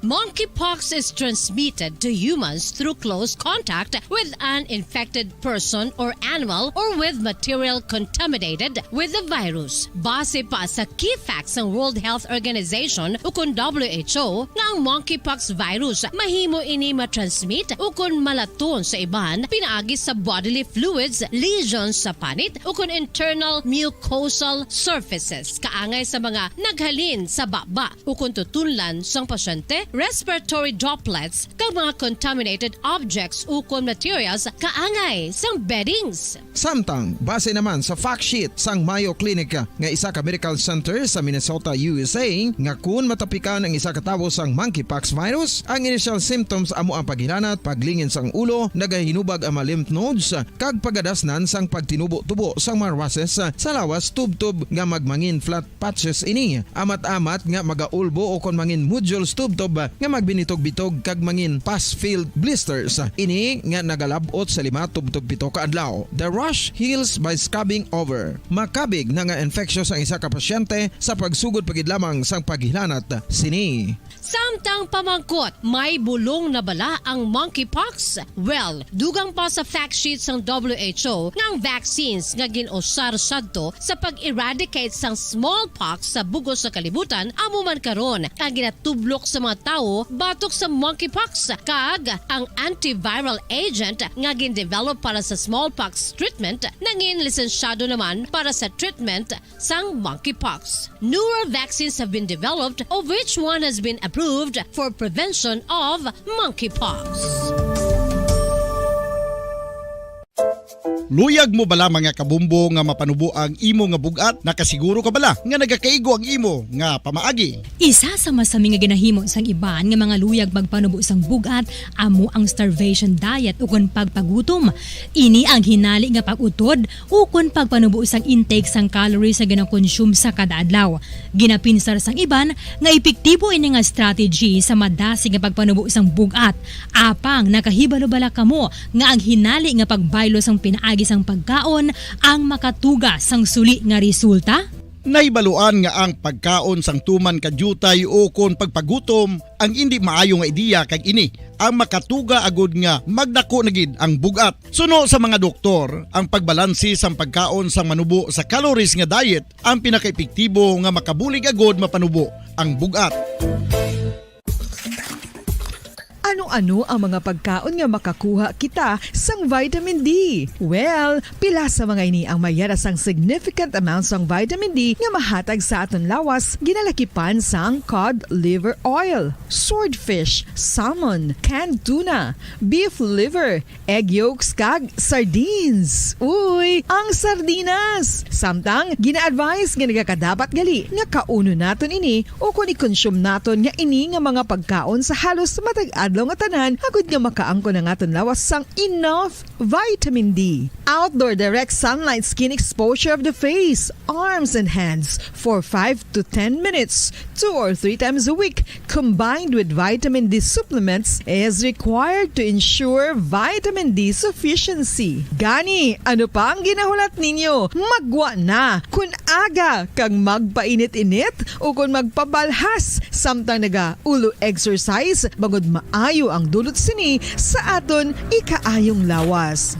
Monkeypox is transmitted to humans through close contact with an infected person or animal or with material contaminated with the virus. Base pa sa key facts sang World Health Organization ukon W H O, nga ang monkeypox virus mahimo ini matransmit ukon malaton sa iban pinaagi sa bodily fluids, lesions sa panit, ukon internal mucosal surfaces kaangay sa mga naghalin sa baba ukon tutunlan sang pasyente, respiratory droplets, kag mga contaminated objects ukon materials kaangay sang beddings. Samtang, base naman sa fact sheet sang Mayo Clinic nga isa ka medical center sa Minnesota, U S A, nga kun matapikan ang isa ka tawo sang monkeypox virus, ang initial symptoms amo ang paghilanat, paglingin sang ulo, nagahinubag ang mga lymph nodes, kag pagadasnan sang pagtinubo-tubo sang mga rushes sa lawas tubtob nga magmangin flat patches ini. Amat-amat nga magaulbo o kon mangin nodules tubtob nga magbinitog-bitog kag mangin pus-filled blisters. Ini nga nagalab-ot sa lima tubtob pito ka adlaw. The rash heals by scrubbing over. Makabig na nga infectious ang isa ka pasyente sa pagsugod pa gid lamang sang paghilanat sini. Samtang pamangkot, may bulong na bala ang monkeypox? Well, dugang pa sa fact sheet sang W H O nga ang vaccines nga gin-usar sadto sa pag-eradicate sang smallpox sa bug-os nga kalibutan amo man karon ang ginatublok sa mga tawo batok sa monkeypox, kag ang antiviral agent nga gin-develop para sa smallpox treatment nangin lisensyado naman para sa treatment sang monkeypox. Newer vaccines have been developed, of which one has been approved for prevention of monkeypox. Luyag mo bala, mga kabombo, nga mapanubo ang imo nga bug-at? Nakasiguro ka bala nga nagakaigo ang imo nga pamaagi? Isa sa masami nga ginahimo sang iban nga mga luyag magpanubo sang bug-at amo ang starvation diet ukon pagpagutom. Ini ang hinali nga pag-utod ukon pagpanubo sang intake sang calories nga ginakonsume sa kada adlaw. Ginapinsar sang iban nga epektibo ini nga strategy sa madasig nga pagpanubo sang bug-at. Apang nakahibalo bala kamo nga ang hinali nga pagbaylo sang pinaagi sang pagkaon ang makatuga sang suli nga resulta? Nahibaluan nga ang pagkaon sang tuman ka diutay ukon pagpagutom ang indi maayo nga ideya, kag ini ang makatuga agud nga magdako na gid ang bug-at. Suno sa mga doktor, ang pagbalanse sang pagkaon sang manubo sa calories nga diet ang pinakaepektibo nga makabulig agud mapanubo ang bug-at. Ano-ano ang mga pagkaon nga makakuha kita sang vitamin D? Well, pila sa mga ini ang may yara sang significant amount sang vitamin D nga mahatag sa aton lawas, ginalakipan sang cod liver oil, swordfish, salmon, canned tuna, beef liver, egg yolks, kag sardines. Uy, ang sardinas! Samtang, gina-advise nga nagakadapat gali nga kaunon naton ini ukon i-consume naton nga ini nga mga pagkaon sa halos matag adlaw nga tanan, agud nga makaangkon ang aton lawas sang enough vitamin D. Outdoor direct sunlight skin exposure of the face, arms, and hands for five to ten minutes, two or three times a week, combined with vitamin D supplements, is required to ensure vitamin D sufficiency. Gani, ano pa ang ginahulat ninyo? Maggwa na! Kun aga kag magpainit-init ukon magpabalhas samtang naga-ulo exercise, bangod maayo ang dulot sini sa aton ikaayong lawas.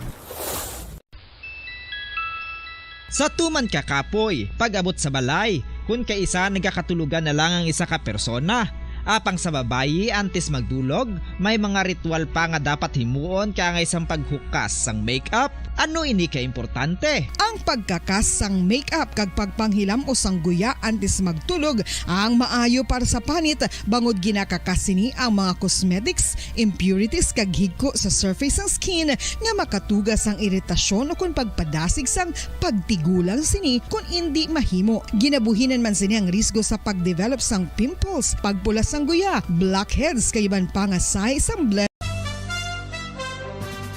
Sa tuman ka kapoy, pag-abot sa balay, kun kaisa nagakatulogan na lang ang isa ka persona. Apang sa babayi, antes magdulog, may mga ritual pa nga dapat himuon kaangay sang paghukas sang makeup. Ano ini ka importante? Ang pagkakas sang makeup kag pagpanghilam-os sang guya antes magtulog ang maayo para sa panit, bangod ginakakas sini ang mga cosmetics, impurities, kag higko sa surface sang skin nga makatuga sang iritasyon ukon pagpadasig sang pagtigulang sini kon indi mahimo. Ginabuhinan man sini ang risgo sa pagdevelop sang pimples, pagpula sang guya, blackheads, kag iban pa nga sahi sang blem-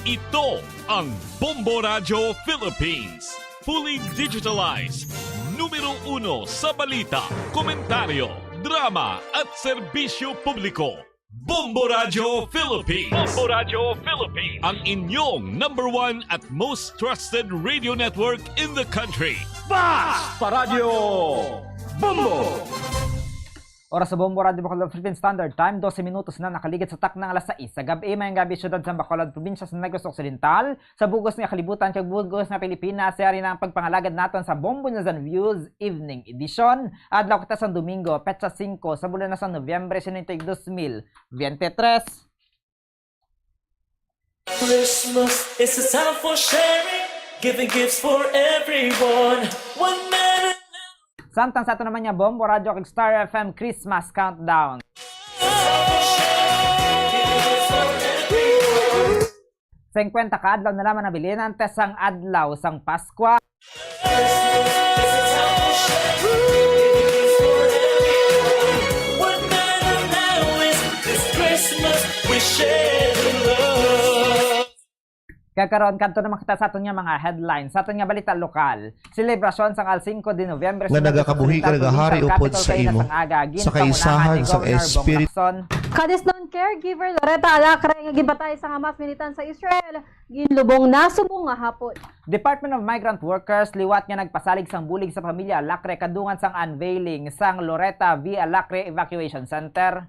Ito ang Bombo Radyo Philippines. Fully digitalized. Numero uno sa balita, komentaryo, drama, at serbisyo publiko. Bombo Radyo Philippines. Bombo Radyo Philippines. Ang inyong number one at most trusted radio network in the country. Basta Radyo Bombo! Oras sa Bombo Radyo Bacolod Philippine Standard Time, dose minutos na nakaligid sa taknang alas sais sa gab-i. Mayong gab-i, siyudad sa Bacolod, probinsya sa Negros Occidental, sa bug-os nga kalibutan kag bug-os nga Pilipinas. Yari na ang pagpangalagad naton sa Bombo News and Views Evening Edition. Adlaw kita sang Domingo, petsa singko sa bulan na sang Nobyembre, sini nga dos mil biyente tres. Christmas is a time for sharing, giving gifts for everyone. One man Samtang sa ato naman nga Bombo Radyo kag Star F M Christmas Countdown. Singkwenta ka adlaw na lamang nabilin antes sang adlaw sang Paskwa. Kag karon, kadto naman kita sa aton nga mga headlines, sa aton nga balita lokal. Selebrasyon sang Al Cinco de Noviembre nga sa nagakabuhi Negros Occidental, kag nagahari Provincial upod Capital sa kaina imo, sang aga, sa ginpangunahan kaisahan ni sang Governor Bong espiritu. Lacson. Kadisnon caregiver Loretta Alacre nga ginpatay sang Hamas militan sa Israel, ginlubong na subong nga hapon. Department of Migrant Workers liwat nga nagpasalig sang bulig sa pamilya Alacre kadungan sang unveiling sang Loretta V. Alacre Evacuation Center.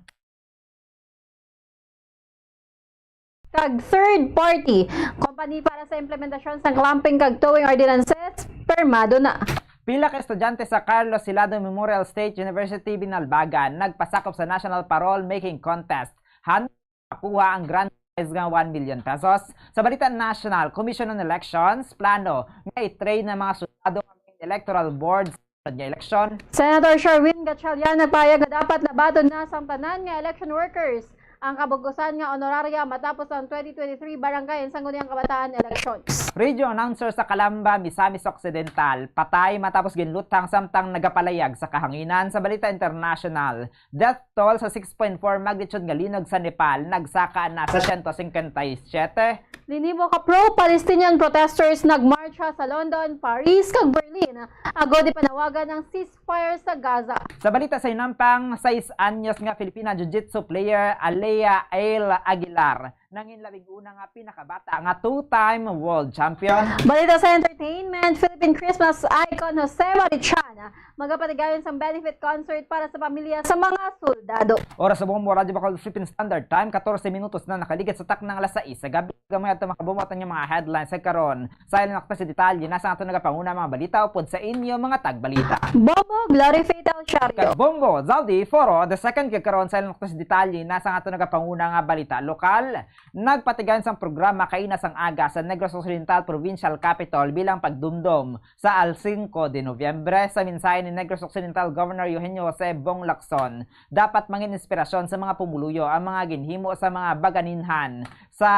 Kag third party, company para sa implementasyon sang clamping kag towing ordinances, pirmado na. Pila ka estudyante sa Carlos Hilado Memorial State University, Binalbagan, nagpasakop sa National Parole Making Contest. Han makuha ang grand prize nga one million pesos. Sa balita national, Commission on Elections plano nga i-train ang mga sundalo nga main electoral board sa sunod nga eleksyon. Senator Sherwin Gatchalian nagpahayag nga dapat nabaton na sang tanan nga election workers ang kabug-usan nga honoraria matapos ang twenty twenty-three Barangay and Sangguniang Kabataan elections. Radio announcer sa Calamba, Misamis Occidental, patay matapos ginluthang samtang nagapalayag sa kahanginan. Sa balita international, death toll sa six point four magnitude nga linog sa Nepal nagsaka na sa siyento singkwenta y siyete. Linibo ka pro-Palestinian protesters nagmarcha sa London, Paris, kag Berlin agod ipanawagan ang ceasefire sa Gaza. Sa balita sa hinampang, sais anyos nga Filipina Jiu-Jitsu player Alea Ail Aguilar nangin labing una nga pinakabata nga two-time world champion. Balita sa entertainment, Philippine Christmas icon Jose Marichan magapatigayon sang benefit concert para sa pamilya sa mga soldado. Oras sa Bombo, Radyo Bacol Philippine Standard Time, katorse minutos na nakaligid sa takna nga alas sais sa gabi. Gamay ato makabumot ang mga headlines sa karon. Sa ilang naktas detalye, nasa ato nagapanguna mga balita upod sa inyo mga tagbalita. Bombo, Glory Fatal Shario. Kag Bombo, Zaldi Foro the second. Kag karon sa ilang naktas detalye, nasa ato nagapanguna nga balita lokal. Nagpatigayon sang programa kaina sang aga sa Negros Occidental Provincial Capitol bilang pagdumdom sa Al Cinco de Noviembre. Sa mensahe ni Negros Occidental Governor Eugenio Jose Bong Lacson, dapat mangin inspirasyon sa mga pumuluyo ang mga ginhimo sa mga baganinhan sa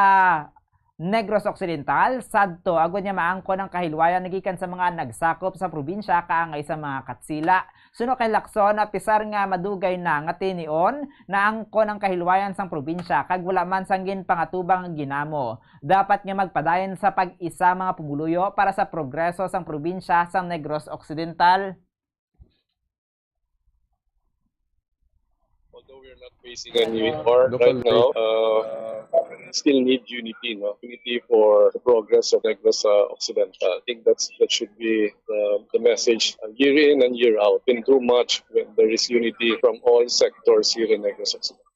Negros Occidental, sadto, agod nga maangkon ang kahilwayan nagikan sa mga nagsakop sa probinsya kaangay sa mga Katsila. Suno kay Lacson, apisar nga madugay na nga tinion, naangkon ang kahilwayan sang probinsya kag wala man sang ginpangatubang nga ginamo. Dapat nga magpadayon sa pag-isa mga pumuluyo para sa progreso sang probinsya sang Negros Occidental. Although we're not facing any war right now, uh, still need unity, no? Unity for the progress of Negros, uh, Occidental. I think that's, that should be, uh, the message, uh, year in and year out. Been too much when there is unity from all sectors here in Negros Occidental.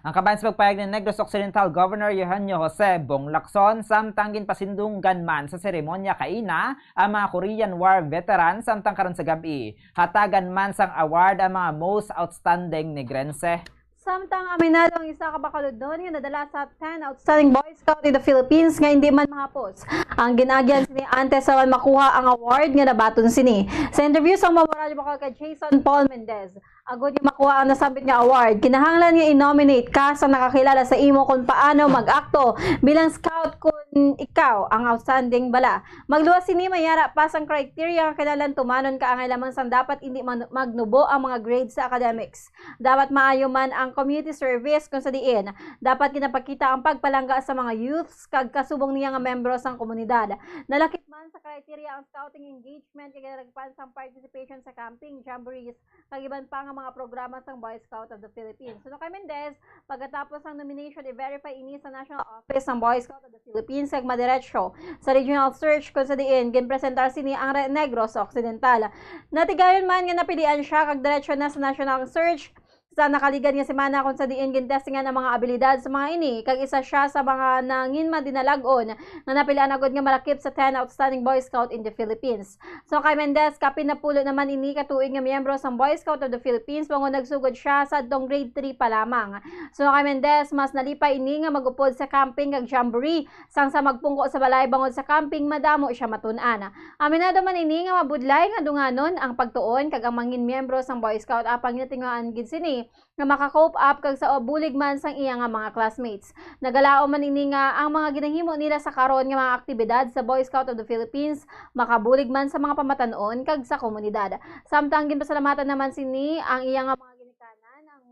Ang kabahin sa pagpahayag ni Negros Occidental Governor Eugenio Jose Bong Lacson, samtang ginpasindunggan man sa seremonya kaina ang mga Korean War veteran, samtang karon sa gab-i, hatagan man sang award ang mga most outstanding Negrense. Samtang aminado ang isa ka bakaludnon nga nadala sa ten Outstanding Boy Scout in the Philippines nga hindi man mahapos ang gin-agian sini antes sa man makuha ang award nga nabaton sini. Sa interview sa Bombo Radyo Bacol kay Jason Paul Mendez, agod nga makuha ang nasambit nga award, kinahanglan nga i-nominate ka sa nakakilala sa imo kung paano mag-akto bilang scout kung ikaw ang outstanding bala. Magluwas sini, may ara pa sang criteria nga kinahanglan tumanon kaangay lamang sang dapat indi man magnubo ang mga grade sa academics. Dapat maayo man ang community service kung sa diin dapat ginapakita ang pagpalangga sa mga youths kag kasubong niya nga membro sang komunidad. Nalakip man sa criteria ang scouting engagement kag ginadagpan sang participation sa camping, jamborees, kag iban pa nga mga programa sang Boy Scout of the Philippines. Suno kay Mendez, pagkatapos sang nomination, i-verify ini sa National Office sang Boy Scout of the Philippines kag madiretso sa regional search kung sa diin ginpresentar sini ang Re-, Negros Occidental. Natigayon man nga napilian siya kag diretso na sa national search sa nakaligad nga semana kung sa diin gintestingan ang mga abilidad sa mga ini kag isa siya sa mga nangin madinalag-on nga napilian agud nga malakip sa ten Outstanding Boy Scout in the Philippines. So kay Mendez, kapin napulo naman ini ka tuig nga miyembro sang Boy Scout of the Philippines, bangod nagsugod siya sa adtong grade three pa lamang. So kay Mendez, mas nalipay ini nga mag-upod sa camping kag jamboree sang sa magpungko sa balay, bangod sa camping madamo siya matun-an. Aminado man ini nga mabudlay nga dunganon ang pagtuon kag ang mangin miyembro sang Boy Scout, apang ginatinguhaan gid sini nga maka-cope up kag sa bulig man sang iya nga mga classmates. Nagalaom man ini nga ang mga ginahimo nila sa karon nga mga aktibidad sa Boy Scout of the Philippines makabulig man sa mga pamatan-on kag sa komunidad. Samtang ginpasalamatan naman sini ang iya nga mga ginikanan, ang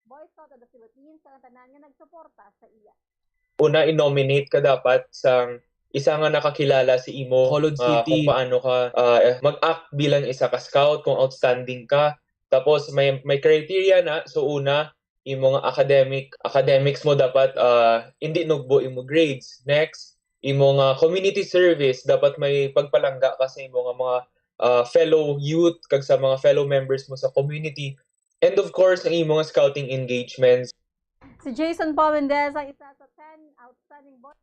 Boy Scout of the Philippines, kag ang tanan nga nagsuporta sa iya. Una, i-nominate ka dapat sang isa nga nakakilala sa imo, Bacolod ah, City, kung paano ka, ah, mag-act bilang isa ka scout, kung outstanding ka. Tapos may, may criteria na. So una, imo nga academic, academics mo dapat, ah, hindi nugbo imo grades. Next, imo nga community service, dapat may pagpalangga ka sa imo nga mga, ah, fellow youth kag sa mga fellow members mo sa community. And of course, ang imo nga scouting engagements. Si Jason Paul Mendez ang isa sa ten outstanding boys.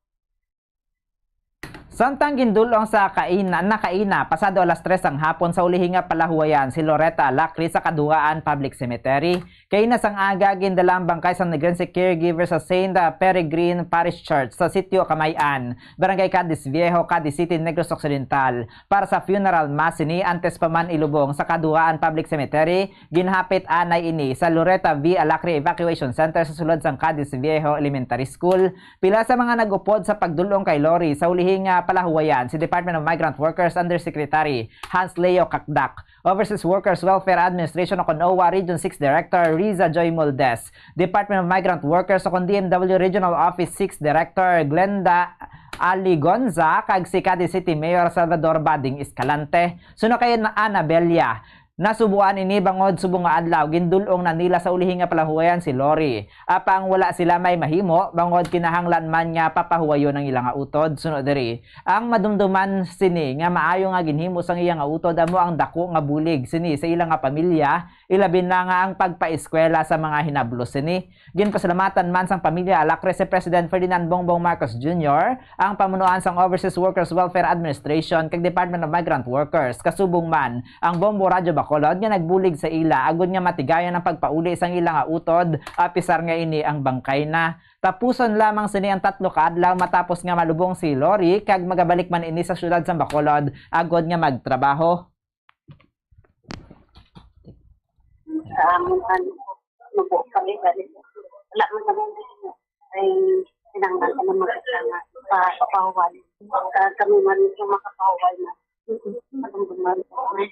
Samtang gindul-ong sa kaina, nakaina, pasado alas tres sang hapon sa ulihi nga palahuwayan si Loretta Alacre sa Kadugaan Public Cemetery. Kaina sang aga, gindala ang bangkay sang Negrense caregiver sa Saint Peregrine Parish Church sa Sitio Kamay-an, Barangay Cadiz Viejo, Cadiz City, Negros Occidental, para sa funeral mass sini antes pa man ilubong sa Kadugaan Public Cemetery. Ginhapit anay ini sa Loretta V. Alacre Evacuation Center sa sulod sang Cadiz Viejo Elementary School. Pila sa mga nag-upod sa pagdul-ong kay Lori sa ulihi nga palahuwayan si Department of Migrant Workers Undersecretary Hans Leo Cacdac, Overseas Workers Welfare Administration o kon OWWA Region six Director Riza Joy Moldes, Department of Migrant Workers o kon D M W Regional Office six Director Glenda Aligonza, kag si Cadiz City Mayor Salvador Bading Escalante. Suno kay Na-, Anabella, nasubuan ini bangod subong nga adlaw gindul-ong na nila sa ulihi nga palahuwayan si Lori. Apang wala sila may mahimo bangod kinahanglan man nga papahuwayon ang ila nga utod. Suno diri, ang madumduman sini nga maayo nga ginhimo sang iya nga utod amo ang dako nga bulig sini sa ila nga pamilya, ilabi na nga ang pagpaeskwela sa mga hinablos sini. Ginpasalamatan man sang pamilya Alacre si President Ferdinand Bongbong Marcos Junior, ang pamunuan sang Overseas Workers Welfare Administration kag Department of Migrant Workers, kasubong man ang Bombo Radyo Bacolod nga nagbulig sa ila agod nga matigayon ang pagpauli sang ila nga utod, apisar nga ini ang bangkay na. Tapuson lamang sini ang tatlo ka adlaw matapos nga malubong si Lori, kag magabalik man ini sa siyudad sang Bacolod agod nga magtrabaho. Sa amon, ano, nubo kami, bali. Wala man kami, ay, kinahanglan ka na magkasama pa, papahuwal. Ah, kami man yung makapahuwal na. Madumduman ko, eh.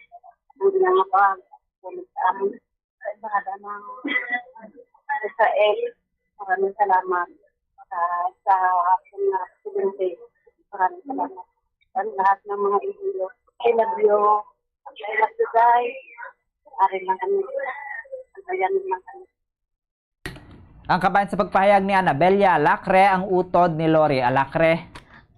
Ang ginagawa, ulit sa amin. Sa ibaha ng Israel, maraming salamat. Ah, sa ating mga estudyante, maraming salamat. Ang lahat ng mga engineer, I love you. I love you, guys. Ari lang kami. Ayan lang kami. Ang kabahin sa pagpahayag ni Anabella Alacre ang utod ni Lori Alacre.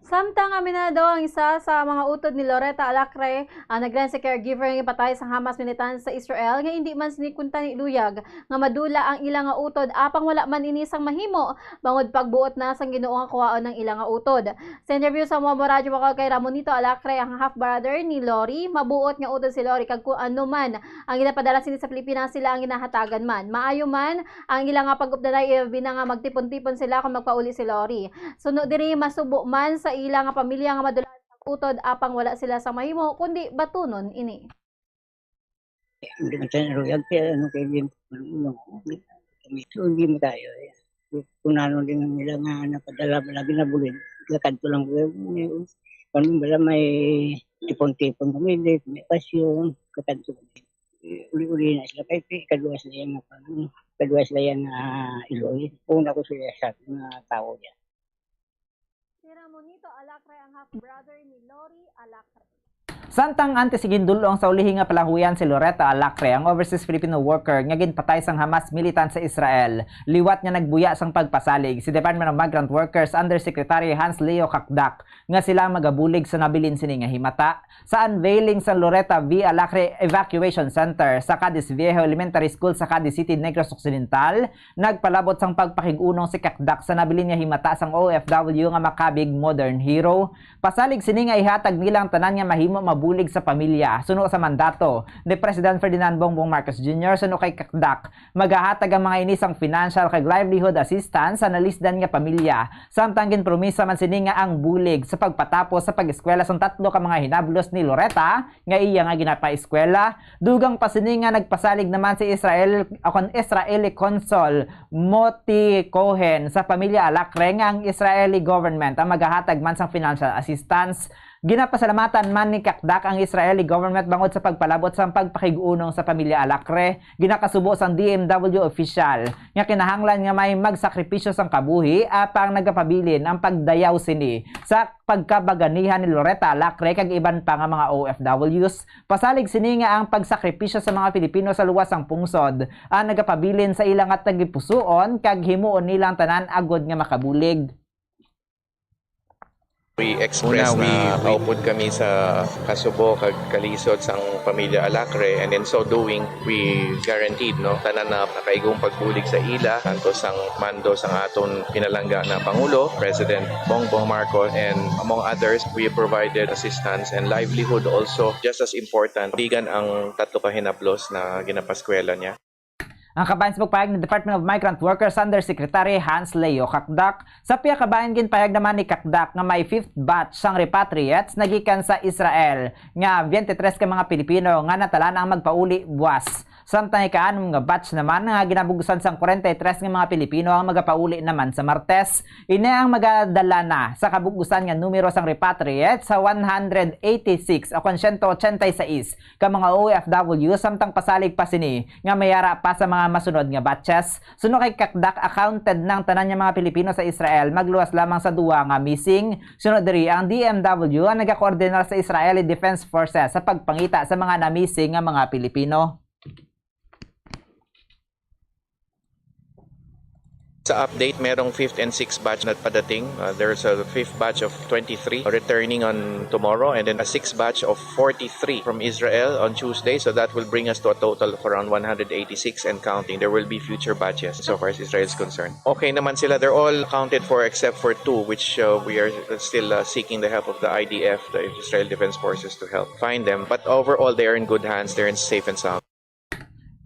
Samtang aminado ang isa sa mga utod ni Loretta Alacre, ang Negrense caregiver nga gipatay sang Hamas militant sa Israel, nga indi man sini kuntani luyag nga madula ang ila nga utod, apang wala man ini sang mahimo bangod pagbuot na sang Ginoo nga kuhaon ang ila nga utod. Sa interview sa Momo Radyo Bacolod kay Ramonito Alacre, ang half-brother ni Lori, mabuot nga utod si Lori, kag kung ano man ang ginapadala sini sa Pilipinas, sila ang ginahatagan man. Maayo man ang ila nga pag-updanay, ilabi na nga magtipon-tipon sila kon magpauli si Lori. Suno diri, masubo man sa ila nga pamilya nga madula ang utod, apang wala sila sa mahimo kundi batunon ini. Hindi man tayo naruyag, kaya ano, kaya hindi, ano, ano, so, hindi mo tayo, eh. Kung ano din ang nila nga napadala, lagi na bulin, kakadto lang ko, eh, ano, bala may tipon-tipon kami, di, may pasyon, kakadto kami. Uli-uli na sila, kay, kay, kaduwa sila yung, ano, kaduwa sila yung, ah, Iloy. Una ko sila sa mga tao dyan. Si Ramonito Alacre ang half-brother ni Lori Alacre. Samtang antes gindul-ong sa ulihi nga palahuyan si Loretta Alacre, ang overseas Filipino worker nga ginpatay sang Hamas militant sa Israel, liwat nga nagbuya sang pagpasalig si Department of Migrant Workers Undersecretary Hans Leo Cacdac nga sila ang magabulig sa nabilin sini nga himata. Sa unveiling sa Loretta V. Alacre Evacuation Center sa Cadiz Viejo Elementary School sa Cadiz City, Negros Occidental, nagpalabot sang pagpakig-unong si Cacdac sa nabilin nga himata sang O F W nga makabig modern hero. Pasalig sini nga ihatag nila ang tanan nga mahimo mabulig sa pamilya, suno sa mandato ni President Ferdinand Bongbong Marcos Junior. Suno kay Cacdac, magahatag ang mga ini sang financial kag livelihood assistance sa nalisdan nga pamilya. Samtang ginpromisa man sini nga ang bulig sa pagpatapos sa pag-eskwela sang tatlo ka mga hinablos ni Loretta nga iya nga ginapaeskwela. Dugang pa sini nga nagpasalig naman si Israel, o kon Israeli Consul Moti Cohen sa pamilya Alacre nga ang Israeli government ang magahatag man sang financial assistance. Ginapasalamatan man ni Kakdak ang Israeli government bangod sa pagpalabot sang pagpakig-unong sa pamilya Alacre. Ginakasubo sang D M W official nga kinahanglan nga may magsakripisyo sang kabuhi apang nagapabilin ang pagdayaw sini sa pagkabaganihan ni Loretta Alacre kag iban pa nga mga O F Ws. Pasalig sini nga ang pagsakripisyo sa mga Pilipino sa luwas sang pungsod ang nagapabilin sa ila nga tagipusoon kag himuon nila ang tanan agod nga makabulig. We express Una, we, na we upod kami sa kasubo kag kalisod sang pamilya Alacre, and in so doing, we guaranteed, no, tanan na nakaigong pagbulig sa ila, tanto sang mando sang aton pinalangga na Pangulo, President Bongbong Marcos, and among others, we provided assistance and livelihood also, just as important, bigan ang tatlo ka hinablos na ginapaskwela niya. Ang kabahin sa pagpahayag ni Department of Migrant Workers Undersecretary Hans Leo Kakdak. Sa pihak kabahin, ginpahayag naman ni Kakdak nga may fifth batch sang repatriates nagikan sa Israel nga twenty-three ka mga Pilipino nga natala na ang magpauli buwas. Samtang ika-anom nga batch naman nga ginabugusan sang forty-three nga mga Pilipino ang magapauli naman sa Martes. Ini ang magadala na sa kabugusan nga numero sang repatriates sa one hundred eighty-six o kon siyento ochenta y seis ka mga O F W, samtang pasalig pa sini nga may ara pa sa mga masunod nga batches. Suno kay Kakdak, accounted na ang tanan nga mga Pilipino sa Israel, magluwas lamang sa duha nga missing. Suno diri, ang D M W ang nagakoordinar sa Israeli Defense Forces sa pagpangita sa mga na-missing nga mga Pilipino. Sa update, merong fifth and sixth batch na padating. Uh, there's a fifth batch of twenty-three returning on tomorrow, and then a sixth batch of forty-three from Israel on Tuesday. So that will bring us to a total of around one hundred eighty-six and counting. There will be future batches so far as Israel is concerned. Okay naman sila. They're all accounted for except for two, which uh, we are still uh, seeking the help of the I D F, the Israel Defense Forces, to help find them. But overall, they are in good hands. They're in safe and sound.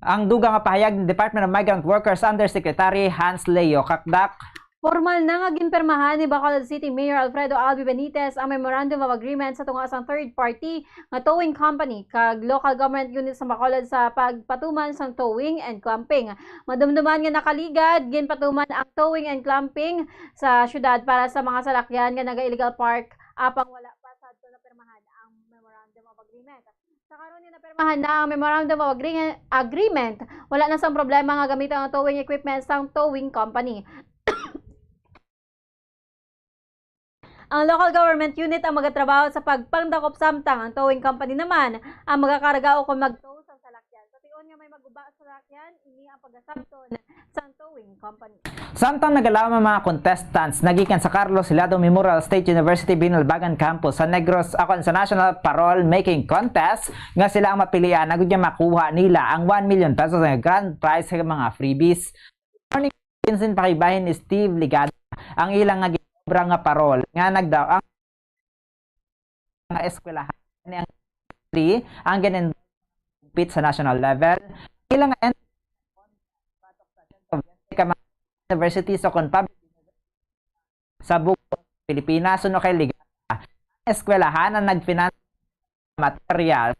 Ang dugang nga pahayag ni Department of Migrant Workers Undersecretary Hans Leo Kakdak. Formal na nga ginpirmahan ni Bacolod City Mayor Alfredo Albi Benitez ang Memorandum of Agreement sa tunga sang third party nga towing company kag local government unit sa Bacolod sa pagpatuman sang towing and clamping. Madumduman nga nakaligad, ginpatuman ang towing and clamping sa syudad para sa mga salakyan nga naga-illegal park apang wala pa sadto napirmahan ang Memorandum of Agreement. Sa karon nga napirmahan na ang Memorandum of Agreement, wala na sang problema nga gamiton ang towing equipment sang towing company. Ang local government unit ang magatrabaho sa pagpangdakop, samtang ang towing company naman ang magakarga o kon mag-tow sang salakyan. Sa tion nga may maguba sa salakyan, ini ang pagasabton sang towing company. Samtang nagalaom ang mga contestants nagikan sa Carlos Hilado Memorial State University Binalbagan Campus sa Negros, akon sa National Parole Making Contest, nga sila ang mapilian agud nga makuha nila ang one million pesos nga grand prize sa mga freebies. Morning, Vincent, pakibahin ni Steve Ligada ang ilang nga ginobra nga parol nga nagdaw ang nga eskwelahan ni ang three ang gin-endorse sa national level. Ilang en- ka mga universities o kon public sa bug-os Pilipinas, suno kay Ligada. Ang eskwelahan ang nagfinance material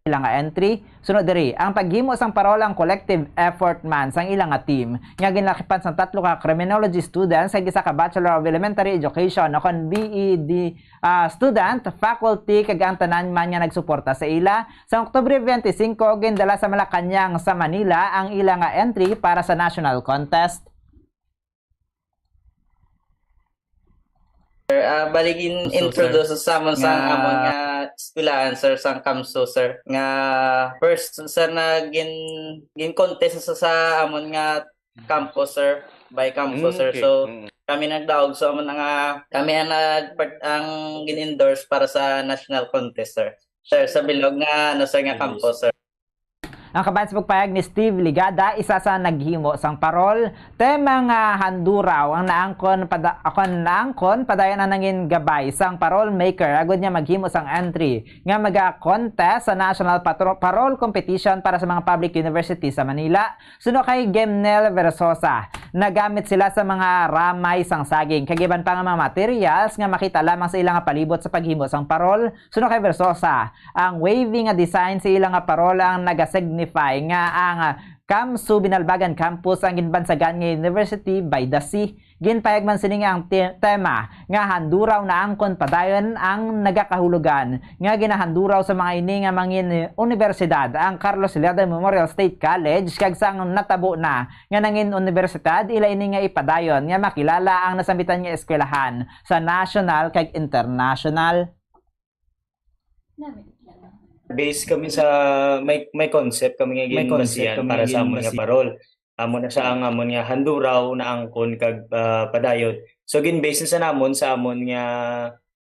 ila nga entry. Sunod diri, ang paghimo sang parol ang collective effort man sang ila nga team nga ginlakipan sang tatlo ka criminology students kag isa ka Bachelor of Elementary Education o kon B E D ah, student, faculty kag ang tanan man nga nagsuporta sa ila. Sa Oktubre twenty-five, gindala sa Malacañang sa Manila ang ila nga entry para sa national contest. Sir, ah, bali gin-introduce sa amon sa amon nga eskwelahan, sir, sang CAMSU, sir, nga first, sir, na gin gin-contest sa, sa amon nga campus, sir, by campus, sir. So kami nagdaog, so amon nga kami ang nag ang gin-endorse para sa national contest, sir. Sir, sa bilog nga ano, sir, nga campus, sir. Ang kabahin sa pagpayag ni Steve Ligada, isa sa naghimo sang parol, tema nga handuraw ang naangkon pada, akon naangkon padayon ang nangin gabay sang parol maker agud nga maghimo sang entry nga maga-contest sa National Patro, Parol Competition para sa mga public university sa Manila. Suno kay Gemnel Versosa, nagamit sila sa mga ramay sang saging kag iban pa nga mga materials nga makita lamang sa ila nga palibot sa paghimo sang parol. Suno kay Versosa, ang wavy nga design sa ila nga parol ang naga-signify nga ang CamSU Binalbagan Campus ang ginbansagan nga University by the Sea. Ginpahayag man sini nga ang te-, tema nga handuraw naangkon padayon ang nagakahulugan nga ginahanduraw sa mga ini nga mangin unibersidad ang Carlos Leade Memorial State College, kag sang natabo na nga nangin unibersidad, ila ini nga ipadayon nga makilala ang nasambitan nga eskwelahan sa national kag international. Base kami sa may may concept kami nga ginbasihan para sa amon nga parol. Amo na sa ang amon nga handuraw naangkon kag ah, padayon. So gin-base sa namon sa amon nga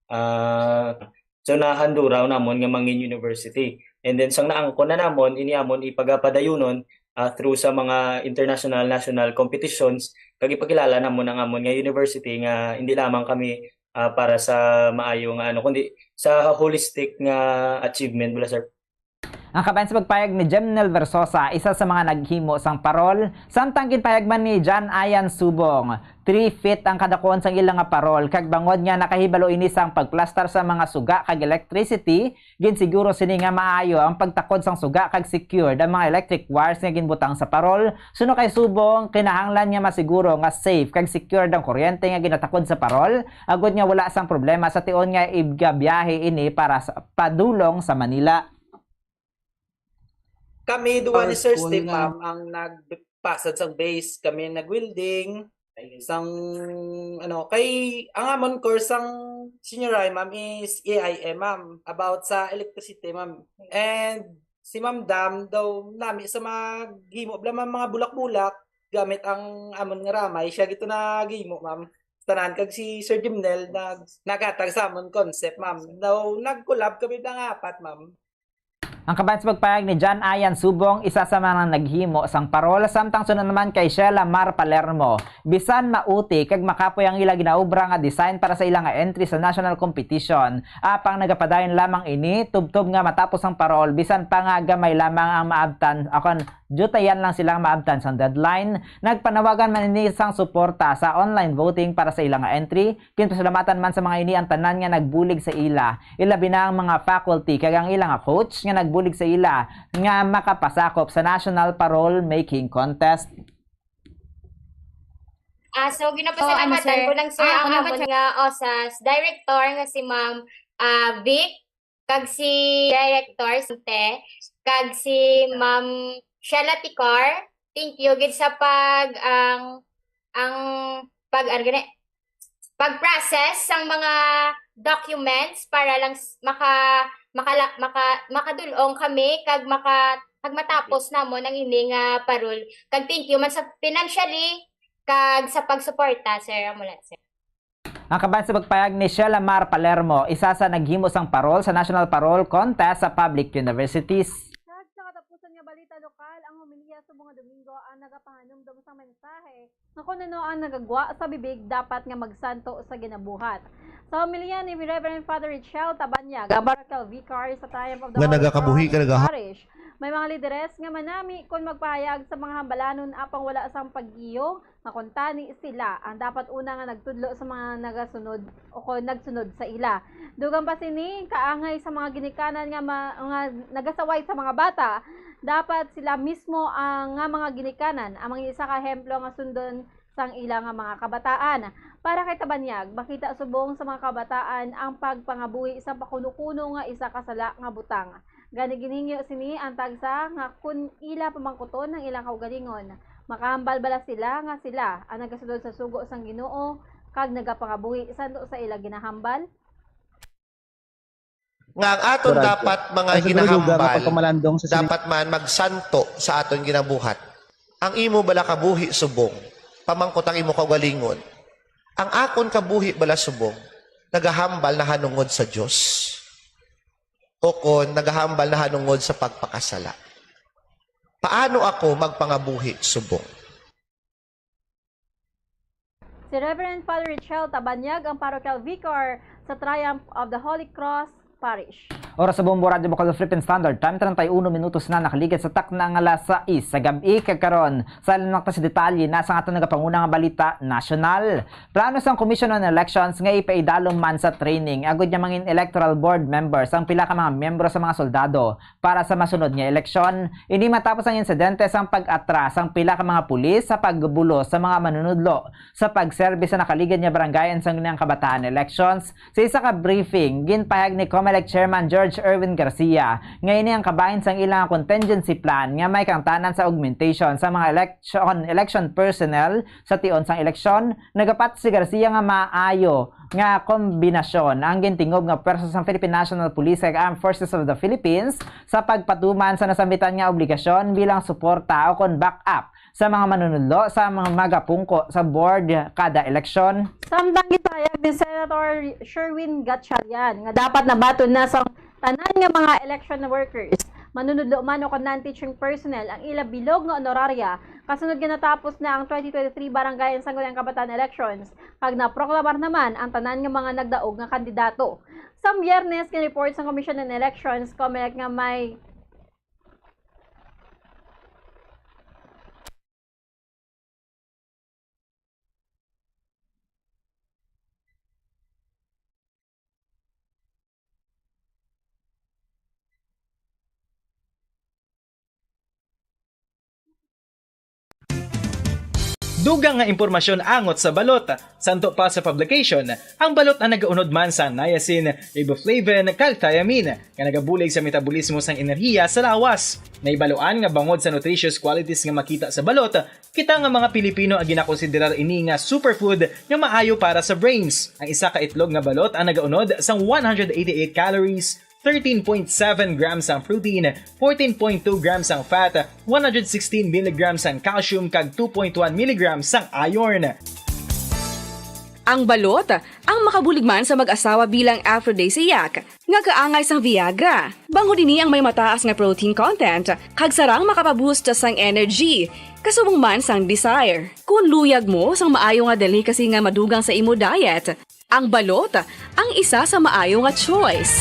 ah, so nahanduraw namon nga mangin university. And then sang naangkon na namon ini amon ipagapadayunon ah, through sa mga international national competitions kag ipakilala namon ang amon nga university nga hindi lamang kami ah, para sa maayo nga ano kundi sa holistic nga achievement bala sir. Ang kabahin sa pagpayag ni Jemnel Versosa, isa sa mga naghimo sang parol, samtang ginpahayag man ni John Ian Subong, three feet ang kadakuan sang ila nga parol, kag bangod nga nakahibalo ini sang pagplastar sa mga suga kag electricity, ginsiguro sini nga maayo ang pagtakod sang suga kag secured ang mga electric wires nga ginbutang sa parol. Suno kay Subong, kinahanglan nga masiguro nga safe kag secured ang kuryente nga ginatakod sa parol, agod nga wala sang problema sa tion nga igabiyahe ini para sa, padulong sa Manila. Kami duwa ni Sir Steve, ma'am, ang nagpasad sang base. Kami nag-welding, sang, ano, kay, ang amon course sang senior high, ma'am, is A I M, ma'am, about sa electricity, ma'am. And si Ma'am Dam daw nami sa maghimo bala, ma'am, mga bulak-bulak gamit ang amon nga ramay. Siya gito naghimo, ma'am. Tanan kag si Sir Jimnel nag naghatag sa amon concept, ma'am. Daw nag-collab kami nga apat, ma'am. Ang kabahin sa pagpayag ni John Ian Subong, isa sa mga naghimo sang parol, samtang suno naman kay Sheila Mar Palermo. Bisan mauti kag makapoy ang ila ginaobra nga design para sa ila nga entry sa national competition, apang nagapadayon lamang ini tubtob nga matapos ang parol, bisan pa nga gamay lamang ang maabtan, akon, dutayan lang sila nga maabtan sang deadline. Nagpanawagan man ini sang suporta sa online voting para sa ila nga entry. Ginpasalamatan man sa mga ini ang tanan nga nagbulig sa ila, ilabi na ang mga faculty kag ang ila nga coach nga nagbulig sa ila nga makapasakop sa national parol making contest. Ah, so ginapasalamatan ko lang, sir, ang amon nga osas director nga si Ma'am ah, Vic, kag si Director Sante, kag si Ma'am Shella Ticar. Thank you gid sa pag ang ang pag ano gani, pag-process sang mga documents para lang s- maka makala, maka makadul-ong kami kag maka kag matapos namon ang ini nga parol. Kag thank you man sa financially kag sa pagsuporta, sir, amo lang, sir. Ang kabahin sa pagpayag ni Sheila Mar Palermo, isa sa naghimo sang parol sa National Parol Contest sa Public Universities. Kag sa katapusan nga balita lokal, ang homilya subong nga Domingo ang nagapahanumdom sang mensahe nga kon ano ang nagagwa sa bibig dapat nga magsanto sa ginabuhat. Sa homilya ni Reverend Father Richel Tabanyag, ang Parochial Vicar sa Triumph of the Nga Holy nagakabuhi Cross ka, nagaha- Parish, may mga lideres nga manami kon magpahayag sa mga hambalanon apang wala sang pag-iyo nga kuntani sila ang dapat una nga nagtudlo sa mga nagasunod o kon nagsunod sa ila. Dugang pa sini, kaangay sa mga ginikanan nga, ma- nga nagasaway sa mga bata, dapat sila mismo ang nga mga ginikanan ang mga isa ka ehemplo nga sundon sang ila nga mga kabataan. Para kay Tabanyag, makita subong sa mga kabataan ang pagpangabuhi sa pakuno-kuno nga isa ka sala nga butang. Gani ginhingyo sini ang tagsa nga kun ila pamangkuton ang ilang kaugalingon, makahambal bala sila nga sila ang nagasunod sa sugo sang Ginoo kag nagapangabuhi santo sa ila ginahambal? Nga ang aton dapat mga ginahambal, dapat man magsanto sa aton ginabuhat. Ang imo bala kabuhi subong, pamangkot ang imo kaugalingon. Ang akon kabuhi bala subong, nagahambal nahanungod sa Dios. O kon nagahambal nahanungod sa pagpakasala. Paano ako magpangabuhi subong? Si Reverend Father Richel Tabanyag ang Parochial Vicar sa Triumph of the Holy Cross Parish. Oras sa Bombo Radyo Bacolod Philippine Standard Time, treinta y uno minutos na nakaligad sa takna nga alas sais sa gab-i. Kag karon, sa alang ta sa detalye na sa aton nagapanguna nga balita nasyonal. Plano sang Commission on Elections nga ipaidalom man sa training agud nga mangin electoral board members ang pila ka mga miyembro sa mga soldado para sa masunod nga eleksyon. Ini matapos ang insidente sang pag-atras sang pila ka mga pulis sa pagbulos sa mga manunudlo sa pagserbi sa nakaligad nga barangay sang Sangguniang Kabataan Elections. Sa isa ka briefing, ginpahayag ni Comelec Chairman George Erwin Garcia nga ini ang kabahin sang ilang contingency plan nga may kaangtanan sa augmentation sa mga election, election personnel sa tion sang eleksyon. Nagapat si Garcia nga maayo nga kombinasyon ang gintingob nga pwersa sang Philippine National Police kag Armed Forces of the Philippines sa pagpatuman sa nasambitan nga obligasyon bilang suporta o kon backup sa mga manunudlo sa mga magapungko sa board kada eleksyon. Samtang gipahayag ni Senator Sherwin Gatchalian nga dapat nabaton na sa tanan nga mga election workers, manunudlo man o kon non-teaching personnel ang ila bilog nga honoraria kasunod nga natapos na ang twenty twenty-three Barangay and Sangguniang Kabataan Elections, kag naproklamar naman ang tanan nga mga nagdaog nga kandidato. Sa Biyernes, gin-report sang Commission on Elections, Comelec, nga may Dugang nga impormasyon angot sa balot. Santo pa sa publication, ang balot ang nagaunod man sa niacin, riboflavin, kag thiamine, nga nagabulig sa metabolismo sang enerhiya sa lawas. Nahibaluan nga bangod sa nutritious qualities nga makita sa balot, kita nga mga Pilipino ang ginakonsiderar ini nga superfood nga maayo para sa brains. Ang isa ka itlog nga balot ang nagaunod sang one hundred eighty-eight calories, thirteen point seven grams ang protein, fourteen point two grams ang fat, one hundred sixteen milligrams ang calcium, kag two point one milligrams ang iron. Ang balot ang makabulig man sa mag-asawa bilang aphrodisiac nga kaangay sang Viagra, bangod ini ang may mataas nga protein content kag sarang makapaboost sang energy, kasubong man sang desire. Kon luyag mo sang maayo nga delicacy nga madugang sa imo diet, ang balot ang isa sa maayo nga choice.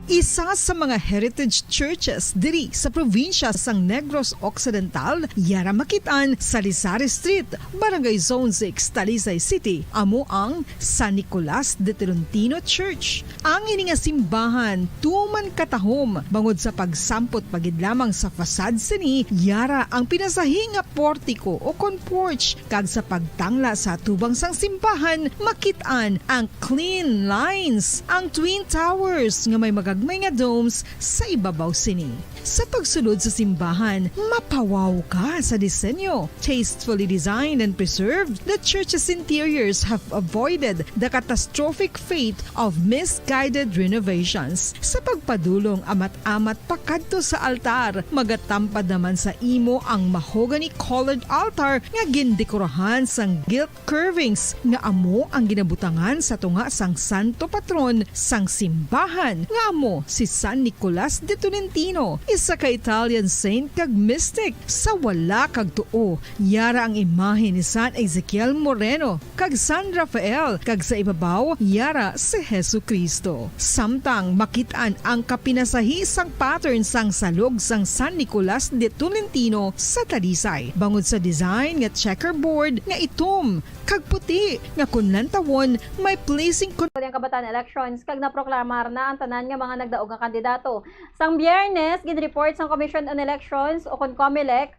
Isa sa mga heritage churches diri sa probinsya sang Negros Occidental, yara makit-an sa Lisari Street, Barangay Zone six, Talisay City, amo ang San Nicolas de Tolentino Church. Ang ini nga simbahan tuman katahom bangod sa pagsampot pa gid lamang sa facade sini, yara ang pinasahi nga portiko o kon porch, kag sa pagtangla sa atubang sang simbahan, makit-an ang clean lines, ang twin towers nga may magagmay nga domes sa ibabaw sini. Sa pagsulod sa simbahan, mapawaw ka sa disenyo. Tastefully designed and preserved, the church's interiors have avoided the catastrophic fate of misguided renovations. Sa pagpadulong amat-amat pakadto sa altar, magatampad naman sa imo ang mahogany-colored altar nga gindekorahan sang gilt curvings nga amo ang ginabutangan sa tunga sang santo patron sang simbahan, nga amo si San Nicolas de Tolentino, isa ka Italian saint kag mystic. Sa wala kag tuo, yara ang imahe ni San Ezekiel Moreno kag San Rafael, kag sa ibabaw, yara si Jesu-Cristo. Samtang makit-an ang kapinasahi sang pattern sang salog sang San Nicolas de Tolentino sa Talisay, bangod sa design nga checkerboard nga itom kag puti, nga kon lantawon may placing con- Ang kabataan elections, kag naproklamar na ang tanan nga mga nagdaog nga kandidato. Sang Biyernes, ginreport sang Commission on Elections o kon Comelec,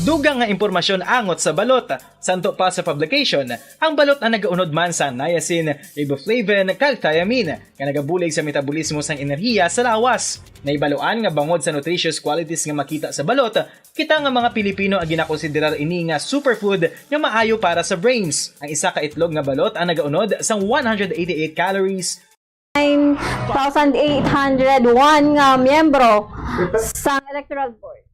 Dugang nga impormasyon angot sa balot. Santo pa sa publication, ang balot ang nagaunod man sa niacin, riboflavin, kag thiamine, nga nagabulig sa metabolismo sang enerhiya sa lawas. Nahibaluan nga bangod sa nutritious qualities nga makita sa balot, kita nga mga Pilipino ang ginakonsiderar ini nga superfood nga maayo para sa brains. Ang isa ka itlog nga balot ang nagaunod sang one hundred eighty-eight calories, nine thousand eight hundred one nga miyembro sa Electoral Board.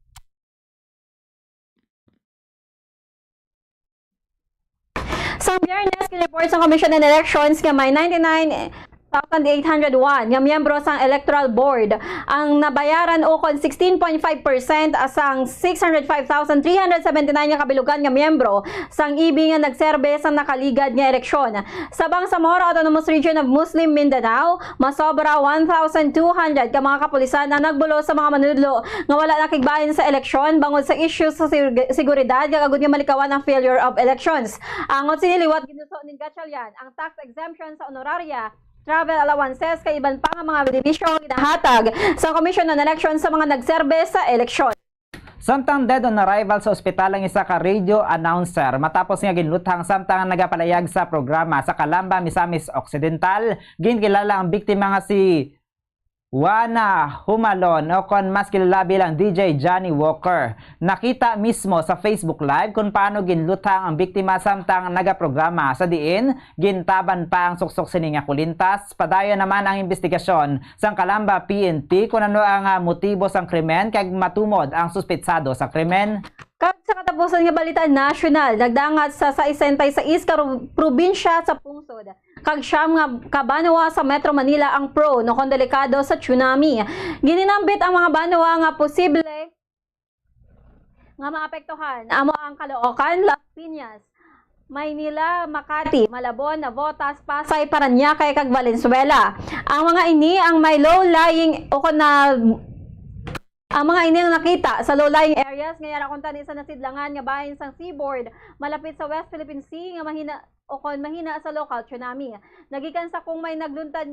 Sa Biyernes, ginreport sa Commission on Elections nga may ninety-nine thousand eight hundred one nga miyembro sang Electoral Board ang nabayaran ukon sixteen point five percent sang six hundred five thousand three hundred seventy-nine nga kabilugan nga miyembro sang E B nga nagserbe sa nakaligad nga eleksyon. Sa bang Samora Autonomous Region of Muslim Mindanao, masobra one thousand two hundred ka mga kapulisan ang nagbulos sa mga manudlo nga wala nakigbahin sa eleksyon bangod sa isyu sa sig-, seguridad kag agud nga malikawan ang failure of elections. Angot sini liwat ginuso ni Gatchalian ang tax exemption sa honoraria, travel allowances kag iban pa nga mga benepisyo nga ginahatag sa Commission on Election sa mga nagserbe sa eleksyon. Samtang dead on arrival sa ospital ang isa ka radio announcer matapos nga ginluthang samtang nagapalayag sa programa sa Calamba, Misamis Occidental, ginkilala ang biktima nga si Juana Humalon, o kon mas kilala bilang D J Johnny Walker. Nakita mismo sa Facebook Live kung paano ginluthang ang biktima samtang nagaprograma, sa diin gintaban pa ang suksok sini nga kulintas. Padayon naman ang investigasyon sang Calamba P N P kung ano ang, ah, motibo sang krimen kag matumod ang suspetsado sa krimen. Kag sa katapusan nga balita nasyonal, nagdangat sa sesenta y seis ka ru-, probinsya sa pungsod kag siyam nga ka banwa sa Metro Manila ang prone o kon delikado sa tsunami. Gininambit ang mga banwa nga posible nga maapektuhan amo ang Caloocan, Las Piñas, Maynila, Makati, Malabon, Navotas, Pasay, Parañaque, kag Valenzuela. Ang mga ini ang may low-lying o kon na, ang mga ini ang nakita sa low-lying areas nga yara kuntani sa nasidlangan nga bahin sang seaboard, malapit sa West Philippine Sea nga mahina o kon mahina sa local tsunami. Nagikan sa kung may nagluntad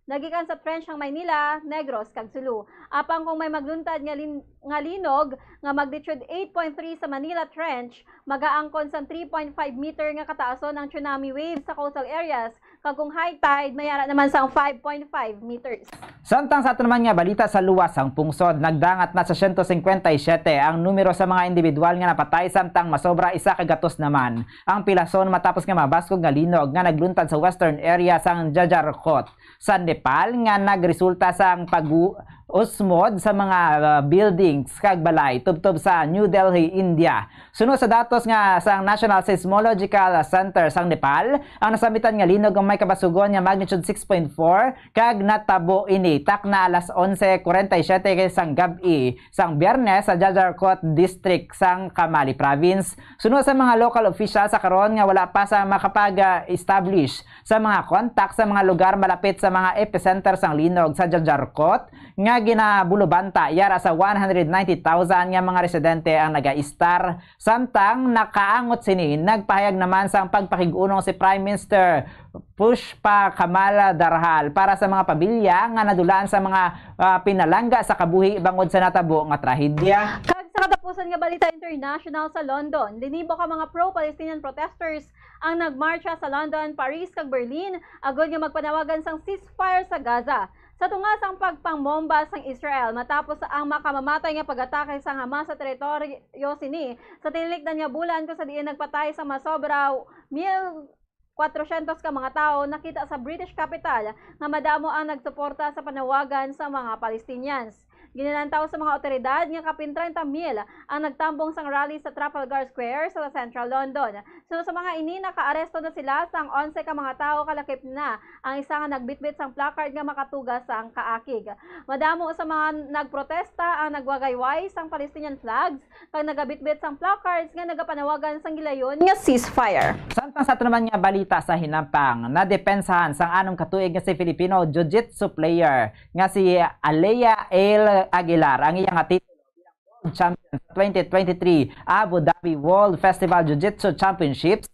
Nagikan sa trench ang Maynila, Negros, kag Sulu. Apang kung may magluntad nga lin-, nga linog nga magnitude eight point three sa Manila Trench, magaangkon sang three point five meter nga kataason ang tsunami wave sa coastal areas, kag kung high tide, may ara naman sang five point five meters. Samtang sa ato naman nga balita sa luwas sang pungsod, nagdangat na sa siyento singkwenta y siyete ang numero sa mga individual nga napatay samtang masobra isa ka gatos naman ang pilason matapos nga mabaskog nga linog nga nagluntad sa western area sang Jajarkot sa Nepal nga nagresulta sang pag-usmod sa mga, uh, buildings kag balay tubtob sa New Delhi, India. Suno sa datos nga sang National Seismological Center sang Nepal, ang nasambitan nga linog ang may kabasugon nga magnitude six point four kag natabo ini takna alas onse kuwarenta y siyete sang gab-i sang Biyernes sa Jajarkot District sang Kamali Province. Suno sa mga local official, sa karon nga wala pa sa makapag-establish sa mga kontak sa mga lugar malapit sa mga epicenter sang linog sa Jajarkot nga ginabulubanta, yara sa one hundred ninety thousand nga mga residente ang nagaistar. Samtang nakaangot sini, nagpahayag naman sang pagpakig-unong si Prime Minister Pushpa Kamal Dahal para sa mga pamilya nga nadulaan sa mga, ah, pinalangga sa kabuhi bangod sa natabo nga trahedya. Kag sa katapusan nga balita international, sa London, linibo ka mga pro-Palestinian protesters ang nagmarcha sa London, Paris, kag Berlin agud nga magpanawagan sang ceasefire sa Gaza. Sa tunga sang pagpangbomba sang Israel matapos ang makamamatay nga pag-atake sang Hamas sa teritoryo sini sa tinilikdan nga bulan, kung sa diin nagpatay sang masobra mil kwatrosyentos ka mga tawo, nakita sa British capital nga madamo ang nagsuporta sa panawagan sa mga Palestinians. Ginalantaw sa mga awtoridad nga kapin treinta mil ang nagtambong sang rally sa Trafalgar Square sa central London. Suno sa mga ini, nakaaresto na sila sang onse ka mga tawo, kalakip na ang isa nga nagbitbit sang placard nga makatuga sang kaakig. Madamo sa mga nagprotesta ang nagwagayway sang Palestinian flags kag nagabitbit sang placards nga nagapanawagan sang gilayon nga ceasefire. Samtang sa ato naman nga balita sa hinampang, nadepensahan sang anom ka tuig nga si Filipino jiu-jitsu player nga si Alea Ail Aguilar ang iya nga titulo bilang world champion sa twenty twenty-three Abu Dhabi World Festival Jiu-Jitsu Championship sa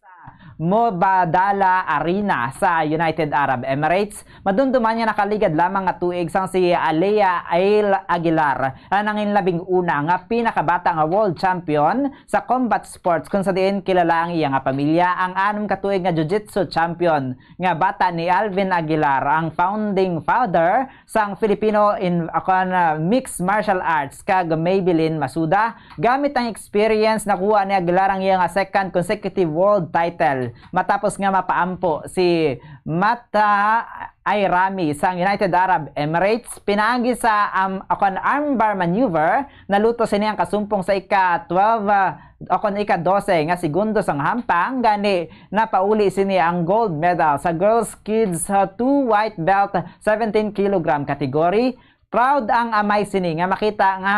Mubadala Arena sa United Arab Emirates. Madumduman nga nakaligad lamang nga tuig sang si Alea Ail Aguilar ang nanginlabing una nga pinakabata nga world champion sa combat sports, kung sa diin kilala ang iya nga pamilya, ang anom ka tuig nga jiu-jitsu champion nga bata ni Alvin Aguilar, ang founding father sang Filipino in, kon, ah, mixed martial arts, kag Maybelline Masuda. Gamit ang experience, nakuha ni Aguilar ang iya nga second consecutive world title matapos nga mapaampo si Mata Airami sang United Arab Emirates pinaagi sa, um, o kon armbar maneuver. Naluto sini ang kasumpong sa ika twelve, ah, o kon ika dose nga segundo sang hampang, gani napauli sini ang gold medal sa girls kids, ah, two white belt seventeen kilogram category. Proud ang amay sini nga makita nga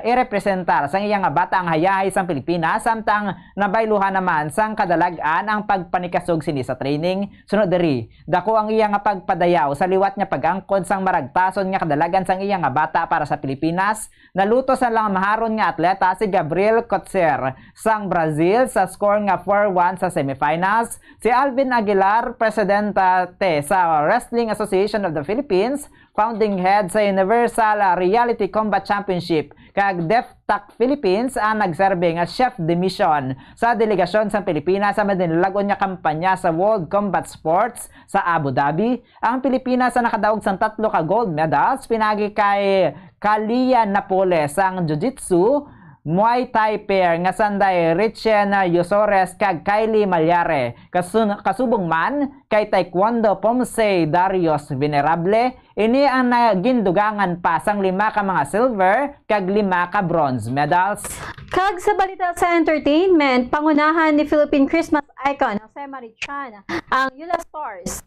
irepresentar sang iya nga bata ang hayahay sang Pilipinas, samtang nabayluhan naman sang kadalag-an ang pagpanikasog sini sa training. Sunod diri, dako ang iya nga pagpadayaw sa liwat nga pag-angkon sang maragtason nga kadalagan sang iya nga bata para sa Pilipinas. Naluto sa lang maharon nga atleta si Gabriel Coetzee sang Brazil sa score nga four one sa semifinals. Si Alvin Aguilar, presidente sa Wrestling Association of the Philippines, founding head sa Universal Reality Combat Championship kag DefTAC Philippines, ang nagserbi nga chef de mission sa delegasyon sang Pilipinas sa madinulagon nga kampanya sa World Combat Sports sa Abu Dhabi. Ang Pilipinas ang nakadaog sang tatlo ka gold medals pinagi kay Kalia Napoles sang Jiu-Jitsu, Muay Thai pair nga sanday Richen Yosores kag Kylie Malyare, kasun-, kasubong man kay Taekwondo Pomsei Darius Venerable. Ini ang nagindugangan pa sang lima ka mga silver kag lima ka bronze medals. Kag sa balita sa entertainment, pangunahan ni Philippine Christmas icon Jose Marichan ang Yula Stars,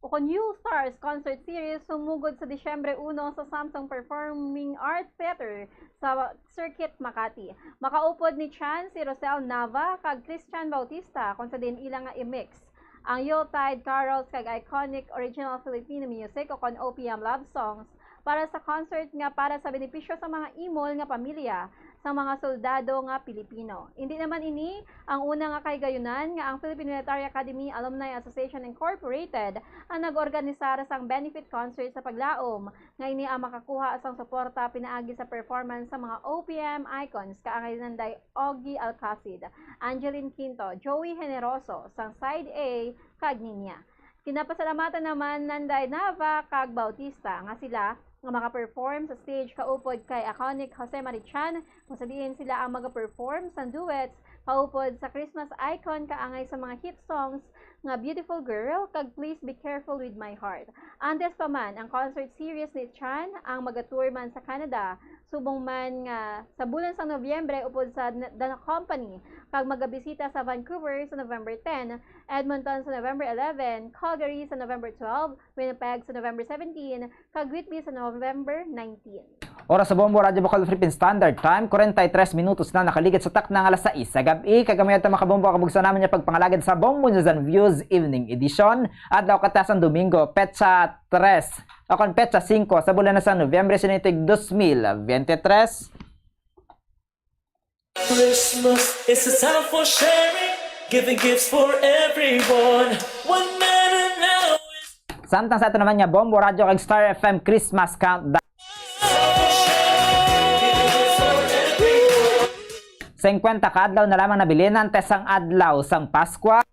o kon Yule Stars Concert Series, sumugod sa Disyembre uno sa Samsung Performing Arts Theater sa Circuit Makati. Makaupod ni Chan si Rosel Nava kag Christian Bautista, kon sa diin ila nga i-mix ang Yuletide carols kag iconic original Filipino music, o kon O P M love songs, para sa concert nga para sa benepisyo sa mga imol nga pamilya sa mga soldado nga Pilipino. Indi naman ini ang una nga kahigayunan nga ang Philippine Military Academy Alumni Association Incorporated ang nag-organisar sang benefit concert sa paglaom nga ini ang makakuha sang suporta pinaagi sa performance sa mga O P M icons kaangay ni Nanday Ogie Alcacid, Angeline Quinto, Joey Generoso sang Side A kag Niña. Ginapasalamatan naman Nanday Nava kag Bautista nga sila nga makaperform sa stage kaupod kay iconic Jose Marichan, kung sa diin sila ang magaperform sang duets kaupod sa Christmas icon kaangay sa mga hit songs nga Beautiful Girl kag Please Be Careful With My Heart. Antes pa man, ang concert series ni Chan ang magatour man sa Canada, subong man nga sa bulan sang Nobyembre upod sa N-, The Company, kag magabisita sa Vancouver sa November ten, Edmonton sa November eleven, Calgary sa November twelve, Winnipeg sa November seventeen, kag Whitby sa November nineteen. Oras sa Bombo Radyo Bacol Philippine Standard Time, kwarenta y tres minutos na nakaligid sa takna nga alas sais sa gab-i, kag kami ato makabombo kabugso naman niya pagpangalagad sa Bombo News and Views Evening Edition, adlaw katasan Domingo, petsa tres, o kon petsa singko sa bulan na sa Nobyembre, sinitig dos mil veintitrés. Christmas is a time for sharing, giving gifts for everyone. What matter now is Samtang sa ato naman nga Bombo Radyo kag Star F M Christmas Countdown. Singkwenta ka adlaw na lamang nabilin antes sang adlaw sang Paskwa.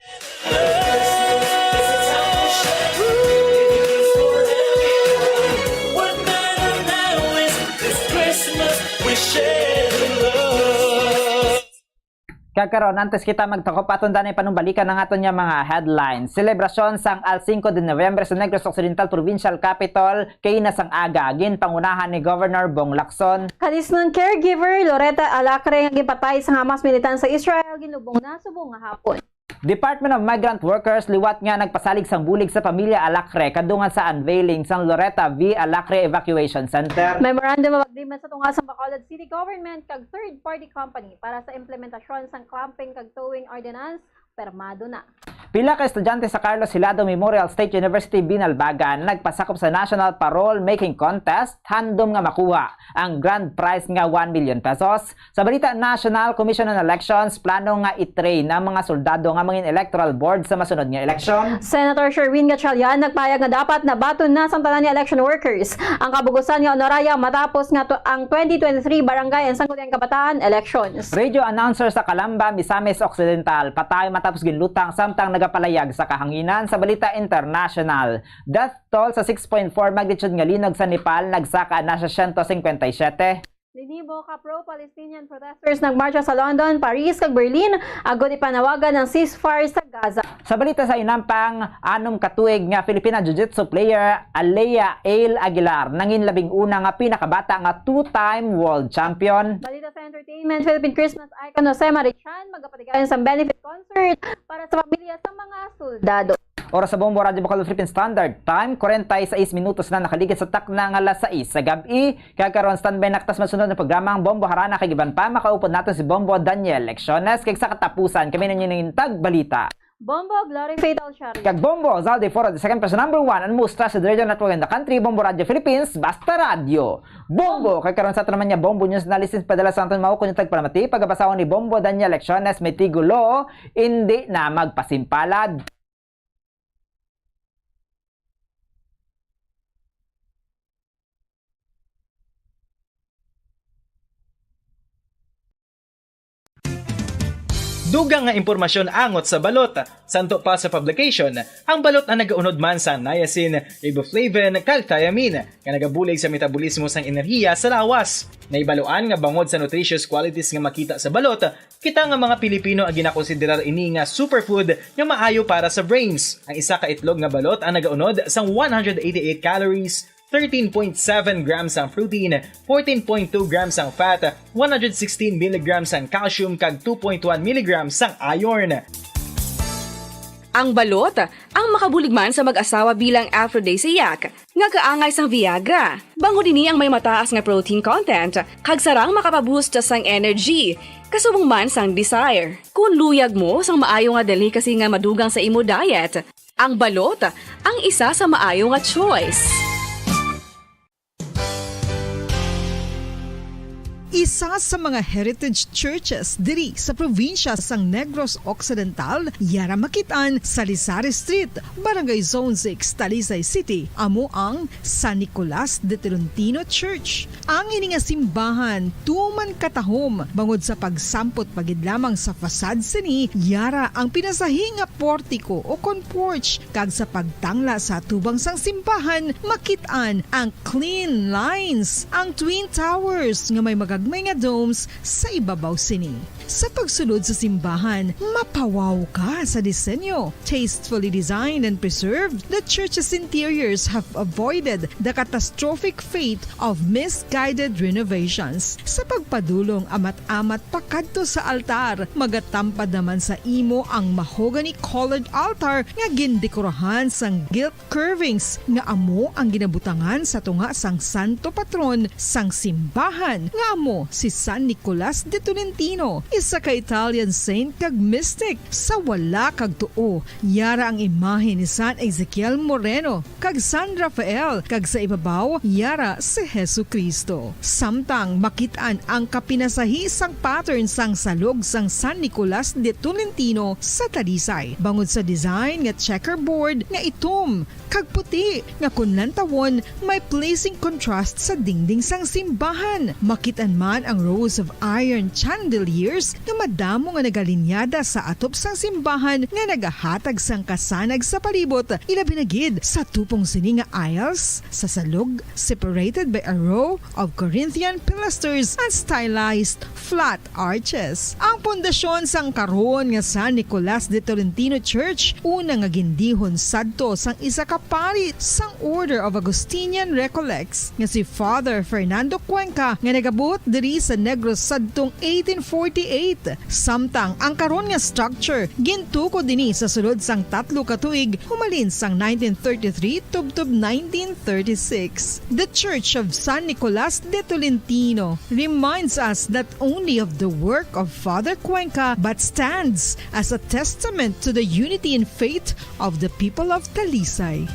Kag karon, antes kita magtakop, aton danay panumbalikan ang aton nga mga headlines. Selebrasyon sang Al Cinco de Noviembre sa Negros Occidental Provincial Capitol, kaina sang aga, ginpangunahan ni Governor Bong Lacson. Kanisnon caregiver Loretta Alacre nga ginpatay sang Hamas militan sa Israel, ginlubong na subong nga hapon. Department of Migrant Workers liwat nga nagpasalig sang bulig sa pamilya Alacre kadungan sa unveiling sang Loretta V. Alacre Evacuation Center. Memorandum of Agreement sa tunga sang Bacolod City Government kag third party company para sa implementasyon sang clamping kag towing ordinance, permado na. Pila ka estudyante sa Carlos Hilado Memorial State University, Binalbagan, nagpasakop sa National Parole Making Contest, handom nga makuha ang grand prize nga one million pesos. Sa balita national, Commission on Elections plano nga i-train ang mga soldado nga mangin electoral board sa masunod nga eleksyon. Senator Sherwin Gatchalian nagpahayag nga dapat nabaton na sang tanan nga election workers ang kabugusan nga honorarium matapos nga tu-, ang twenty twenty-three Barangay and Sangguniang Kabataan elections. Radio announcer sa Calamba, Misamis Occidental, patay matapos ginlutang samtang nagapalayag sa kahanginan. Sa balita international, death toll sa six point four magnitude nga linog sa Nepal nagsaka na sa siyento singkwenta y siyete. Linibo ka pro-Palestinian protesters nagmarcha sa London, Paris, kag Berlin agod ipanawagan ang ceasefire sa Gaza. Sa balita sa inampang, anom ka tuig nga Filipina Jiu-Jitsu player Alea Ale Aguilar nangin labing una nga pinakabata nga two-time world champion. Balita sa entertainment, Philippine Christmas icon Jose Marichan magapatigayon sa benefit concert para sa pamilya sa mga soldado. Oras sa Bombo Radyo Bacol Philippine Standard Time, forty-six minutos na nakaligid sa takna nga alas sais sa gab-i. Kag karon, standby na kita sa masunod na programa, ang Bombo Harana kag iban pa. Makaupod naton si Bombo Daniel Lecciones, kag sa katapusan, kami ninyo nangintag balita. Bombo Glory Fatal Shari. Kag Bombo Zaldi Foro the second person number one, ang most trusted radio network in the country, Bombo Radio Philippines, basta radyo. Bombo! Kag karon sa aton naman nga Bombo News Analysis, padala sa aton mao kuno tagpalamati, pagabasahon ni Bombo Daniel Lecciones, may tigulo, Hindi na Magpasimpalad. Dugang nga impormasyon angot sa balot. Santo pa sa publication, ang balot ang nagaunod man sang niacin, riboflavin, kag thiamine, nga nagabulig sa metabolismo sang enerhiya sa lawas. Nahibaluan nga bangod sa nutritious qualities nga makita sa balot, kita nga mga Pilipino ang ginakonsiderar ini nga superfood nga maayo para sa brains. Ang isa ka itlog nga balot ang nagaunod sang one hundred eighty-eight calories, thirteen point seven grams ang protein, fourteen point two grams ang fat, one hundred sixteen milligrams ang calcium, kag two point one milligrams ang iron. Ang balot ang makabulig man sa mag-asawa bilang aphrodisiac nga kaangay sang Viagra. Bangod ini ang may mataas nga protein content, kag sarang makapaboost sang energy, kasubong man sang desire. Kon luyag mo sang maayo nga delicacy nga madugang sa imo diet, ang balot ang isa sa maayo nga choice. Isa sa mga heritage churches diri sa probinsya sang Negros Occidental, yara makit-an sa Lisari Street, Barangay Zone six, Talisay City, amo ang San Nicolas de Tolentino Church. Ang ini nga simbahan tuman katahom bangod sa pagsampot pa gid lamang sa facade sini, yara ang pinasahi nga portiko o kon porch, kag sa pagtangla sa atubang sang simbahan, makit-an ang clean lines, ang twin towers nga may magagmay nga domes sa ibabaw sini. Sa pagsulod sa simbahan, mapawaw ka sa disenyo. Tastefully designed and preserved, the church's interiors have avoided the catastrophic fate of misguided renovations. Sa pagpadulong amat-amat pakadto sa altar, magatampad naman sa imo ang mahogany-colored altar nga gindekorahan sang gilt curvings nga amo ang ginabutangan sa tunga sang santo patron sang simbahan, nga amo si San Nicolas de Tolentino, isa ka Italian saint kag mystic. Sa wala kag tuo, yara ang imahe ni San Ezekiel Moreno kag San Rafael, kag sa ibabaw, yara si Jesu-Cristo. Samtang makit-an ang kapinasahi sang pattern sang salog sang San Nicolas de Tolentino sa Talisay, bangod sa design nga checkerboard nga itom kag puti nga kon lantawon may pleasing contrast sa dingding sang simbahan. Makit-an man ang rows of iron chandeliers nga madamo nga nagalinyada sa atop sang simbahan nga nagahatag sang kasanag sa palibot, ilabi na gid sa tupong sini nga aisles sa salog, separated by a row of Corinthian pilasters and stylized flat arches. Ang pundasyon sang karon nga San Nicolas de Tolentino Church, una nga gindihon sadto sang isa ka pari sang Order of Augustinian Recollects nga si Father Fernando Cuenca, nga nagabuot diri sa Negros sadtong eighteen forty-eight. Samtang ang karon nga structure gintukod ini sa sulod sang tatlo ka tuig, humalin sang nineteen thirty-three tubtob nineteen thirty-six. The Church of San Nicolas de Tolentino reminds us not only of the work of Father Cuenca, but stands as a testament to the unity in faith of the people of Talisay.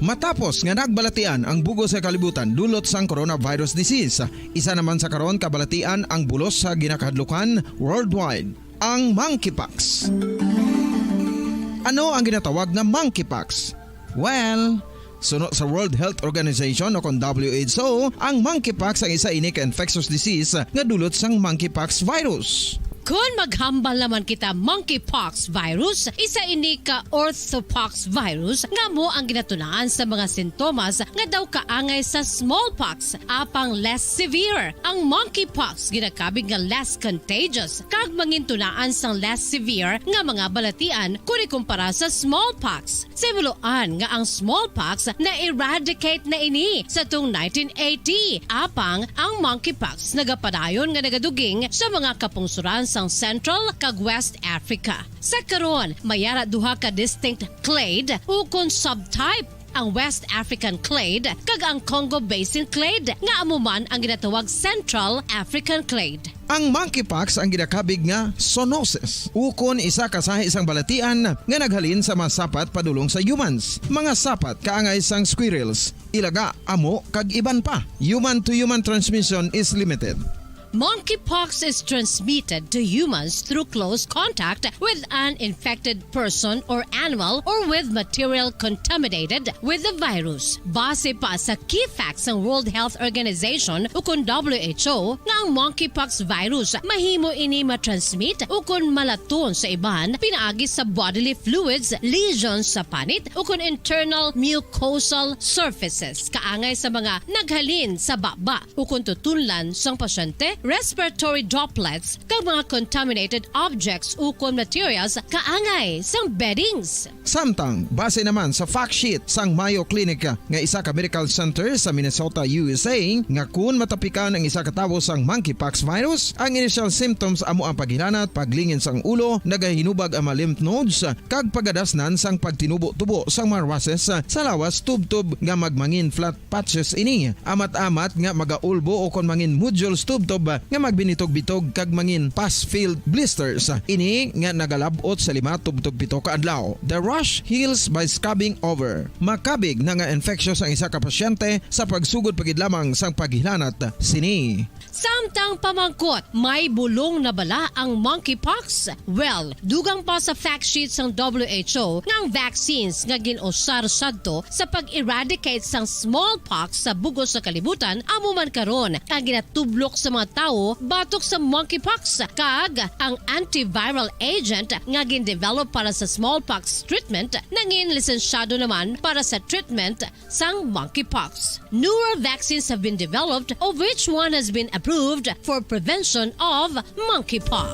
Matapos nga nagbalatian ang bug-os nga kalibutan dulot sang coronavirus disease, isa naman sa karon kabalatian ang bulos sa ginakahadlukan worldwide, ang monkeypox. Ano ang ginatawag nga monkeypox? Well, suno sa World Health Organization o kon W H O, ang monkeypox ang isa ini ka infectious disease nga dulot sang monkeypox virus. Kon maghambal naman kita monkeypox virus, isa ini ka orthopox virus nga amo ang ginatunaan sa mga sintomas nga daw kaangay sa smallpox, apang less severe. Ang monkeypox ginakabig nga less contagious kag mangintunaan sang less severe nga mga balatian kon ikumpara sa smallpox. Sa himuloan nga ang smallpox na-eradicate na ini sa tung nineteen eighty, apang ang monkeypox nagapadayon nga nagaduging sa mga kapungsuran sang Central kag West Africa. Sa karon, may ara duha ka distinct clade ukon subtype, ang West African clade kag ang Congo Basin clade, nga amo man ang ginatawag Central African clade. Ang monkeypox ang ginakabig nga zoonosis, ukon isa ka sahi sang balatian nga naghalin sa mga sapat padulong sa humans, mga sapat kaangay sang squirrels, ilaga, amo, kag iban pa. Human-to-human transmission is limited. Monkeypox is transmitted to humans through close contact with an infected person or animal or with material contaminated with the virus. Base pa sa key facts sang World Health Organization ukon W H O, nga ang monkeypox virus mahimo ini matransmit ukon malaton sa iban pinaagi sa bodily fluids, lesions sa panit, ukon internal mucosal surfaces kaangay sa mga naghalin sa baba ukon tutunlan sang pasyente, respiratory droplets, kag mga contaminated objects ukon materials kaangay sang beddings. Samtang, base naman sa fact sheet sang Mayo Clinic nga isa ka medical center sa Minnesota, U S A, nga kun matapikan ang isa ka tawo sang monkeypox virus, ang initial symptoms amo ang paghilanat, paglingin sang ulo, nagahinubag ang mga lymph nodes, kag pagadasnan sang pagtinubo-tubo sang mga rushes sa lawas tubtob nga magmangin flat patches ini. Amat-amat nga magaulbo ukon mangin nodules tubtob nga magbinitog-bitog kag mangin pus-filled blisters. Ini nga nagalab-ot sa lima tubtob pito ka adlaw. The rash heals by scabbing over. Makabig na nga infectious ang isa ka pasyente sa pagsugod pa gid lamang sang paghilanat sini. Samtang pamangkot, may bulong na bala ang monkeypox? Well, dugang pa sa fact sheet sang W H O nga ang vaccines nga gin-usar sadto sa pag-eradicate sang smallpox sa bug-os nga kalibutan amo man karon ang ginatublok sa mga tawo batok sa monkeypox, kag ang antiviral agent nga gin-develop para sa smallpox treatment nangin lisensyado naman para sa treatment sang monkeypox. Newer vaccines have been developed, of which one has been approved for prevention of monkeypox.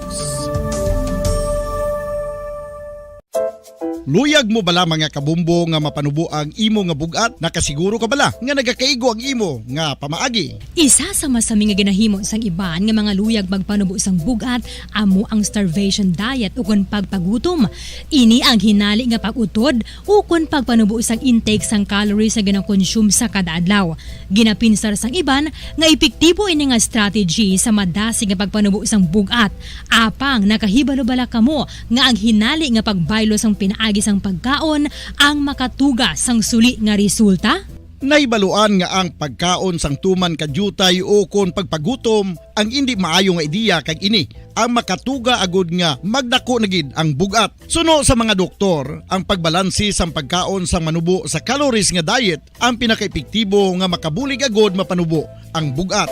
Luyag mo bala, mga kabumbo, nga mapanubo ang imo nga bug-at? Nakasiguro ka bala nga nagakaigo ang imo nga pamaagi? Isa sa masami nga ginahimo sang iban nga mga luyag magpanubo sang bug-at amo ang starvation diet ukon pagpagutom. Ini ang hinali nga pag-utod ukon pagpanubo sang intake sang calories nga ginakonsume sa kada adlaw. Ginapinsar sang iban nga epektibo ini nga strategy sa madasig nga pagpanubo sang bug-at. Apang nakahibalo bala kamo nga ang hinali nga pagbaylo sang pinaagi sang pagkaon ang makatuga sang suli nga resulta? Nahibaluan nga ang pagkaon sang tuman ka diutay ukon pagpagutom ang indi maayo nga ideya, kag ini ang makatuga agud nga magdako na gid ang bug-at. Suno sa mga doktor, ang pagbalanse sang pagkaon sang manubo sa calories nga diet ang pinakaepektibo nga makabulig agud mapanubo ang bug-at.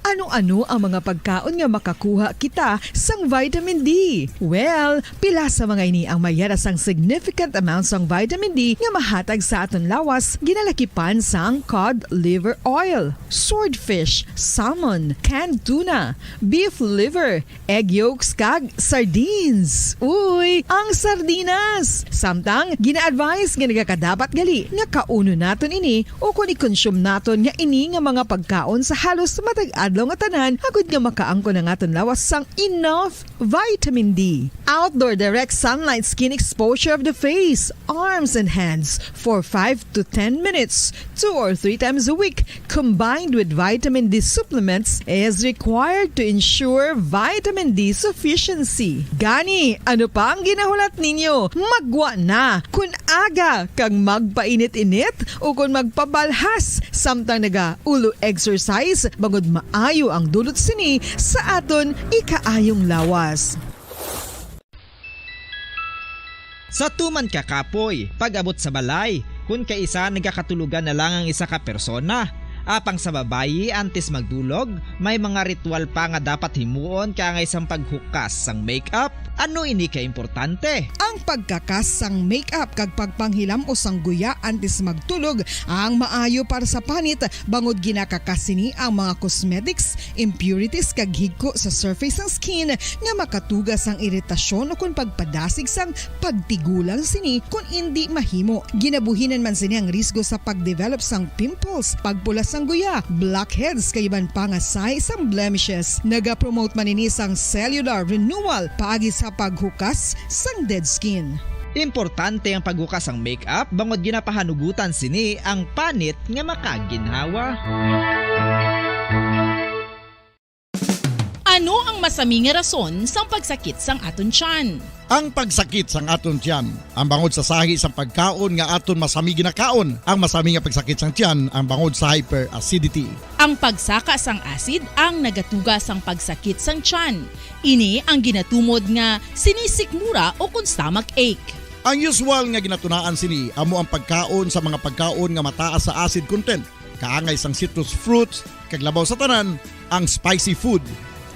Ano-ano ang mga pagkaon nga makakuha kita sang vitamin D? Well, pila sa mga ini ang may yara sang significant amount sang vitamin D nga mahatag sa aton lawas, ginalakipan sang cod liver oil, swordfish, salmon, canned tuna, beef liver, egg yolks, kag sardines. Uy, ang sardinas! Samtang, gina-advise nga nagakadapat gali nga kaunon naton ini ukon i-consume naton nga ini nga mga pagkaon sa halos matag adlaw nga tanan, agud nga makaangkon ang aton lawas sang enough vitamin D. Outdoor direct sunlight skin exposure of the face, arms, and hands for five to ten minutes, two or three times a week, combined with vitamin D supplements, is required to ensure vitamin D sufficiency. Gani, ano pa ang ginahulat ninyo? Maggwa na! Kun aga kag magpainit-init ukon magpabalhas samtang naga-ulo exercise, bangod maayo ang dulot sini sa aton ikaayong lawas. Sa tuman ka kapoy, pag-abot sa balay, kun kaisa nagakatulogan na lang ang isa ka persona, Apang sa babayi, antes magtulog, may mga ritual pa nga dapat himuon kaangay sang paghukas sang makeup. Ano ini ka importante? Ang pagkakas sang makeup kag pagpanghilam-os sang guya antes magtulog ang maayo para sa panit, bangod ginakakas sini ang mga cosmetics, impurities, kag higko sa surface sang skin nga makatuga sang iritasyon ukon pagpadasig sang pagtigulang sini kon indi mahimo. Ginabuhinan man sini ang risgo sa pagdevelop sang pimples, pagpula sang guya, blackheads, kag iban pa nga sahi sang blemishes. Nagapromote man ini sang cellular renewal paagi sa paghukas sang dead skin. Importante ang paghukas sang makeup bangod ginapahanugutan sini ang panit nga makaginhawa. Ano ang masami nga rason sang pagsakit sang aton tiyan? Ang pagsakit sang aton tiyan, ang bangod sa sahi sang pagkaon nga aton masami ginakaon. Ang masami nga pagsakit sang tiyan, ang bangod sa hyperacidity. Ang pagsaka sang acid ang nagatuga sang pagsakit sang tiyan. Ini ang ginatumod nga sinisikmura ukon stomach ache. Ang usual nga ginatunaan sini amo ang pagkaon sa mga pagkaon nga mataas sa acid content, kaangay sang citrus fruits, kag labaw sa tanan, ang spicy food.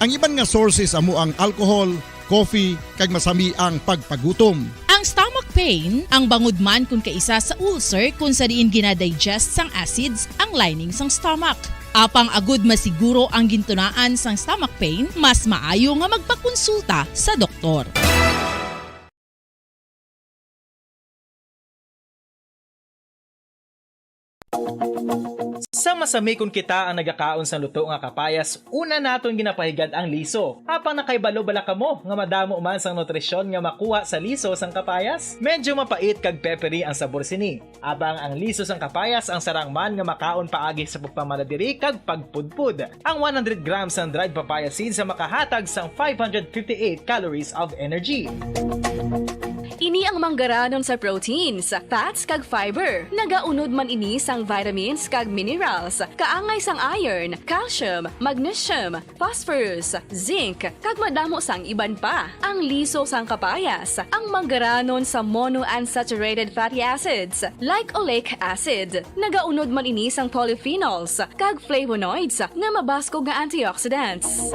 Ang iban nga sources amo ang alcohol, coffee, kag masami ang pagpagutom. Ang stomach pain, ang bangod man kon kaisa sa ulcer kon sa diin ginadigest sang acids ang lining sang stomach. Apang agud masiguro ang gintunaan sang stomach pain, mas maayo nga magpakonsulta sa doktor. Sa masami kon kita ang nagakaon sang luto nga kapayas, una naton ginapahigad ang liso. Apang nakahibalo bala kamo nga madamo man sang nutrisyon nga makuha sa liso sang kapayas? Medyo mapait kag peppery ang sabor sini. Apang ang liso sang kapayas ang sarang man nga makaon paagi sa pagpamala diri kag pagpudpod. Ang one hundred grams sang dried papaya seeds ang makahatag sang five hundred fifty-eight calories of energy. Ini ang manggaranon sa proteins, fats, kag fiber. Nagaunod man ini sang vitamins kag minerals, kaangay sang iron, calcium, magnesium, phosphorus, zinc, kag madamo sang iban pa. Ang liso sang kapayas, ang manggaranon sa monounsaturated fatty acids, like oleic acid. Nagaunod man ini sang polyphenols kag flavonoids nga mabaskog nga antioxidants.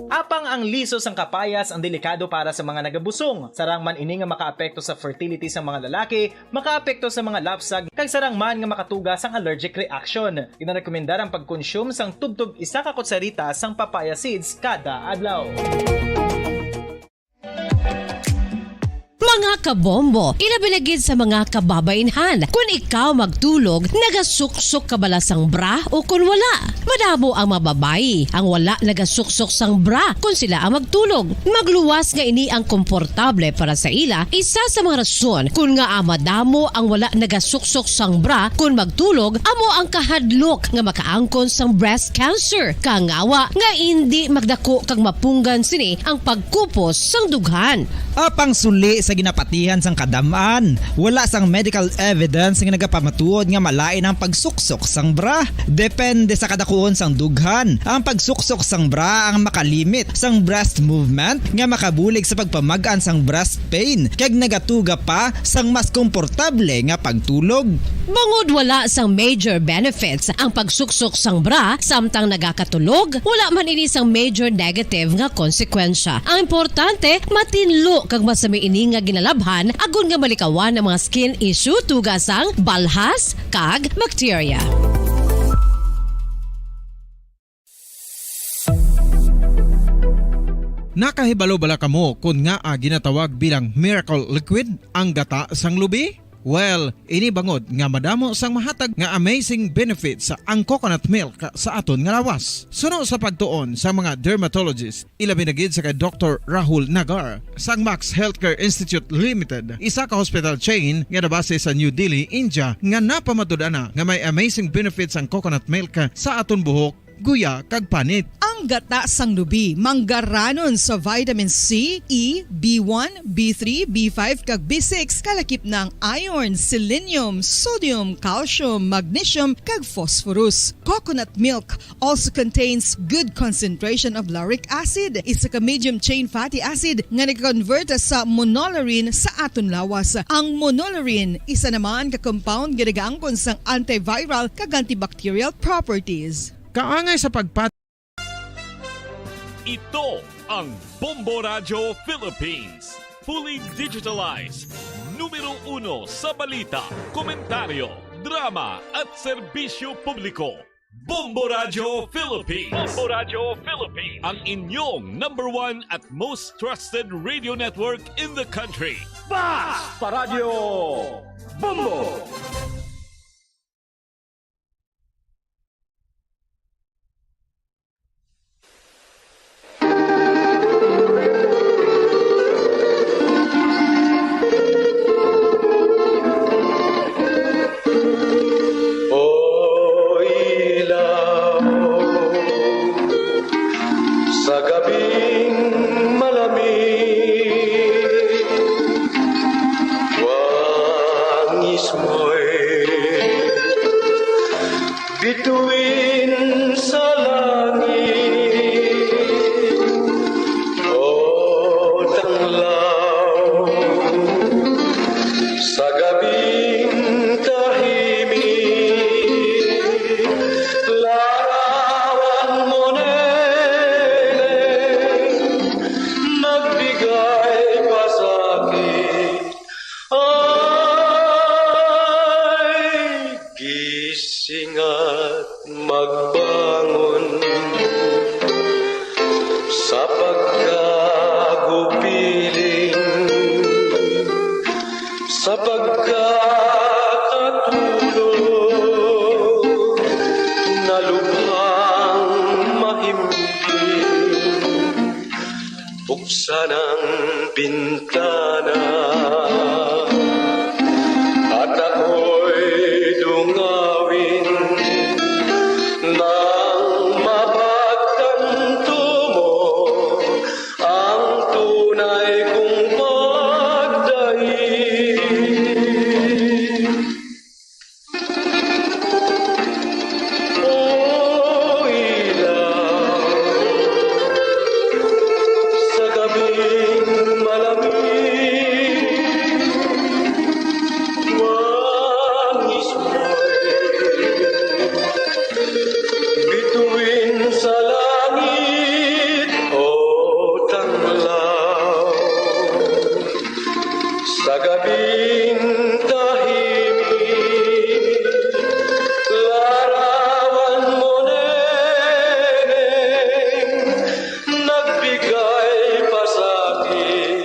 Apang ang liso sang kapayas ang delikado para sa mga nagabusong. Sarang man ini nga makaapekto sa fertility sa mga lalaki, makaapekto sa mga lapsag, kag sarang man nga makatuga sang allergic reaction. Ginarekomendar ang pagkonsume sang tubtob isa ka kutsarita sang papaya seeds kada adlaw. Mga kabombo, ilabi na gid sa mga kababainhan, kun ikaw magtulog, nagasuksok ka bala sang bra o kun wala? Madamo ang mga babayi ang wala nagasuksok sang bra kun sila ang magtulog. Magluwas nga ini ang komportable para sa ila, isa sa mga rason kun ngaa madamo ang wala nagasuksok sang bra kun magtulog amo ang kahadlok nga makaangkon sang breast cancer. Kangawa nga indi magdako kag mapunggan sini ang pagkupos sang dughan. Apang suli sa ginapatihan sang kadam-an, wala sang medical evidence nga nagapamatuod nga malain ang pagsuksok sang bra. Depende sa kadakuon sang dughan, ang pagsuksok sang bra ang makalimit sang breast movement nga makabulig sa pagpamag-an sang breast pain kag nagatuga pa sang mas komportable nga pagtulog. Bangod wala sang major benefits ang pagsuksok sang bra samtang nagakatulog, wala man ini sang major negative nga konsekwensya. Ang importante, matinlo kag masami ini nga ginalabhan agod nga malikawan ang mga skin issue tuga sang balhas kag bakterya. Nakahibalo bala kamo kon ngaa ginatawag bilang miracle liquid ang gata sang lubi? Well, ini bangod nga madamo sang mahatag nga amazing benefits ang coconut milk sa aton nga lawas. Suno sa pagtuon sa mga dermatologist, ilabi na gid sa kay Doktor Rahul Nagar sang Max Healthcare Institute Limited, isa ka hospital chain nga nabase sa New Delhi, India, nga napamatud-an na nga may amazing benefits ang coconut milk sa aton buhok, guya, kag panit. Ang Gata sang lubi, manggaranon sa vitamin C, E, B one, B three, B five, kag B six, kalakip na ang iron, selenium, sodium, calcium, magnesium, kag phosphorus. Coconut milk also contains good concentration of lauric acid, isa ka medium chain fatty acid nga nag-convert sa monolaurin sa aton lawas. Ang monolaurin isa naman ka compound nga nagaangkon sang antiviral kag antibacterial properties. Kaangay sa pagpat- Ito ang Bombo Radyo Philippines. Fully digitalized. Numero uno sa balita, komentaryo, drama, at serbisyo publiko. Bombo Radyo Philippines. Bombo Radyo Philippines. Ang inyong number one at most trusted radio network in the country. Basta Radyo Bombo! O ilaw, sa gabing malamig, wangis mo'y bituin sa langit, o tanglaw, sa gabing tahimik, larawan mo, Neneng, nagbigay pa sa akin. Ay, gising at magbangon sa pagkagupiling, sa pagkakatulog, na lubhang mahimbing. Buksan ang bintana at ako'y dungawin nang mapagtanto mo ang tunay kong pagdaig. O ilaw, sa gabing malamig, wangis mo'y bituin sa langit, o tanglaw. Sa gabing tahimik, larawan mo, Neneng, nagbigay pa sa akin.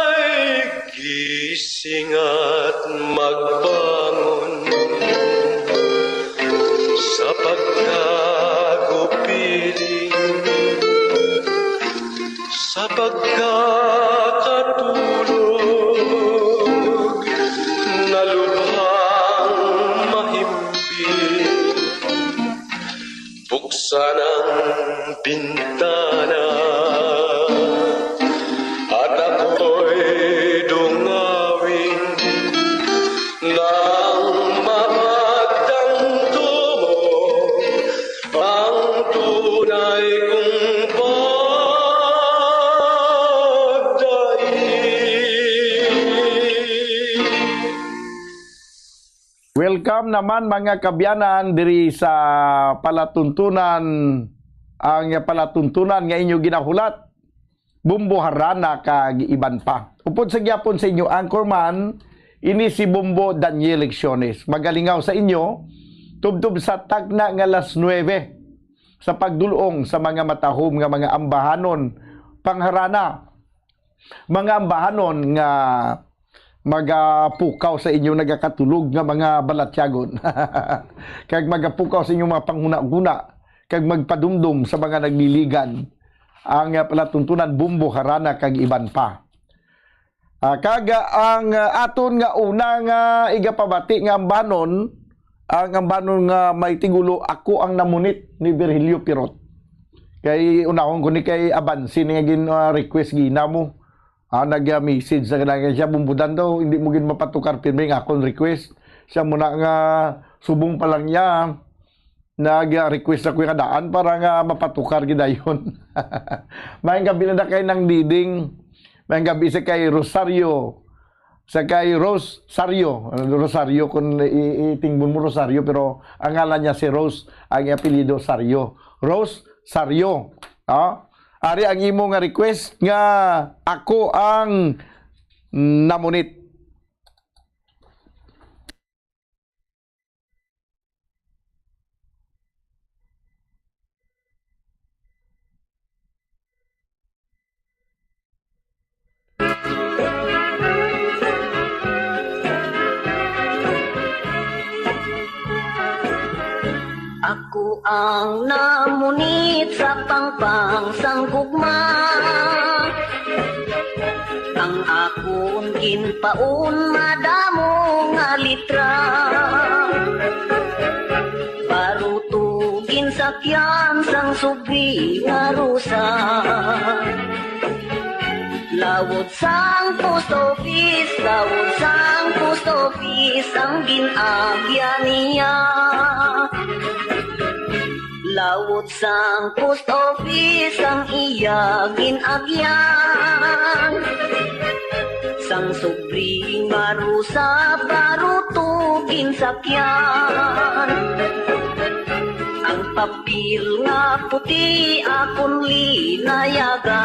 Ay, gising at magbangon sa pagkagupiling, sa pagkakatulog, na lubhang mahimbing. Buksan ang bintana at ako'y dungawin nang mapagtanto mo ang tunay kong pagdaig. Welcome naman, mga kabyanan, diri sa palatuntunan, ang palatuntunan nga inyo ginahulat, Bombo Harana kag iban pa. Upod sa gyapon sa inyo anchorman, ini si Bombo Daniel Lecciones. Magalingaw sa inyo, tubtob sa tagna nga alas nuebe sa pagdul-ong sa mga matahom nga mga ambahanon pangharana, mga ambahanon nga magapukaw sa inyo nagakatulog nga mga balatyagon, kag magapukaw sa inyong mga panghunahuna, kag magpadumdom sa mga nagliligan, ang, ah, palatuntunan, Bombo Harana, kag iban pa. Ah, kag, ah, ang, ah, aton nga una nga igapabati nga ambahanon, Ang ambanon nga may tigulo, "Ako ang Namunit" ni Virgilio Pirot. Kay unahon ko ni kay abansi ni nga gin, ah, request gina mo. Ah, nag-message sa kailangan siya, "Bumbudan daw, hindi mo gid mapatukar pirmi ang akon request." Siya muna nga subong pa lang niya, nag-request ako yung daan para nga mapatukar gid dayon. Mayang gabi na kay Nang Diding. Mayang gabi sa kay Rosario. Sa kay Rose Sario. Rosario, kung i- itingbon mo Rosario, pero ang ngalan niya si Rose, ang apelyido Sario. Rose Sario. Ah? Ari ang imo nga request nga "Ako ang Namunit." Ako ang namunit sa pangpang sang gugma. Ang akon ginpaon madamo nga litra. Baruto ginsakyan sang subri nga rusa. Lawod sang post office, lawod sang post office ang gin-agyan niya. Lawod sang post office ang iya gin-agyan. Sang subri nga rusa, baruto ginsakyan. Ang papel nga puti akon linayagan.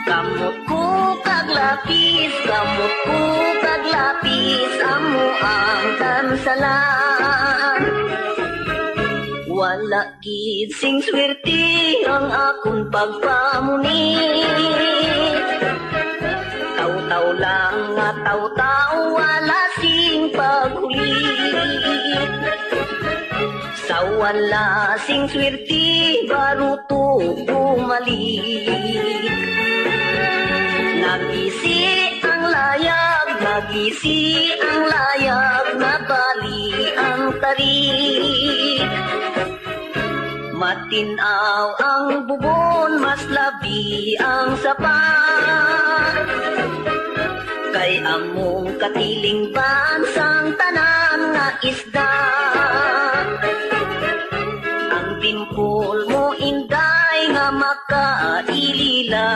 Kamot ko kag lapis, kamot ko kag lapis, amo ang kansalan. Wala gid sing swerte ang akon pagpamunit. Taw-taw lang nga taw-taw, wala sing paghulit. Sa wala sing swerte, baruto bumalik. Nagisi ang layag, nagisi ang layag, nabali ang tarik. Matin-aw ang bubon, mas labi ang sapa. Kay among katilingban sang tanan nga isda. Ang dimpol mo, Inday, nga makailila.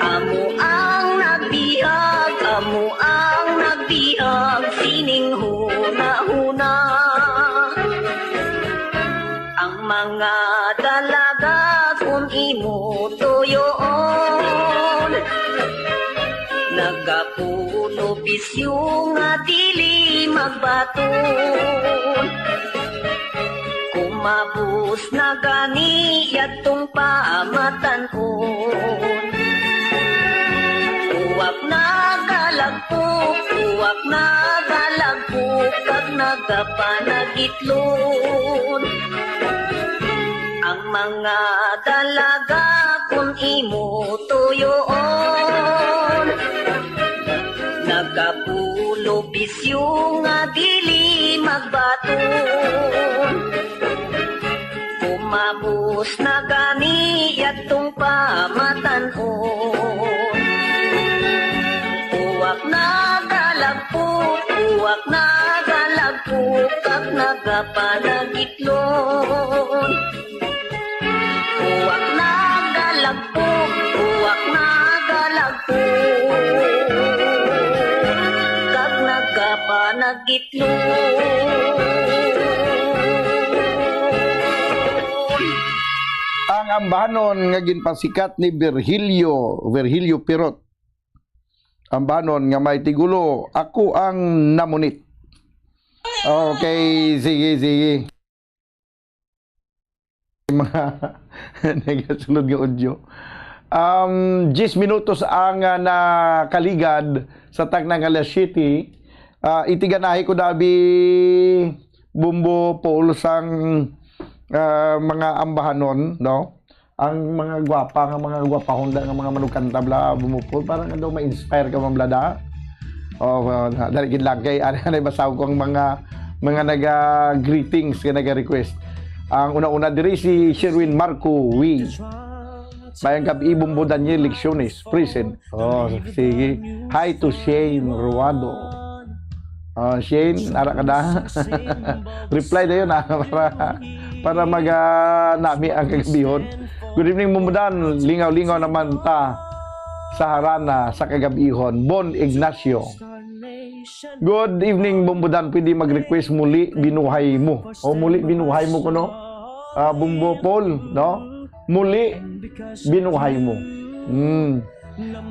Amo ang nagbihag, amo ang nagbihag sining hunahuna. Ang mga dalaga kon imo tuyoon, nagapuno bisyo nga dili magbaton. Kumabos na gani yadtong pamatan-on. Uwak nagalagpok, uwak nagalagpok, kag nagapanagitlon. Ang mga dalaga kon imo tuyoon, nagapulo bisyo nga dili magbaton. Kumabos na gani yadtong pamatan-on. Uwak nagalagpok, uwak nagalagpok, kag nagapanagitlon. Uwak nagalagpok, uwak nagalagpok, kag nagapanagitlon. Ang ambahanon nga ginpasikat ni Virgilio, Virgilio Pirot. Ambahanon nga may tigulo, "Ako ang Namunit." Okay, sige, sige. Mga nagasunod nga audio. Um, diyes minutos ang, ah, nakaligad sa takna nga alas siyete. Ah, itiganahi ko dabi, Bumbo, Paul, sang, ah, mga ambahanon, no? Ang mga gwapa nga mga gwapahon da nga mga manugkanta, bla, Bumbo, Paul, para nga daw ma-inspire ka man, bla, da. Oh, well, na, dali gid lang kay ano, ano, basahon ko ang mga, mga naga-greetings, nga naga-request. Ang una-una diri si Sherwin Marco Wee. Mayang gabi, Bombo Daniel Lecciones, present. Oh, sige. Hi to Shane Ruado. Oh, Shane, ara ka na. Reply na yun, ah, para, para mag, ah, nami ang kagabihon. Good evening, Bombo Dan. Lingaw-lingaw naman ta sa harana sa kagabihon. Bon Ignacio. Good evening, Bombo Dan. Pwede mag-request Muli Binuhay Mo. O, Muli Binuhay Mo kuno. Ah, Bombo Paul, no? Muli Binuhay Mo. Hmm.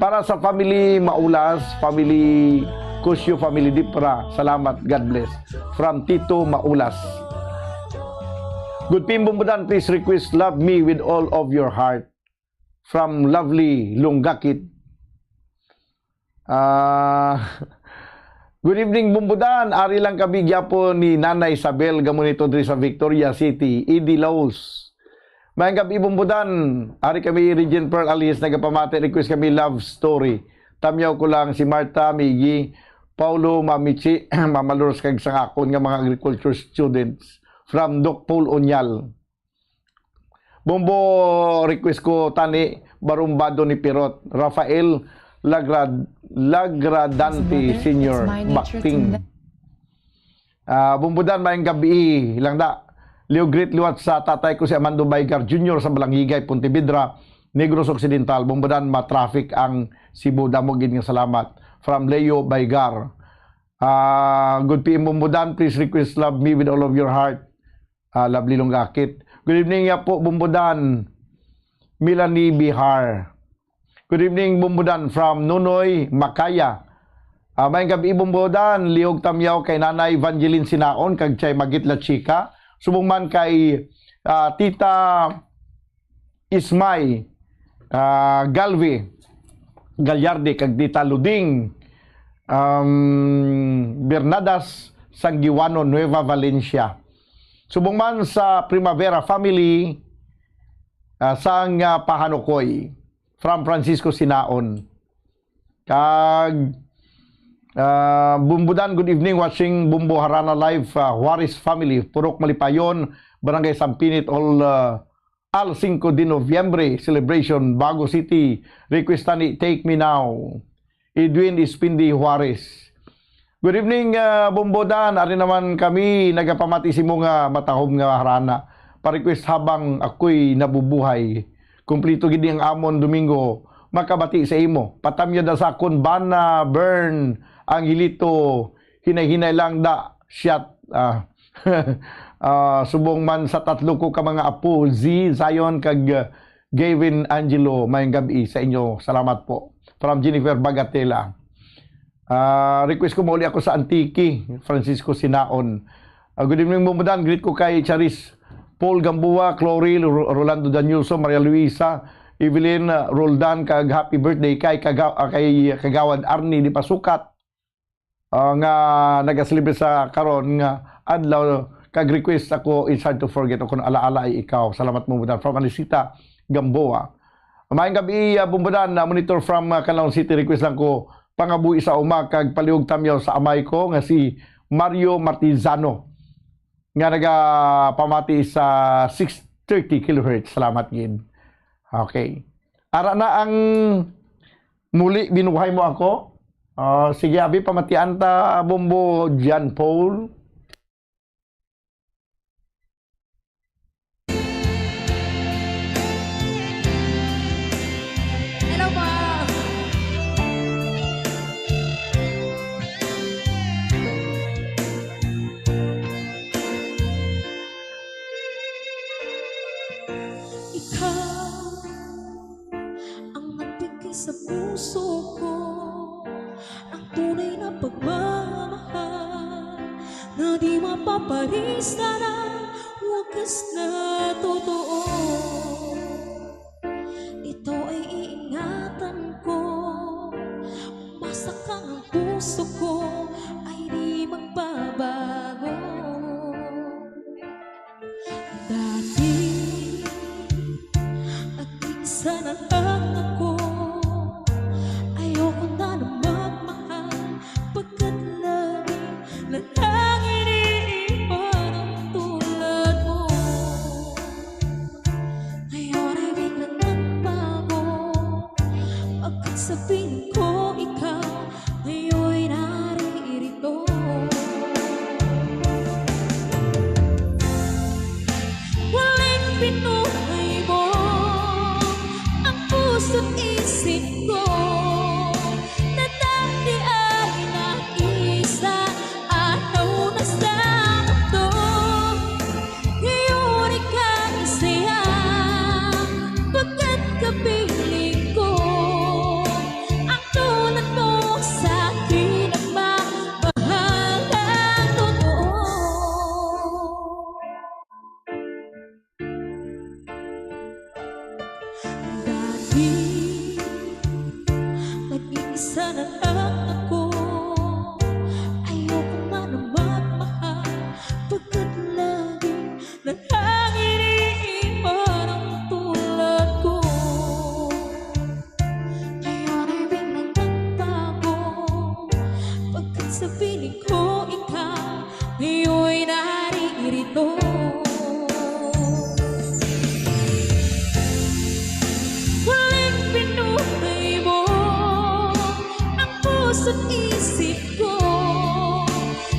Para sa family Maulas, family Cusio, family Dipra, salamat. God bless. From Tito Maulas. Good evening, Bombo Dan. Please request Love Me With All of Your Heart. From Lovely Lunggakit. Ah, good evening, Bombo Dan. Ari lang kami gyapon ni Nanay Isabel, gamon ito diri sa Victoria City. Idi Laos. Mayang gabi, Bombo Dan. Ari kami, Regine Pearl Alice, nagapamati, request kami love story. Tamyaw ko lang si Martha, Miggy, Paulo, Mamichi, Mama Lourdes, kag sang akon nga mga agriculture students. From Doc Paul Onyal. Bombo, request ko tani, Barumbado ni Pirot, Rafael Lagrad-, Lagradante Senior, Bakting. Ah, Bombo Dan, mayang gabi lang da. Liog greet liwat sa tatay ko si Amando Baygar Junior sa Balangigay, Pontevedra, Negros Occidental. Bombo Dan, ma-traffic ang Cebu. Damo gid nga salamat. From Leo Baygar. Ah, good P M Bombo Dan, please request Love Me With All of Your Heart. Ah, Lovely Lunggakit. Good evening nga po, Bombo Dan. Melanie Bihar. Good evening, Bombo Dan, from Nunoy, Makaya. Ah, mayang gabi, Bombo Dan. Liog tamyaw kay Nanay Evangeline Sinaon, kag Chay Magit La Chica. Subong man kay, ah, Tita Ismay, ah, Galve Gallarde, kag Tita Luding, um, Bernadas, Sangiwano, Nueva Valencia. Subong man sa Primavera family, ah, sang, ah, Pahanukoy, from Francisco Sinaon. Kag, ah, Bombo Dan, good evening, watching Bombo Harana Live, ah, Juarez family, Purok Malipayon, Barangay Sampinit, all, ah, Al Cinco de Noviembre celebration, Bago City. Request tani, Take Me Now. Edwin Espindi Juarez. Good evening, ah, Bombo Dan. Ari naman kami nagapamati sa imo nga matahom nga harana. Pa-request Habang Ako'y Nabubuhay. Kumplito gid ang amon Domingo. Makabati sa imo. Patamyo da sa akon bana, Bern, Angelito. Hinay-hinay lang da. Shot. Ah, ah, subong man sa tatlo ko ka mga apo, Z, Zion, kag, ah, Gavin Angelo, mayang gabi sa inyo. Salamat po. From Jennifer Bagatela. Ah, request ko, mauli ako sa Antique, Francisco Sinaon. Ah, good evening, Bombo Dan. Greet ko kay Charis, Paul Gamboa, Clory, Ro-, Rolando Daniuso, Maria Luisa, Evelyn, ah, Roldan, kag happy birthday kay Kaga-, ah, kay Kagawad Arnie di Pasukat. Ah, nga nagaselebrate sa karon nga adlaw, kag request ako, It's Hard to Forget, o Kung Alaala Ay Ikaw. Salamat mo, Budan. From Anisita Gamboa. Mayang gabi, ah, Bombo Dan, ah, monitor from, ah, Canlaon City. Request lang ko, Pangabuhi sa Uma, kag Palihog Tamyaw sa Amay Ko, nga si Mario Martizano, nga nagapamati sa six thirty kilohertz. Salamat gid. Okay. Ara na ang Muli Binuhay Mo Ako. Ah, sige, abi, pamatian ta, Bombo John Paul. Hello po. Ikaw ang nagbigay sa puso ko, ang tunay na pagmamahal na di mapaparista, na wagas na totoo. Ito ay iingatan ko, masakang ang puso ko ay di magbabago. Dati, nag-iisa na lang ako. Ayoko na na magmahal. Nangin iiba ang tulad mo. Ngayon ay biglang nagbago. Pagkat sa piling ko ikaw, ngayon naririto. Muling binuhay mo ang puso't isip ko, na dati ay nag-iisa, ayaw na sa mundo. Ngayon ikaw siya, pagkat kapiling ko, ang tulad mo sa akin ang mahal na totoo. Dati, nag-iisa na lang ako. Ayoko man na magmahal, pagkat lagi na lang iniiwan ang tulad ko. Ngayon ay biglang nagbago, pagkat sa piling ko ikaw, ngayon naririto. Muling binuhay mo ang puso't isip ko,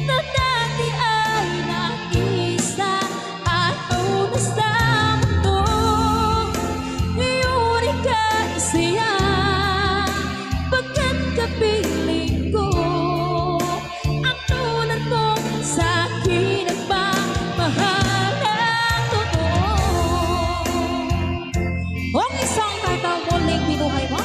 na dati ay nag-iisa, ayaw na sa mundo. Ngayon ikaw siya, pagkat kapiling ko, ang tulad mo sa akin ang pagmamahal na totoo. Ang isang title, Muling Binuhay Mo.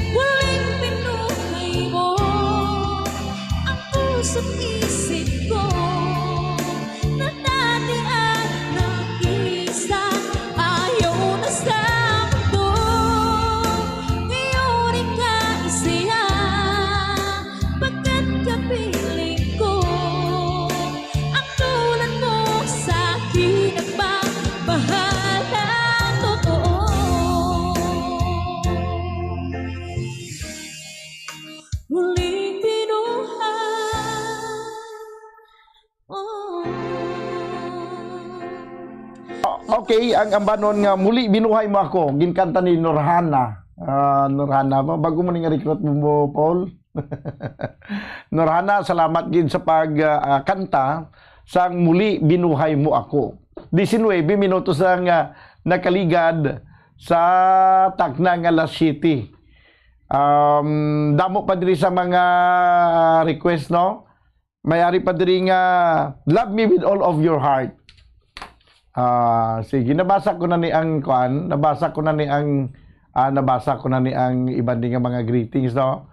Muling binuhay mo ang puso't isip ko, na dati ay nag-iisa, ayaw na sa mundo. Ngayon ikaw siya, pagkat kapiling ko, ang tulad mo sa akin ang pagmamahal na totoo. Muling binuhay. Oh. Okay, ang ambanon nga Muli Binuhay Mo Ako, ginkanta ni Norhana. Ah, Norhana, ba-, bago mo ning recruit mo, Paul? Norhana, salamat gid sa pag, ah, ah, kanta sang Muli Binuhay Mo Ako. Diecinuebe minutos ang, ah, nakaligad sa takna nga alas siyete. Um, damo pa diri sa mga request, no? May ari pa diri nga, "Love me with all of your heart." Ah, sige, nabasa ko na ni ang kuan, nabasa ko na ni ang, ah, nabasa ko na ni ang iban din nga mga greetings, no?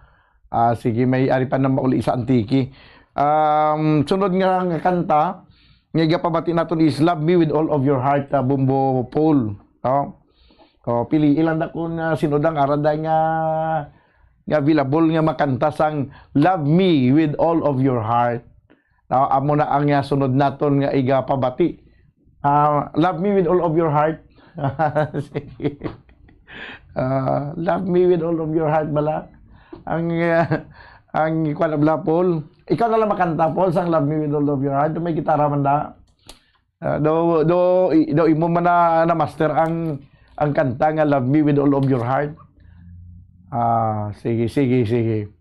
Ah, sige, may ari pa na mauli sa Antique. Um, sunod nga, nga kanta nga igapabati naton is "Love Me with All of Your Heart," ah, Bumbo Paul, no? O, pili ilang da kung, ah, sino dang arada nga, nga available nga makanta sang "Love Me with All of Your Heart." No, amo na ang, ah, sunod naton nga igapabati. Ah, "Love Me with All of Your Heart." Sige. Ah, "Love Me with All of Your Heart" bala. Ang, ah, ang kuwan na bala, Paul. Ikaw na lang makanta, Paul, sang "Love Me with All of Your Heart." May gitara man da. Ah, do, do, i-, do imo man na, na master ang, ang kanta nga "Love Me with All of Your Heart." Ah, sige, sige, sige.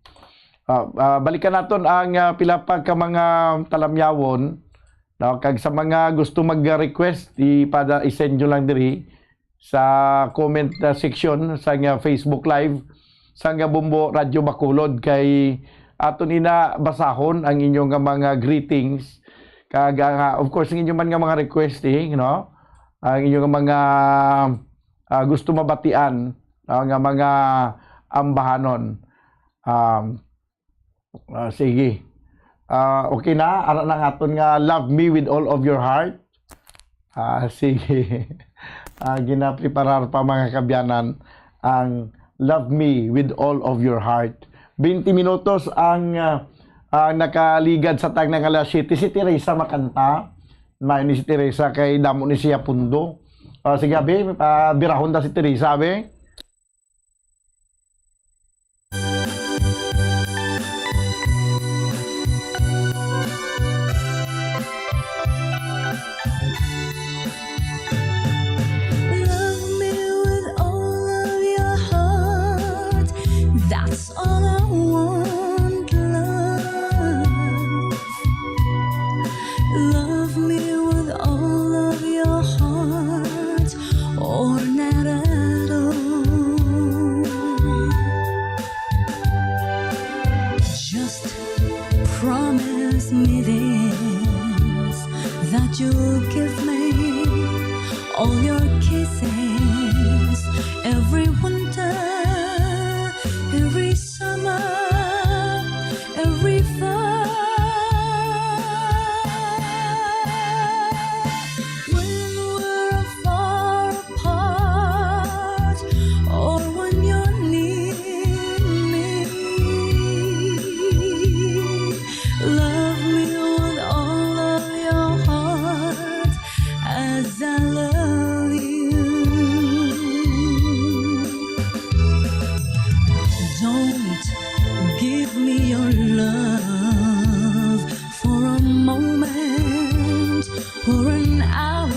Ah, ah, balikan naton ang, ah, pila pa ka mga talamyawon, no? Kag sa mga gusto mag-request, ipada, i-send nyo lang diri sa comment, ah, section sa nga Facebook Live sang nga Bumbo Radyo Bacolod, kay aton ina basahon ang inyo nga mga greetings kag, ah, of course, ang inyo man nga mga request, eh, no? Ang inyo nga mga, ah, gusto mabatian, ah, nga mga ambahanon. Um, ah, sige. Ah, okay na, ara na ang aton nga "Love Me with All of Your Heart." Ah, sige. Ah, ginapreparar pa, mga kabyanan, ang "Love Me with All of Your Heart." Twenty minutos ang, ah, ang nakaligad sa tagna nga alas siyete. Si Teresa makanta. May ni si Teresa kay damo ni siya pundo. Ah, sige, abi, ah, birahon ta si Teresa, abi. Love me with all of your heart. That's all I want, love. Love me with all of your heart, or not at all. Just promise me this, that you'll give me all your kisses every winter, every summer, every fall. When we're far apart, or when you're near me, love me with all of your heart as I love you. Don't give me your love for a moment, for an hour.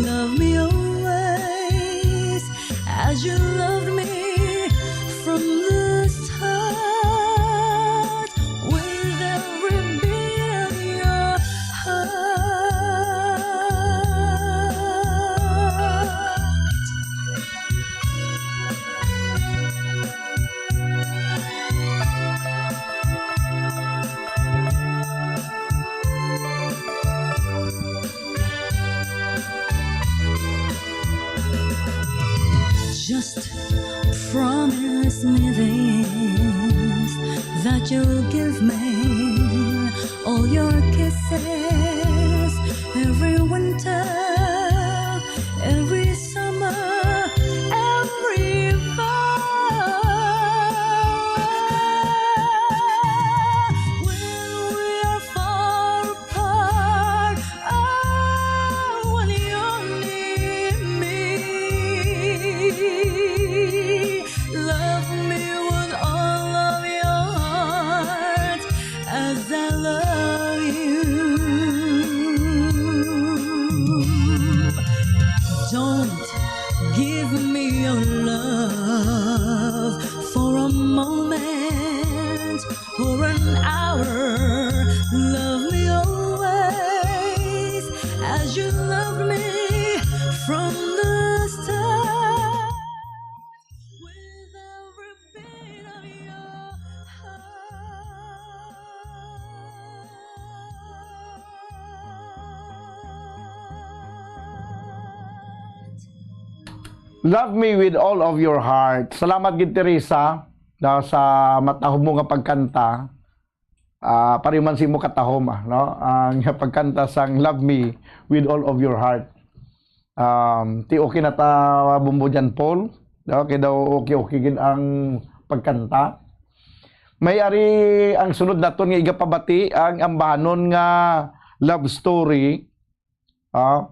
Love me always as you loved me from the start, with every beat of your heart. Just promise me this, that you'll give me all your kisses every winter, every summer, every fall. When we are far apart, oh, when you need me, love me with all of your heart as I love you. Don't give me your love for a moment, for an hour. Love me always as you loved me from the start. With every beat of your heart. Love me with all of your heart. Salamat gid, Teresa, na sa matahom mo nga pagkanta. Ah, pareho man sa imo katahom, ah, no? Ang pagkanta sang Love Me with All of Your Heart. Um, ti okay na ta, Bombo John Paul? No? Kay daw okay-okay gid ang pagkanta. May ari ang sunod naton nga igapabati, ang ambahanon nga love story. Ah,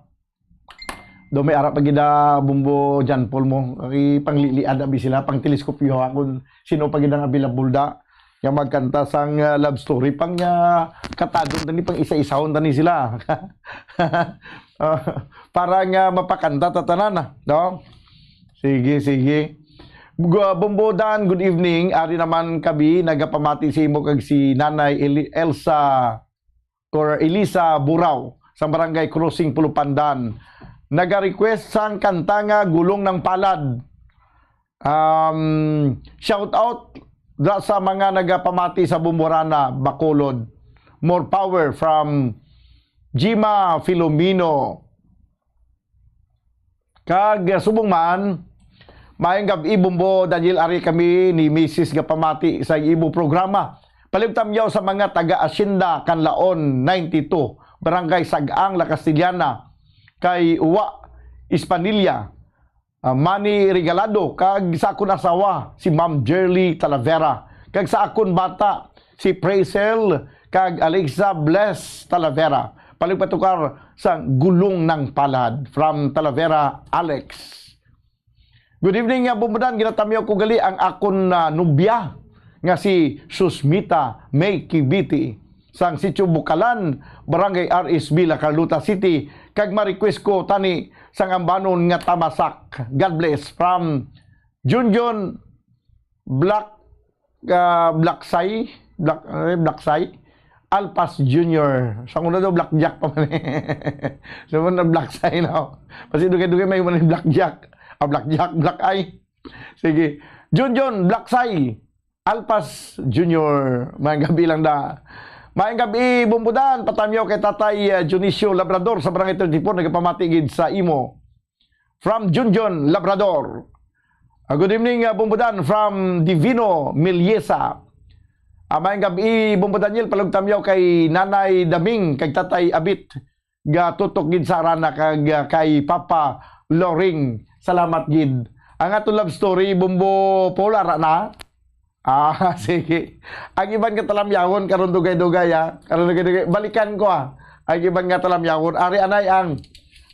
daw may ara pa gid, ah, Bombo John Paul mo. Ipanglilian abi sila, pang teleskopyo ha, kung sino pa gid ang available da. Nga magkanta sang, ah, love story. Pang, ah, katadon tani, pang isa-isahon tani sila. Ah, para nga mapakanta ta tanan, ah, no? Sige, sige. Gu-, Bombo Dan, good evening. Ari naman kami, nagapamati sa imo kag si Nanay Eli-, Elsa or Elisa Burao sa Barangay Crossing, Pulupandan. Naga-request sang kanta nga Gulong ng Palad. Um, shout out da sa mga nagapamati sa Bomborana, Bacolod. More power from Jima Filomeno. Kag, uh, subong man, maayong gab-i, Bombo Daniel, ari kami ni Misis nga pamati sa imo programa. Palibot tamyaw sa mga taga Asyenda Canlaon ninety-two, Barangay Sag-ang, La Castellana, kay Uwa Espanilla, uh, Manny Regalado, kag sa akon asawa, si Ma'am Jerly Talavera, kag sa akon bata, si Praisel kag Alexa Bless Talavera. Palugpatukar sa Gulong ng Palad from Talavera, Alex. Good evening, ah, Bumbudan. Ginatamyaw ko gali ang akon, ah, nobya nga si Susmita May Kibiti sang Sitio Bukalan, Barangay R S B, La Carlota City, kag ma-request ko tani sang ambanon nga Tamasak. God bless. From Junjun Black, ah, Blacksay, Black, eh, Blacksay, Alpas Junior. Sa una daw, Black Jack pa man eh. Sa una, Blacksay na. Kasi dugay-dugay may man Black Jack. Ah, Black Jack, Black Eye. Sige. Junjun, Blacksay, Alpas Junior. Maayong gabi lang da. Maayong gabi, Bumbudan. Patamyaw kay Tatay, ah, Dionisio Labrador sa Barangay thirty-four. Nagapamati gid sa imo. From Junjun, Labrador. Ah, good evening, ah, Bumbudan, from Divino, Miliesa. Ah, maayong gabi, Bumbo Daniel, palugtamyaw kay Nanay Daming, kag Tatay Abit, ga tutok gid sa arana, kag, ah, kay Papa Loring. Salamat gid. Ang ato love story, Bumbo Paul, ara na? Ah, sige. Ang iban nga talamyawon, karon dugay-dugay, ah. Karon dugay-dugay. Balikan ko, ah. Ang iban nga talamyawon. Ari, anay, ang,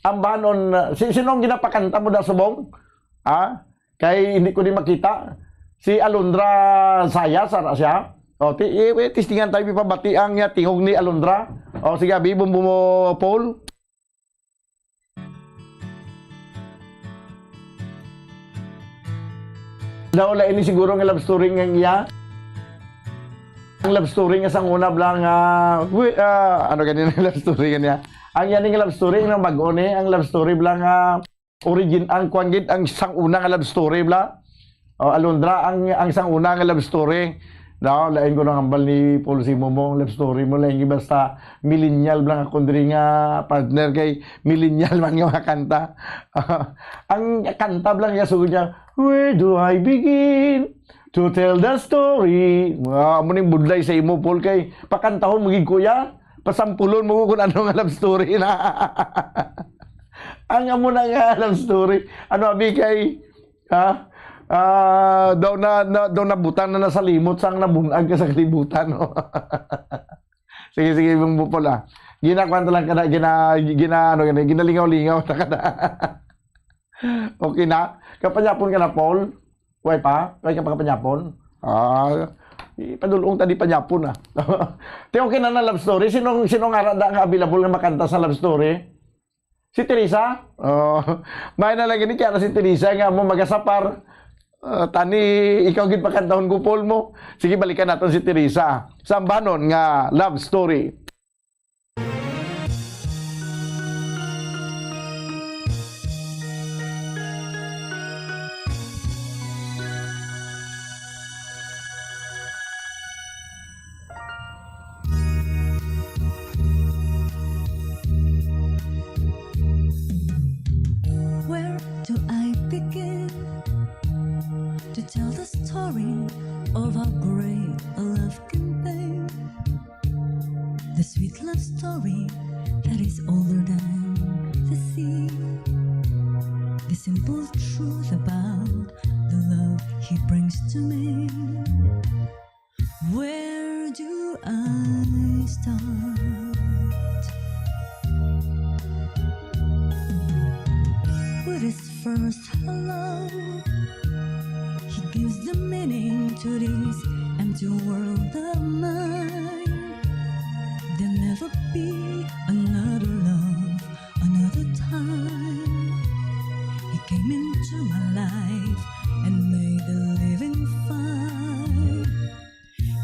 ang banon, ah, si, sino ang ginapakanta mo da subong? Ah? Kay hindi ko ni makita. Si Alondra Sayas, ara siya? O, ti-, i-, i-, testingan tayo, ipabati ang, ah, tingog ni Alondra. O, sige, abi, Bumbo mo, Paul. Daw, lain ni siguro nga love story nga iya. Ang love story nga sang una bala nga, wi-, ah, ano gani ang love story nga niya? Ang yan nga love story, ang bag-o ni, ang love story bala nga origin, ang kwan gid, ang sang una nga love story bala. O, Alondra, ang, ang sang una nga love story. No, lain ko nang hambal ni Paul Simo mo, ang love story mo, lain gid basta millennial bala nga kundri nga partner kay millennial man nga mga kanta. Ang kanta bala nga sugod niya, "Where do I begin to tell the story?" Ah, amo ning budlay sa imo, Paul, kay pakantahon mo gid, kuya. Pasampulon mo ko kung ano nga love story na. Ang amo na nga love story. Ano, abi, kay, ha? Ah, daw na, na, daw nabutang na nasalimot sang nabunag ka sa kalibutan, no? Sige, sige, ibang bupol, ah. Ginakuan ta lang ka na, gina-, gina-, ano, gina-, ginalingaw-lingaw ta ka na. Okay na? Kapanyapon ka na, Paul? Way pa? Way ka pa kapanyapon? Ah, ipadulong ta di panyapon, ah. Te, okay na na love story. Sino, sino nga ara da nga available nga makanta sa love story? Si Teresa? Oh, may na lang gini, kaya na si Teresa nga mo magasapar. Ah, tani, ikaw gid pakantahon ko, Paul, mo. Sige, balikan naton si Teresa. Sambanon nga love story. Where do I begin to tell the story of our great love campaign? The sweet love story that is older than the sea. The simple truth about the love he brings to me. Where do I start? With his first hello, he gives the meaning to this empty world of mine. There'll never be another love, another time. He came into my life and made the living fine.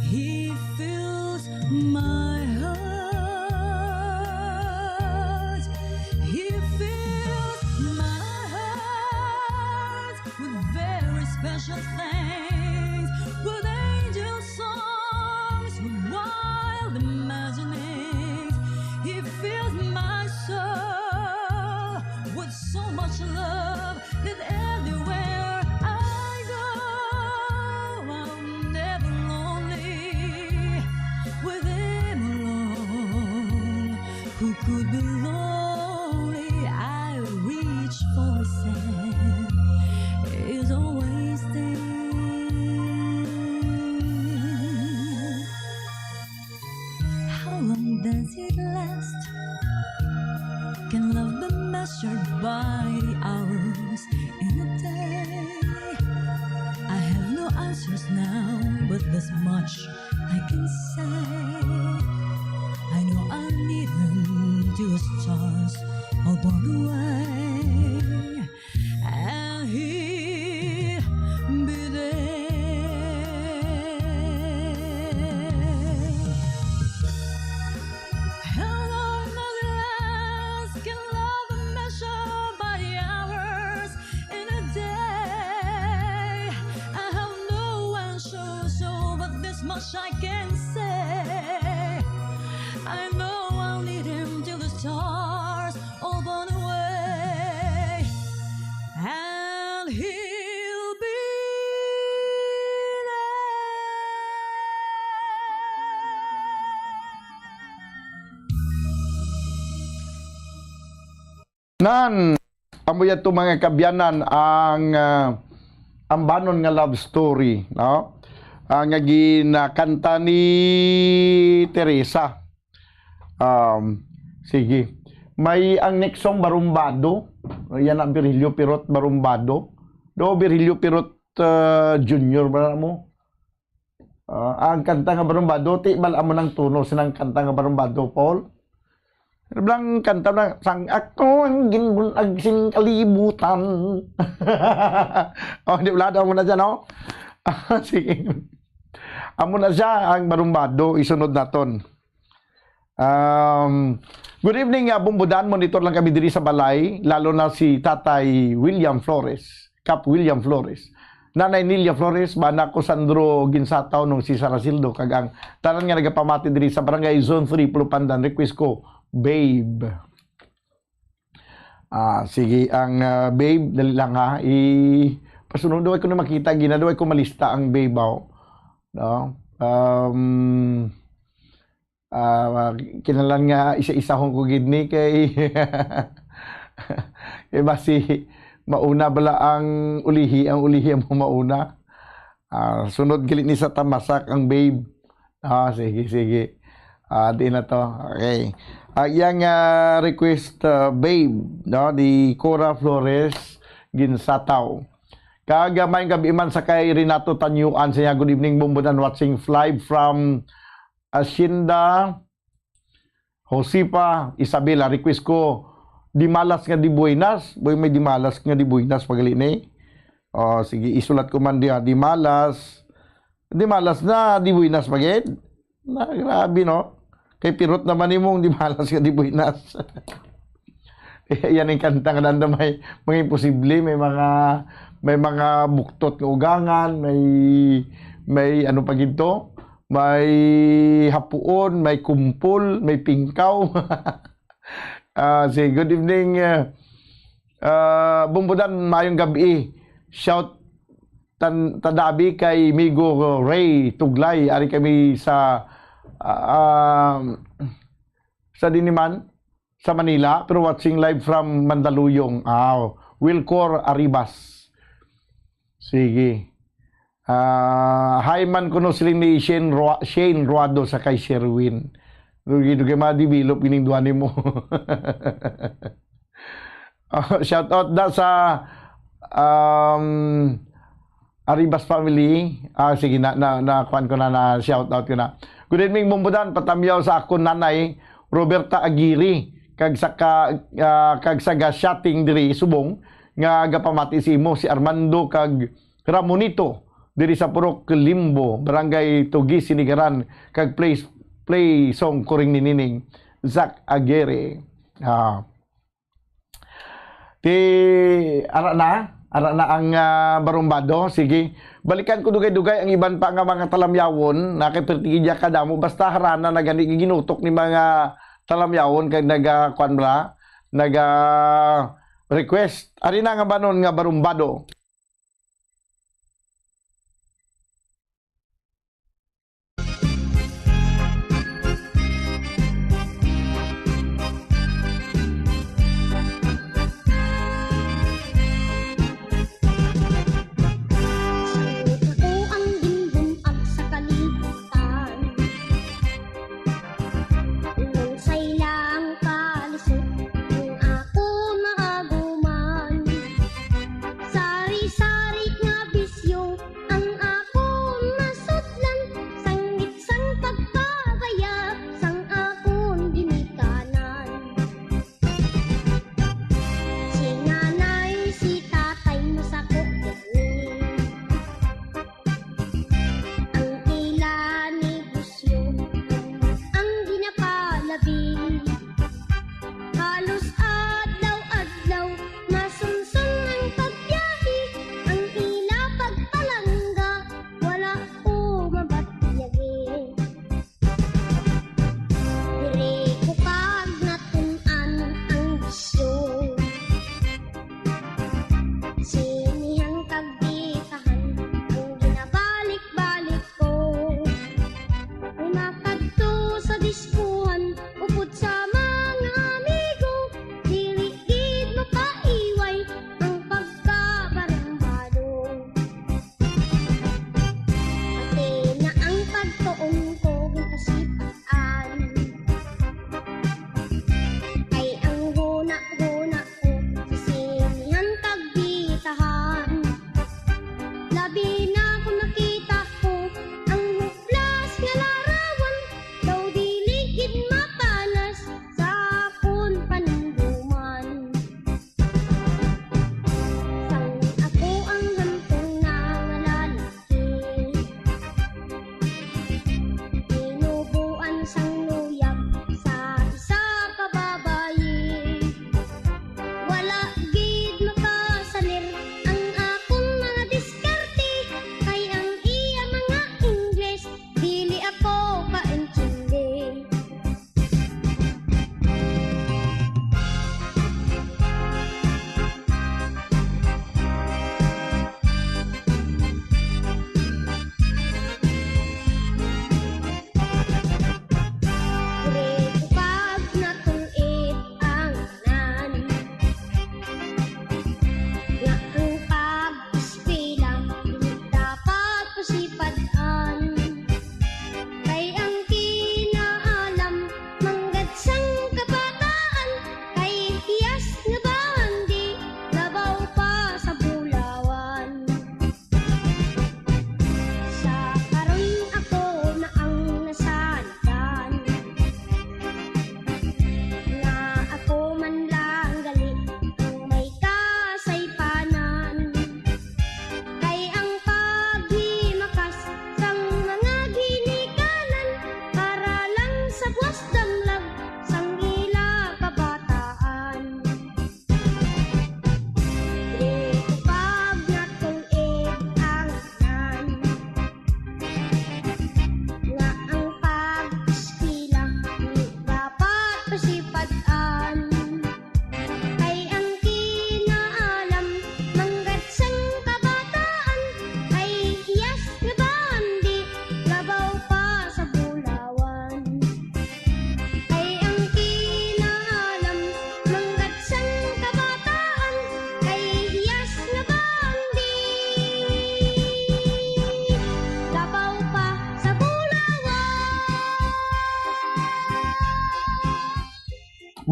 He fills my heart. He fills my heart with very special things, with angel songs, with wild imaginings. He fills my soul with so much love that everywhere I go, I'm never lonely. With him alone, who could be lonely? I reach for his hand, is always there. How long does it last? by the hours in a day. I have no answers now, but this much I can say. I know I'll need them till the stars all burn away. And he'll be there. Hello, my last can love and measure by hours in a day. I have no answer, so but this much I can say. I know I'll need him till the stars all burn away. And he'll be there. Nan, amo yato, mga kaabyanan, ang, ah, ambanon nga love story, no? Ang nga ginakanta ni Teresa. Um, sige. May ang next song, Barumbado. Yan ang Virgilio Pirot, Barumbado. Do, Virgilio Pirot, ah, Junior ba na mo? Ah, ang kanta nga Barumbado, ti bal amo nang tono sinang kanta nga Barumbado, Paul? Ano bang kanta na, "Sang ako ang ginbunag sing kalibutan." Oh, di, wala daw mo na siya, no? Ah, sige. Amo na siya ang Barumbado, isunod naton. Um, good evening, uh, Bumbudan. Monitor lang kami diri sa balay, lalo na si Tatay William Flores, Kap William Flores, Nanay Nelia Flores, bana ko Sandro Ginsataw, nung si Sarasildo, kag ang tanan nga nagapamati diri sa Barangay Zone three, Pulupandan. Request ko, Babe. Ah, sige, ang, ah, Babe, dali lang ha. I, pasunod, daw ko na makita, gina, daw ko malista ang Babe, aw. No? Um, Ah, kinahanglan nga isa-isahon ko gid ni kay, kay basi mauna bala ang ulihi, ang ulihi ang mauna. Ah, sunod gali ni sa tamasak ang Babe. Ah, sige, sige. Ah, di na to. Okay. Ah, yang, ah, request, ah, Babe, no, di Cora Flores Ginsataw. Kag, ah, maayong gabi man sa kay Renato Tanyuan, siya, "Good evening, Bumbudan, watching live from Hacienda Josefa Isabela." Request ko, "Di malas nga di buenas." Boy, may di malas nga di buenas, pagali ni. Oh, sige, isulat ko man diha, "Di malas." Di malas na, di buenas pa gid. Na, grabe, no? Kay pirot naman imong di malas nga di buenas. Yan ang kanta nga nanda may mga imposible, may mga, may mga buktot nga ugangan, may, may ano pa gid to? May hapuon, may kumpol, may pingkaw. Ah, si, good evening, ah, ah, Bumbudan, maayong gabi. Shout tan-, tadabi kay Migo Ray Tuglay. Ari kami sa, ah, um, sa diniman, sa Manila, pero watching live from Mandaluyong. Aw, Wilcor Arribas. Sige. Ah, hi man kuno sila ni Shane Rua-, Shane Ruado sa kay Sherwin. Dugay-dugay ma-develop gining duha nimo. Ah, shout out da sa, um, Arribas family. Ah, sige na, na, na kuan ko na, na shout out ko na. Good evening, Bumbudan. Patamyaw sa akon nanay, Roberta Aguirre, kag sa ka, ah, kag sa ga-chatting diri subong nga gapamati sa imo si Armando kag Ramonito diri sa Purok Limbo, Barangay Tugi, Sinigaran, kag play, play song Kuring ni Nining, Zack Aguirre. Ah. Ti, ara na, ara na ang, ah, barumbado. Sige, balikan ko dugay-dugay ang iban pa nga mga talamyawon na kay perti gid kadamo. Basta harana na gani ginutok ni mga talamyawon kay naga, kuan bala, naga request. Ari na nga banon nga barumbado. Ako ang ginbun-ag sa kalibutan. Inungsay lang kalisod ang ako maago.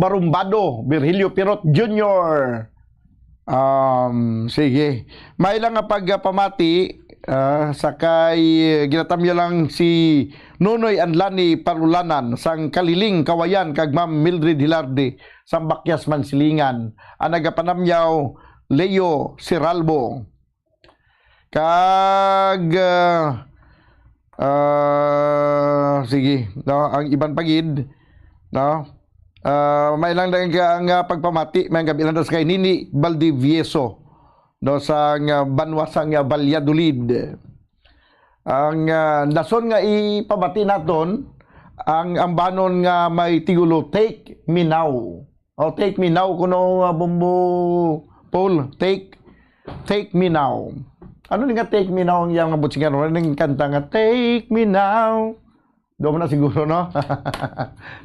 Barumbado, Virgilio Pirot Junior. Um, sige. May lang nga pagpamati, ah, sa kay, ginatamyo lang si Nonoy Anlani Parulanan sang Kaliling, Kawayan, kag Ma'am Mildred Hilarde sang Bakyas, Mansilingan. Ang nagapanamyaw, Leo Siralbo. Kag, ah, ah, sige, no, ang iban pa gid, no? Ah, may lang nga, nga pagpamati, may gabi lang sa kay Nini Valdivieso, no, sa nga banwa sa nga Valladolid. Ang, ah, dason nga ipamati naton, ang ambanon nga may tigulo, Take Me Now. O, Take Me Now, kuno, ah, Bombo Paul, take, Take Me Now. Ano ni nga Take Me Now ang iyang mga butsingan? Ano ning kanta nga, Take Me Now? Doon mo na siguro, no?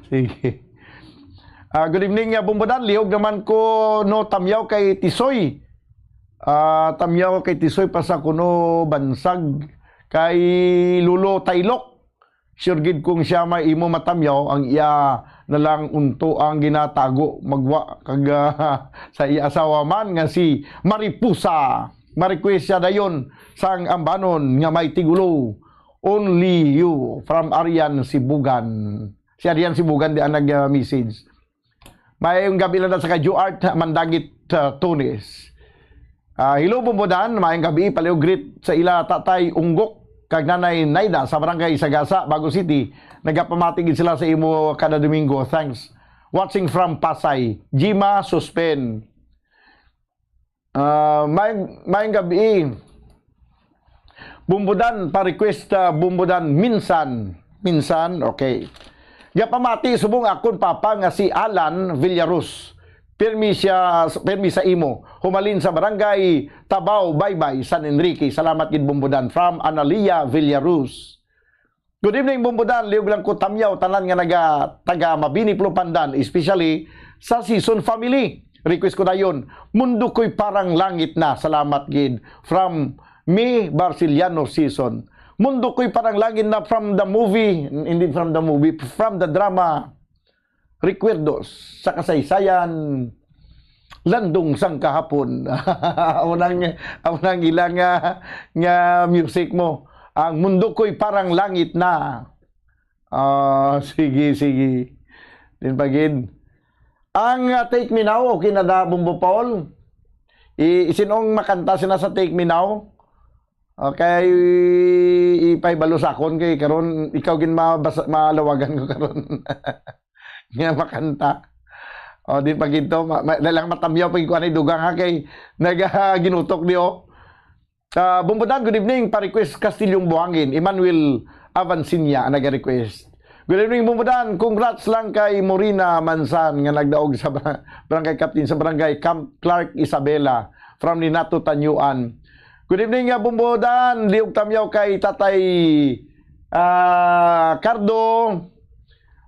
Sige. Ah, good evening, ah, Bombo Dan. Lihog naman ko, no, tamyaw kay Tisoy. Ah, tamyaw kay Tisoy pa sa kuno bansag kay Lolo Taylor. Sure gid kung siya may imo matamyaw, ang iya na lang unto ang ginatago, magwa kag, ah, sa iya asawa man nga si Mariposa. Ma-request siya dayon sang ambanon nga may tigulo, Only You, from Arian Sibugan. Si Arian Sibugan di ang nag-message. Maayong gabi lang sa kay Juart Mandagit, uh, Tunis. Ah, hello, Bombo Dan. Maayong gabi. Palihog greet sa ila Tatay Unggok kag Nanay Naida sa Barangay Sagasa, Bago City. Nagapamati gid sila sa imo kada Domingo. Thanks. Watching from Pasay, Jima Suspen. Ah, may, may gabi. Bombo Dan, pa-request, ah, Bombo Dan, minsan. Minsan, okay. Gapamati subong akon papa nga si Alan Villarus. Pirmi siya, pirmi sa imo. Humalin sa barangay Tabaw, Baybay, San Enrique. Salamat gid, Bombo Dan. From Analia Villarus. Good evening, Bombo Dan. Liog lang ko tamyaw tanan nga naga, taga Mabini, Plupandan, especially sa Season family. Request ko dayon, Mundo Ko'y Parang Langit Na. Salamat gid. From me, Barciliano Season. Mundo Ko'y Parang Langit Na from the movie, hindi from the movie, from the drama. Recuerdos sa Kasaysayan, Landong sang Kahapon. Amo nang, amo nang ila nga, nga music mo. Ang Mundo Ko'y Parang Langit Na. Ah, sige, sige. Din pa gid. Ang, ah, Take Me Now, okay na da, Bombo Paul? I, isinong makanta sina sa Take Me Now? Okay, ipahibalo sa akon kay karon ikaw gid mabasa, malawagan ko karon. Nga makanta. O, di pa gid to, ma-, ma-, dahil lang matamyaw pa gid ko anay dugang ha, kay nagaginutok di, o. Ah, Bombo Dan, good evening. Pa-request Kastilyong Buhangin, Emmanuel Avancinia ang naga-request. Good evening, Bombo Dan. Congrats lang kay Morina Mansan nga nagdaog sa bar-, barangay captain sa barangay Camp Clark Isabela from Ninato Tanyuan. Good evening, ah, Bombo Dan. Liog tamyaw kay Tatay, ah, Cardo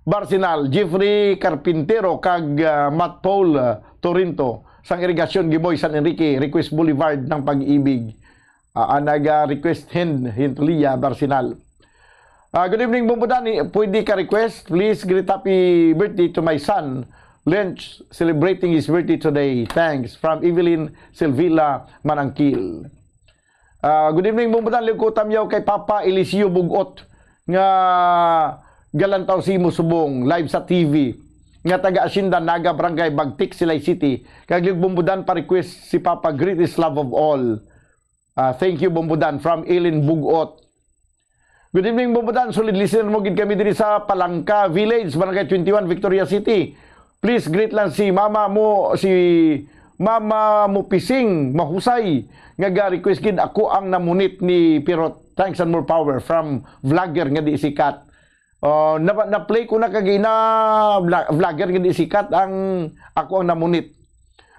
Barcinal, Jeffrey Carpintero, kag, ah, Matt Paul, ah, Torinto, sang Irigasyon, Giboy, San Enrique, Request Boulevard ng Pag-ibig. Ah, ang naga-request, Hen-, Hentulia Barcinal. Ah, good evening, Bombo Dan. Pwede ka request? Please greet happy birthday to my son, Lench, celebrating his birthday today. Thanks. From Evelyn Silvila Manangkil. Ah, good evening, Bombo Dan. Liog ko tamyaw kay Papa Eliseo Bugot nga galantaw si mo subong live sa T V nga taga Hacienda Naga, Barangay Bagtik, Silay City. Kag liog, Bombo Dan, pa-request si Papa, Greatest Love of All. Ah, thank you, Bombo Dan, from Eileen Bugot. Good evening, Bombo Dan. Solid listener mo gid kami diri sa Palangka Village, Barangay twenty-one, Victoria City. Please greet lang si mama mo, si mama mo Pising Mahusay, nga ga-request gid, Ako Ang Namunit ni Pirot. Thanks and more power from vlogger nga di sikat. Oh, na, na-play ko na kag ina vla-, vlogger nga di sikat ang Ako Ang Namunit.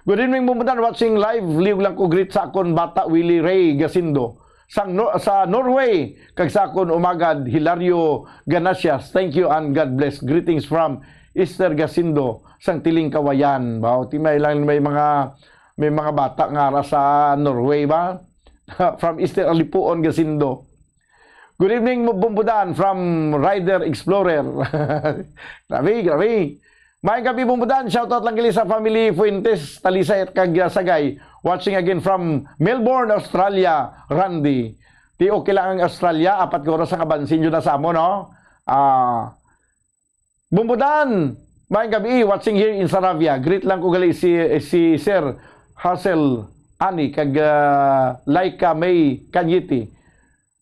Good evening, Bombo Dan. Watching live, liog lang ko greet sa akon bata, Willie Ray Gasindo. Sang Nor-, sa Norway, kag sa akon umagad, Hilario Ganasias. Thank you and God bless. Greetings from Esther Gasindo, sang Tiling Kawayan. Baw, ti may lang may mga, may mga bata nga ara sa Norway ba? From Esther Alipuon Gasindo. Good evening, Bombo Dan, from Rider Explorer. Grabe, grabe. Maayong gabi, Bumbudan. Shoutout lang gali sa family Fuentes, Talisay kag, ah, Sagay. Watching again from Melbourne, Australia, Randy. Ti okay lang ang Australia, apat ka oras ang abansin na sa amo, no? Ah, Bumbudan, maayong gabi. Watching here in Saravia. Greet lang ko gali si, si Sir Hazel Ani kag, ah, Laika May Kanyiti.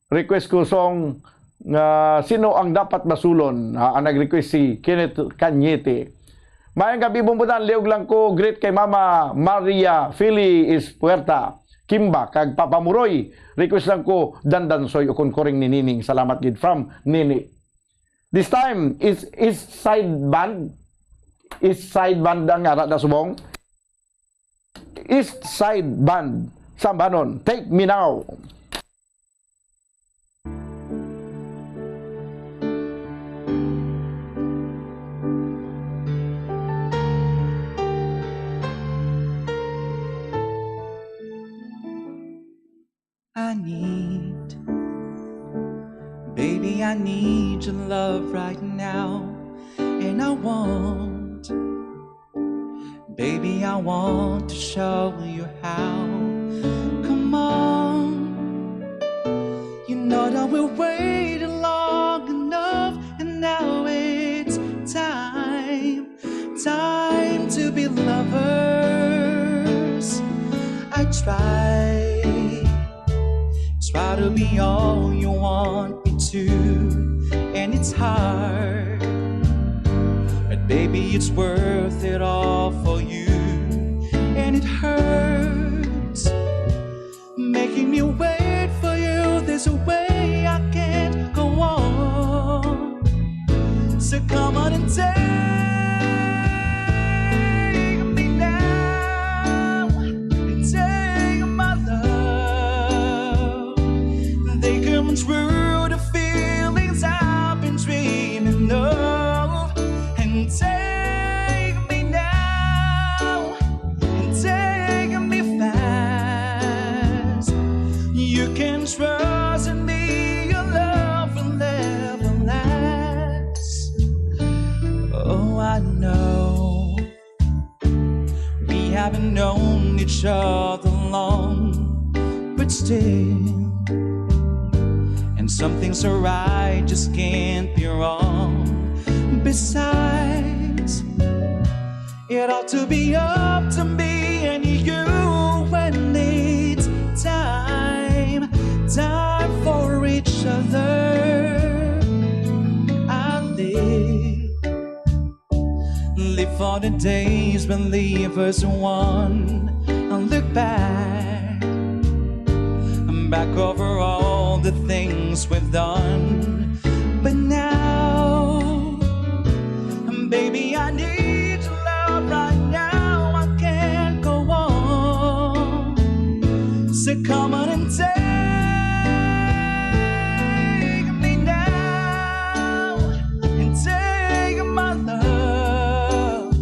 Request ko song nga Sino ang Dapat Basulon. Ah, ang nag-request si Kenneth Cañete. Maayong gabi, Bumbudan. Liog lang ko. Greet kay Mama Maria Fili Ispuerta, Kimba, kag Papa Muroy. Request lang ko, Dandansoy, ukon Kuring ni Nining. Salamat gid from Nini. This time, is East Side Band. East Side Band ang ara na subong. East Side Band, Sambanon. Take Me Now. I need, baby, I need your love right now. And I want, baby, I want to show you how. Come on. You know that we waited long enough, and now it's time. Time to be lovers. I try, try to be all you want me to, and it's hard. But baby, it's worth it all for you, and it hurts. Making me wait for you, there's a way I can't go on. So come on and take me now, and take my love. They come true, the feelings I've been dreaming of, and take me now, and take me fast. You can trust in me, your love will never last. Oh, I know we haven't known each other long, but still, and some things are right, just can't be wrong. Besides, it ought to be up to me and you when it's time, time for each other. I live, live for the days when livers one look back, back over all the things we've done. But now, baby, I need your love right now. I can't go on. So come on and take me now, and take my love.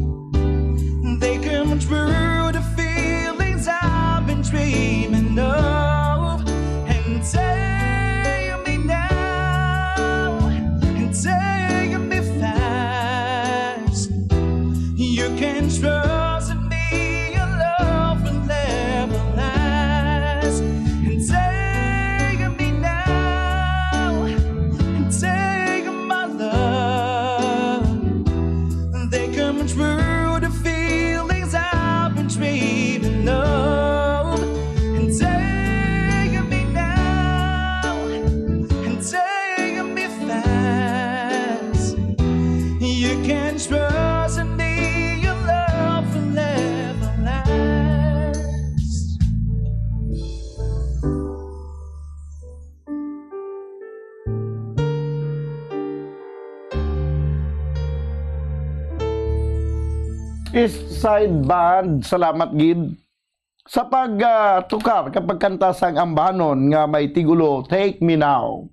They come true, the feelings I've been dreaming of, and take me now, and take me fast. You can trust in me, your love will never last. And take me now, and take my love. They come true, the feelings I've been dreaming of. And take me now, and take me fast. You can trust in me, your love will never last. East Side Band, salamat gid sa pag, ah, tukar kag pagkanta sang ambanon nga may tigulo, Take Me Now.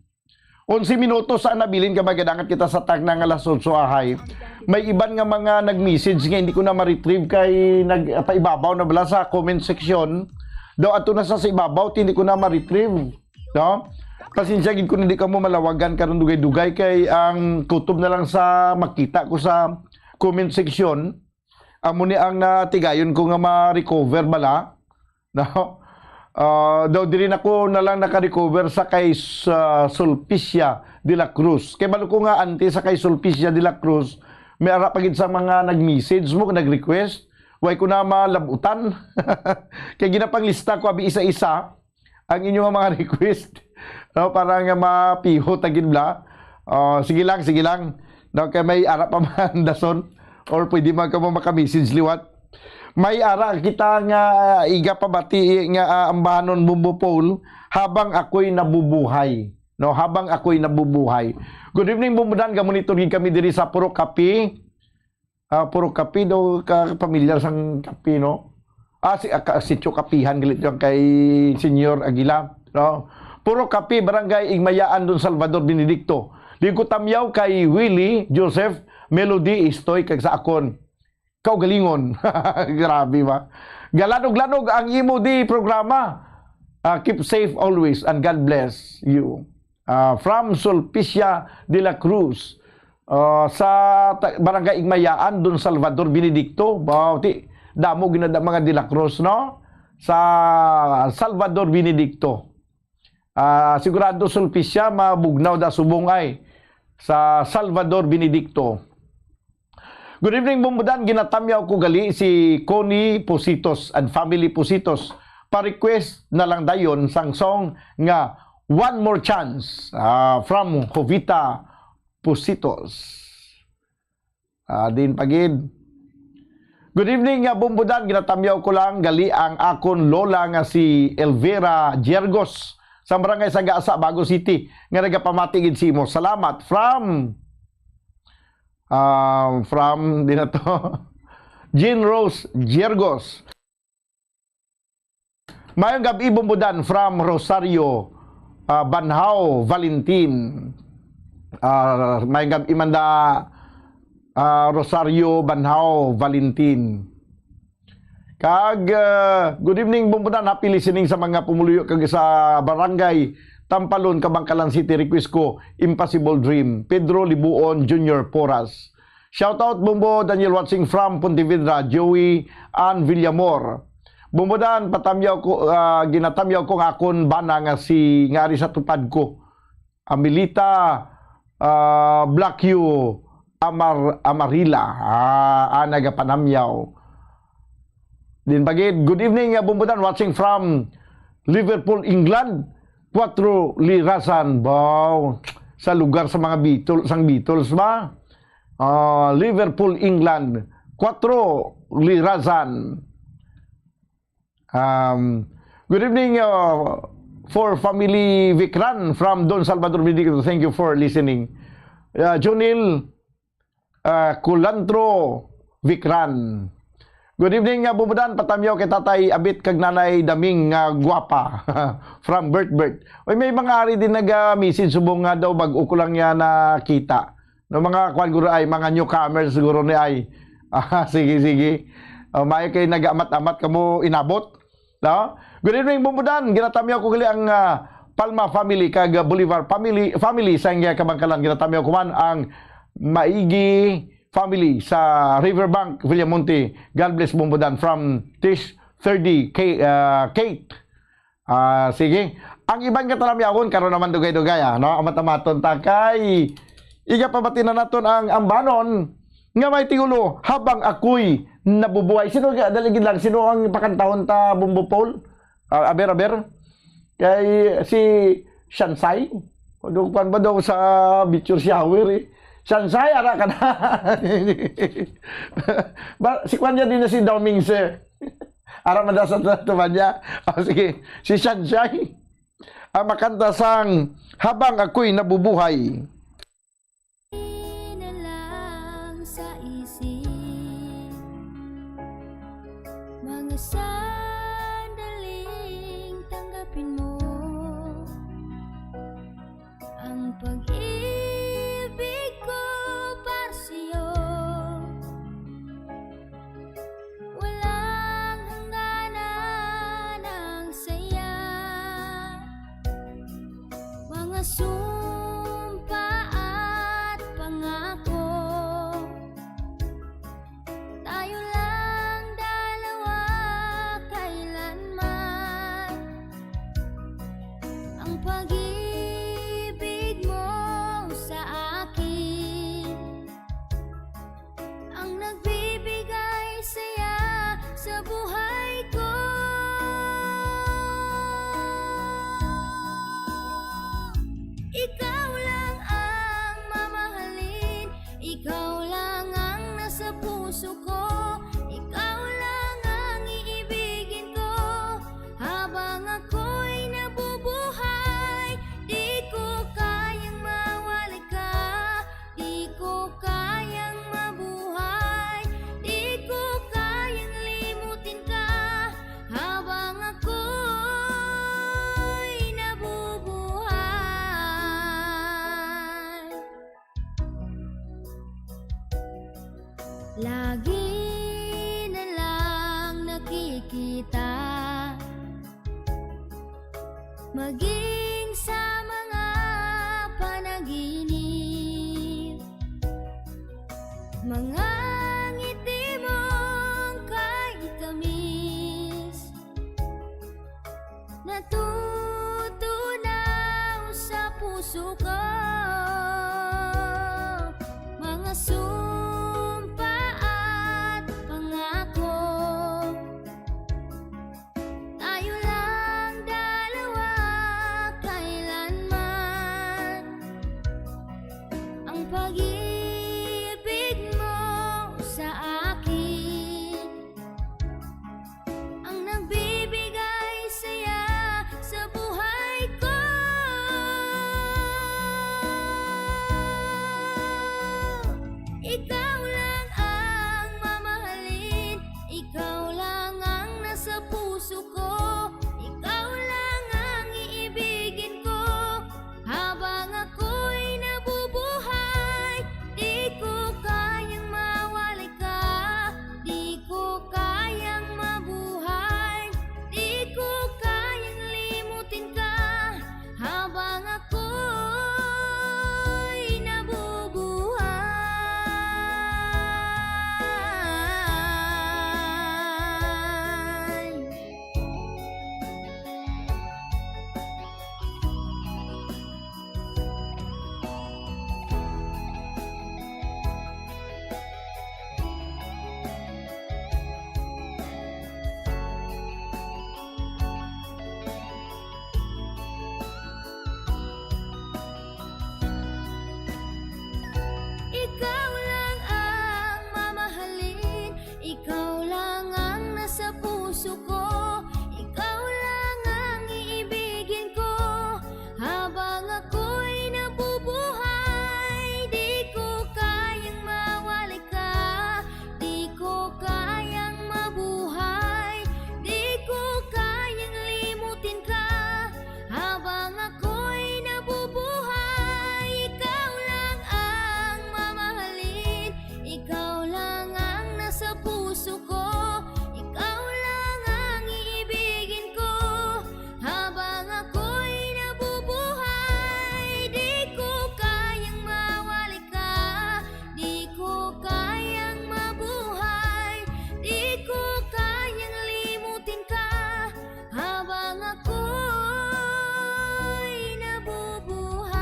Onse minutos ang nabilin kag magadangat kita sa tagna nga alas otso ahay. May iban nga mga nag-message nga hindi ko na ma-retrieve kay nagpaibabaw na bala sa comment section. Daw ato na sa, sa ibabaw, ti hindi ko na ma-retrieve. No? Pasensya gid ko na di kamo malawagan karon dugay-dugay kay ang kutob na lang sa makita ko sa comment section. Amo ni ang natigayon ko nga ma-recover bala. No? Ah, daw diri na ko na lang naka-recover sa kay sa Sulpicia de la Cruz. Kay balo ko nga anti sa kay Sulpicia de la Cruz, may ara pa gid sa mga nag-message mo, nag-request. Way ko na malabutan. Kay ginapanglista ko abi isa-isa ang inyo nga mga request, no, para nga mapihot ta gid bala. Oh, sige lang, sige lang. No, kay may ara pa man dason, or pwede man kamo maka-message liwat. May ara kita nga, ah, iga pabati nga, ah, ambahanon, Bumbo Paul, habang ako'y nabubuhay. No, habang ako'y nabubuhay. Good evening, Bumbo Dan. Ga-monitor gid kami diri sa Puro Kapi. Ah, Puro Kapi daw ka pamilyar sang Kapi, no? Ah, si, ah, ka-, Sitio Kapihan, galit yung kay Senyor Aguila, no? Puro Kapi, Barangay Igmayaan, Don Salvador Benedicto. Di ko tamyaw kay Willie, Joseph, Melody, Istoy, kag sa akon kaugalingon. Grabe ba? Galanog-lanog ang imo di programa. Ah, keep safe always and God bless you. Ah, from Sulpicia de la Cruz, ah, sa ta-, Barangay Igmayaan, Don Salvador Benedicto. Wow, ti, damo ginada mga de la Cruz, no? Sa Salvador Benedicto. Ah, sigurado Sulpicia, mabugnaw da subong ay sa Salvador Benedicto. Good evening, Bumbo Dan. Ginatamyaw ko gali si Connie Positos and family Positos. Pa-request na lang dayon sang song nga One More Chance, ah, from Jovita Positos. Ah, din pagid. Good evening, ah, Bumbo Dan. Ginatamyaw ko lang gali ang akon lola nga si Elvira Jergos sa Barangay Sagasa, Bago City, nga nagapamati gid simo. Salamat. From, um, from, di na to. Jean Rose Jergos. Mayong gab-i, Bumbo Dan, from Rosario, ah, Banhao, Valentin. Ah, mayong gab-i man da, ah, Rosario, Banhao, Valentin. Kag, ah, good evening, Bumbo Dan. Happy listening sa mga pumuluyo kag sa Barangay Tampalon, Kabankalan City. Request ko, Impossible Dream, Pedro Libuon Junior Porras. Shout out, Bumbo Daniel, watching from Pontevedra, Joey and Villamor. Bumbo Dan, patamyaw ko, ah, ginatamyaw ko nga akon bana nga si, nga ari sa tupad ko. Amelita, ah, Blackyu Amar-, Amarila. Ah, ah, nagapanamyaw. Din pagid, good evening, ah, Bumbo Dan, watching from Liverpool, England. Cuatro Lirasan, baw, sa lugar sa mga Beatles, sang Beatles ba? Ah, Liverpool, England. Cuatro Lirasan. Um, good evening, uh, for family Vicran from Don Salvador Benedicto. Thank you for listening. Uh, Junil, uh, Culantro Vicran. Good evening, uh, Bumbo Dan. Patamyaw kay Tatay Abit kag Nanay Daming nga gwapa from Bert Bert. Uy, may mga ari din nag-message subong nga daw bag-o ko lang niya nakita. No, mga kwan guro ay, mga newcomers siguro ni ay. Ah, sige, sige. Ah, may kay nag-amat-amat kamo inabot. No? Good evening, Bumbo Dan. Ginatamyaw ko gali ang, ah, Palma family kag, ah, Bolivar family, family sa iya Kabankalan. Ginatamyaw ko man ang Maigi family sa Riverbank, Villamonte. God bless, Bumbo Dan, from Tish thirty K, ah, Kate. Ah, sige. Ang iban nga talamyawon karon naman dugay-dugay, ah, no? Amat-amaton ta kay igapabati na naton ang ambanon nga may tingulo, Habang Ako'y Nabubuhay. Sino ga-, dali gid lang, sino ang pakantahon ta, Bumbo Paul? Ah, aber, aber. Kay si Shansai. O, do, kwan ba daw sa picture shower, eh? Shansai, ara ka na. Ba, si kwan niya din na si Doming, sir. Ara man daw sa tuman niya. O, sige. Si Shansai. Ang makanta sang Habang Ako'y Nabubuhay. Na lang sa isip, mga sandaling tanggapin mo ang pag-ibig ko para sa'yo. Walang hangganan ang saya, mga sumpa at pangako. Pag-ibig mo sa akin ang nagbibigay saya sa buhay ko. Ikaw lang ang mamahalin, ikaw lang ang nasa puso ko, ikaw lang ang iibigin ko. Habang ako'y nabubuhay, di ko kayang mawala ka. Di ko kayang mabuhay, di ko kayang limutin ka habang ako'y nabubuhay. Lagi na lang nakikita, maging sa mga panaginip, mga ngiti mong kay tamis, natutunaw sa puso ko. Mga sumpa at pangako, tayo lang dalawa kailanman. Ang pag-ibig mo sa akin ang nagbibigay saya sa buhay ko. Ikaw lang ang mamahalin, ikaw lang ang nasa puso ko, ikaw lang ang iibigin ko. Habang ako'y nabubuhay, di ko kayang mawalay ka, di ko kayang mabuhay, di ko kayang limutin ka. Habang ako'y nabubuhay. Ikaw lang ang mamahalin, ikaw lang ang nasa puso ko, ikaw lang ang iibigin ko. Habang ako'y nabubuhay, di ko kayang mawalay ka, di ko kayang mabuhay, di ko kayang limutin ka. Habang ako'y nabubuhay, ikaw lang ang mamahalin, ikaw lang ang nasa puso ko, ikaw lang ang iibigin ko. Habang ako'y nabubuhay, di ko kayang mawalay ka, di ko kayang mabuhay, di ko kayang limutin ka. Habang ako'y nabubuhay.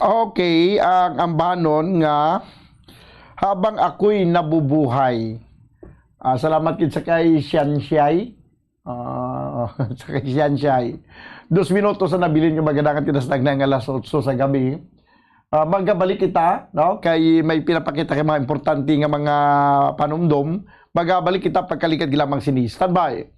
Okay, ang ambanon nga Habang Ako'y Nabubuhay. Ah, salamat gid sa kay Siansiay. Ah, sa kay Siansiay. Dos minutos na nabilin nga magadangat kita sa tagna nga alas otso sa gabi. Ah, magabalik kita, no? Kay may pinapakita kay mga importante nga mga panumdom. Magabalik kita pagkalikad lamang sini. Standby.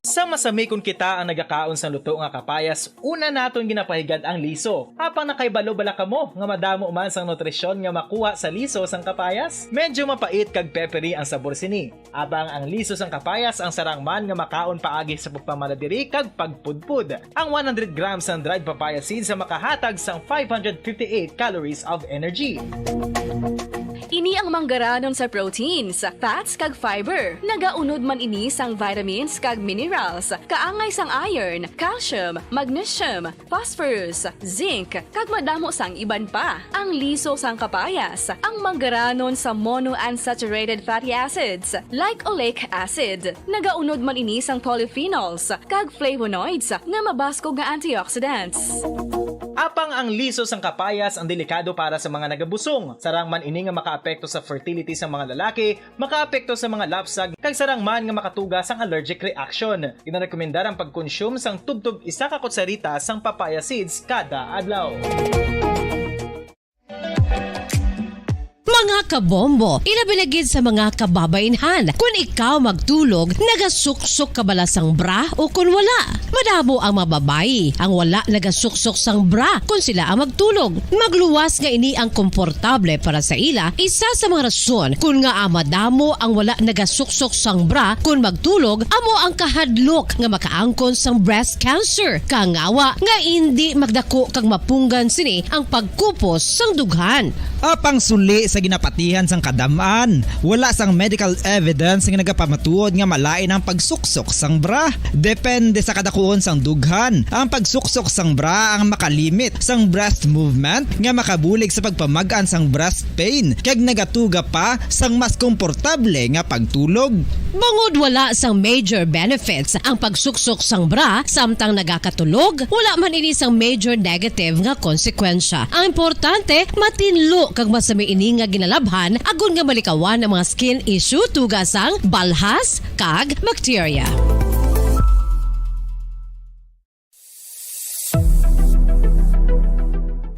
Sa masamikon kita ang nagakaon sang luto nga kapayas, una naton ginapahigad ang liso. Apang nakaibalo bala kamo nga madamo man sang nutrisyon nga makuha sa liso sang kapayas? Medyo mapait kag peppery ang sabor sini. Abang ang liso sang kapayas ang sarang man nga makaon paagi sa pagpamala diri kag pagpudpod. Ang one hundred grams sang dried papaya seeds ang makahatag sang five hundred fifty-eight calories of energy. Ini ang manggaranon sa proteins, fats, kag fiber. Nagaunod man ini sang vitamins kag minerals, kaangay sang iron, calcium, magnesium, phosphorus, zinc, kag madamo sang iban pa. Ang liso sang kapayas, ang manggaranon sa monounsaturated fatty acids, like oleic acid. Nagaunod man ini sang polyphenols kag flavonoids nga mabaskog nga antioxidants. Apang ang liso sang kapayas ang delikado para sa mga nagabusong. Sarang man ini nga makaapekto sa fertility sa mga lalaki, makaapekto sa mga lapsag, kag sarang man nga makatuga sang allergic reaction. Ginarekomendar ang pagkonsume sang tubtob isa ka kutsarita sang papaya seeds kada adlaw. Mga kabombo, ilabi na gid sa mga kababainhan, kun ikaw magtulog, nagasuksok ka bala sang bra o kun wala? Madamo ang mga babayi ang wala nagasuksok sang bra kun sila ang magtulog. Magluwas nga ini ang komportable para sa ila, isa sa mga rason kun ngaa madamo ang wala nagasuksok sang bra kun magtulog amo ang kahadlok nga makaangkon sang breast cancer, kangawa nga indi magdako kag mapunggan sini ang pagkupos sang dughan. Apang suli sa ginapatihan sang kadam-an, wala sang medical evidence nga nagapamatuod nga malain ang pagsuksok sang bra. Depende sa kadakuon sang dughan, ang pagsuksok sang bra ang makalimit sang breast movement nga makabulig sa pagpamag-an sang breast pain kag nagatuga pa sang mas komportable nga pagtulog. Bangod wala sang major benefits ang pagsuksok sang bra samtang nagakatulog, wala man ini sang major negative nga konsekwensya. Ang importante, matinlo kag masami ini nga ginalabhan agod nga malikawan ang mga skin issue tuga sang balhas kag bakterya.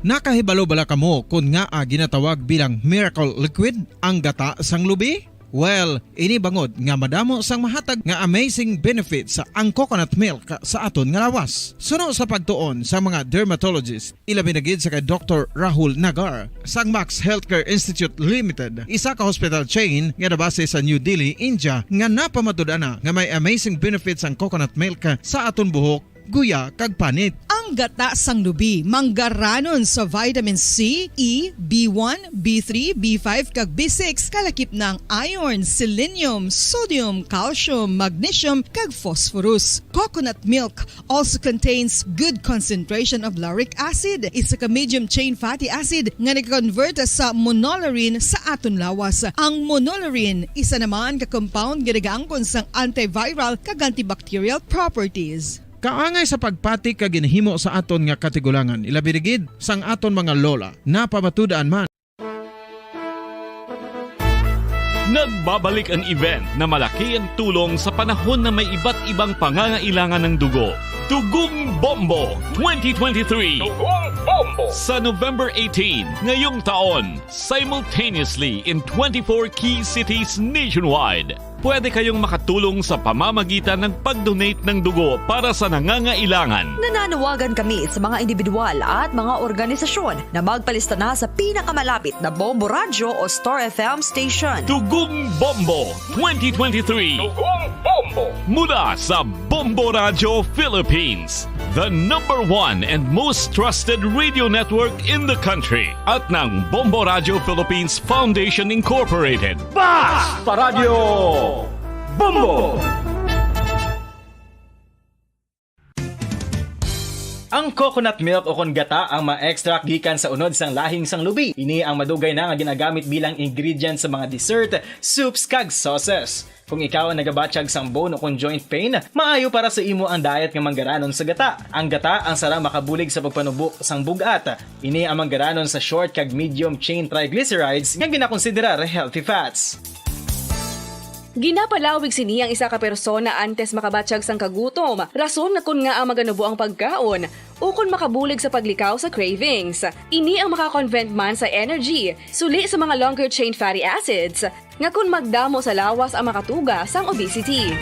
Nakahibalo bala kamo kon ngaa ginatawag bilang miracle liquid ang gata sang lubi? Well, ini bangod nga madamo sang mahatag nga amazing benefits ang coconut milk sa aton nga lawas. Suno sa pagtuon sa mga dermatologist, ilabi na gid sa kay Doktor Rahul Nagar sang Max Healthcare Institute Limited, isa ka hospital chain nga nabase sa New Delhi, India, nga napamatud-an na nga may amazing benefits ang coconut milk sa aton buhok, guya, kag panit. Ang gata sang lubi manggaranon sa vitamin C, E, B one, B three, B five, kag B six, kalakip na ang iron, selenium, sodium, calcium, magnesium, kag phosphorus. Coconut milk also contains good concentration of lauric acid, isa ka medium chain fatty acid nga nag-convert sa monolaurin sa aton lawas. Ang monolaurin isa naman ka compound nga nagaangkon sang antiviral kag antibacterial properties. Kaangay sa pagpati kag ginhimo sa aton nga katigulangan, ilabi na gid sang aton mga lola, napamatud-an man. Nagbabalik ang event na malaki ang tulong sa panahon na may iba't ibang pangangailangan ng dugo. Dugong Bombo twenty twenty-three. Dugong Bombo. Sa November eighteen, ngayong taon, simultaneously in twenty-four key cities nationwide. Pwede kayong makatulong sa pamamagitan ng pag-donate ng dugo para sa nangangailangan. Nananawagan kami sa mga individual at mga organisasyon na magpalista na sa pinakamalapit na Bombo Radyo o Star F M station. Dugong Bombo twenty twenty-three. Dugong Bombo. Mula sa Bombo Radyo Philippines, the number one and most trusted radio network in the country. At ng Bombo Radyo Philippines Foundation Incorporated. Basta Radyo Bombo! Ang coconut milk o kon gata ang ma-extract gikan sa unod sang lahing sang lubi. Ini ang madugay na nga ginagamit bilang ingredient sa mga dessert, soups, kag sauces. Kung ikaw ang nagabatyag sang bone o kon joint pain, maayo para sa imo ang diet nga manggaranon sa gata. Ang gata ang sarang makabulig sa pagpanubo sang bug-at. Ini ang manggaranon sa short kag medium chain triglycerides nga ginakonsiderar healthy fats. Ginapalawig sini ang isa ka persona antes makabatyag sang kagutom, rason nga kon ngaa maganubo ang pagkaon, ukon makabulig sa paglikaw sa cravings. Ini ang maka-convert man sa energy, suli sa mga longer chain fatty acids, nga kon magdamo sa lawas ang makatuga sang obesity.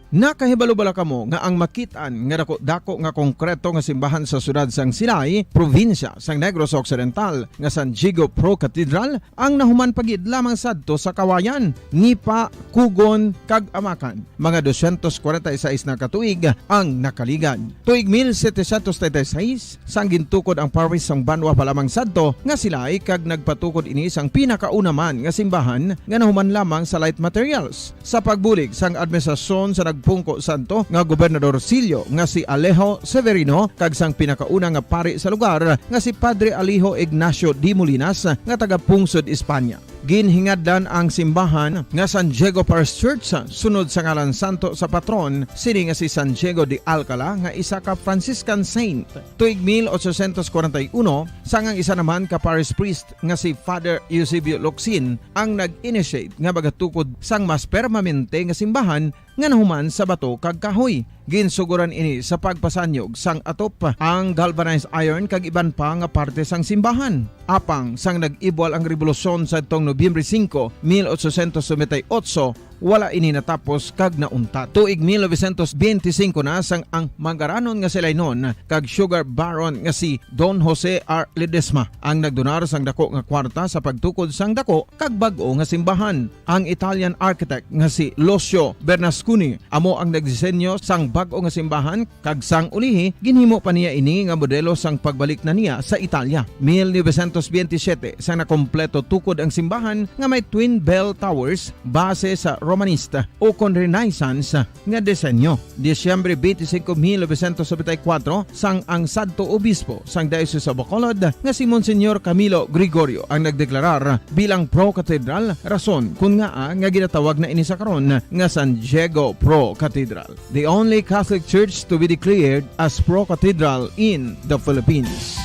Nakahibalo bala kamo nga ang makit-an nga dako-dako nga konkreto nga simbahan sa siyudad sang Silay, probinsya sang Negros Occidental, nga San Diego Pro Cathedral, ang nahuman pa gid lamang sadto sa Kawayan, Nipa, Kugon, kag Amakan? Mga dosyentos kwarenta y seis na ka tuig ang nakaligad. Tuig mil setecientos treinta y seis, sang gintukod ang parish sang banwa pa lamang sadto nga Silay, kag nagpatukod ini sang pinakauna man nga simbahan nga nahuman lamang sa light materials. Sa pagbulig sang administrasyon sa nagpungko sadto nga gobernadorcillo nga si Alejo Severino kag sang pinakauna nga pari sa lugar nga si Padre Alejo Ignacio de Molinas nga taga-pungsod Espanya. Ginhingadlan ang simbahan nga San Diego Parish Church sunod sa ngalan santo sa patron sini nga si San Diego de Alcala nga isa ka Franciscan saint. Tuig mil ochocientos kwarenta y uno, sang ang isa naman ka parish priest nga si Father Eusebio Locsin ang nag-initiate nga magatukod sang mas permanente nga simbahan nga nahuman sa bato kag kahoy. Ginsugoran ini sa pagpasanyog sang atop, ang galvanized iron kag iban pa nga parte sang simbahan. Apang sang nag-ibwal ang rebolusyon sadtong Nobyembre singko, mil ochocientos noventa y ocho, wala ini natapos kag nauntat. Tuig mil novecientos benti singko na sang ang mangaranon nga si Lainon kag sugar baron nga si Don Jose R. Ledesma ang nagdonar sang dako nga kwarta sa pagtukod sang dako kag bag-o nga simbahan. Ang Italian architect nga si Lucio Bernasconi amo ang nagdisenyo sang bag-o nga simbahan, kag sang ulihi, ginhimo pa niya ini nga modelo sang pagbalik na niya sa Italia. Mil novecientos benti siyete, sa nakompleto tukod ang simbahan nga may twin bell towers base sa Romanista ukon Renaissance nga disenyo. Disyembre twenty-five, mil novecientos noventa y cuatro, sang ang sadto obispo sang Diocese of Bacolod nga si Monsignor Camilo Gregorio ang nagdeklarar bilang pro-cathedral, rason kun ngaa nga ginatawag na ini sa karon nga San Diego Pro Cathedral, the only Catholic church to be declared as pro-cathedral in the Philippines.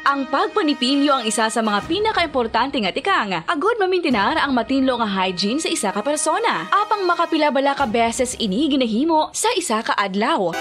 Ang pagpanipilyo ang isa sa mga pinakaimportante nga tikang agud mamintinar ang matinlo nga hygiene sa isa ka persona. Apang makapila bala ka beses ini ginahimo sa isa ka adlaw?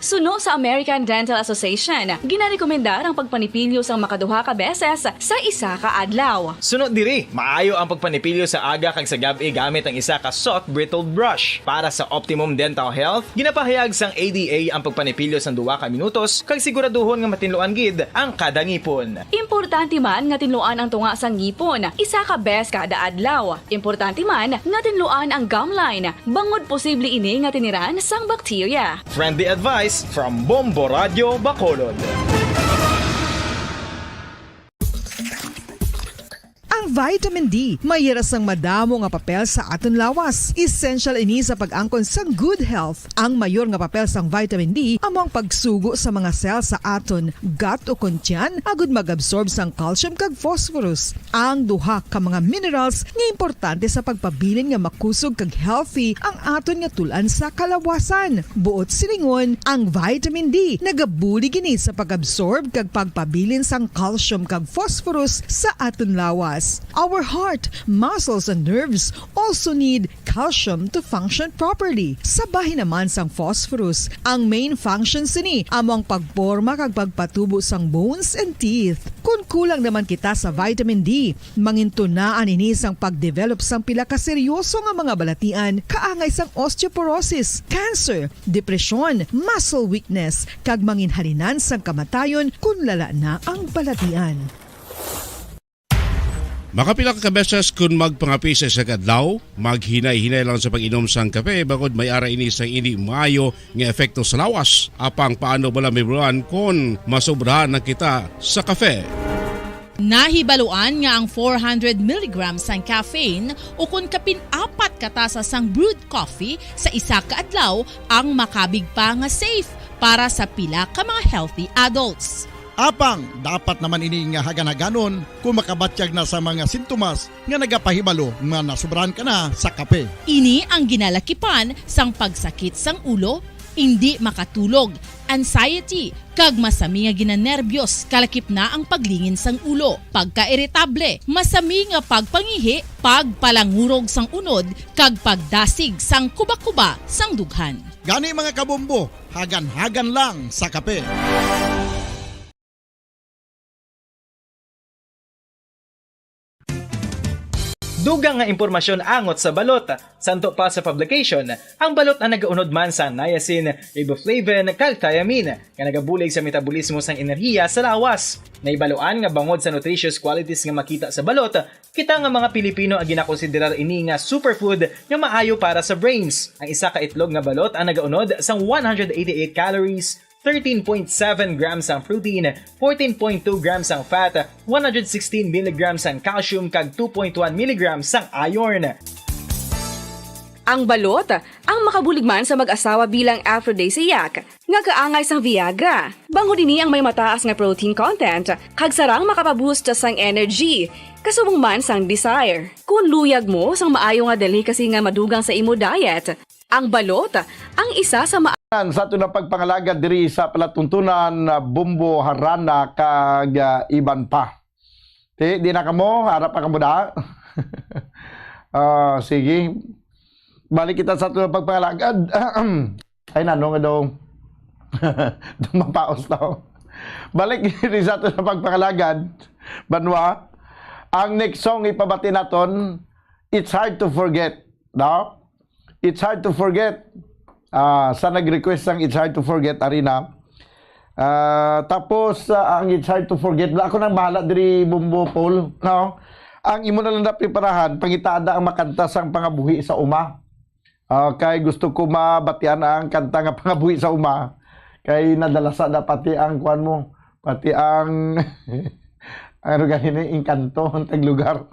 Suno sa American Dental Association, ginarekomendar ang pagpanipilyo sang makaduha ka beses sa isa ka adlaw. Suno diri, maayo ang pagpanipilyo sa aga kag sa gab-i gamit ang isa ka soft bristle brush. Para sa optimum dental health, ginapahayag sang A D A ang pagpanipilyo sang duha ka minutos kag siguraduhon nga matinluan gid ang kada ngipon. Importante man nga tinluan ang tunga sang ngipon isa ka bes kada adlaw. Importante man nga tinluan ang gum line, bangod posible ini nga tiniran sang bakterya. Friendly advice from Bombo Radio Bacolod. Ang vitamin D may hira sang madamo nga papel sa aton lawas. Essential ini sa pag-angkon sang good health. Ang mayor nga papel sang vitamin D amo ang pagsugo sa mga cell sa aton gut o kon tiyan agud mag-absorb sang calcium kag phosphorus, ang duha ka mga minerals nga importante sa pagpabilin nga makusog kag healthy ang aton nga tul-an sa kalawasan. Buot silingon, ang vitamin D nagabulig ini sa pag-absorb kag pagpabilin sang calcium kag phosphorus sa aton lawas. Our heart, muscles, and nerves also need calcium to function properly. Sa bahin naman sang phosphorus, ang main function sini amo ang pagporma kag pagpatubo sang bones and teeth. Kon kulang naman kita sa vitamin D, mangintunaan ini sang pagdevelop sang pila ka seryoso nga mga balatian, kaangay sang osteoporosis, cancer, depresyon, muscle weakness, kag manginhalinan sang kamatayon kon lala na ang balatian. Makapila ka beses kon magpangape sa isa ka adlaw, maghinay-hinay lang sa pag-inom sang kape, bangod may ara ini sang indi maayo nga epekto sa lawas. Apang paano bala mahibaluan kon masobrahan na kita sa kape? Nahibaluan nga ang four hundred milligrams sang caffeine o kon kapin apat ka tasa sang brewed coffee sa isa ka adlaw ang makabig pa nga safe para sa pila ka mga healthy adults. Apang dapat naman ini nga hagan-haganon kon makabatyag na sa mga sintomas nga nagapahibalo nga nasobrahan ka na sa kape. Ini ang ginalakipan sang pagsakit sang ulo, indi makatulog, anxiety, kag masami nga ginanerbyos, kalakip na ang paglingin sang ulo, pagkairitable, masami nga pagpangihi, pagpalangurog sang unod, kag pagdasig sang kubakuba sang dughan. Gani, mga kabombo, hagan-hagan lang sa kape. Dugang nga impormasyon angot sa balot. Santo pa sa publication, ang balot ang nagaunod man sa niacin, riboflavin, kag thiamine, nga nagabulig sa metabolismo sang enerhiya sa lawas. Nahibaluan nga bangod sa nutritious qualities nga makita sa balot, kita nga mga Pilipino ang ginakonsiderar ini nga superfood nga maayo para sa brains. Ang isa ka itlog nga balot ang nagaunod sang one hundred eighty-eight calories, thirteen point seven grams ang protein, fourteen point two grams ang fat, one hundred sixteen milligrams ang calcium, kag two point one milligrams ang iron. Ang balot, ang makabulig man sa mag-asawa bilang aphrodisiac, nga kaangay sang Viagra. Bangod ini ang may mataas nga protein content, kag sarang makapaboost sang energy, kasubong man sang desire. Kung luyag mo sang maayo nga delicacy nga madugang sa imo diet, ang balot, ang isa sa ma- Sa aton na pagpangalagad diri sa palatuntunan, ah, Bumbo, Harana, kag, ah, iban pa. Ti, di na kamo, harap pa kamo da. Ah, sige. Balik kita sa aton na pagpangalagad. Ay, nano nga daw. Daw mapaos daw. Balik diri sa aton na pagpangalagad, Banwa. Ang next song ipabati naton, It's Hard to Forget, no? It's Hard to Forget. Ah, sa nag-request sang It's Hard to Forget, Arina. Ah, tapos, ah, ang It's Hard to Forget, wala ako nang bahala diri, Bumbo Paul, no? Ang imo na lang na preparahan, pangitada ang makanta sang Pangabuhi sa Uma. Ah, kay gusto ko mabatian ang kanta nga Pangabuhi sa Uma. Kay nadalasa na pati ang kuan mo, pati ang, ano gani ni, engkanto, ang taglugar.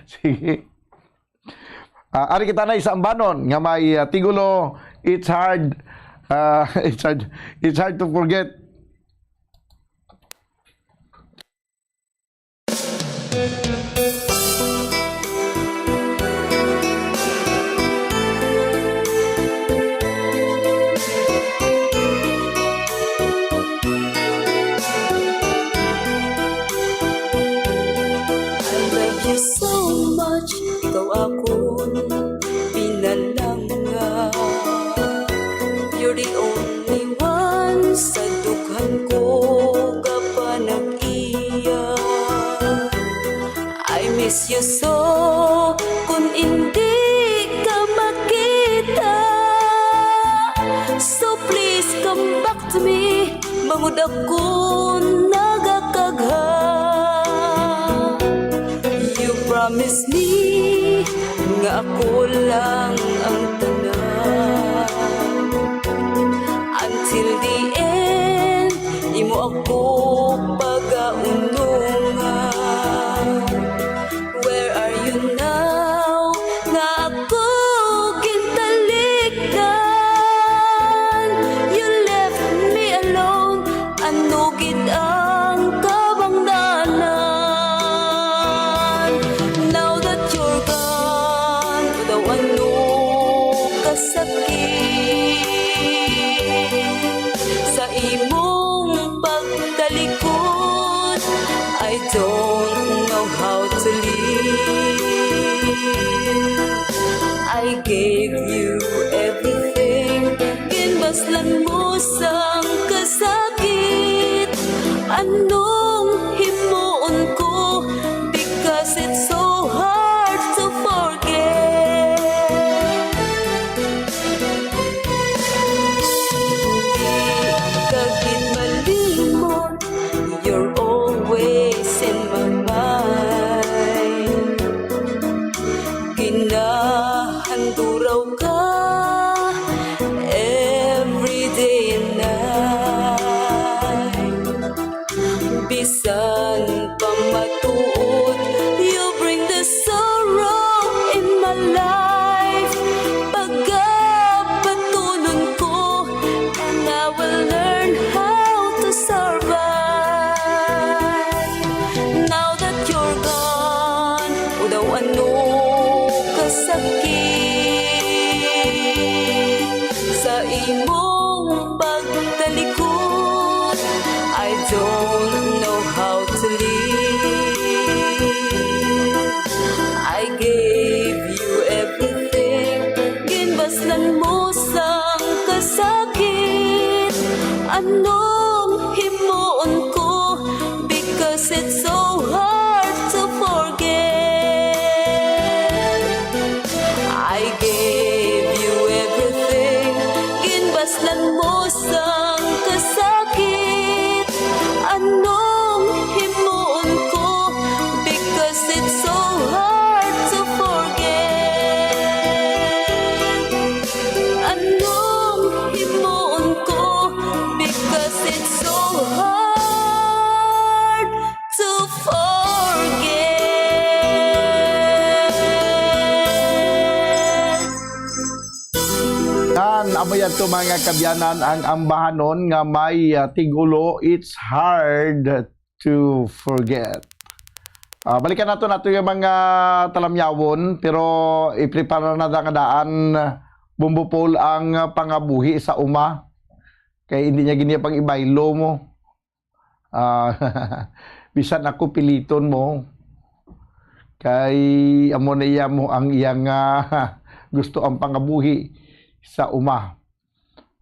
Sige. Ah, ari kita na sa ambanon nga may, ah, tigulo, It's Hard, ah, it's hard, it's hard to forget. I love you so much, ikaw akon pinalangga. You're the only one sa dughan ko ka panag-iya. I miss you so, kun indi ka makita. So please come back to me, bangod ako nagakagha. You promise me nga ako lang ang tanan. Until the end, imo ako pagaunungan. Where are you now? Nga ako gintalikdan. You left me alone. Ano gid ang kabangdanan? Now that you're gone, daw ano kasakit sa imong pagtalikod. I don't know how to live. I gave you everything. Ginbaslan mo sang kasakit. Anong himuon ko? Because it's so hard to forget. Di ka gid malimot. You're always in my mind. Ginahanduraw ka every day and night. Bisan pa matuod, you bring the sorrow in my life. Pagkapatulon ko, and I will learn how to survive. Now that you're gone, o daw ano kasakit sa imong pagtalikod. I don't know how to live. I gave you everything. Ginbaslan mo sang kasakit. Anong himuon ko? Because it's so hard to forget. Ato, mga kabyanan, ang ambahanon nga may, ah, tigulo, it's hard to forget. Ah, balikan nato nato yung mga talamyawon, pero iprepara na da nga daan, Bumbo Paul, ang pangabuhi sa uma. Kay hindi niya gini pang ibaylo mo. Ah, bisan ako piliton mo, kay amo na iya mo ang iyang, ah, gusto ang pangabuhi sa uma.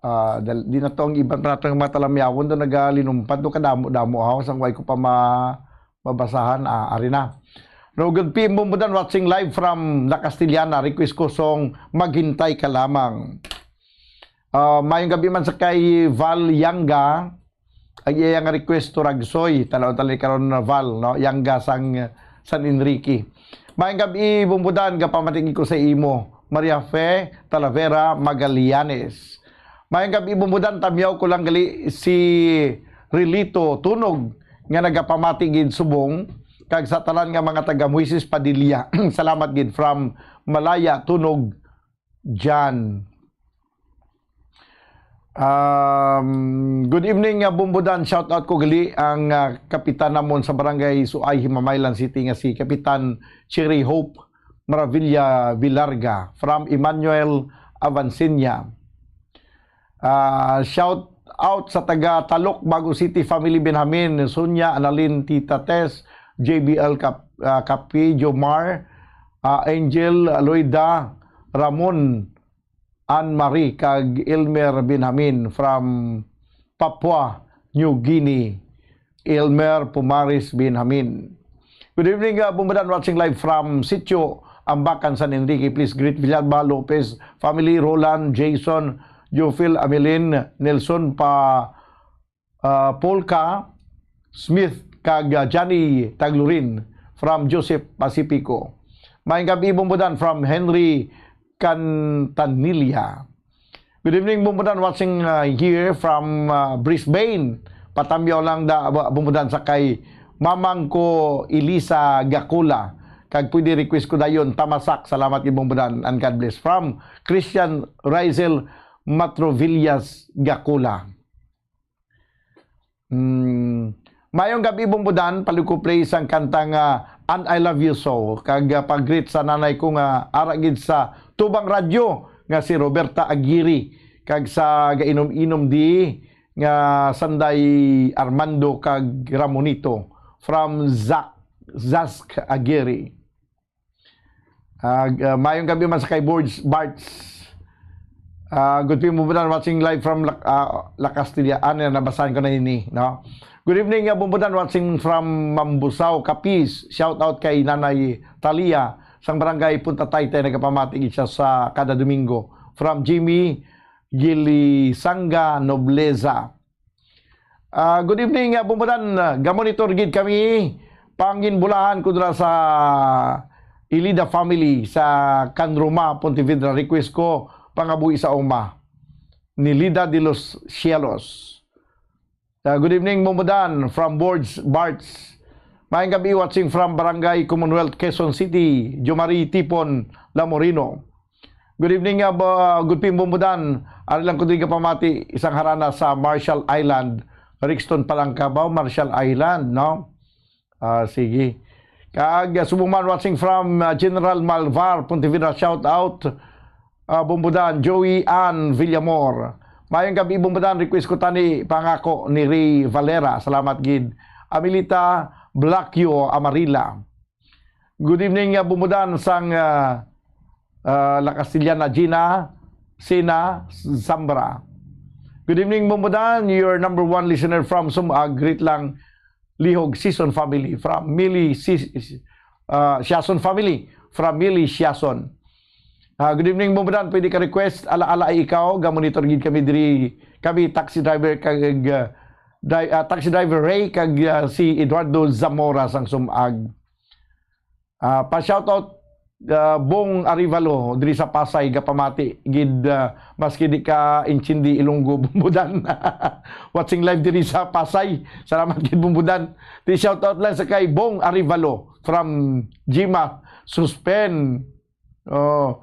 Ah, dal-, di na to ang iban pa nato nga mga talamyawon do nagalinumpad do kadamo-damo, ha, sang way ko pa ma-, mabasahan. Ah, ari na. No, good P M Bumbudan, watching live from La Castellana. Request ko song Maghintay Ka Lamang. Ah, mayong gabi man sa kay Val Yanga. Ang iya nga request to Ragsoy. Tanaw tali karon na Val, no? Yanga sang San Enrique. Mayong gabi, Bumbudan, gapamating ko sa imo. Maria Fe Talavera Magallanes. Mayong gabi, Bumbudan, tamyaw ko lang gali si Rilito Tunog nga nagapamati gid subong kag sa tanan nga mga taga Moises Padilla. Salamat gid from Malaya Tunog, Jan. Um, good evening, uh, Bumbudan. Shout out ko gali ang, uh, kapitan namon sa barangay Suay, Himamaylan City, nga si Kapitan Cherry Hope Maravilla Vilarga from Emmanuel Avancenia. Ah, shout out sa taga Talok, Bago City, family Benjamin, Sonia, Analin, Tita Tess, J B L Cap-, ah, Capi, Jomar, ah, Angel, Loida, Ramon, Anne Marie, kag Elmer Benjamin from Papua New Guinea. Elmer Pumaris Benjamin. Good evening, uh, Bumbudan, watching live from Sitio Ambacan, San Enrique. Please greet Villalba Lopez family, Roland, Jason, Jofil, Amelin, Nelson pa, uh, Polka, Smith, kag, uh, Johnny Taglurin from Joseph Pacifico. Mayong gabi, Bumbudan, from Henry Cantanilla. Good evening, Bumbudan, watching, uh, here from, uh, Brisbane. Patamyaw lang da, ba, Bumbudan, sa kay mamang ko, Elisa Gakula. Kag pwede request ko dayon, Tamasak. Salamat gid, Bumbudan, and God bless. From Christian Rizel Matrovillas Gakula. Mm. Mayong gabi, Bumbudan. Pali ko play sang kanta nga And I Love You So, kag, ah, pag-greet sa nanay ko nga ara gid sa Tubang Radyo, nga si Roberta Aguirre, kag sa gainom-inom di nga Sanday Armando kag Ramonito from Zak-, Zask Aguirre. Ah, g-, ah, mayong gabi man sa kay Borge Barts. Ah, good evening, Bumbudan, watching live from La, ah, La Castilla. Ah, na, nabasahan ko na ini, no? Good evening, ah, Bumbudan, watching from Mambusao, Capiz. Shout out kay Nanay Talia, sang barangay Punta Taytay, nagapamati gid siya sa kada Domingo. From Jimmy Gilisanga Nobleza. Ah, good evening, ah, Bumbudan. Ah, gamonitor gid kami. Panginbulahan ko dira sa Ilida family sa Canroma, Pontevedra. Request ko, Pangabuhi sa Uma, ni Lida de los Cielos. Ah, good evening, Bumbudan, from Borge Barts. Mayong gabi, watching from Barangay Commonwealth, Quezon City, Jomari Tipon Lamorino. Good evening, uh, ba-, good evening, Bumbudan. Ari lang ko diri kapamati, isang harana sa Marshall Island. Rixton Palangka ba? Marshall Island, no? Ah, sige. Kag, uh, subong man watching from, uh, General Malvar, Pontevedra, shout out. Uh, Bumbudan, Joey Ann Villamor. Mayong gabi, Bumbudan. Request ko tani Pangako ni Ray Valera. Salamat gid. Amelita Blacchio Amarila. Good evening, uh, Bumbudan sang, uh, uh, La Castellana, Gina Sina Zambra. Good evening, Bumbudan. Your number one listener from Sumag. Greet lang Lihog Season family from Mili Si-, uh, Siason family from Mili Siason. Uh, good evening, Bumbudan. Pwede ka request Ala Ala Ay Ikaw. Gamonitor gid kami diri. Kami taxi driver kag, uh, dri-, uh, taxi driver Ray kag, uh, si Eduardo Zamora sang Sumag. Ah, pa shoutout, ah, Bong Arivalo diri sa Pasay, gapamati gid, ah, maski di ka intindi Ilonggo, Bumbudan. Watching live diri sa Pasay. Salamat gid, Bumbudan. Di shoutout lang sa kay Bong Arivalo from Jima Suspen. Oh.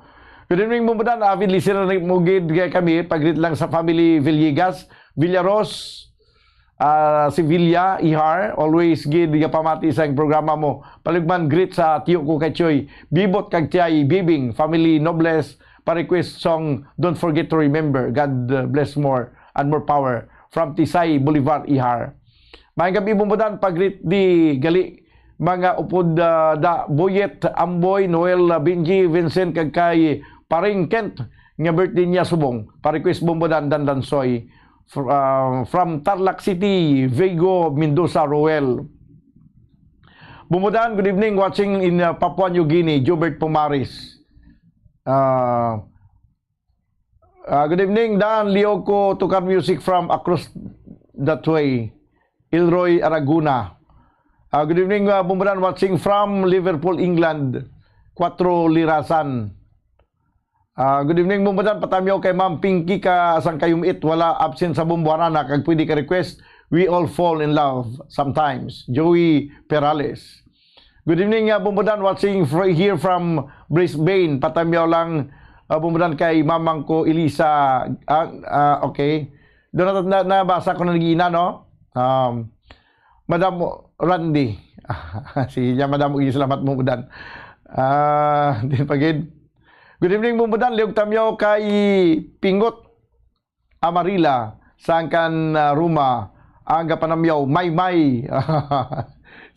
Good evening, Bumbudan. Avid listener mo gid kay kami. Pagreet lang sa family Villegas, Villaros, ah, Sevilla, Ihar. Always gid nga pamati sa programa mo. Palugman greet sa tiyo ko kay Choy Bibot kag Tiyay Bibing, family Nobles, pa-request song Don't Forget to Remember. God, uh, bless more and more power. From Tisay, Bolivar, Ihar. Maayong gabi, Bumbudan. Pagreet di gali mga upod, ah, da Boyet, Amboy, Noel, ah, Benji, Vincent, kag kay Paring Kent nga birthday niya subong. Pa-request, Bumbudan, Dandansoy. Fr-, ah, from Tarlac City, Vego, Mendoza, Roel. Bumbudan, good evening, watching in, ah, Papua New Guinea, Jobert Pumaris. Ah, ah, good evening, Dan. Liog ko tukar music from across that way. Ilroy Araguna. Ah, good evening, ah, Bumbudan, watching from Liverpool, England. Cuatro Lirasan. Ah, good evening, Bumbudan. Patamyaw kay Ma'am Pinky ka sang Kayumit. Wala absent sa Bumbuanana kag pwede ka request We All Fall in Love Sometimes. Joey Perales. Good evening, ah, Bumbudan. Watching fr-, here from Brisbane. Patamyaw lang, ah, Bumbudan, kay mamang ko, Elisa. Ah, ah, okay. Doon na, na, nabasa ko na nag-iina, no? Um, Madam Randy. Sige niya, Madam, uy, salamat, Bumbudan. Ah, din pa gid. Good evening, Bumbudan. Liog tamyaw kay Pingot Amarila, sangkan, ah, Ruma, ang gapanamyaw, Maymay.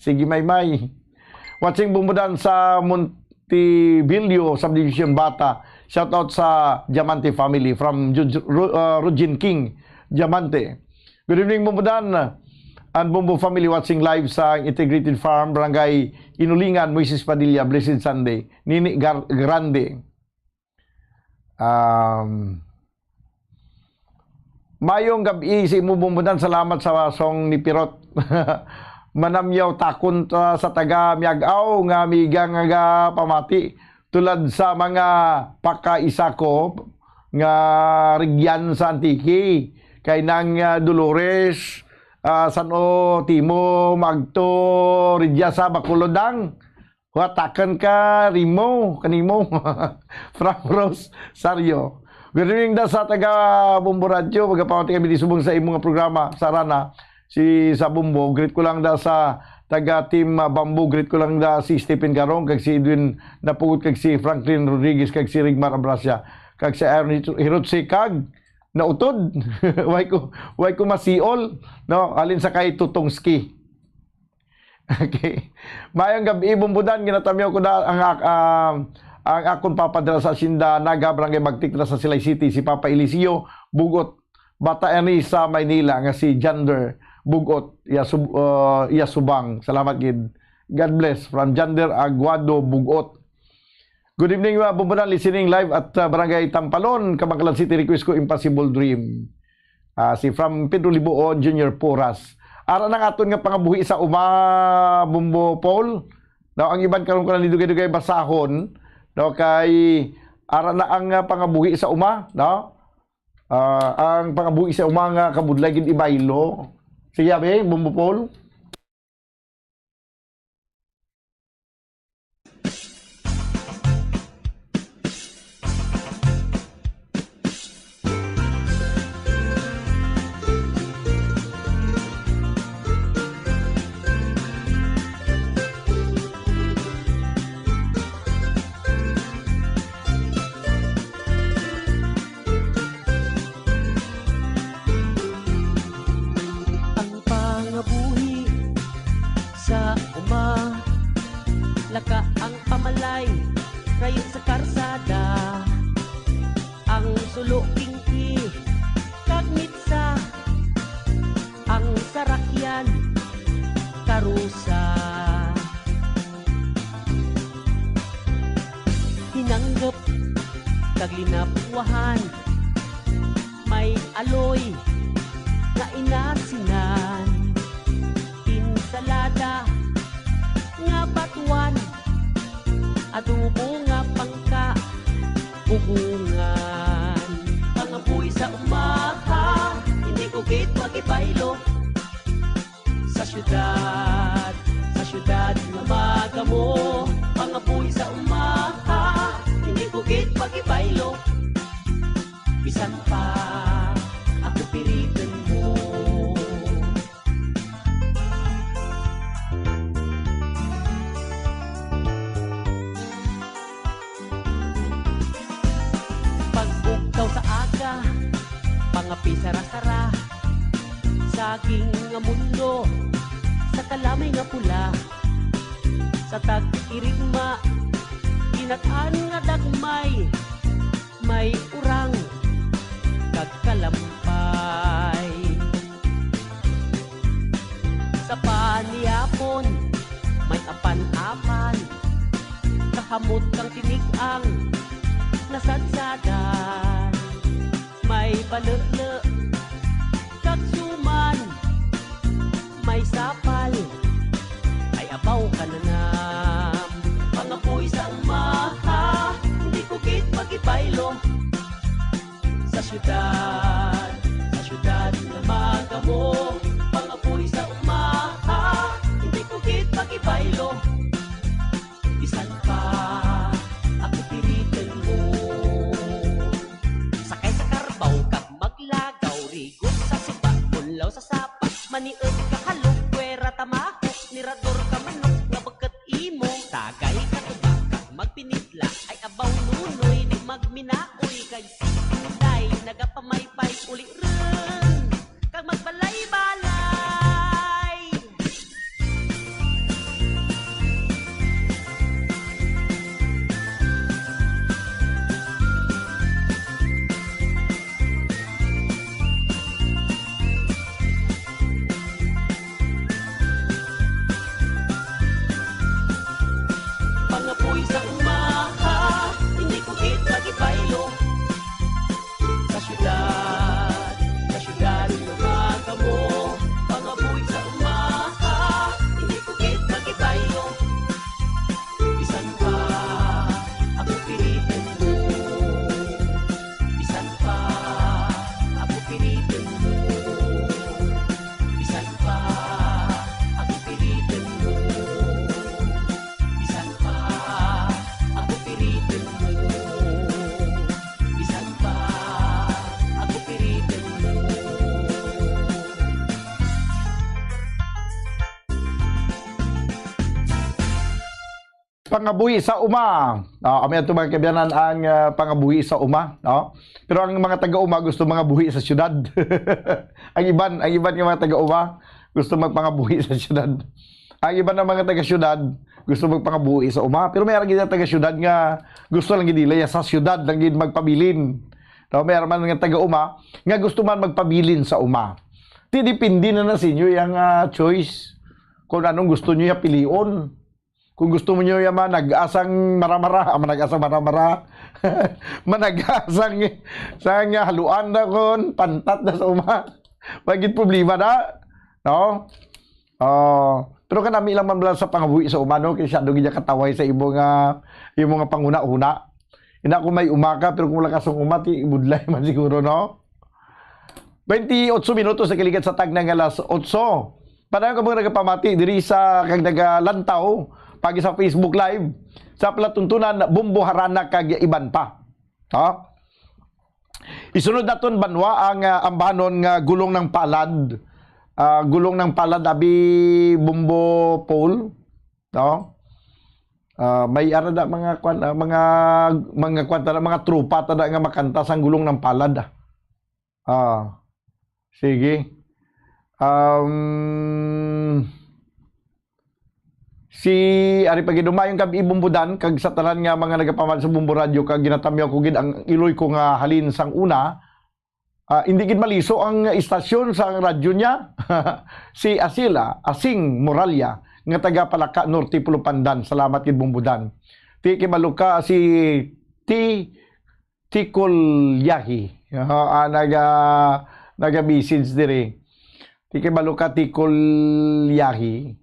Sige, Maymay. Watching, Bumbudan, sa Montebello Subdivision, Bata. Shout out sa Diamante family from Ju-, Ju-, Ru-, ah, Rugin King Diamante. Good evening, Bumbudan and Bumbu family, watching live sa Integrated Farm, Barangay Inulingan, Moises Padilla. Blessed Sunday. Nini Gar-, Grande. Um, mayong gab-i sa imo, Bumbudan. Salamat sa song ni Pirot. Manamyaw takon ta sa taga Miag-aw nga amiga nga pamati, tulad sa mga pakaisa ko nga rugyan sa Antique, kay Nang, ah, Dolores, ah, San-o Timo, Magto, Rugya sa Bacolod, Dang. Watakan ka, Rimo, kanimo. From Rosario. Good evening da sa taga Bombo Radio. Magapamati kami di subong sa imong programa, Sarana. Si sa Bombo, greet ko lang da sa taga Team, ah, Bamboo, greet ko lang da si Stephen Garong, kag si Edwin Napugot, kag si Franklin Rodriguez, kag si Rigmar Abrasia, kag si Aaron Hiro-, Hirotse, kag nautod. Way ko, way ko masiol, no? Alin sa kay Tutong Ski. Okay. Mayong gabi, Bumbudan. Ginatamyaw ko na ang ak-, ah, ang akon papa dira sa Asyenda Naga, Barangay Magtik, dira sa Silay City, si Papa Eliseo Bugot, bata ani sa Maynila, nga si Jander Bugot, iya sub-, ah, iya subang. Salamat gid. God bless. From Jander Aguado Bugot. Good evening, mga Bumbudan, listening live at, ah, Barangay Tampalon, Kabankalan City. Request ko, Impossible Dream. Ah, si from Pedro Libuon Junior Porras. Ara nang aton nga pangabuhi sa uma, Bumbo Paul. Now, ang iban karon ko na ni dugay-dugay basahon. Now, kay ara na ang, ah, pangabuhi sa uma, no? Ah, ang pangabuhi sa uma nga kabudlay gid ibaylo. Sige, abi, Bumbo Paul. Ang pangabuhi sa uma, laka ang pamalay, rayo sa karsada. Ang sulo, kingki, kag mitsa, ang sarakyan, karusa. Hinanggap kag linapwahan, may aloy nga inasinan, insalada nga batuan, adobo nga pangka, bugungan. Pangabuhi sa umaha, hindi ko gid magibaylo. Sa syudad, sa syudad nga magamo, pangabuhi sa umaha, hindi ko gid magibaylo. King nga mundo sa kalamay nga pula, sa tag-irigma, ginat-an nga dagmay, may urang kag kalampay. Sa panihapon, may apan-apan, kahamot kang tinig-ang nasadsadan. May balele kag suman, may sapal, may abaw kananam. Pangapoy sa umaha, hindi ko gid magibaylo. Sa syudad, sa syudad nga magamo, pangapoy sa umaha, hindi ko gid magibaylo. Bisan pa ako piriton mo. Sakay sa karbaw kag maglagaw, rigot sa suba, bunlaw sa sapa, maniud ka halog, pwera tamahok, nirador ka manok nga bukot imo. Tagay ka tuba kag magpinitla, ay abaw nunoy, di magminaoy, kay sige, nagapamaypay, uli run kag magbalay-balay. Pangapoy sa umaha, hindi ko gid magibaylo. Sa syudad, sa syudad nga magamo, pangapoy sa umaha, hindi ko gid magibaylo. Bisan pa ako piriton mo, bisan pa ako piriton mo, bisan pa ako piriton mo, bisan pa ako piriton mo, bisan pa ako piriton mo. Pangabuhi sa uma. Ah, kami ato, mga kaabyanan, ang, ah, pangabuhi sa uma, no? Pero ang mga taga-uma gusto mangabuhi sa syudad. Ang iban, ang iban nga mga taga-uma gusto magpangabuhi sa syudad. Ang iban nga mga taga-syudad gusto magpangabuhi sa uma. Pero may ara gid taga-syudad nga gusto lang gid nila ya sa syudad lang gid magpabilin. No, may ara man nga taga-uma nga gusto man magpabilin sa uma. Ti depende na na sa inyo yang, ah, choice kung anong gusto niyo ya pilion. Kung gusto mo niyo ya manag-asang maramara, ah, manag-asang maramara, manag-asang sang haluan na kon pantat na sa uma. May gid problema na, no? Ah, pero kanami lang man bala sa pangabuhi sa uma, no? Kay siya doon gid kataway sa imo nga, imo nga panghuna-huna. Ina, kung may uma ka, pero kung wala ka sang uma, ti budlay man siguro, no? Twenty-eight minutos sa kalikat sa tagna nga alas otso. Padayon ka mga nagapamati diri sa kag nagalantaw pagi sa Facebook Live, sa palatuntunan, Bombo Harana kag iban pa. Ha? Isunod naton banwa ang, ah, ambanon nga gulong ng palad. Ah, gulong ng palad, abi Bombo Paul, no? Ah, may ara da mga kwan, ah, mga, mga kwan ta na, mga tropa ta na nga makanta sang gulong ng palad, ah. Ah, sige. Um, si Ari pa gid, umayong gab-i, Bombo Dan, kag sa tanan nga mga nagapamati sa Bombo Radio, kag ginatamyaw ko gid ang iloy ko nga halin sang una, ah, hindi gid maliso ang istasyon sa radyo niya. Si Asila, Asing Moralia, nga taga Palaka Norte, Pulupandan. Salamat gid, Bombo Dan. Ti kay maluka si Ti Tikol Yahi. Ah, ah, naga, naga-message diri. Ti kay maluka Tikol Yahi.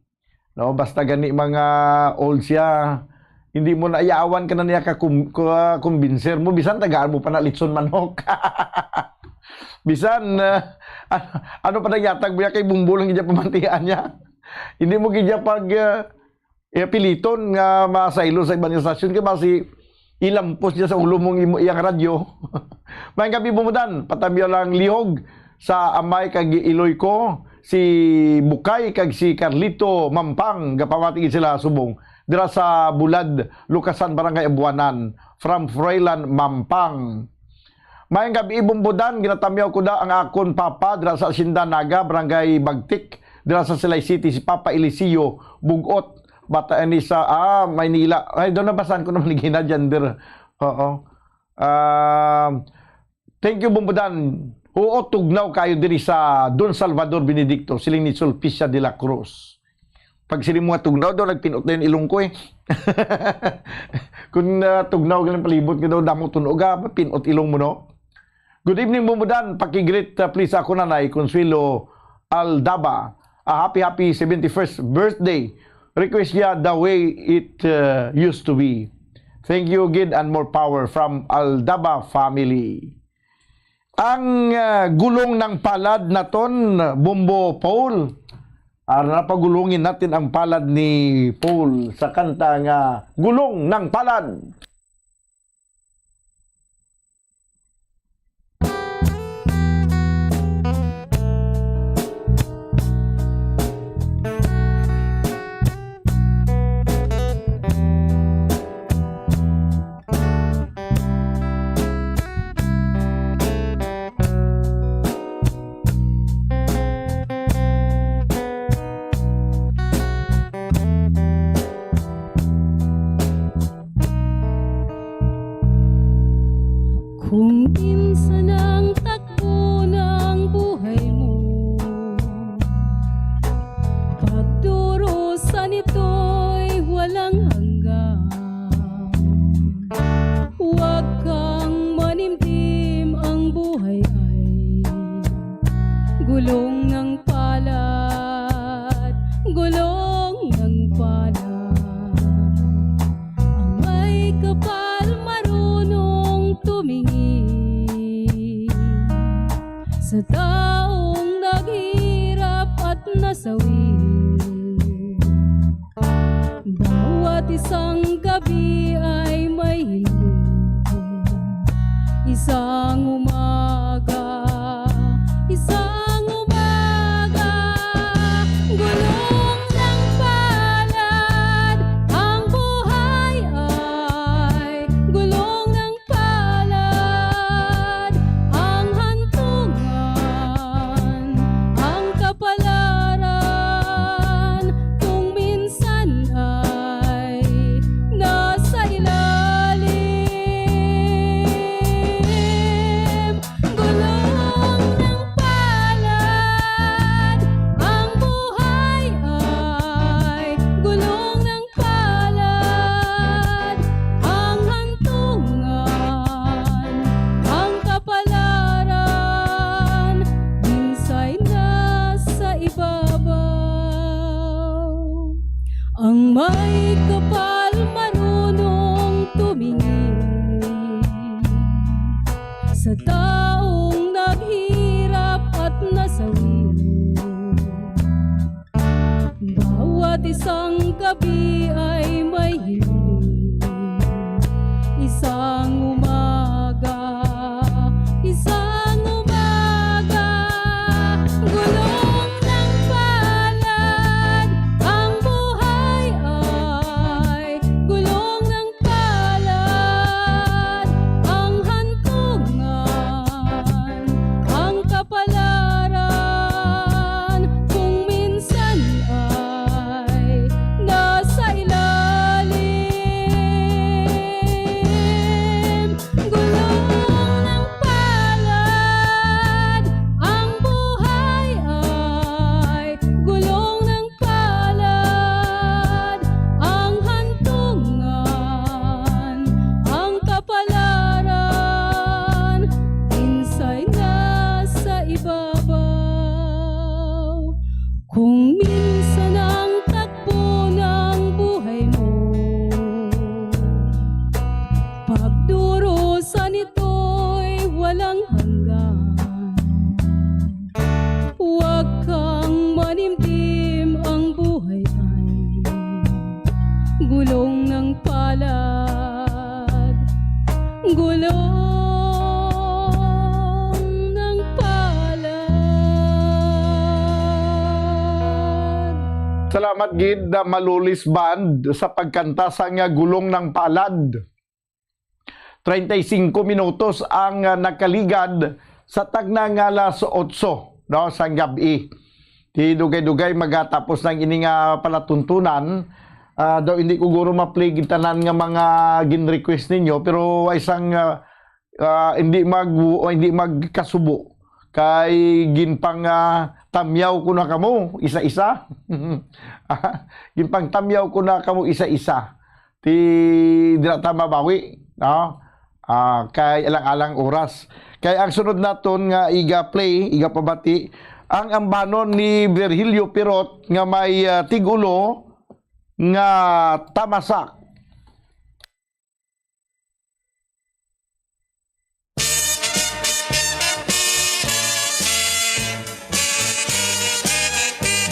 No, basta gani mga old siya, hindi mo na yawan ka na niya ka kum-, ka kumbinser mo, bisan tagaan mo pa na litson manok. Bisan, ah, ano pa nagyatag mo ya kay Bombo lang gid ya pamantian niya. Hindi mo gid ya pag, ah, eh, piliton nga masaylo sa iban nga stasyon, kay basi ilampos niya sa ulo mong imo, iyang radyo. Maayong gab-i, Bombo Dan, patamyaw lang lihog sa amay kag iloy ko, si Bukay kag si Carlito Mampang, gapamati gid sila subong dira sa Bulad, Lukasan, Barangay Abuanan, from Froilan Mampang. Mayang gabi, Bombo Dan. Ginatamyaw ko da ang akon papa dira sa Hacienda Naga, Barangay Bagtik, dira sa Silay City, si Papa Eliseo Bugot, bata ni sa, ah, Maynila. Ay, daw nabasahan ko naman ni gina gender. Oo. Ah, thank you, Bombo Dan. Oo, tugnaw kayo diri sa Don Salvador Benedicto, siling ni Sulpicia de la Cruz. Pag sila mga tugnaw daw, nagpinot na yung ilong ko eh. Kung, ah, tugnaw galing palibot nga daw, damo tunog, ah, pinot ilong mo, no? Good evening, Bombo Dan. Paki-greet, ah, please, ako, Nanay Consuelo Aldaba. A happy, happy seventy-first birthday. Request niya The Way It, ah, Used to Be. Thank you, gid, and more power from Aldaba family. Ang, ah, gulong ng palad naton, Bombo Paul. Ara na, pagulungin natin ang palad ni Paul sa kanta nga Gulong ng Palad. Kung minsan ang takbo ng buhay mo, pagdurusa nito'y walang hanggan. Huwag kang manimdim, ang buhay ay gulong ng palad, gulong ng palad. Ang may kapal marunong tumingin sa taong naghirap at nasawi. Bawat isang gabi ay may hindi. Isang umaga, isang umaga, gulong ng palad. Ang buhay ay gulong ng palad. Ang hantungan, ang kapalaran, kung minsan ay nasa ilalim. Gulong ng palad, ang buhay ay gulong ng palad. Ang hantungan, ang kapalaran, minsay nasa ibabaw. Ang may kapal marunong tumingin sa taong naghirap at nasawi. Bawat isang gabi ay may hiling. Isang umaga, isang umaga, gulong ng palad. Ang buhay ay gulong ng palad. Ang hantungan, ang kapalaran, kung minsan ay nasa ilalim. Gulong ng palad, ang buhay ay gulong ng palad. Ang hantungan, ang kapalaran, minsay nasa ibabaw. Kung minsan ang takbo ng buhay mo, pagdurusa nito'y walang hanggan. Huwag kang manimdim, ang buhay ay gulong ng palad. Gulong ng palad. Salamat gid, ah, Malulis Band, sa pagkanta sa nga Gulong ng Palad. treinta y cinco minutos ang, ah, nakaligad sa tagna nga alas otso, no, sang gab-i. Ti dugay-dugay magatapos nang ini nga palatuntunan. Ah, daw hindi ko guro ma-play gid tanan nga mga gin-request ninyo, pero ay sang, ah, ah, hindi mag-, hindi magkasubo kay ginpang, ah, tamyaw ko na kamo isa-isa. Ah, ginpang tamyaw ko na kamo isa-isa. Ti dira ta mabawi, no? Ah, kay alang-alang oras. Kay ang sunod naton nga iga-play, iga-pabati, ang ambanon ni Virgilio Pirot nga may, ah, tig-ulo nga tamasak.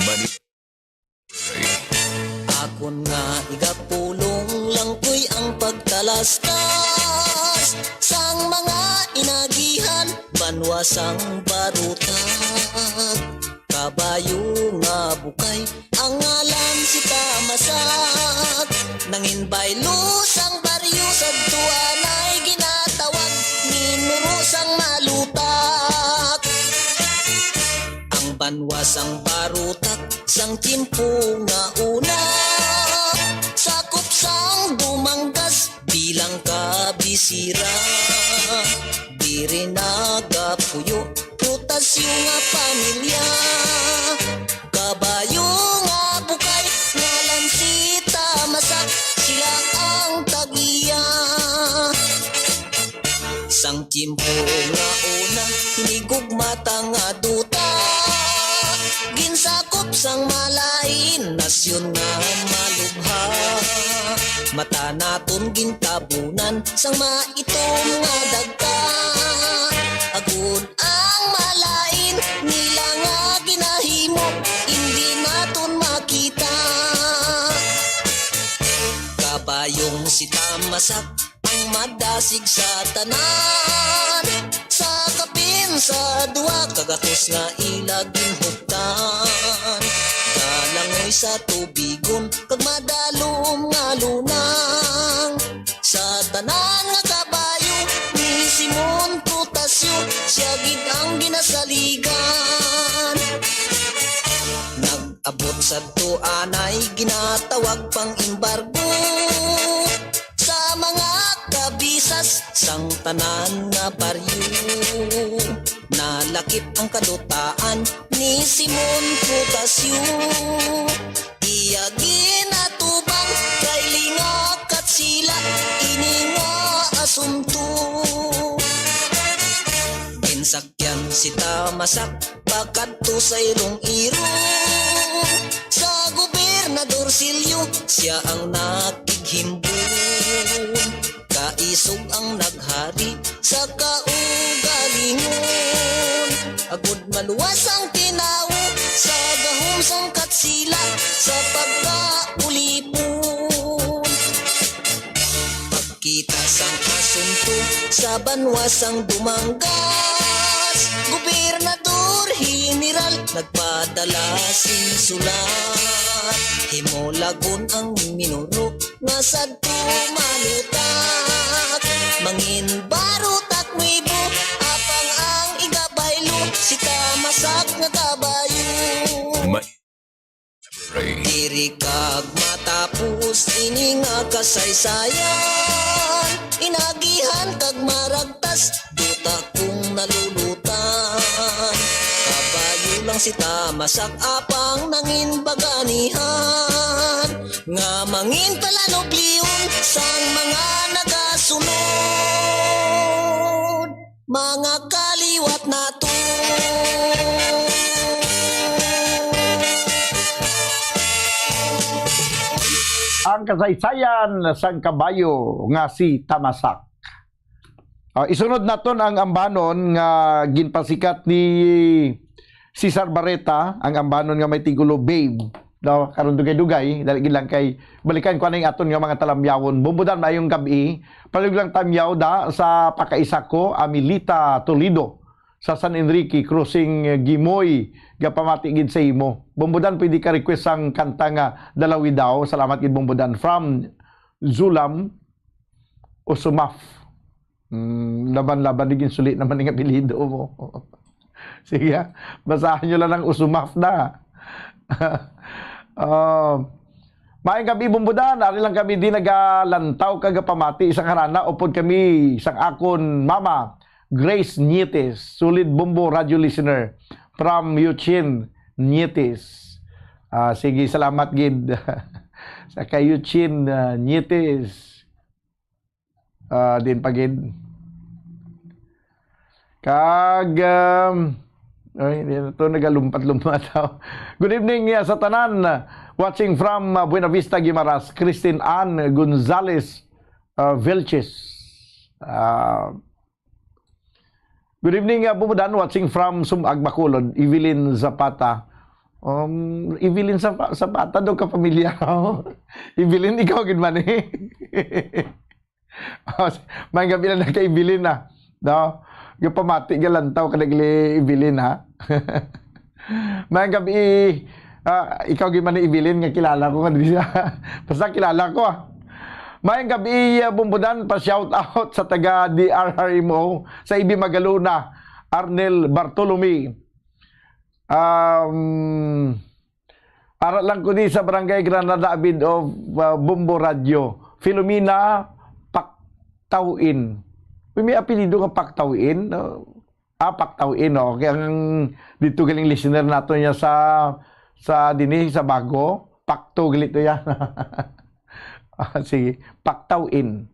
Mani- Akon nga igapulong lang ko'y ang pagtalastas sang mga inagihan, banwa sang baruta. Kabayo nga bukay, ang ngalan si Tamasak. Nangin baylo sang baryo, sadto anay ginatawag, minuro sang malutak. Ang banwa sang barutak, sang tiyempo nga una, sakop sang Dumangas, bilang kabisira, diri nagapuyo, prutasyo nga pamilya. Kabayo nga bukay, ngalan si Tamasak, sila ang tag-iya. Sang tiyempo nga una, hinigugma ta nga duta, ginsakop sang malain, nasyon nga malubha. Mata naton gintabunan sang maitom nga dagta. Agud ang malain nila nga ginahimo, hindi naton makita. Kabayong si Tamasak ang madasig sa tanan. Sa kapin sa duha ka gatos nga ila ginhuptan, kalangoy sa tubigon kag madalom nga lunang. Sa tanan nga kabayo ni Simon Prutasyo, siya gid ang ginasaligan. Nag-abot sadto anay ginatawag pang-embargo sa mga kabisas sang tanan nga baryo. Nalakip ang kadutaan ni Simon Prutasyo. Iya ginatubang kay lingakat sila ini nga asunto. Ginsakyan si Tamasak pakadto sa irong-irong sa Gobernador Silio, siya ang nakighimbon. Kaisog ang naghari sa kaugalingon. Agud maluwas ang tinawo sa gahom sang Katsila sa pagkaulipon. Pagkita sang asunto sa banwa sang Dumangas, Gobernador General nagpadala sing sulat. Himulagon ang minuro nga sadto malutak. Mangin barutak nuibo, apang ang igabaylo si Tamasak nga kabayo. Ma- Diri kag matapos ini nga kasaysayan, inagihan kag maragtas, duta kung nalulutan. Kabayo lang si Tamasak apang nangin baganihan, nga mangin palanublion sang mga nagasunod. Mga kaliwat nato. Ang kasaysayan sang kabayo nga si Tamasak. Ah, isunod naton ang ambanon nga ginpasikat ni Cesar Barreta, ang ambanon nga may tigulo, Babe. No, karon dugay-dugay, dali gid lang kay balikan ko na yung aton nga mga talamyawon. Bumbudan, maayong gabi. Palihog lang tamyaw da sa pakaisa ko, Amelita Toledo, sa San Enrique, Crossing, eh, Gimoy, gapamati gid sa imo. Bumbudan, pwede ka request sang kanta nga Dalawi Daw. Salamat gid, Bumbudan. From Zulam Usumaf. Mm, laban-laban, di ginsuli naman ang apelyido mo. Sige, ah. Basahan nyo lang ang Usumaf na. Ah, maayong gabi, Bumbudan. Ari lang kami di nagalantaw kag pamati sa karana upod kami sang akon mama, Grace Nietes, solid Bumbo radio listener from Yuchin, Nietes. Ah, sige, salamat gid sa kay Yuchin, ah, Nietes. Ah, din pa gid. Kag, um, ay, di na to, nagalumpat-lumpat ako. Good evening, uh, sa tanan. Watching from, uh, Buena Vista, Guimaras, Christine Ann Gonzalez, uh, Vilches. Uh, good evening, uh, Bumudan, watching from Sumag, Bacolod, Evelyn Zapata. Um, Evelyn Zapa-, Zapata daw ka pamilya. Evelyn, ikaw gid man eh. Oh, s-, may gabi lang na kay Evelyn, ah. No? Yung pamati, galantaw ka nagli Evelyn, ha? May gabi, ah, ikaw gid man ni Evelyn nga kilala ko nga diri sa, basta kilala ko, ah. May gabi, ah, Bumbudan, pa shout out sa taga D R R M O sa Ibi Magalona, Arnel Bartolome. Um, Ara lang ko di sa Barangay Granada David of, uh, Bombo Radio. Filomena Pactawin. Uy, may apelyido nga Pactawin? Uh, ah, Pactawin, no? Kaya ang dito galing listener nato niya sa, sa dini, sa Bago. Pacto gali to ya. Ah, sige, Pactawin.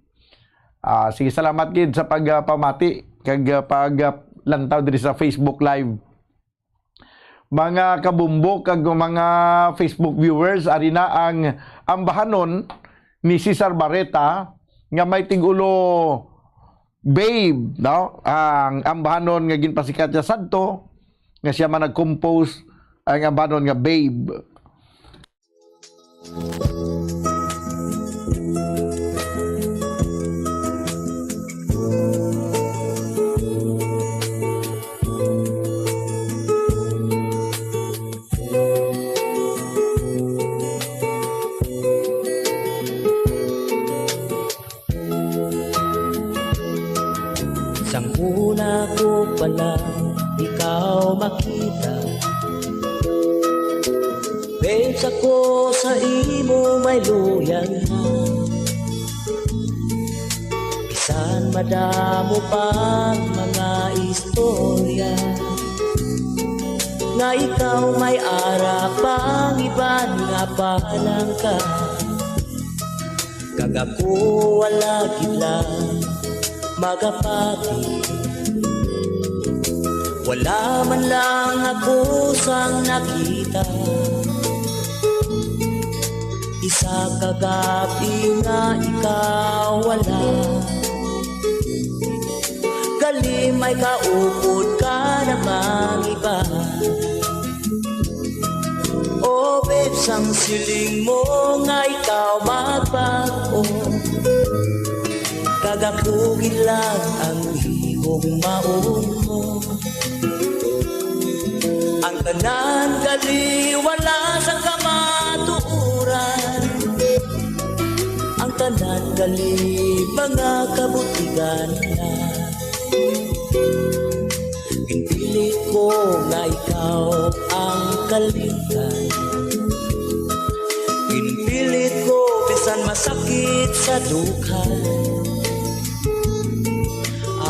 Ah, sige, salamat gid sa pag, ah, pamati kag, ah, pag, ah, lantaw diri sa Facebook Live. Mga kabumbo kag mga Facebook viewers, ari na ang ambahanon ni Cesar Barreta nga may tig-ulo Babe, no? Ang ambahanon nga ginpasikat niya sadto, nga siya man nag-compose ang ambahanon nga Babe. Sang una ko pa lang ikaw makita, Babes, ako sa imo may luyag na. Bisan madamo pang mga istorya nga ikaw may ara pang iban nga palangka. Kag ako wala gid lang magapati. Wala man lang ako sang nakita. Isa ka gab-i nga ikaw wala. Gali may kaupod ka namang iba. Oh, babes, ang siling mo nga ikaw magbag-o. Kag ako gid lang ang higugmaon mo. Ang tanan gali wala sang kamatuoran. Ang tanan gali mga kabutigan na. Ginpilit ko nga ikaw ang kalimtan. Ginpilit ko bisan masakit sa dughan.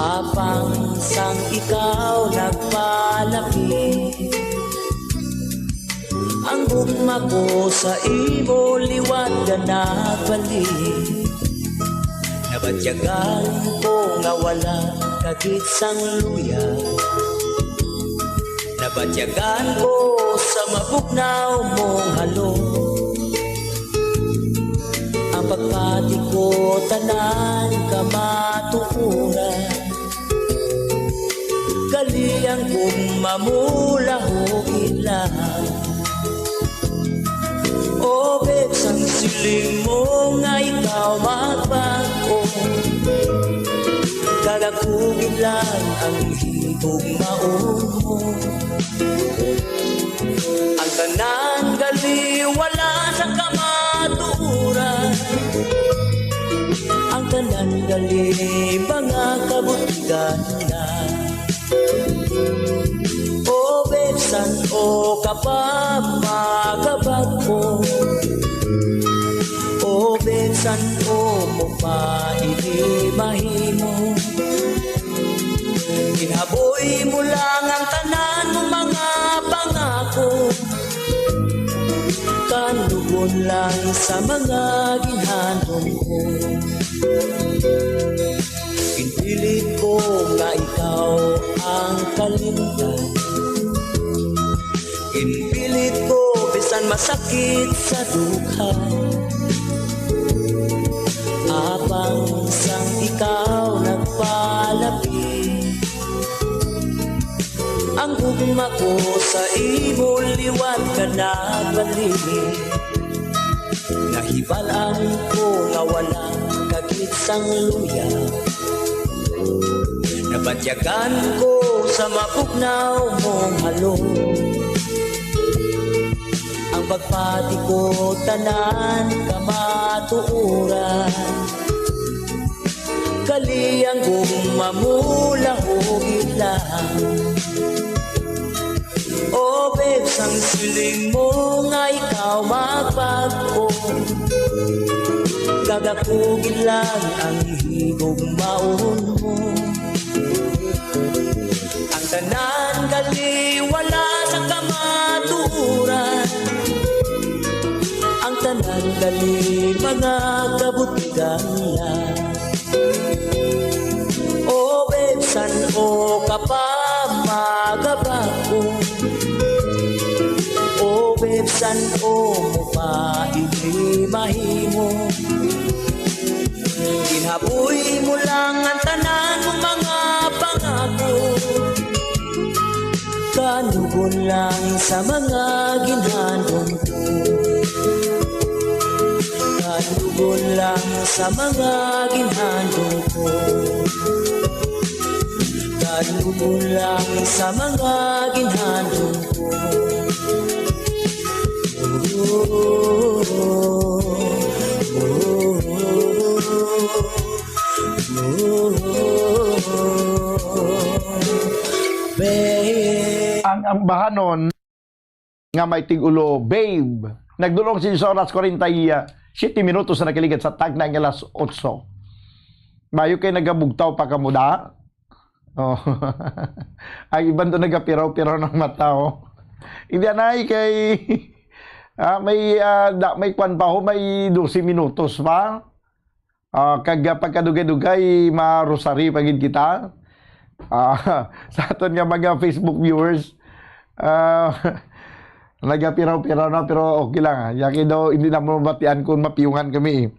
Apang sang ikaw nagpalapit. Ang gugma ko sa imo liwat ka nagbalik. Nabatyagan ko nga wala ka gid sang luya. Nabatyagan ko sa mabugnaw mong halong. Ang pagpati ko tanan kamatuoran. Gali ang gugma mo lahugid lang. Oh, babes, ang siling mo nga ikaw magbag-o. Kag ako gid lang ang higugmaon mo. Ang tanan gali wala sa kamatuoran. Ang tanan gali mga O bebsan, o ka pa magabag ko. O bebsan, o mo pa ini mahimo. Ginhaboy mo lang ang tanan mo mga pangako. Kandugon lang sa mga ginhandom ko. Ginpilit ko nga ikaw ang kalimtan. Ginpilit ko bisan masakit sa dughan. Apang sang ikaw nagpalapit, ang gugma ko sa imo liwat ka nagbalik. Nahibal-an ko nga wala ka gid sang luya. Nabanyagan ko sa mabugnaw mong halong. Ang pagpati ko tanan kamatuoran. Kali ang gugma mo lahog lang. O bebsan, siling mo nga ikaw magbag-o. Kadakugid lang ang higugmaon mo. Ang tanan gali wala na kamatuoran. Ang tanan gali mga kabutigan lang. O bebsan, o ka pa magabag-o. O bebsan, o mo pa ini mahimo. Ginhaboy mo lang ang tanan mo mga pangako. Kanugon lang sa mga ginhandom ko. Kanugon lang sa mga ginhandom ko. Kanugon lang sa mga ginhandom ko. Oh, oh, oh, oh, oh, oh, babe. Ang ambahanon nga may tig-ulo, babe. Nagdulong sini sa oras, kwarenta y siete minutos na nakaligad sa tagna nga alas otso. Mayo kay nagabugtaw pa kamo da. Oh. Ang iban do nagapiraw-piraw ng mata, oh. Hindi, anay, kay, ah, may, ah, da-, may kwan pa ho, may dose minutos pa. Ah, kag, ah, pagkadugay-dugay, ma-rosary pa gid kita. Ah, sa aton nga mga Facebook viewers, ah, nagapiraw-piraw na, pero okay lang, ah. Yaki daw, hindi na mo mabatian kung mapiyungan kami, eh.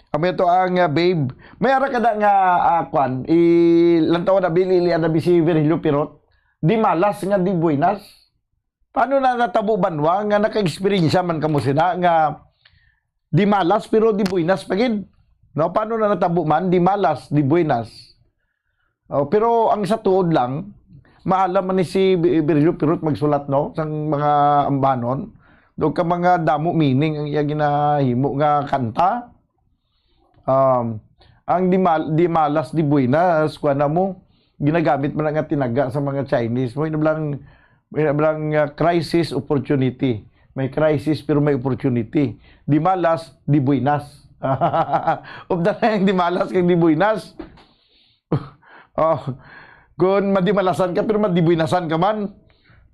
Kami to ang, ah, babe. May ara ka na nga, ah, kwan, i-, lantaw na, bili-, ili-, ana, bisi Virgilio Pirot. Di malas nga di buenas. Paano na natabo, banwa, nga naka-eksperyensya man kamo sina nga di malas pero di buenas pa gid? No, paano na natabo man di malas, di buenas? Oh, pero ang sa tuod lang, maalam man ni si Bi-, Virgilio Pirot magsulat, no, sang mga ambanon. Do ka mga damo meaning ang iya ginahimo nga kanta. Um, ang di mal-, di malas, di buenas, kuha na mo, ginagamit man nga tinaga sa mga Chinese. Mo, ina blang, ina blang, uh, crisis, opportunity. May crisis, pero may opportunity. Di malas, di buenas. Upda na yung di malas kag di buenas. Oh, kung madimalasan ka, pero madibuinasan ka man.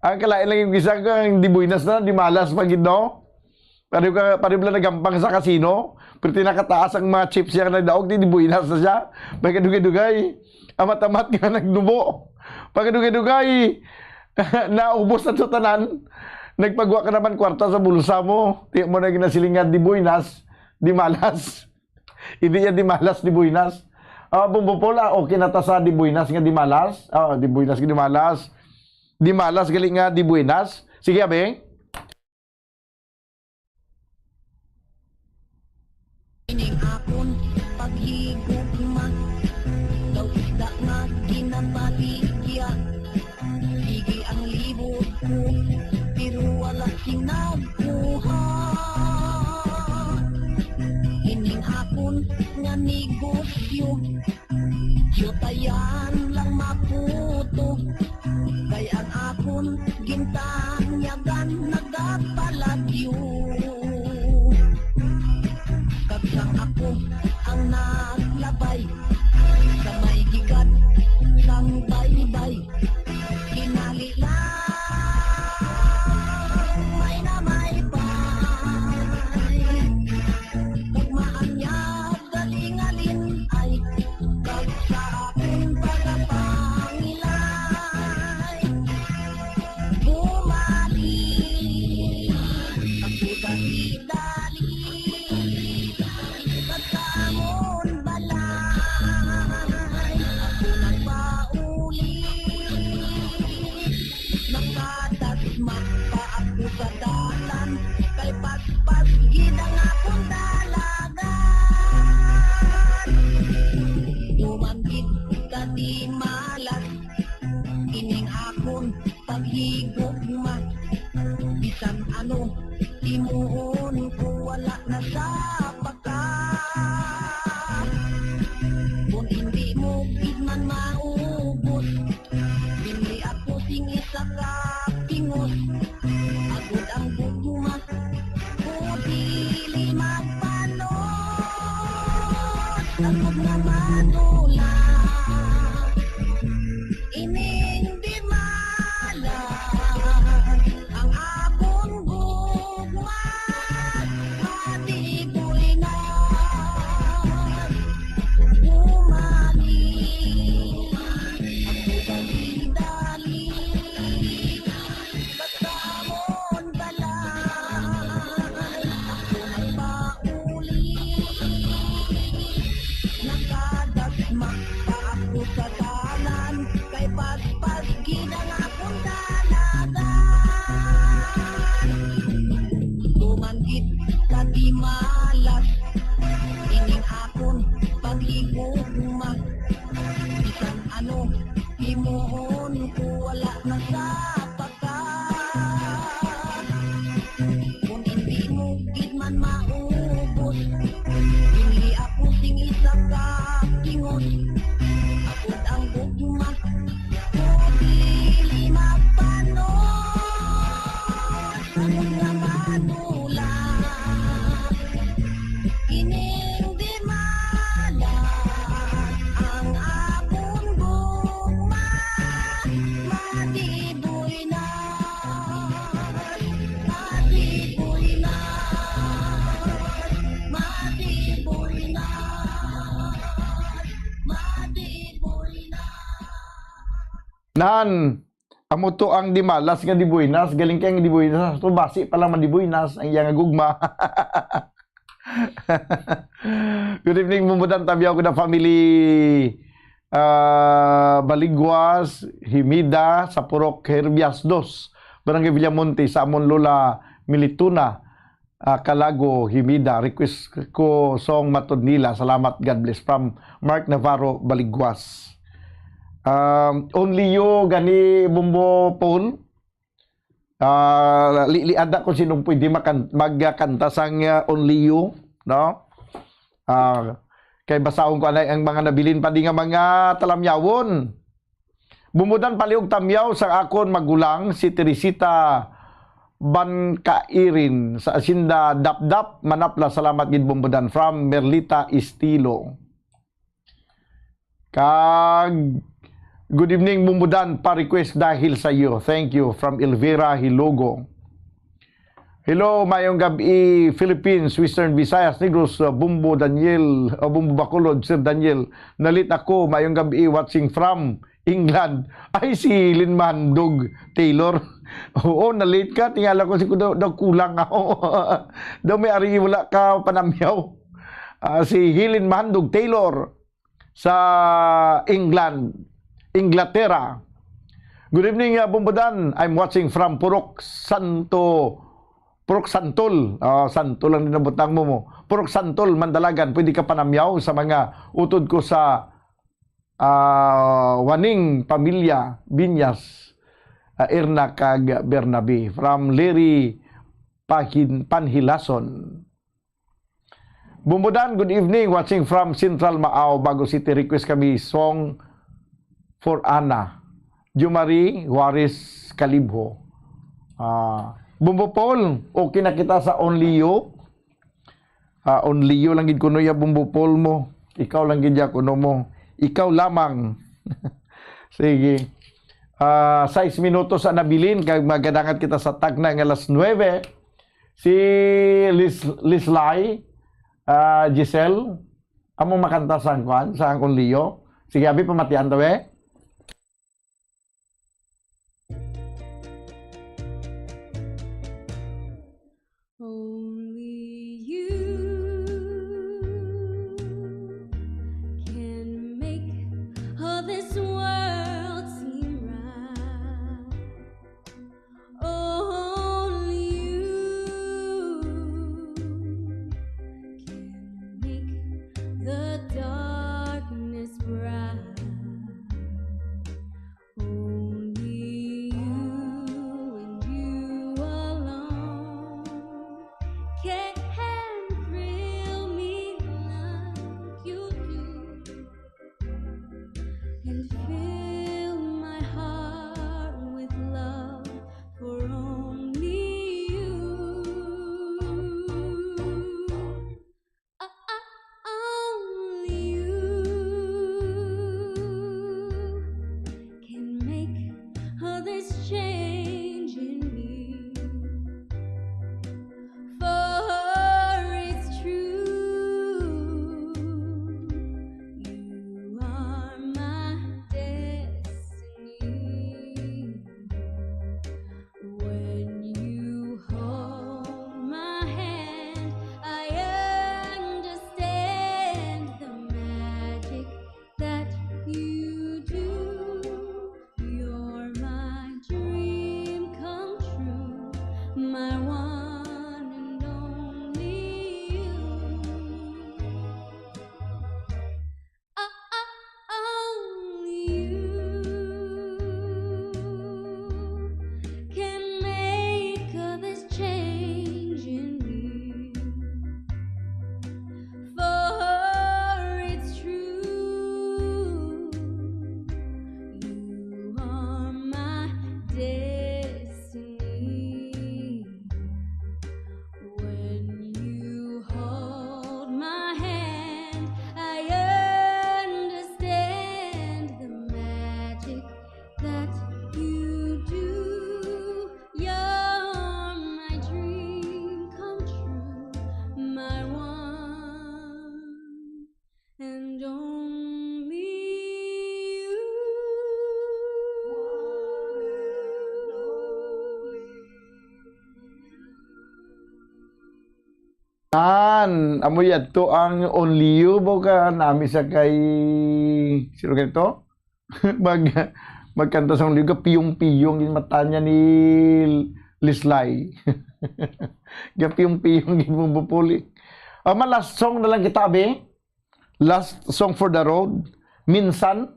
Ang kalain lang yung isa, kung di buinas na, di malas pa gid, no? Pareho ka, pareho lang nagampang sa kasino, pero tinakataas ang mga chips siya nga nagdaog, di, di buinas na siya. May kadugay-dugay. Amat-amat nga nagdubo. Pagkadugay-dugay, naubos na to tanan. Nagpagwa ka naman kwarta sa bulsa mo. Di mo na ginasiling nga, di buinas, di malas. Hindi yan di malas, di buinas. Ah, Bumbo Paul, ah, okay na ta sa di buinas nga di malas. Ah, di buinas nga di malas. Di malas, gali nga di buinas. Sige, abi. Ining akon paghigugma, daw isda nga ginabaligya. Sige ang libot ko, pero wala sing nagkuha. Ining akon nga negosyo, yutayan maputo, kay ang akon gintanyagan nagapalagyo. Kag sang ako ang naglabay sa may gikat sang baybay, kinali lang may namaypay. Kag maanyag galingalin ay kag sa akon pagapangilay. Bumalik ako dali-dali sa amon balay. Ako nagpauli, nakatasma pa ako sa dalan, kay paspas gid ang akon dalagan. Dumanggit ka di malas, ining akon paghigugma. Bisan ano, timuon ko wala na sa paka. Kung hindi mo gid man maubos, hindi ako sing isa ka pingos. Agod ang gugma ko dili magpanos. Agod nga madula ining di malas ang akon gugma. Matiboy na, bumalik ako dali-dali. Samon balay, ako nagpauli. Nakadasma pa ako sa dalan, kay paspas gid ang akon dalagan. Gumanggit ka di malas, ining akon paghigugma. Bisan ano, himuon ko wala na sa paka. Kung hindi mo gid man maubos, hindi ako sing isa ka kingos. Ako ang gugma ko dili magpanos. Ako nga madula ining di malas ang akon gugma. Matiboy na, matiboy na, matiboy na, matiboy na. Nan, amo to ang di malas nga di buenas, galing kay ang di buenas, to basi pa lang man di buenas ang iya nga gugma. Good evening, Bumbudan, Tabyaw, good family. Ah, Baliguas, Himida, sa Purok Herbias dos, Barangay Villamonte, sa amon Lola Milituna, ah, Calago, Himida. Request ko song Matod Nila. Salamat, God bless. From Mark Navarro, Baliguas. Um, only you, gani, Bumbo Paul. Ah, li-, liada ko sinong pwede makan-, magkanta sang, ah, Only You, no? Ah, kay basahon ko anay ang mga nabilin pa di nga mga talamyawon. Bumbudan, palihog tamyaw sa akon magulang, si Teresita Bancairin, sa Asinda Dapdap, Manapla. Salamat gid, Bumbudan. From Merlita Estilo. Kag, "Good evening, Bumbudan, pa-request dahil sa iyo. Thank you." From Elvira Hilogo. "Hello, mayong gab-i, Philippines, Western Visayas, Negros, uh, Bumbo Daniel, uh, Bumbo Bacolod, Sir Daniel. Nalit ako, mayong gab-i, watching from England." Ay, si Lin Mahandog Taylor. Oo, nalit ka. Tingala ko si daw, daw kulang ako. Daw may ari wala ka panamyaw. Ah, si Helen Mahandog Taylor sa England, Inglaterra. "Good evening, uh, Bumbudan. I'm watching from Purok Santo, Purok Santol." Ah, Santol lang din ang butang mo mo. "Purok Santol, Mandalagan. Pwede ka panamyaw sa mga utod ko sa, ah, Waning Pamilya Binyas, ah, Erna kag Bernabe." From Larry Pahin-, Panhilason. "Bumbudan, good evening. Watching from Central Maao, Bago City. Request kami song for Ana. Jumari Juarez Calibjo. Ah, Bumbo Paul, okay na kita sa Only You. Ah, Only You lang gid kuno ya, Bumbo Paul mo. Ikaw lang gid ya kuno mo. Ikaw lamang. Sige. Ah, sais minutos ang nabilin, kay magadangat kita sa tagna nga alas nuebe. Si Lis-, Lislay, ah, Giselle, amo makanta sang kwan, sang Only You. Sige, abi, pamatian to, eh. Only you can make all this world seem right. Only you can make the darkness bright. Only you and you alone can thrill me like you do and fill my heart with love for only you. Only you can make all this change in me. For it's true, you are my destiny. When you hold my hand, I understand the magic that you do. You're my dream come true, my one and only you. Only you can make all this change in me. For it's true, you are my destiny. When you hold my hand, I understand the magic that you do. You're my dream come true, my one and only you. An, amo yadto ang Only You, ba, ka nami sa kay, sino ganito? Mag-, magkanta sa Only You, gapiyong-piyong yung mata niya ni Lislay. Gapiyong-piyong yung mabupuli. Ah, ma-last song na lang kita, abi. Last song for the road. Minsan,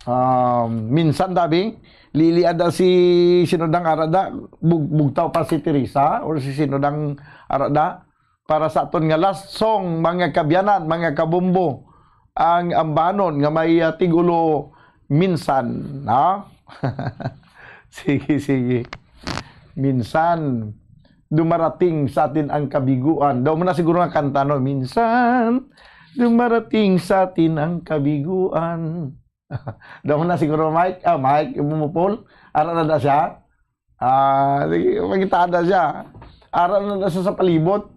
um, minsan, dabi, lili ada si sinudang arada, bug-, bugtaw pa si Teresa, or si sinudang arada, para sa aton nga last song, mga kabyanan, mga kabumbo, ang ambanon nga may, ah, tigulo minsan, ha? Sige, sige. Minsan, dumarating sa atin ang kabiguan. Daw mo na siguro nga kanta, no? Minsan, dumarating sa atin ang kabiguan. Daw mo na siguro, Mike. Ah, Mike, mo, Paul. Ara na da siya. Ah, sige, makita na siya. Ara na da siya sa palibot.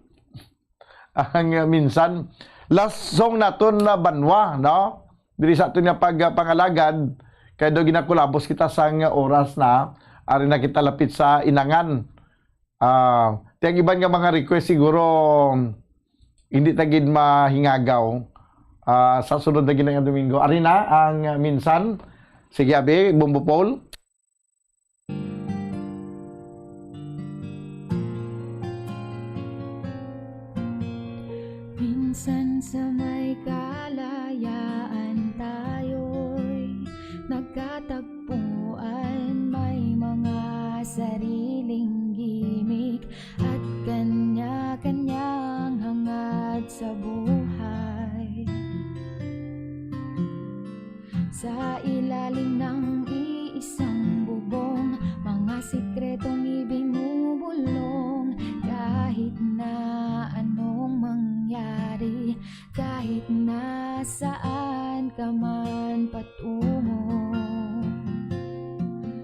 Ang, uh, minsan, last song naton na banwa, no? Diri sa aton nga pag-, pangalagad, kay do ginakulabos kita sang oras na, ari na kita lapit sa inangan. Ah, ti ang iban nga mga request siguro, hindi ta gid mahingagaw. Ah, sa sunod na gid nga Domingo. Ari na ang, uh, minsan. Sige, abi, Bumbo Paul. Minsan sa may kalayaan tayo'y nagkatagpuan, may mga sariling gimik at kanya-kanyang hangad sa buhay. Sa Saan ka man patungo,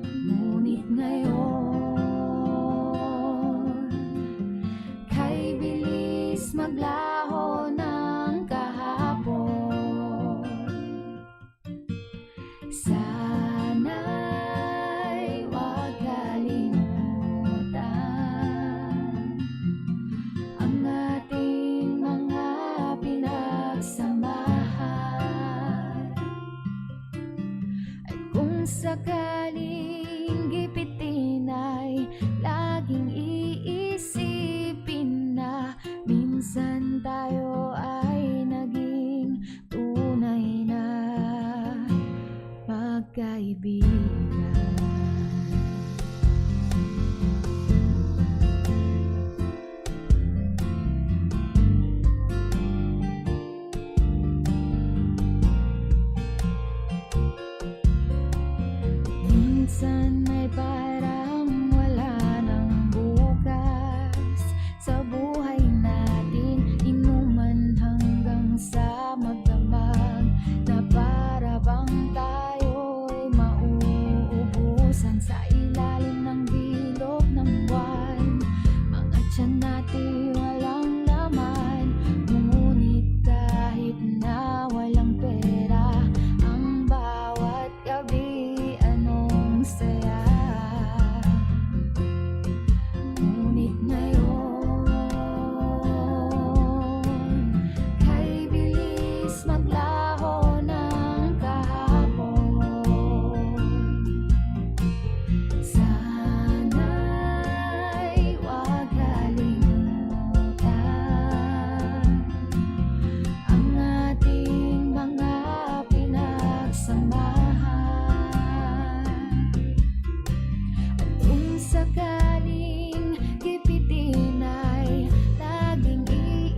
ngunit ngayon kay bilis maglaho ng kahapon. Sana'y huwag kalimutan ang ating mga pinagsamahan. At kung sakaling gipitin ay laging iisipin na, minsan tayo ay naging tunay na magkaibigan. Minsan ay parang wala nang bukas sa buhay natin, inuman hanggang sa magdamag, na para bang tayo'y mauubusan sa ilalim ng bilog ng buwan. Mga tiyan natin walang laman, ngunit kahit na walang pera, ang bawat gabi anong saya. Ngunit ngayon, kay bilis maglaho ng kahapon. Sana'y huwag kalimutan ang ating mga pinagsamahan. At kung sakaling gipitin ay laging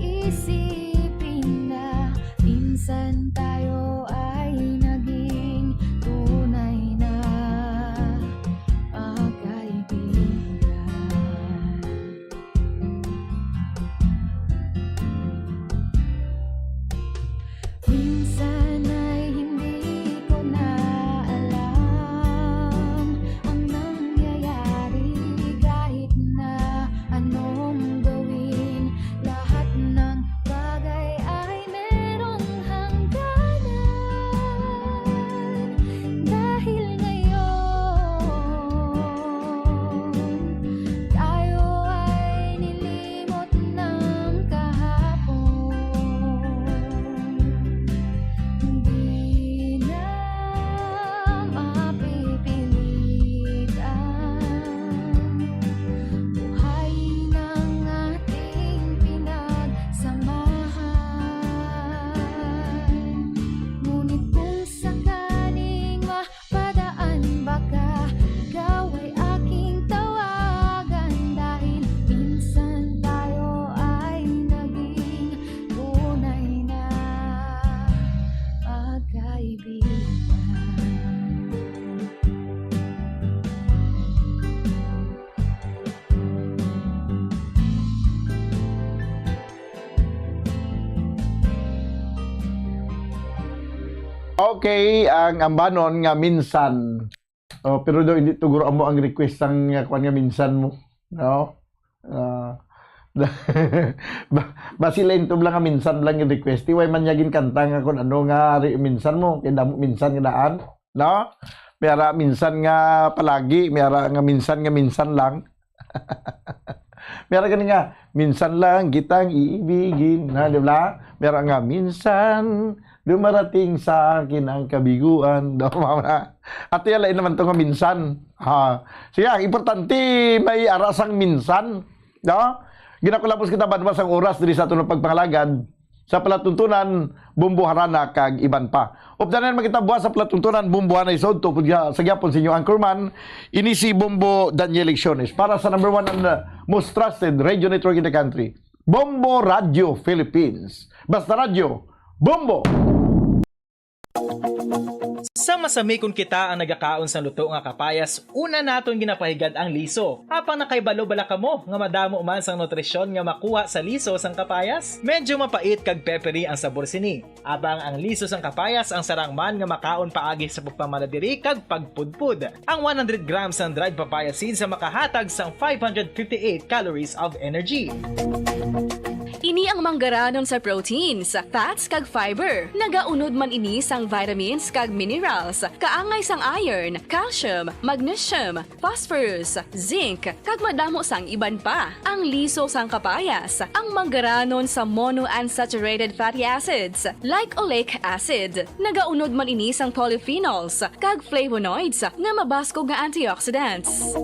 iisipin na, minsan tayo ay naging tunay na magkaibigan. Minsan ay hindi ko na alam ang nangyayari. Kahit na anong gawin, lahat ng bagay ay merong hangganan. Dahil ngayon, tayo ay nilimot ng kahapon. Hindi na mapipilitan. Buhay ng ating pinagsamahan. Ngunit kung sakaling ma- padaan, baka ikaw ay aking tawagan, dahil minsan tayo ay naging tunay na magkaibigan. Okay, ang ambanon nga minsan. Oh, pero daw hindi to guro amo ang request sang, uh, kuan nga minsan mo, no? Ah, ba, basi lain to lang nga minsan lang yung request. Iway man niya ginkanta nga kung ano nga re-, minsan mo, kay damo minsan nga daan, no? May ara minsan nga palagi, may ara nga minsan nga minsan lang. May ara gani nga, "Minsan lang kitang iibigin." Na, di ba? May ara nga, "Minsan dumarating sa akin ang kabiguan." Daw, mama. At yan, lain naman to nga minsan. Ha. Siya, importante, may arasang minsan. No? Ginakulapos kita, banwa sang oras diri sa aton pagpangalagad. Sa palatuntunan, Bombo Harana kag iban pa. Updanan man kita buwas sa palatuntunan, Bombo Hanay sa udto, pud sa gyapon sa inyo anchorman, ini si Bombo Daniel Lecciones. Para sa number one and, uh, most trusted radio network in the country, Bombo Radio Philippines. Basta Radyo, Bombo! Sa masami kon kita ang nagakaon sang luto nga kapayas, una naton ginapahigad ang liso. Apang nakahibalo bala kamo nga madamo man sang nutrisyon nga makuha sa liso sang kapayas? Medyo mapait kag peppery ang sabor sini. Apang ang liso sang kapayas ang sarang man nga makaon paagi sa pagpamaladiri kag pagpudpod. Ang one hundred grams sang dried papaya seeds ang makahatag sang five hundred fifty-eight calories of energy. Ini ang manggaranon sa proteins, fats, kag fiber. Nagaunod man ini sang vitamins kag minerals, kaangay sang iron, calcium, magnesium, phosphorus, zinc, kag madamo sang iban pa. Ang liso sang kapayas, ang manggaranon sa monounsaturated fatty acids, like oleic acid. Nagaunod man ini sang polyphenols kag flavonoids nga mabaskog nga antioxidants.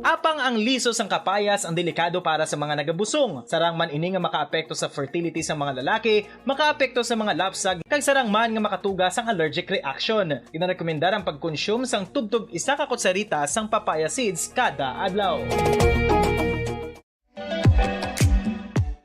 Apang ang liso sang kapayas ang delikado para sa mga nagabusong. Sarang man ini nga makaapekto sa fertility sa mga lalaki, makaapekto sa mga lapsag, kag sarang man nga makatuga sang allergic reaction. Ginarekomendar ang pagkonsume sang tubtob isa ka kutsarita sang papaya seeds kada adlaw.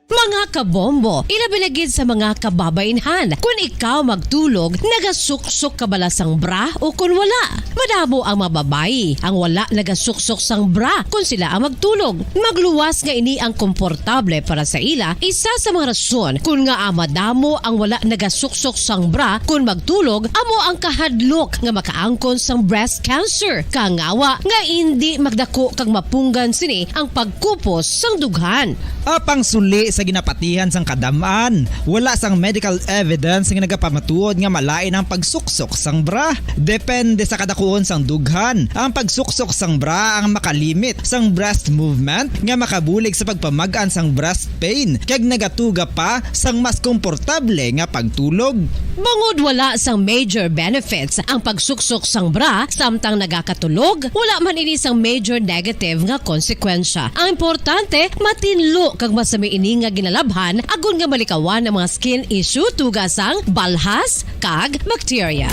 Mga kabombo, ilabi na gid sa mga kababainhan, kun ikaw magtulog, nagasuksok ka bala sang bra o kun wala? Madamo ang mga babayi ang wala nagasuksok sang bra kun sila ang magtulog. Magluwas nga ini ang komportable para sa ila, isa sa mga rason kun ngaa madamo ang wala nagasuksok sang bra kun magtulog amo ang kahadlok nga makaangkon sang breast cancer, kangawa nga indi magdako kag mapunggan sini ang pagkupos sang dughan. Apang suli sa ginapatihan sang kadam-an, wala sang medical evidence nga nagapamatuod nga malain ang pagsuksok sang bra. Depende sa kadakuon sang dughan, ang pagsuksok sang bra ang makalimit sang breast movement nga makabulig sa pagpamag-an sang breast pain kag nagatuga pa sang mas komportable nga pagtulog. Bangod wala sang major benefits ang pagsuksok sang bra samtang nagakatulog, wala man ini sang major negative nga konsekwensya. Ang importante, matinlo kag masami ini nga ginalabhan agod nga malikawan ang mga skin issue tuga sang balhas kag bakterya.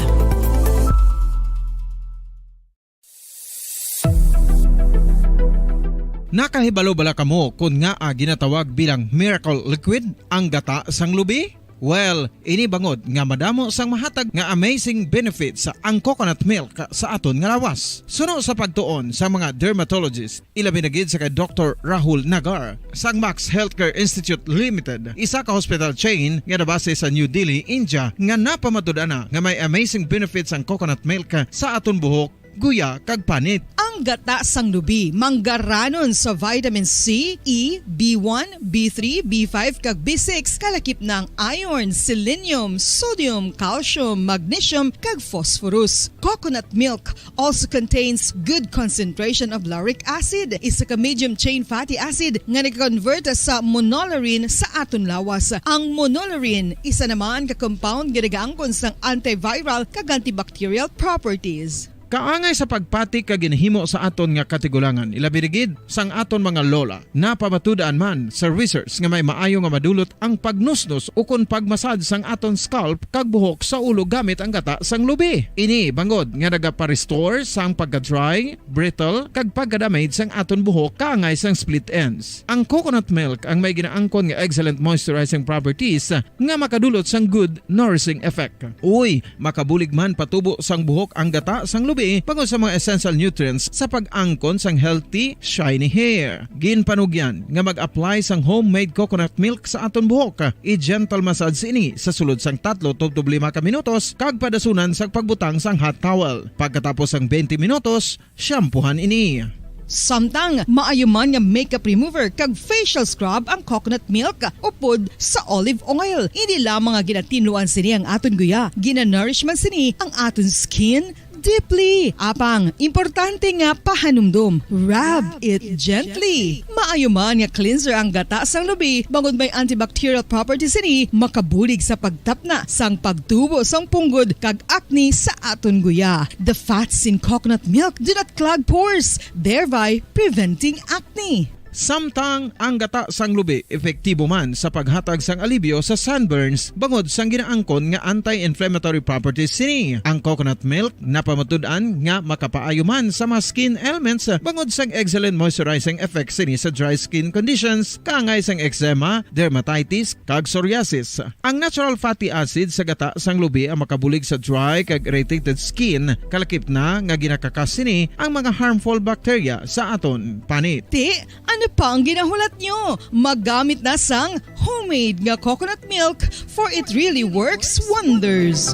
Nakahibalo bala kamo kon ngaa ginatawag bilang miracle liquid ang gata sang lubi? Well, ini bangod nga madamo sang mahatag nga amazing benefits ang coconut milk sa aton nga lawas. Suno sa pagtuon sa mga dermatologist, ilabi na gid sa kay Doktor Rahul Nagar sang Max Healthcare Institute Limited, isa ka hospital chain nga nabase sa New Delhi, India, nga napamatud-an na nga may amazing benefits ang coconut milk sa aton buhok, guya, kag panit. Ang gata sang lubi manggaranon sa vitamin C, E, B one, B three, B five, kag B six, kalakip na ang iron, selenium, sodium, calcium, magnesium, kag phosphorus. Coconut milk also contains good concentration of lauric acid, isa ka medium chain fatty acid nga nag-convert sa monolaurin sa aton lawas. Ang monolaurin, isa naman ka compound nga nagaangkon sang antiviral kag antibacterial properties. Kaangay sa pagpati kag ginahimo sa aton nga katigulangan, ilabi na gid sang aton mga lola. Napamatud-an man sa research nga may maayo nga madulot ang pagnusnos ukon pagmasad sang aton scalp kag buhok sa ulo gamit ang gata sang lubi. Ini bangod nga nagapa-restore sang pagka-dry, brittle, kag pagka-damage sang aton buhok kaangay sang split ends. Ang coconut milk ang may ginaangkon nga excellent moisturizing properties nga makadulot sang good nourishing effect. Uy, makabulig man patubo sang buhok ang gata sang lubi bangod sa mga essential nutrients sa pag-angkon sang healthy, shiny hair. Ginpanugyan nga mag-apply sang homemade coconut milk sa aton buhok. I-gentle massage ini sa sulod sang tatlo tubtob lima ka minutos kag padasunan sang pagbutang sang hot towel. Pagkatapos sang twenty minutos, shampoohan ini. Samtang maayo man nga makeup remover kag facial scrub ang coconut milk upod sa olive oil. Hindi lamang nga ginatinluan sini ang aton guya, ginanourish man sini ang aton skin deeply. Apang, importante nga pahanumdom, rub it gently. Maayo man nga cleanser ang gata sang lubi, bangod may antibacterial properties sini, makabulig sa pagtapna sang pagtubo sang punggod kag acne sa aton guya. The fats in coconut milk do not clog pores, thereby preventing acne. Samtang ang gata sang lubi epektibo man sa paghatag sang alibyo sa sunburns bangod sang ginaangkon nga anti-inflammatory properties sini. Ang coconut milk napamatud-an nga makapaayo man sa mga skin ailments bangod sang excellent moisturizing effect sini sa dry skin conditions, kaangay sang eczema, dermatitis, kag psoriasis. Ang natural fatty acid sa gata sang lubi ang makabulig sa dry kag irritated skin, kalakip na nga ginakakas sini ang mga harmful bacteria sa aton panit. Ti, ano pa ang ginahulat nyo? Maggamit na sang homemade nga coconut milk, for it really works wonders.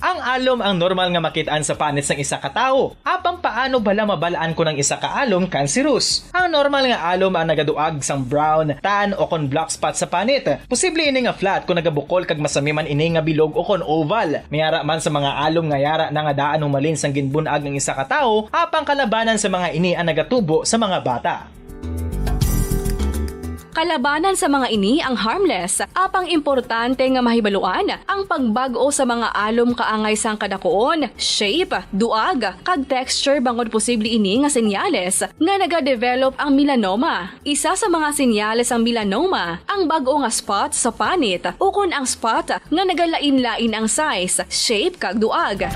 Ang alom ang normal nga makit-an sa panit sang isa ka tawo. Apang paano bala mabal-an kon ang isa ka alom kanserus? Ang normal nga alom ang nagaduag sang brown, tan, o kon black spot sa panit. Posible ini nga flat kon nagabukol kag masami man ini nga bilog o kon oval. May ara man sa mga alom nga yara na nga daan humalin sang ginbun-ag ang isa ka tawo, apang kalabanan sa mga ini ang nagatubo sa mga bata. Kalabanan sa mga ini ang harmless, apang importante nga mahibaluan ang pagbag-o sa mga alom kaangay sang kadakuon, shape, duag, kag texture bangod posible ini nga senyales nga nagadevelop ang melanoma. Isa sa mga senyales sang melanoma ang bag-o nga spot sa panit ukon ang spot nga nagalain-lain ang size, shape, kag duag.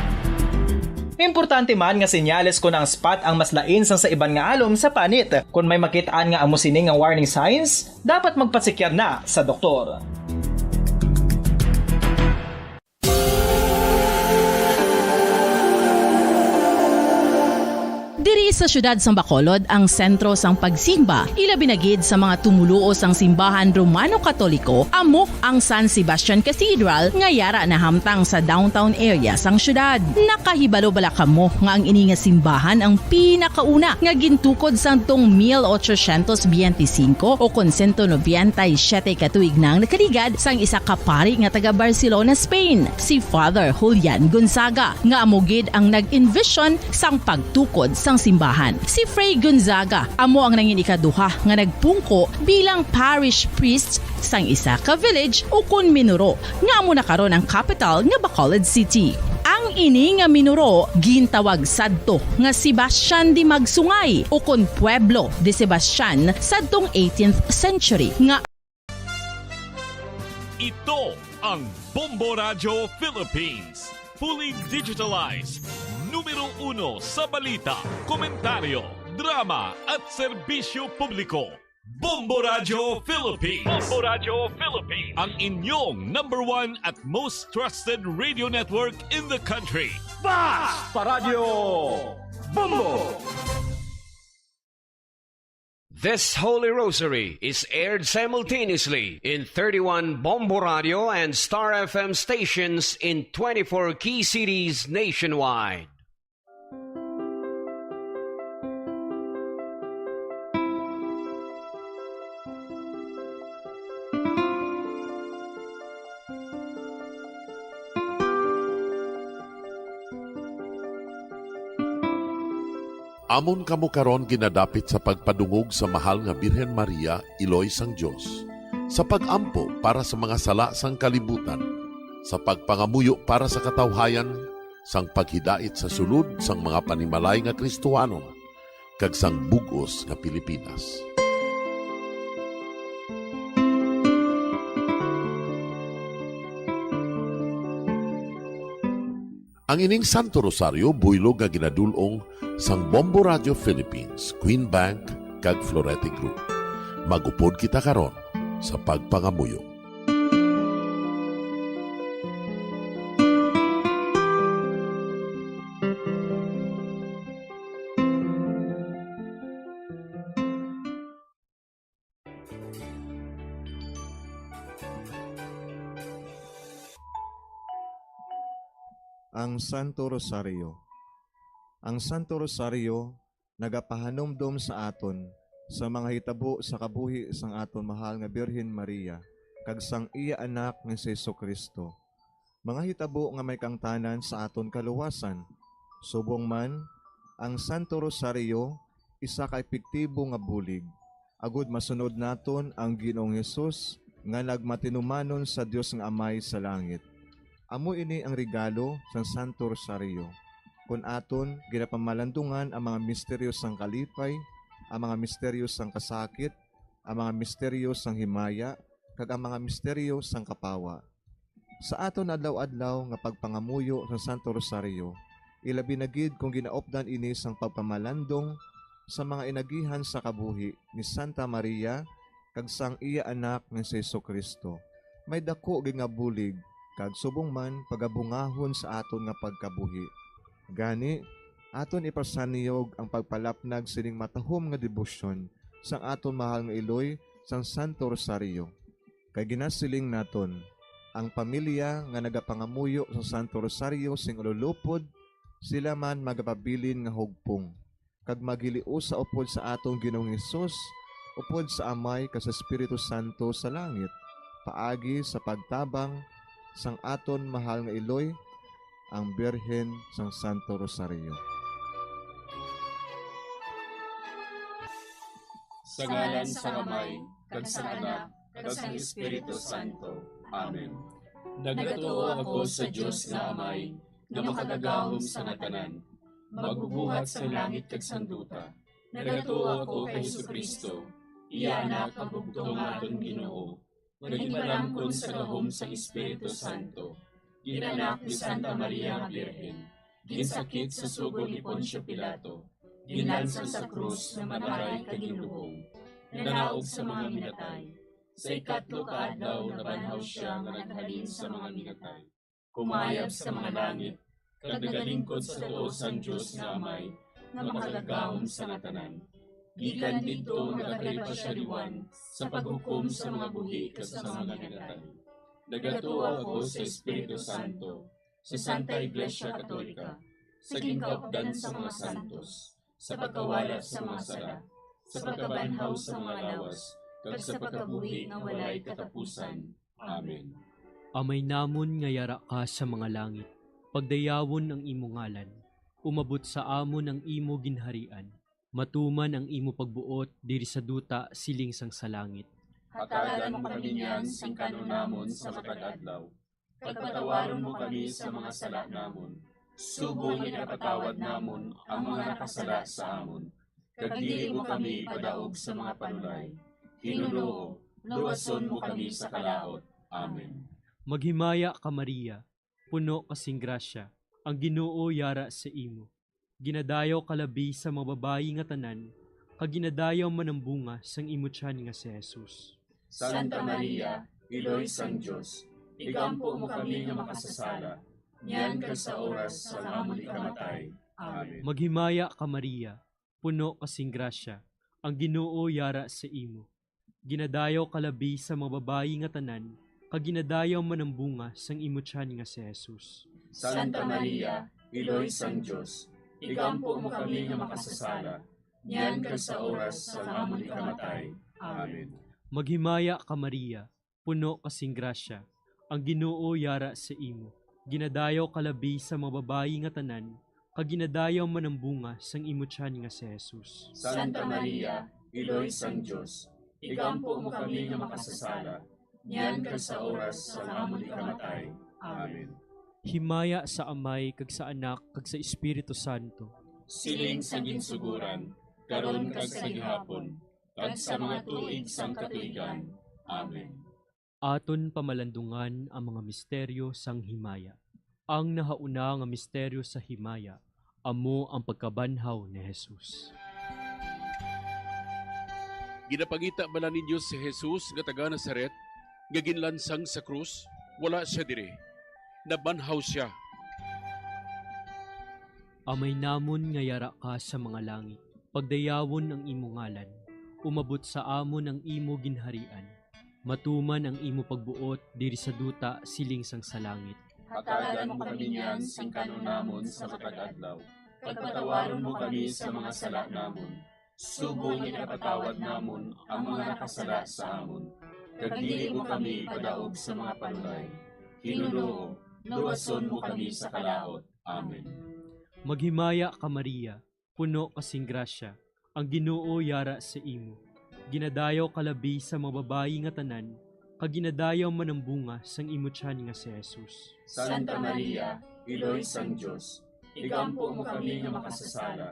Importante man nga senyales kon ang spot ang mas lain sang sa iban nga alom sa panit. Kon may makit-an nga amo sini nga warning signs, dapat magpasikyar na sa doktor. Diri sa siyudad sang Bacolod ang sentro sang pagsimba, ilabi na gid sa mga tumoluo sang simbahan Romano-Katoliko, amo ang San Sebastian Cathedral nga yara nahamtang sa downtown area sang siyudad. Nakahibalo bala kamo nga ang ini nga simbahan ang pinakauna nga gintukod sadtong mil ochocientos biyente singko o kon sento nobenta y siyete ka tuig nang nakaligad sang isa ka pari nga taga Barcelona, Spain, si Father Julian Gonzaga, nga amo gid ang nag-envision sang pagtukod sang simbahan. Si Fray Gonzaga amo ang nangin ikaduha nga nagpungko bilang parish priest sang isa ka village ukon minuro nga amo na karon ang kapital nga Bacolod City. Ang ini nga minuro gintawag sadto nga Sebastian de Magsungay ukon Pueblo de Sebastian sadtong eighteenth century nga Ito ang Bombo Radyo Philippines, fully digitalized, numero uno sa balita, komentaryo, drama at serbisyo publiko. Bombo Radyo Philippines. Bombo Radyo Philippines. Ang inyong number one at most trusted radio network in the country. Basta Radyo Bombo. This Holy Rosary is aired simultaneously in thirty-one Bombo Radio and Star F M stations in twenty-four key cities nationwide. Amon kamo karon ginadapit sa pagpadungog sa Mahal nga Birhen Maria, Iloy sang Dios, sa pag-ampo para sa mga sala sang kalibutan, sa pagpangamuyo para sa katawhayan, sang paghidait sa sulod sang mga panimalay nga Kristohanon, kag sang bug-os nga Pilipinas. Ang ining Santo Rosario buylog nga ginadul-ong sang Bombo Radio Philippines, Queen Bank, kag Florete Group. Mag-upod kita karon sa pagpangamuyo. Ang Santo Rosario. Ang Santo Rosario nagapahanumdom sa aton sa mga hitabo sa kabuhi sang aton mahal nga Birhen Maria kag sang iya Anak nga si Jesu-Cristo, mga hitabo nga may kaangtanan sa aton kaluwasan. Subong man, ang Santo Rosario isa ka epektibo nga bulig agud masunod naton ang Ginoong Hesus nga nagmatinumanon sa Dios nga Amay sa langit. Amo ini ang regalo sang Santo Rosario. kon aton ginapamalandungan ang mga misteryo sang kalipay, ang mga misteryo sang kasakit, ang mga misteryo sang himaya, kag ang mga misteryo sang kapawa. Sa aton adlaw-adlaw nga pagpangamuyo sa Santo Rosario, ilabi na gid kon ginaupdan ini sang pagpamalandong sa mga inagihan sa kabuhi ni Santa Maria kag sang iya Anak nga si Jesu-Cristo, may daku gid nga bulig kag subong man pagabungahon sa aton nga pagkabuhi. Gani, aton ipasanyog ang pagpalapnag sining matahom nga debosyon sang aton mahal nga iloy sang Santo Rosario. Kay ginasiling naton, ang pamilya nga nagapangamuyo sa Santo Rosario sing ululupod, sila man magapabilin nga hugpong, kag maghiliusa upod sa aton Ginoong Hesus, upod sa Amay kag sa Espiritu Santo sa langit, paagi sa pagtabang sang aton mahal nga iloy, ang Birhen sang Santo Rosario. Sa ngalan sang Amay, kag sang Anak, kag sang Espiritu Santo. Amen. Nagatuo ako sa Dios nga Amay, nga makagagahom sa nga tanan, magbubuhat sang langit kag sang duta. Nagatuo ako kay Jesu-Cristo, iya Anak nga bugtong nga aton Ginoo, nga ginpalamkon sa gahom sang Espiritu Santo, ginanak ni Santa Maria nga Birhen, ginsakit sa sugo ni Poncio Pilato, ginlansang sa krus nga matay kag ginlubong, nanaog sa mga minatay. Sa ikatlo ka adlaw nabanhaw sia nga naghalin sa mga minatay, kumayab sa mga langit, kag nagalingkod sa tuo sang Dios nga Amay, nga makagagahom sa nga tanan. Gikan didto nagakalipas sia liwan sa paghukom sa mga buhi kag sa mga minatay. Nagatuo ako sa Espiritu Santo, sa Santa Iglesia Katolika, sa ginkaupdan sa mga santos, sa pagkawala sa mga sala, sa pagkabanhaw sa mga lawas, kag sa pagkabuhi nga walay katapusan. Amen. Amay namon nga yara ka sa mga langit, pagdayawon ang imo ngalan, umabot sa amon ang imo ginharian, matuman ang imo pagbuot diri sa duta siling sang sa langit. Hatagan mo kami niyan sing kan-on namon sa matag adlaw, kag patawaron mo kami sa mga sala namon, subong nga ginapatawad namon ang mga nakasala sa amon, kag dili mo kami ipadaog sa mga panulay. Ginoo, luwason mo kami sa kalaut. Amen. Maghimaya ka, Maria, puno ka sing grasya, ang Ginoo yara sa imo. Ginadayaw ka labi sa mga babayi nga tanan, kag ginadayaw man ang bunga sang imo tiyan nga si Jesus. Santa Maria, Iloy sang Dios, igampo mo kami nga makasasala, niyan kag sa oras sang amon ikamatay. Amen. Maghimaya ka, Maria, puno ka sing grasya, ang Ginoo yara sa imo. Ginadayaw ka labi sa mga babayi nga tanan, kag ginadayaw man ang bunga sang imo tiyan nga si Jesus. Santa Maria, Iloy sang Dios, igampo mo kami nga makasasala, niyan kag sa oras sang amon ikamatay. Amen. Maghimaya ka, Maria, puno ka sing grasya, ang Ginoo yara sa imo. Ginadayaw ka labi sa mga babayi nga tanan, kag ginadayaw man ang bunga sang imo tiyan nga si Jesus. Santa Maria, Iloy sang Dios, igampo mo kami nga makasasala, niyan kag sa oras sang amon ikamatay. Amen. Himaya sa Amay, kag sa Anak, kag sa Espiritu Santo. Siling sa ginsugoran, karon kag sa gihapon, kag sa mga tuig sang katuigan. Amen. Aton pamalandungan ang mga misteryo sang himaya. Ang nahauna nga misteryo sa himaya amo ang pagkabanhaw ni Jesus. Ginapangita bala ninyo si Jesus nga taga Nazaret, nga ginlansang sa krus? Wala sia diri. Nabanhaw sia. Amay namon nga yara ka sa mga langit, pagdayawon ang imo ngalan. Umabot sa amon ang imo ginharian. Matuman ang imo pagbuot diri sa duta siling sang sa langit. Hatagan mo kami niyan sing kan-on namon sa matag adlaw, kag patawaron mo kami sa mga sala namon, subong nga ginapatawad namon ang mga nakasala sa amon, kag dili mo kami ipadaog sa mga panulay. Ginoo, luwason mo kami sa kalaut. Amen. Maghimaya ka, Maria, puno ka sing grasya, ang Ginoo yara sa imo. Ginadayaw ka labi sa mga babayi nga tanan, kag ginadayaw man ang bunga sang imo tiyan nga si Jesus. Santa Maria, Iloy sang Dios, igampo mo kami nga makasasala,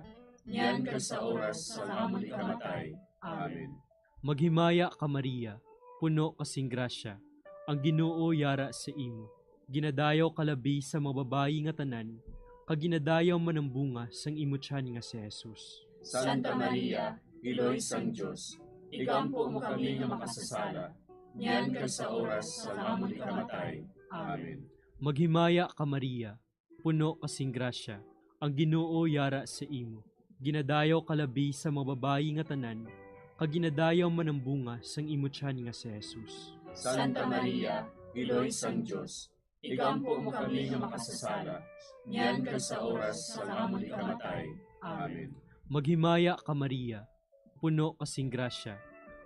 niyan kag sa oras sang amon ikamatay. Amen. Maghimaya ka, Maria, puno ka sing grasya, ang Ginoo yara sa imo. Ginadayaw ka labi sa mga babayi nga tanan, kag ginadayaw man ang bunga sang imo tiyan nga si Jesus. Santa Maria, Iloy sang Dios, igampo mo kami nga makasasala, niyan kag sa oras sang amon ikamatay. Amen. Maghimaya ka, Maria, puno ka sing grasya, ang Ginoo yara sa imo. Ginadayaw ka labi sa mga babayi nga tanan, kag ginadayaw man ang bunga sang imo tiyan nga si Jesus. Santa Maria, Iloy sang Dios, igampo mo kami nga makasasala, niyan kag sa oras sang amon ikamatay. Amen. Maghimaya ka, Maria, puno ka sing grasya,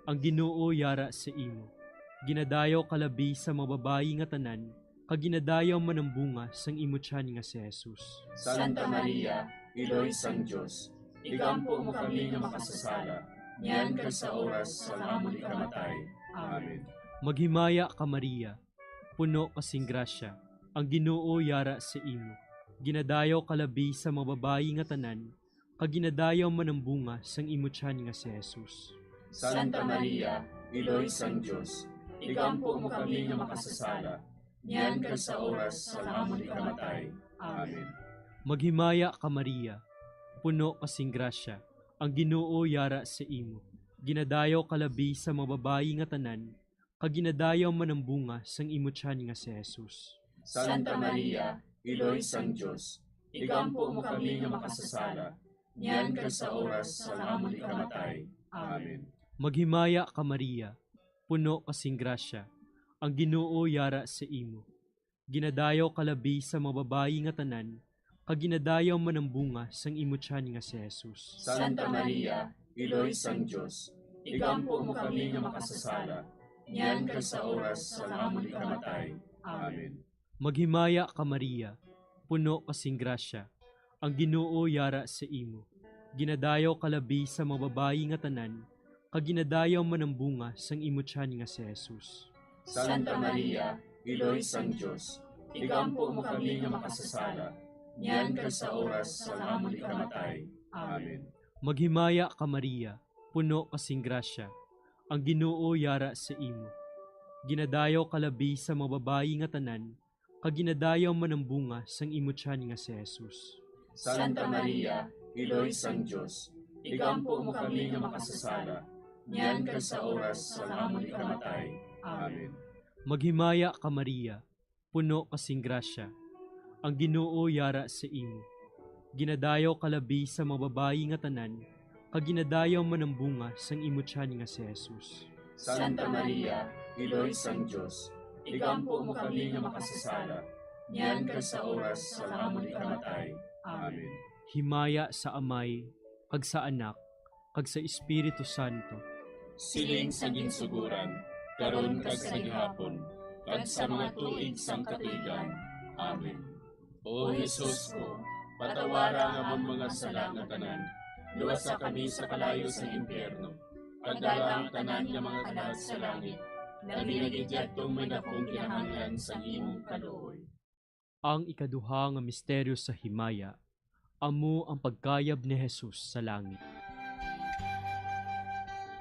ang Ginoo yara sa imo. Ginadayaw ka labi sa mga babayi nga tanan, kag ginadayaw man ang bunga sang imo tiyan nga si Jesus. Santa Maria, Iloy sang Dios, igampo mo kami nga makasasala, niyan kag sa oras sang amon ikamatay. Amen. Maghimaya ka, Maria, puno ka sing grasya, ang Ginoo yara sa imo. Ginadayaw ka labi sa mga babayi nga tanan, kag ginadayaw man ang bunga sang imo tiyan nga si Jesus. Santa Maria, Iloy sang Dios, igampo mo kami nga makasasala, niyan kag sa oras sang amon ikamatay. Amen. Maghimaya ka, Maria, puno ka sing grasya, ang Ginoo yara sa imo. Ginadayaw ka labi sa mga babayi nga tanan, kag ginadayaw man ang bunga sang imo tiyan nga si Jesus. Santa Maria, Iloy sang Dios, igampo mo kami nga makasasala, niyan kag sa oras sang amon ikamatay. Amen. Maghimaya ka, Maria, puno ka sing grasya, ang Ginoo yara sa imo. Ginadayaw ka labi sa mga babayi nga tanan, kag ginadayaw man ang bunga sang imo tiyan nga si Jesus. Santa Maria, Iloy sang Dios, igampo mo kami nga makasasala, niyan kag sa oras sang amon ikamatay. Amen. Maghimaya ka, Maria, puno ka sing grasya, ang Ginoo yara sa imo. Ginadayaw ka labi sa mga babayi nga tanan, kag ginadayaw man ang bunga sang imo tiyan nga si Jesus. Santa Maria, Iloy sang Dios, igampo mo kami nga makasasala, niyan kag sa oras sang amon ikamatay. Amen. Maghimaya ka, Maria, puno ka sing grasya, ang Ginoo yara sa imo. Ginadayaw ka labi sa mga babayi nga tanan, kag ginadayaw man ang bunga sang imo tiyan nga si Jesus. Santa Maria, Iloy sang Dios, igampo mo kami nga makasasala, niyan kag sa oras sang amon ikamatay. Amen. Maghimaya ka, Maria, puno ka sing grasya, ang Ginoo yara sa imo. Ginadayaw ka labi sa mga babayi nga tanan, kag ginadayaw man ang bunga sang imo tiyan nga si Jesus. Santa Maria, Iloy sang Dios, igampo mo kami nga makasasala, niyan kag sa oras sang amon ikamatay. Amen. Himaya sa Amay, kag sa Anak, kag sa Espiritu Santo. Siling sa ginsuguran, karon kag sa gihapon, kag sa mga tuig sang katuigan. Amen. O Jesus ko, patawara ang amon mga sala nga tanan, luwasa kami sa kalayo sa impyerno, pagdala ang tanan nga mga kalag sa langit, labi na gid yadtong may dakong kinahanglan sa imong kaluoy. Ang ikaduha nga misteryo sa himaya, amo ang pagkayab ni Jesus sa langit.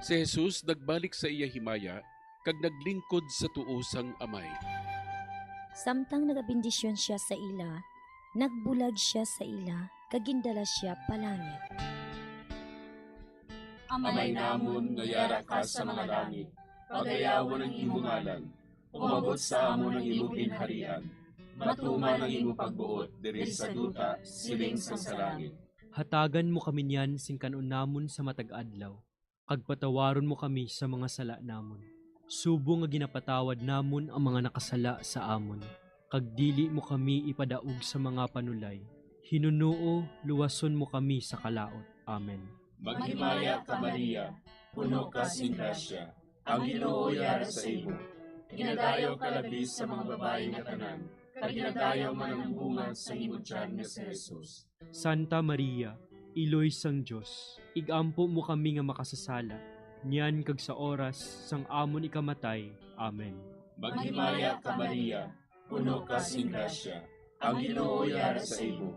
Si Jesus nagbalik sa iya himaya kag naglingkod sa tuo sang Amay. Samtang nagabendisyon sia sa ila, nagbulag sia sa ila kag gindala sia palangit. Amay namon nga yara ka sa mga langit, pagayawon ang imo ngalan. Umabot sa amon ang imo ginharian. Matuman ang imo pagbuot diri sa duta, siling sang sa langit. Hatagan mo kami niyan sing kan-on namon sa matag adlaw, kag patawaron mo kami sa mga sala namon, subong nga ginapatawad namon ang mga nakasala sa amon, kag dili mo kami ipadaog sa mga panulay. Hinunoo, luwason mo kami sa kalaut. Amen. Maghimaya ka, Maria, puno ka sing grasya, ang Ginoo yara sa imo. Ginadayaw ka labi sa mga babayi nga tanan, kag ginadayaw man ang bunga sa imo tiyan nga si Jesus. Santa Maria, Iloy sang Dios, igampo mo kami nga makasasala, niyan kag sa oras sang amon ikamatay. Amen. Maghimaya ka, Maria, puno ka sing grasya, ang Ginoo yara sa imo.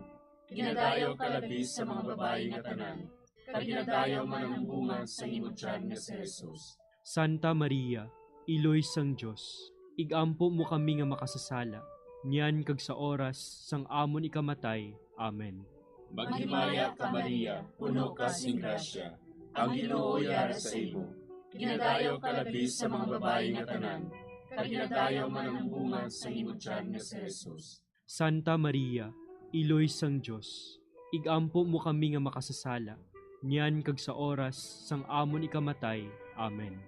Ginadayaw ka labi sa mga babayi nga tanan, kag ginadayaw man ang bunga sang imo tiyan nga si Jesus. Santa Maria, Iloy sang Dios, igampo mo kami nga makasasala, niyan kag sa oras sang amon ikamatay. Amen. Maghimaya ka, Maria, puno ka sing grasya. Ang Ginoo yara sa imo. Ginadayaw ka labi sa mga babayi nga tanan, kag ginadayaw man ang bunga sang imo tiyan nga si Jesus. Santa Maria, Iloy sang Dios, igampo mo kami nga makasasala, niyan kag sa oras sang amon ikamatay. Amen.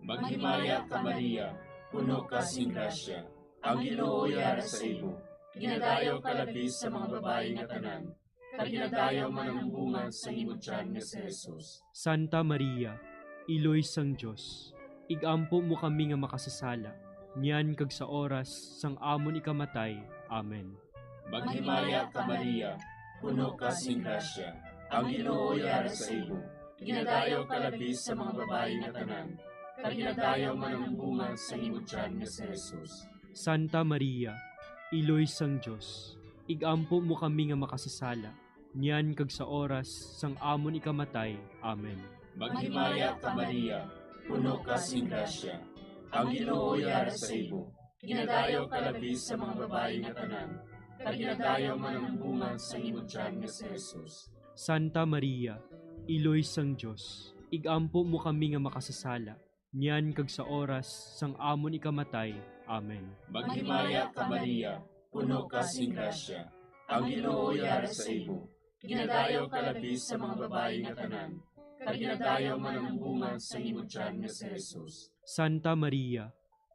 Maghimaya ka, Maria, puno ka sing grasya. Ang Ginoo yara sa imo. Ginadayaw ka labi sa mga babayi nga tanan, kag ginadayaw man ang bunga sang imo tiyan nga si Jesus. Santa Maria, Iloy sang Dios, igampo mo kami nga makasasala, niyan kag sa oras sang amon ikamatay. Amen. Maghimaya ka, Maria, puno ka sing grasya. Ang Ginoo yara sa imo. Ginadayaw ka labi sa mga babayi nga tanan, kag ginadayaw man ang bunga sang imo tiyan nga si Jesus. Santa Maria, Iloy sang Dios, igampo mo kami nga makasasala, niyan kag sa oras sang amon ikamatay. Amen. Maghimaya ka, Maria, puno ka sing grasya. Ang Ginoo yara sa imo. Ginadayaw ka labi sa mga babayi nga tanan, kag ginadayaw man ang bunga sang imo tiyan nga si Jesus. Santa Maria, Iloy sang Dios, igampo mo kami nga makasasala, niyan kag sa oras sang amon ikamatay. Amen. Maghimaya ka, Maria, puno ka sing grasya. Ang Ginoo yara sa imo. Ginadayaw ka labi sa mga babayi nga tanan, kag ginadayaw man ang bunga sang imo tiyan nga si Jesus. Santa Maria,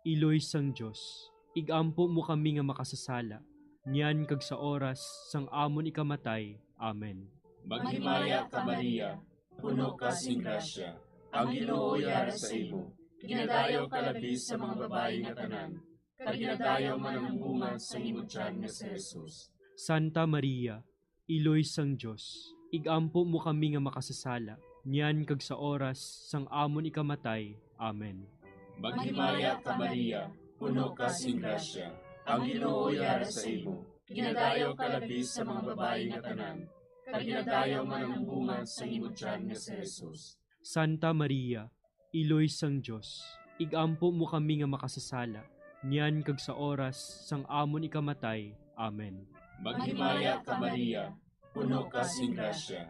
Iloy sang Dios, igampo mo kami nga makasasala, niyan kag sa oras sang amon ikamatay. Amen. Maghimaya ka, Maria, puno ka sing grasya. Ang Ginoo yara sa imo. Ginadayaw ka labi sa mga babayi nga tanan, kag ginadayaw man ang bunga sang imo tiyan nga si Jesus. Santa Maria, Iloy sang Dios, igampo mo kami nga makasasala, niyan kag sa oras sang amon ikamatay. Amen. Maghimaya ka, Maria, puno ka sing grasya. Ang Ginoo yara sa imo. Ginadayaw ka labi sa mga babayi nga tanan, kag ginadayaw man ang bunga sang imo tiyan nga si Jesus. Santa Maria, Iloy sang Dios, igampo mo kami nga makasasala, niyan kag sa oras sang amon ikamatay. Amen. Maghimaya ka, Maria, puno ka sing grasya.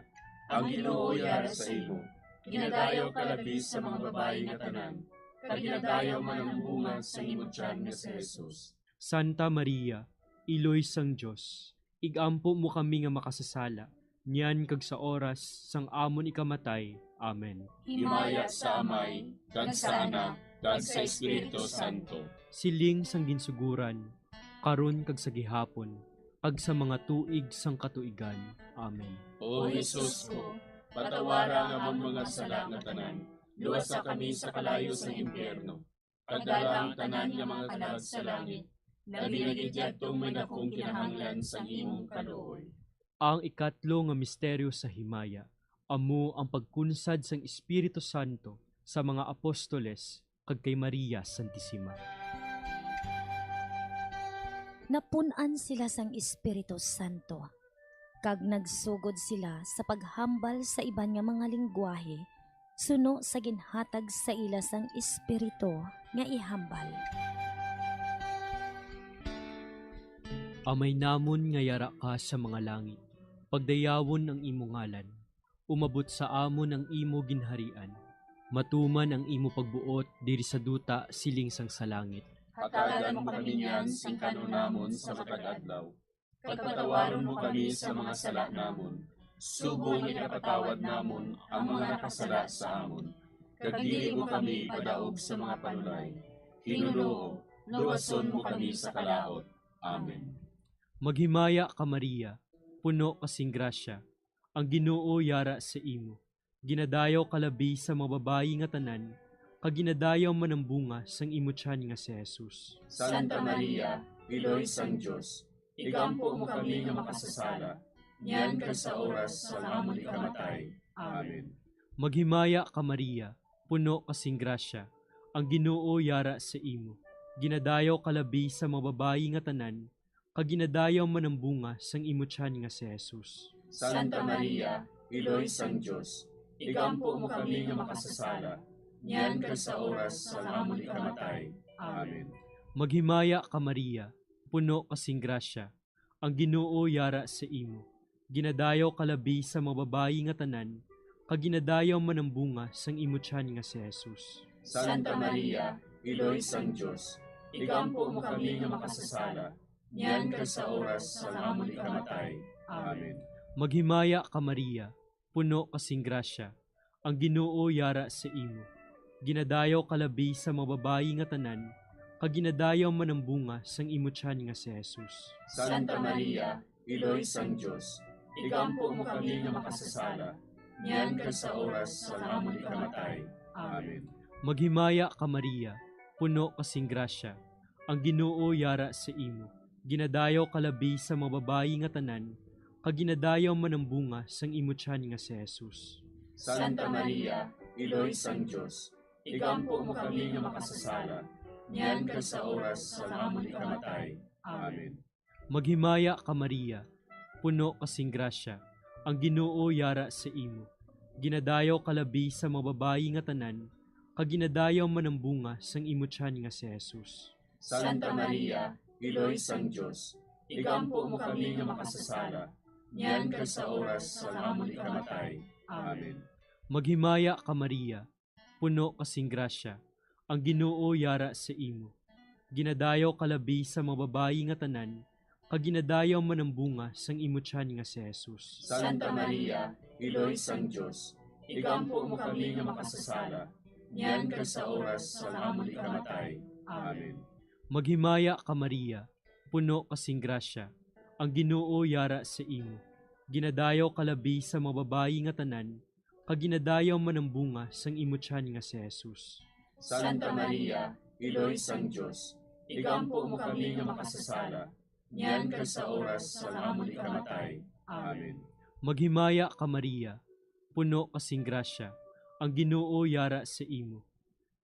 Ang Ginoo yara sa imo. Ginadayaw ka labi sa mga babayi nga tanan, kag ginadayaw man ang bunga sang imo tiyan nga si Jesus. Santa Maria, Iloy sang Dios, igampo mo kami nga makasasala, niyan kag sa oras sang amon ikamatay. Amen. Himaya sa Amay, kag sa Anak, kag sa Espiritu Santo. Siling sang ginsugoran, karon kag sa gihapon, kag sa mga tuig sang katuigan. Amen. O Jesus ko, patawara ang amon mga sala nga tanan, luwasa kami sa kalayo sang impyerno, kag dala ang tanan nga mga kalag sa langit, labi na gid yadtong may dakong kinahanglan sang imong kaluoy. Ang ikatlo nga misteryo sa himaya amo ang pagkunsad sang Espiritu Santo sa mga apostoles kag kay Maria Santisima. Napun-an sila sang Espiritu Santo, kag nagsugod sila sa paghambal sa iban nga mga linggwahe, suno sa ginhatag sa ila sang Espiritu nga ihambal. Amay namon nga yara ka sa mga langit, pagdayawon ang imo ngalan. Umabot sa amon ang imo ginharian. Matuman ang imo pagbuot diri sa duta siling sang sa langit. Hatagan mo kami niyan sing kan-on namon sa matag adlaw. Kag patawaron mo kami sa mga sala namon, subong nga ginapatawad namon ang mga nakasala sa amon. Kag dili mo kami ipadaog sa mga panulay. Ginoo, luwason mo kami sa kalaut. Amen. Maghimaya ka, Maria, puno ka sing grasya, ang Ginoo yara sa imo. Ginadayaw ka labi sa mga babayi nga tanan, kag ginadayaw man ang bunga sang imo tiyan nga si Jesus. Santa Maria, Iloy sang Dios, igampo mo kami nga makasasala, niyan kag sa oras sang amon ikamatay. Amen. Maghimaya ka, Maria, puno ka sing grasya, ang Ginoo yara sa imo. Ginadayaw ka labi sa mga babayi nga tanan, kag ginadayaw man ang bunga sang imo tiyan nga si Jesus. Santa Maria, Iloy sang Dios, igampo mo kami nga makasasala, niyan kag sa oras sang amon ikamatay. Amen. Maghimaya ka, Maria, puno ka sing grasya, ang Ginoo yara sa imo. Ginadayaw ka labi sa mga babayi nga tanan, kag ginadayaw man ang bunga sang imo tiyan nga si Jesus. Santa Maria, Iloy sang Dios, igampo mo kami nga makasasala, niyan kag sa oras sang amon ikamatay. Amen. Maghimaya ka, Maria, puno ka sing grasya, ang Ginoo yara sa imo. Ginadayaw ka labi sa mga babayi nga tanan, kag ginadayaw man ang bunga sang imo tiyan nga si Jesus. Santa Maria, Iloy sang Dios, igampo mo kami nga makasasala, niyan kag sa oras sang amon ikamatay. Amen. Maghimaya ka, Maria, puno ka sing grasya, ang Ginoo yara sa imo. Ginadayaw ka labi sa mga babayi nga tanan, kag ginadayaw man ang bunga sang imo tiyan nga si Jesus. Santa Maria, Iloy sang Dios, igampo mo kami nga makasasala, niyan kag sa oras sang amon ikamatay. Amen. Maghimaya ka, Maria, puno ka sing grasya, ang Ginoo yara sa imo. Ginadayaw ka labi sa mga babayi nga tanan, kag ginadayaw man ang bunga sang imo tiyan nga si Jesus. Santa Maria, Iloy sang Dios, igampo mo kami nga makasasala, niyan kag sa oras sang amon ikamatay. Amen. Maghimaya ka, Maria, puno ka sing grasya, ang Ginoo yara sa imo. Ginadayaw ka labi sa mga babayi nga tanan, kag ginadayaw man ang bunga sang imo tiyan nga si Jesus. Santa Maria, Iloy sang Dios, igampo mo kami nga makasasala, niyan kag sa oras sang amon ikamatay. Amen. Maghimaya ka, Maria, puno ka sing grasya, ang Ginoo yara sa imo. Ginadayaw ka labi sa mga babayi nga tanan, kag ginadayaw man ang bunga sang imo tiyan nga si Jesus. Santa Maria, Iloy sang Dios, igampo mo kami nga makasasala, niyan kag sa oras sang amon ikamatay. Amen. Maghimaya ka, Maria, puno ka sing grasya, ang Ginoo yara sa imo.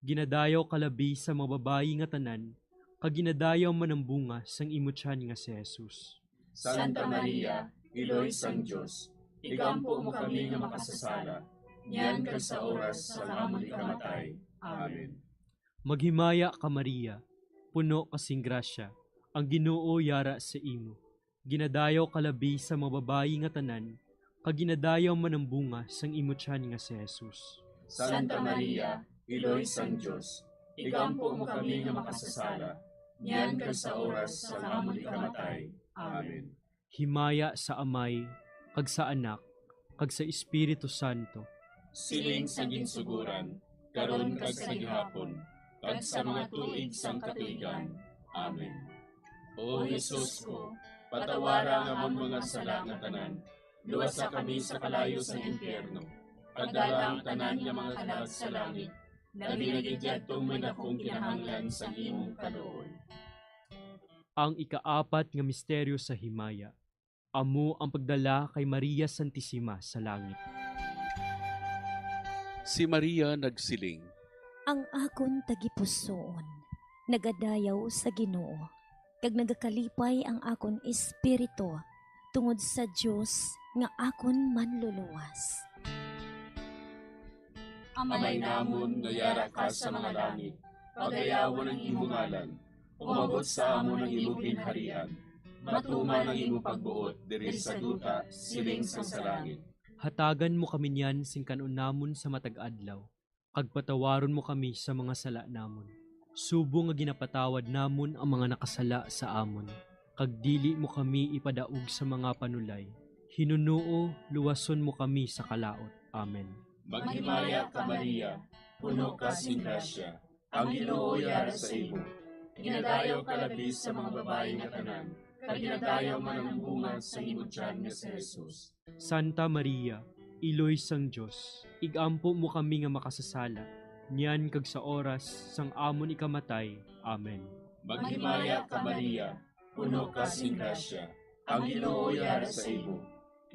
Ginadayaw ka labi sa mga babayi nga tanan, kag ginadayaw man ang bunga sang imo tiyan nga si Jesus. Santa Maria, Iloy sang Dios, igampo mo kami nga makasasala, niyan kag sa oras sang amon ikamatay. Amen. Maghimaya ka, Maria, puno ka sing grasya, ang Ginoo yara sa imo. Ginadayaw ka labi sa mga babayi nga tanan, kag ginadayaw man ang bunga sang imo tiyan nga si Jesus. Santa Maria, Iloy sang Dios, igampo mo kami nga makasasala, niyan kag sa oras sang amon ikamatay. Amen. Himaya sa Amay, kag sa Anak, kag sa Espiritu Santo. Siling sa ginsuguran, karon kag sa gihapon, kag sa mga tuig sang katuigan. Amen. O Jesus ko, patawara ang amon mga sala nga tanan, luwasa kami sa kalayo sa impyerno, kag dala ang tanan nga mga kalag sa langit, labi na gid yadtong may dakong kinahanglan sang imong kaluoy. Ang ikaapat nga misteryo sa himaya, amo ang pagdala kay Maria Santisima sa langit. Si Maria nagsiling, Ang akon tagipusoon nagadayaw sa Ginoo, kag nagakalipay ang akon espiritu tungod sa Dios nga akon Manluluwas. Amay namon nga yara ka sa mga langit, pagayawon ang imo ngalan. Umabot sa amon ang imo ginharian. Matuman ang imo pagbuot diri sa duta, siling sang sa langit. Hatagan mo kami niyan sing kan-on namon sa matag adlaw, kag patawaron mo kami sa mga sala namon, subong nga ginapatawad namon ang mga nakasala sa amon, kag dili mo kami ipadaog sa mga panulay. Hinunoo, luwason mo kami sa kalaut. Amen. Maghimaya ka, Maria, puno ka sing grasya, ang Ginoo yara sa imo. Ginadayaw ka labi sa mga babayi nga tanan, kag ginadayaw man ang bunga sa imo tiyan nga si Jesus. Santa Maria, Iloy sang Dios, igampo mo kami nga makasasala, niyan kag sa oras sang amon ikamatay. Amen. Maghimaya ka, Maria, puno ka sing grasya, ang Ginoo yara sa imo.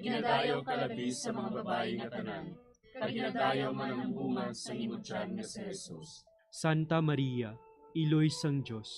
Ginadayaw ka labi sa mga babayi nga tanan, kag ginadayaw man ang bunga sa imo tiyan nga si Jesus. Santa Maria, Iloy sang Dios,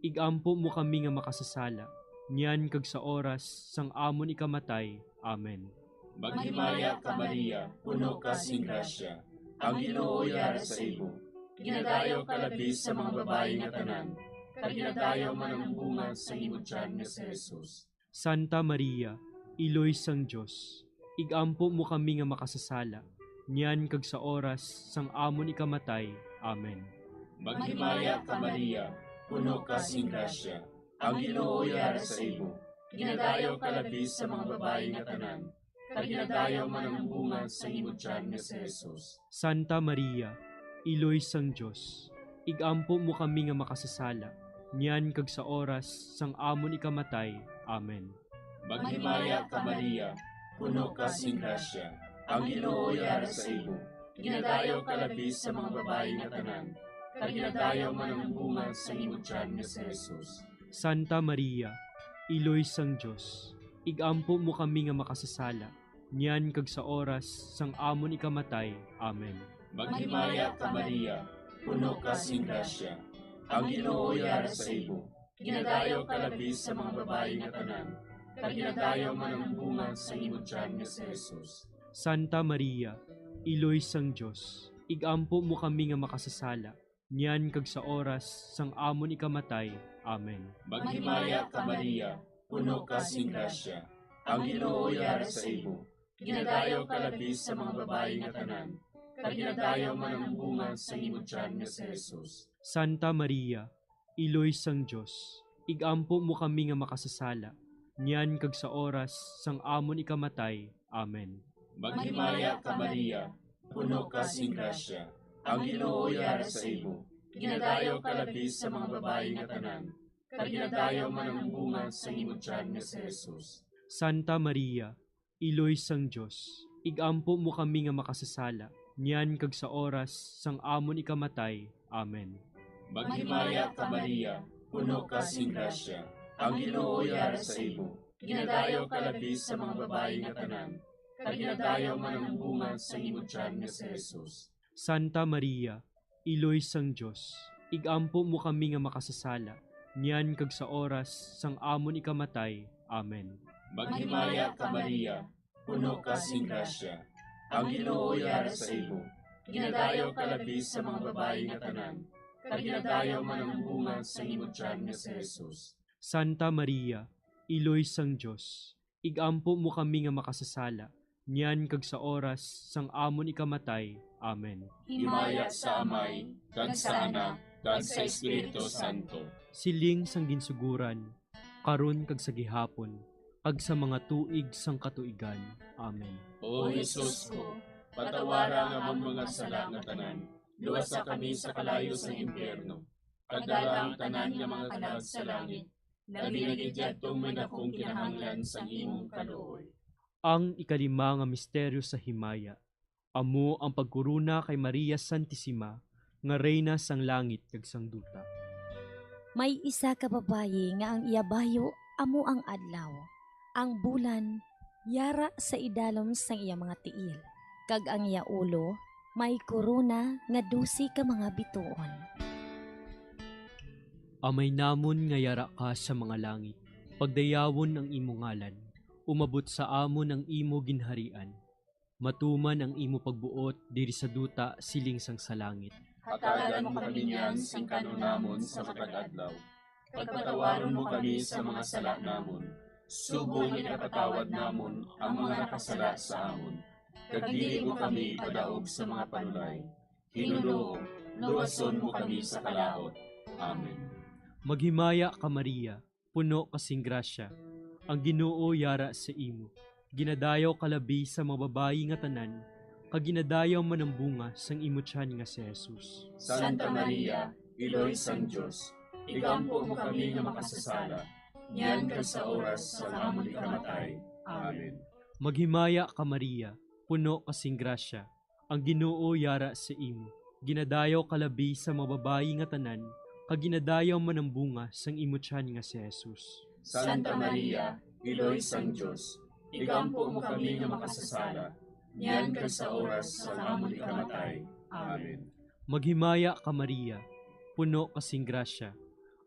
igampo mo kami nga makasasala, niyan kag sa oras sang amon ikamatay. Amen. Maghimaya ka, Maria, puno ka sing grasya. Ang Ginoo yara sa imo. Ginadayaw ka labi sa mga babayi nga tanan, kag ginadayaw man ang bunga sang imo tiyan nga si Jesus. Santa Maria, Iloy sang Dios, igampo mo kami nga makasasala, niyan kag sa oras sang amon ikamatay. Amen. Maghimaya ka, Maria, puno ka sing grasya. Ang Ginoo yara sa imo. Ginadayaw ka labi sa mga babayi nga tanan, kag ginadayaw man ang bunga sang imo tiyan nga si Jesus. Santa Maria, Iloy sang Dios, igampo mo kami nga makasasala, niyan kag sa oras sang amon ikamatay. Amen. Maghimaya ka, Maria, puno ka sing grasya. Ang Ginoo yara sa imo. Ginadayaw ka labi sa mga babayi nga tanan, kag ginadayaw man ang bunga sang imo tiyan nga si Jesus. Santa Maria, Iloy sang Dios, igampo mo kami nga makasasala, niyan kag sa oras sang amon ikamatay. Amen. Maghimaya ka, Maria, puno ka sing grasya. Ang Ginoo yara sa imo. Ginadayaw ka labi sa mga babayi nga tanan, kag ginadayaw man ang bunga sang imo tiyan nga si Jesus. Santa Maria, Iloy sang Dios, igampo mo kami nga makasasala, niyan kag sa oras sang amon ikamatay. Amen. Maghimaya ka, Maria, puno ka sing grasya. Ang Ginoo yara sa imo. Ginadayaw ka labi sa mga babayi nga tanan, kag ginadayaw man ang bunga sang imo tiyan nga si Jesus. Santa Maria, Iloy sang Dios, igampo mo kami nga makasasala, niyan kag sa oras sang amon ikamatay. Amen. Maghimaya ka, Maria, puno ka sing grasya. Ang Ginoo yara sa imo. Ginadayaw ka labi sa mga babayi nga tanan, kag ginadayaw man ang bunga sang imo tiyan nga si Jesus. Santa Maria, Iloy sang Dios, igampo mo kami nga makasasala, niyan kag sa oras sang amon ikamatay. Amen. Maghimaya ka, Maria, puno ka sing grasya. Ang Ginoo yara sa imo. Ginadayaw ka labi sa mga babayi nga tanan, kag ginadayaw man ang bunga sang imo tiyan nga si Jesus. Santa Maria, Iloy sang Dios, igampo mo kami nga makasasala, niyan kag sa oras sang amon ikamatay. Amen. Maghimaya ka, Maria, puno ka sing grasya. Ang Ginoo yara sa imo. Ginadayaw ka labi sa mga babayi nga tanan, kag ginadayaw man ang bunga sang imo tiyan nga si Jesus. Santa Maria, Iloy sang Dios, igampo mo kami nga makasasala, niyan kag sa oras sang amon ikamatay. Amen. Himaya sa Amay, kag sa Anak, kag sa Espiritu Santo. Siling sang ginsuguran, karon kag sa gihapon, kag sa mga tuig sang katuigan. Amen. O Jesus ko, patawara ang amon mga sala nga tanan, luwasa kami sa kalayo sang impyerno, kag dala ang tanan nga mga kalag sa langit, labi na gid yadtong may dakong kinahanglan sang imong kaluoy. Ang ikalima nga misteryo sa himaya, amo ang pagkorona kay Maria Santisima nga Reyna sang langit kag sang duta. May isa ka babayi nga ang iya bayo amo ang adlaw, ang bulan yara sa idalom sang iya mga tiil, kag ang iya ulo may korona nga dose ka mga bituon. Amay namon nga yara ka sa mga langit, pagdayawon ang imo ngalan, umabot sa amon ang imo ginharian. Matuman ang imo pagbuot diri sa duta siling sang sa langit. Hatagan mo kami niyan sing kan-on namon sa matag adlaw. Pagpatawaron mo kami sa mga sala namon, subong nga ginapatawad namon ang mga nakasala sa amon. Kag dili mo kami ipadaog sa mga panulay. Ginoo, luwason mo kami sa kalaut. Amen. Maghimaya ka, Maria, puno ka sing grasya. Ang Ginoo yara sa imo. Ginadayaw ka labi sa mga babayi nga tanan, kag ginadayaw man ang bunga sang imo tiyan nga si Jesus. Santa Maria, Iloy sang Dios, igampo mo kami nga makasasala, niyan kag sa oras sang amon ikamatay. Amen. Maghimaya ka, Maria, puno ka sing grasya. Ang Ginoo yara sa imo. Ginadayaw ka labi sa mga babayi nga tanan, kag ginadayaw man ang bunga sang imo tiyan nga si Jesus. Santa Maria, Iloy sang Dios, igampo mo kami nga makasasala, niyan kag sa oras sang amon ikamatay. Amen. Maghimaya ka, Maria, puno ka sing grasya.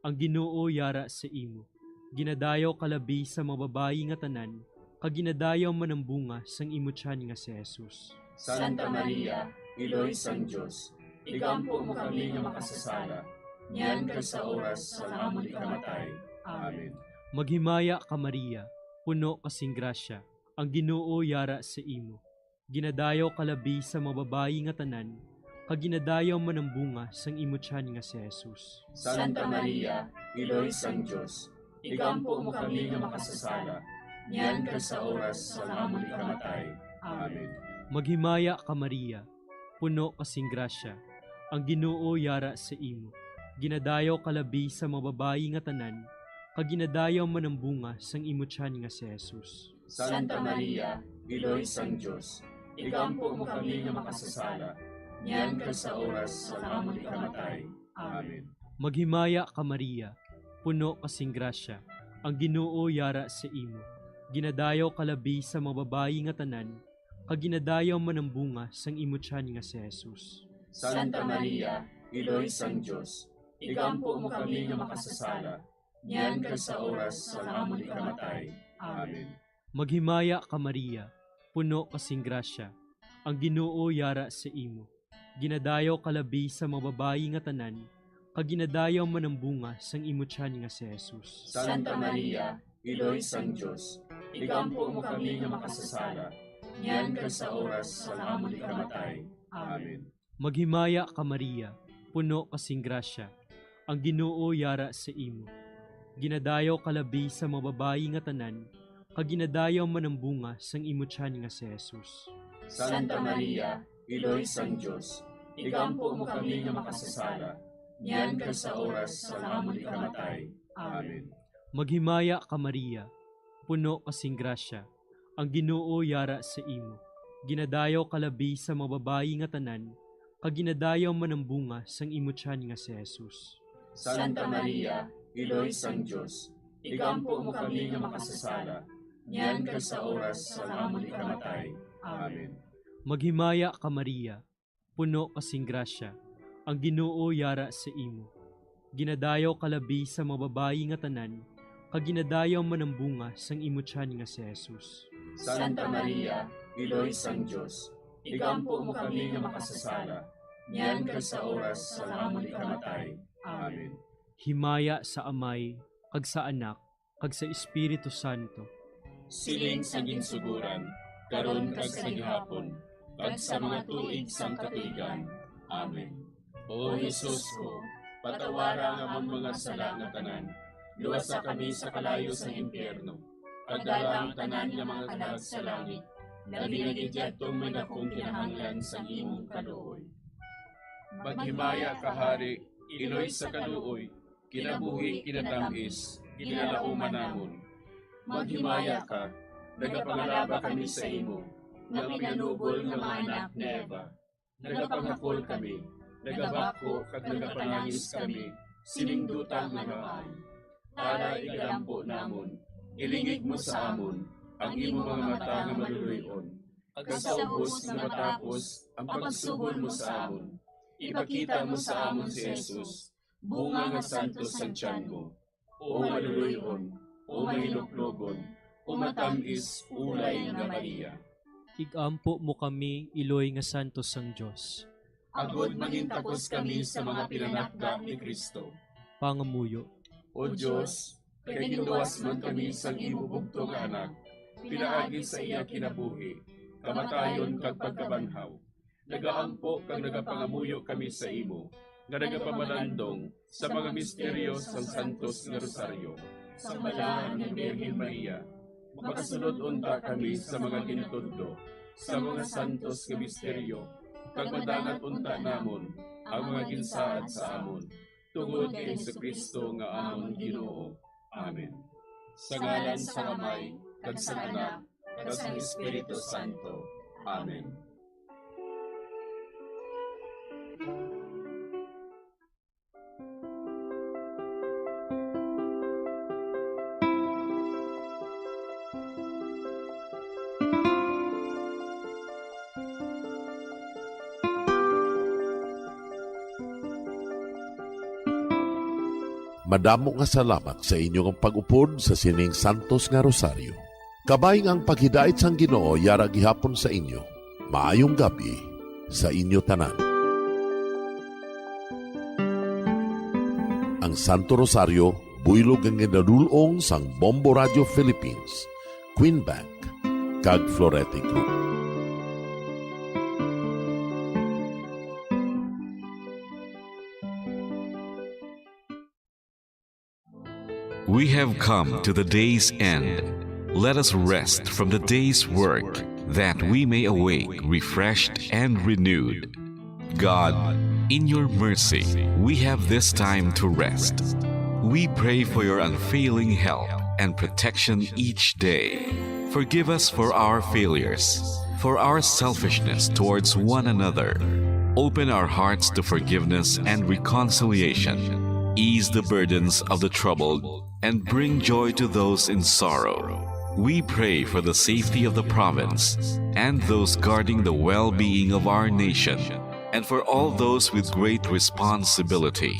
Ang Ginoo yara sa imo. Ginadayaw ka labi sa mga babayi nga tanan, kag ginadayaw man ang bunga sang imo tiyan nga si Jesus. Santa Maria, Iloy sang Dios, igampo mo kami nga makasasala, niyan kag sa oras sang amon ikamatay. Amen. Maghimaya ka, Maria, puno ka sing grasya, ang Ginoo yara sa imo. Ginadayaw ka labi sa mga babayi nga tanan, kag ginadayaw man ang bunga sang imo tiyan nga si Jesus. Santa Maria, Iloy sang Dios, igampo mo kami nga makasasala, niyan kag sa oras sang amon ikamatay. Amen. Maghimaya ka, Maria, puno ka sing grasya, ang Ginoo yara sa imo. Ginadayaw ka labi sa mga babayi nga tanan, kag ginadayaw man ang bunga sang imo tiyan nga si Jesus. Santa Maria, Iloy sang Dios, igampo mo kami nga makasasala, niyan kag sa oras sang amon ikamatay. Amen. Maghimaya ka, Maria, puno ka sing grasya, ang Ginoo yara sa imo. Ginadayaw ka labi sa mga babayi nga tanan, kag ginadayaw man ang bunga sang imo tiyan nga si Jesus. Santa Maria, Iloy sang Dios, igampo mo kami nga makasasala, niyan kag sa oras sang amon ikamatay. Amen. Maghimaya ka, Maria, puno ka sing grasya, ang Ginoo yara sa imo. Ginadayaw ka labi sa mga babayi nga tanan, kag ginadayaw man ang bunga sang imo tiyan nga si Jesus. Santa Maria, Iloy sang Dios, igampo mo kami nga makasasala, niyan kag sa oras sang amon ikamatay. Amen. Maghimaya ka, Maria, puno ka sing grasya, ang Ginoo yara sa imo. Ginadayaw ka labi sa mga babayi nga tanan, kag ginadayaw man ang bunga sang imo tiyan nga si Jesus. Santa Maria, Iloy sang Dios, igampo mo kami nga makasasala, niyan kag sa oras sang amon ikamatay. Amen. Maghimaya ka, Maria, puno ka sing grasya, ang Ginoo yara sa imo. Ginadayaw ka labi sa mga babayi nga tanan, kag ginadayaw man ang bunga sang imo tiyan nga si Jesus. Santa Maria, Iloy sang Dios, igampo mo kami nga makasasala, niyan kag sa oras sang amon ikamatay. Amen. Maghimaya ka, Maria, puno ka sing grasya, ang Ginoo yara sa imo. Ginadayaw ka labi sa mga babayi nga tanan, kag ginadayaw man ang bunga sang imo tiyan nga si Jesus. Santa Maria, Iloy sang Dios, igampo mo kami nga makasasala, niyan kag sa oras sang amon ikamatay. Amen. Himaya sa Amay, kag sa Anak, kag sa Espiritu Santo. Siling sa ginsugoran, karon kag sa gihapon, kag sa mga tuig sang katuigan. Amen. O Jesus ko, patawara ang amon mga sala nga tanan, luwasa kami sa kalayo sang impyerno, kag dala ang tanan nga mga kalag sa langit, labi na gid yadtong may dakong kinahanglan sang imong kaluoy. Maghimaya ka, Hari, Iloy sa kaluoy, kinabuhi, kinatamis, ginalauman namon. Maghimaya ka, nagapangalaba kami sa imo, nga pinanubol nga mga anak ni Eva. Nagapanghakol kami, nagabakho kag nagapanangis kami sining duta nga gamay. Tara, igalampo namon, ilingig mo sa amon ang imo mga mata nga maluloy-on, kag sa ubos nga matapos ang pagsugod mo sa amon, ipakita mo sa amon si Jesus, bunga nga santos sang tiyan mo, o maluloy-on, o mahinuklogon, o matamis, ulay nga Maria. Igampo mo kami, iloy nga santos sang Dios. Agod mangintakos kami sa mga pinanakda ni Cristo. Pangamuyo. O Dios, kay ginluwas man kami sang imo bugtong nga Anak, pinaagi sa iya kinabuhi, kamatayon, kag pagkabanhaw, nagaampo kag nagapangamuyo kami sa imo, nga nagapamalandong sa mga misteryo sang Santos nga Rosaryo, sang Balaan nga Birhen Maria. Makasunod unta kami sa mga gintudlo sa mga santos nga misteryo, kag madangat unta namon ang mga ginsaad sa amon, tungod kay Jesu-Cristo nga amon Ginoo. Amen. Sa ngalan sang Amay, kag sang Anak, kag sang Espiritu Santo. Amen. Madamo nga salamat sa inyo nga pag-upod sa sining santos nga rosaryo. Kabayng ang paghidait sang Ginoo yara gihapon sa inyo. Maayong gab-i sa inyo tanan. Ang Santo Rosario, buylog nga ginadul-ong sang Bombo Radio Philippines, Queen Bank, kag Florete Group. We have come to the day's end. Let us rest from the day's work, that we may awake refreshed and renewed. God, in your mercy, we have this time to rest. We pray for your unfailing help and protection each day. Forgive us for our failures, for our selfishness towards one another. Open our hearts to forgiveness and reconciliation. Ease the burdens of the troubled and bring joy to those in sorrow. We pray for the safety of the province and those guarding the well-being of our nation, and for all those with great responsibility.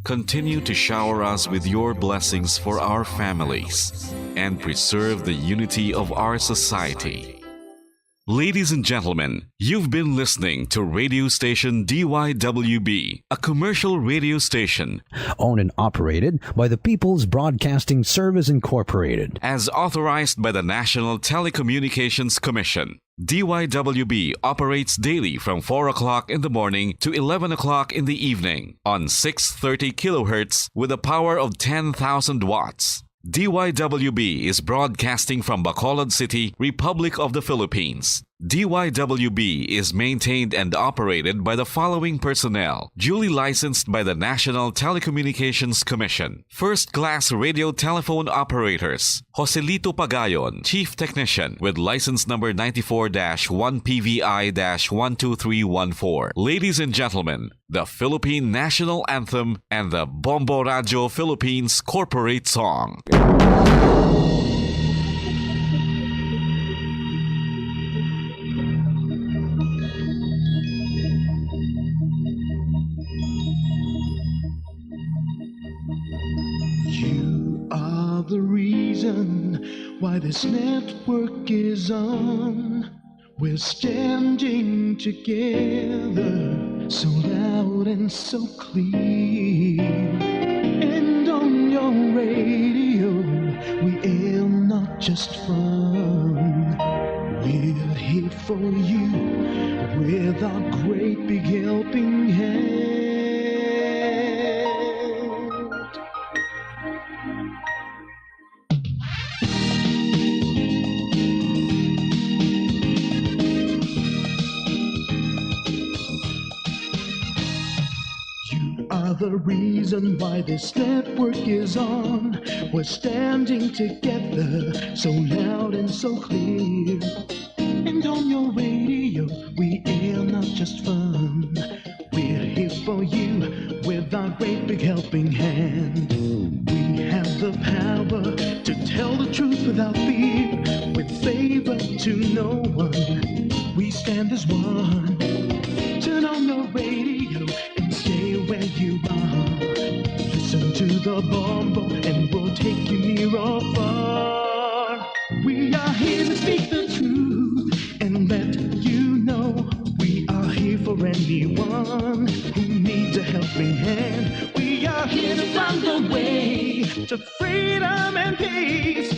Continue to shower us with your blessings for our families and preserve the unity of our society. Ladies and gentlemen, you've been listening to radio station D Y W B, a commercial radio station owned and operated by the People's Broadcasting Service Incorporated. As authorized by the National Telecommunications Commission. D Y W B operates daily from four o'clock in the morning to eleven o'clock in the evening on six thirty kilohertz with a power of ten thousand watts. D Y W B is broadcasting from Bacolod City, Republic of the Philippines. D Y W B is maintained and operated by the following personnel, duly licensed by the National Telecommunications Commission. First class radio telephone operators, Joselito Pagayon, Chief Technician, with license number ninety-four dash one P V I dash one two three one four. Ladies and gentlemen, the Philippine National Anthem and the Bombo Radio Philippines Corporate Song. You are the reason why this network is on. We're standing together, so loud and so clear. And on your radio, we aim not just fun. We're here for you with our great big helping hand. You are the reason why this network is on. We're standing together, so loud and so clear. And on your radio, we air not just fun. We're here for you with our great big helping hand. We have the power to tell the truth without fear, with favor to no one. We stand as one. Turn on your radio and stay where you are. Listen to the Bombo and we'll take you near or far. We are here to speak the truth and let you know we are here for anyone who needs a helping hand. We are here to find a way to freedom and peace,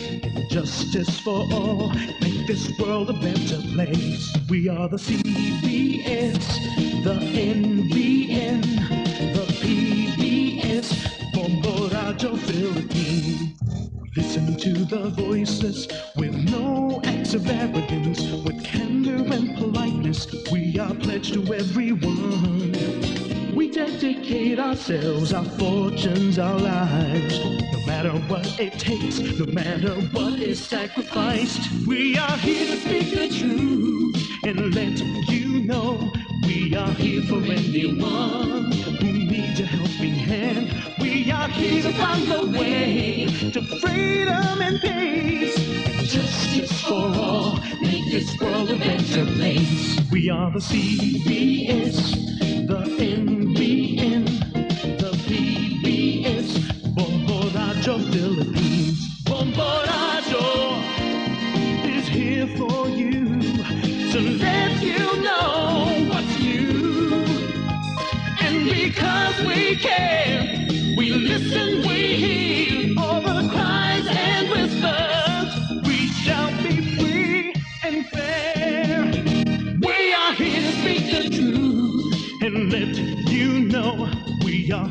justice for all, make this world a better place. We are the C B S, the N B N, the P B S, Bombo Radio Philippines. Listen to the voices with no acts of arrogance, with candor and politeness. We are pledged to everyone. We dedicate ourselves, our fortunes, our lives. No matter what it takes, no matter what is sacrificed, we are here to speak the truth and let you know we are here for anyone who needs a helping hand. We are here to find a way to freedom and peace and justice for all. Make this world a better place. We are the C B S, the N B N, the P B S,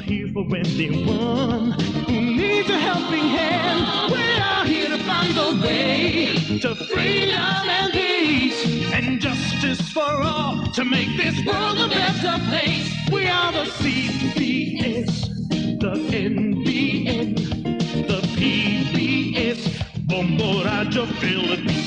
Here for anyone who needs a helping hand. We are here to find the way to freedom and peace and justice for all to make this world a better place. We are the C B S, the N B N, the P B S, Bombo Radio Philippines.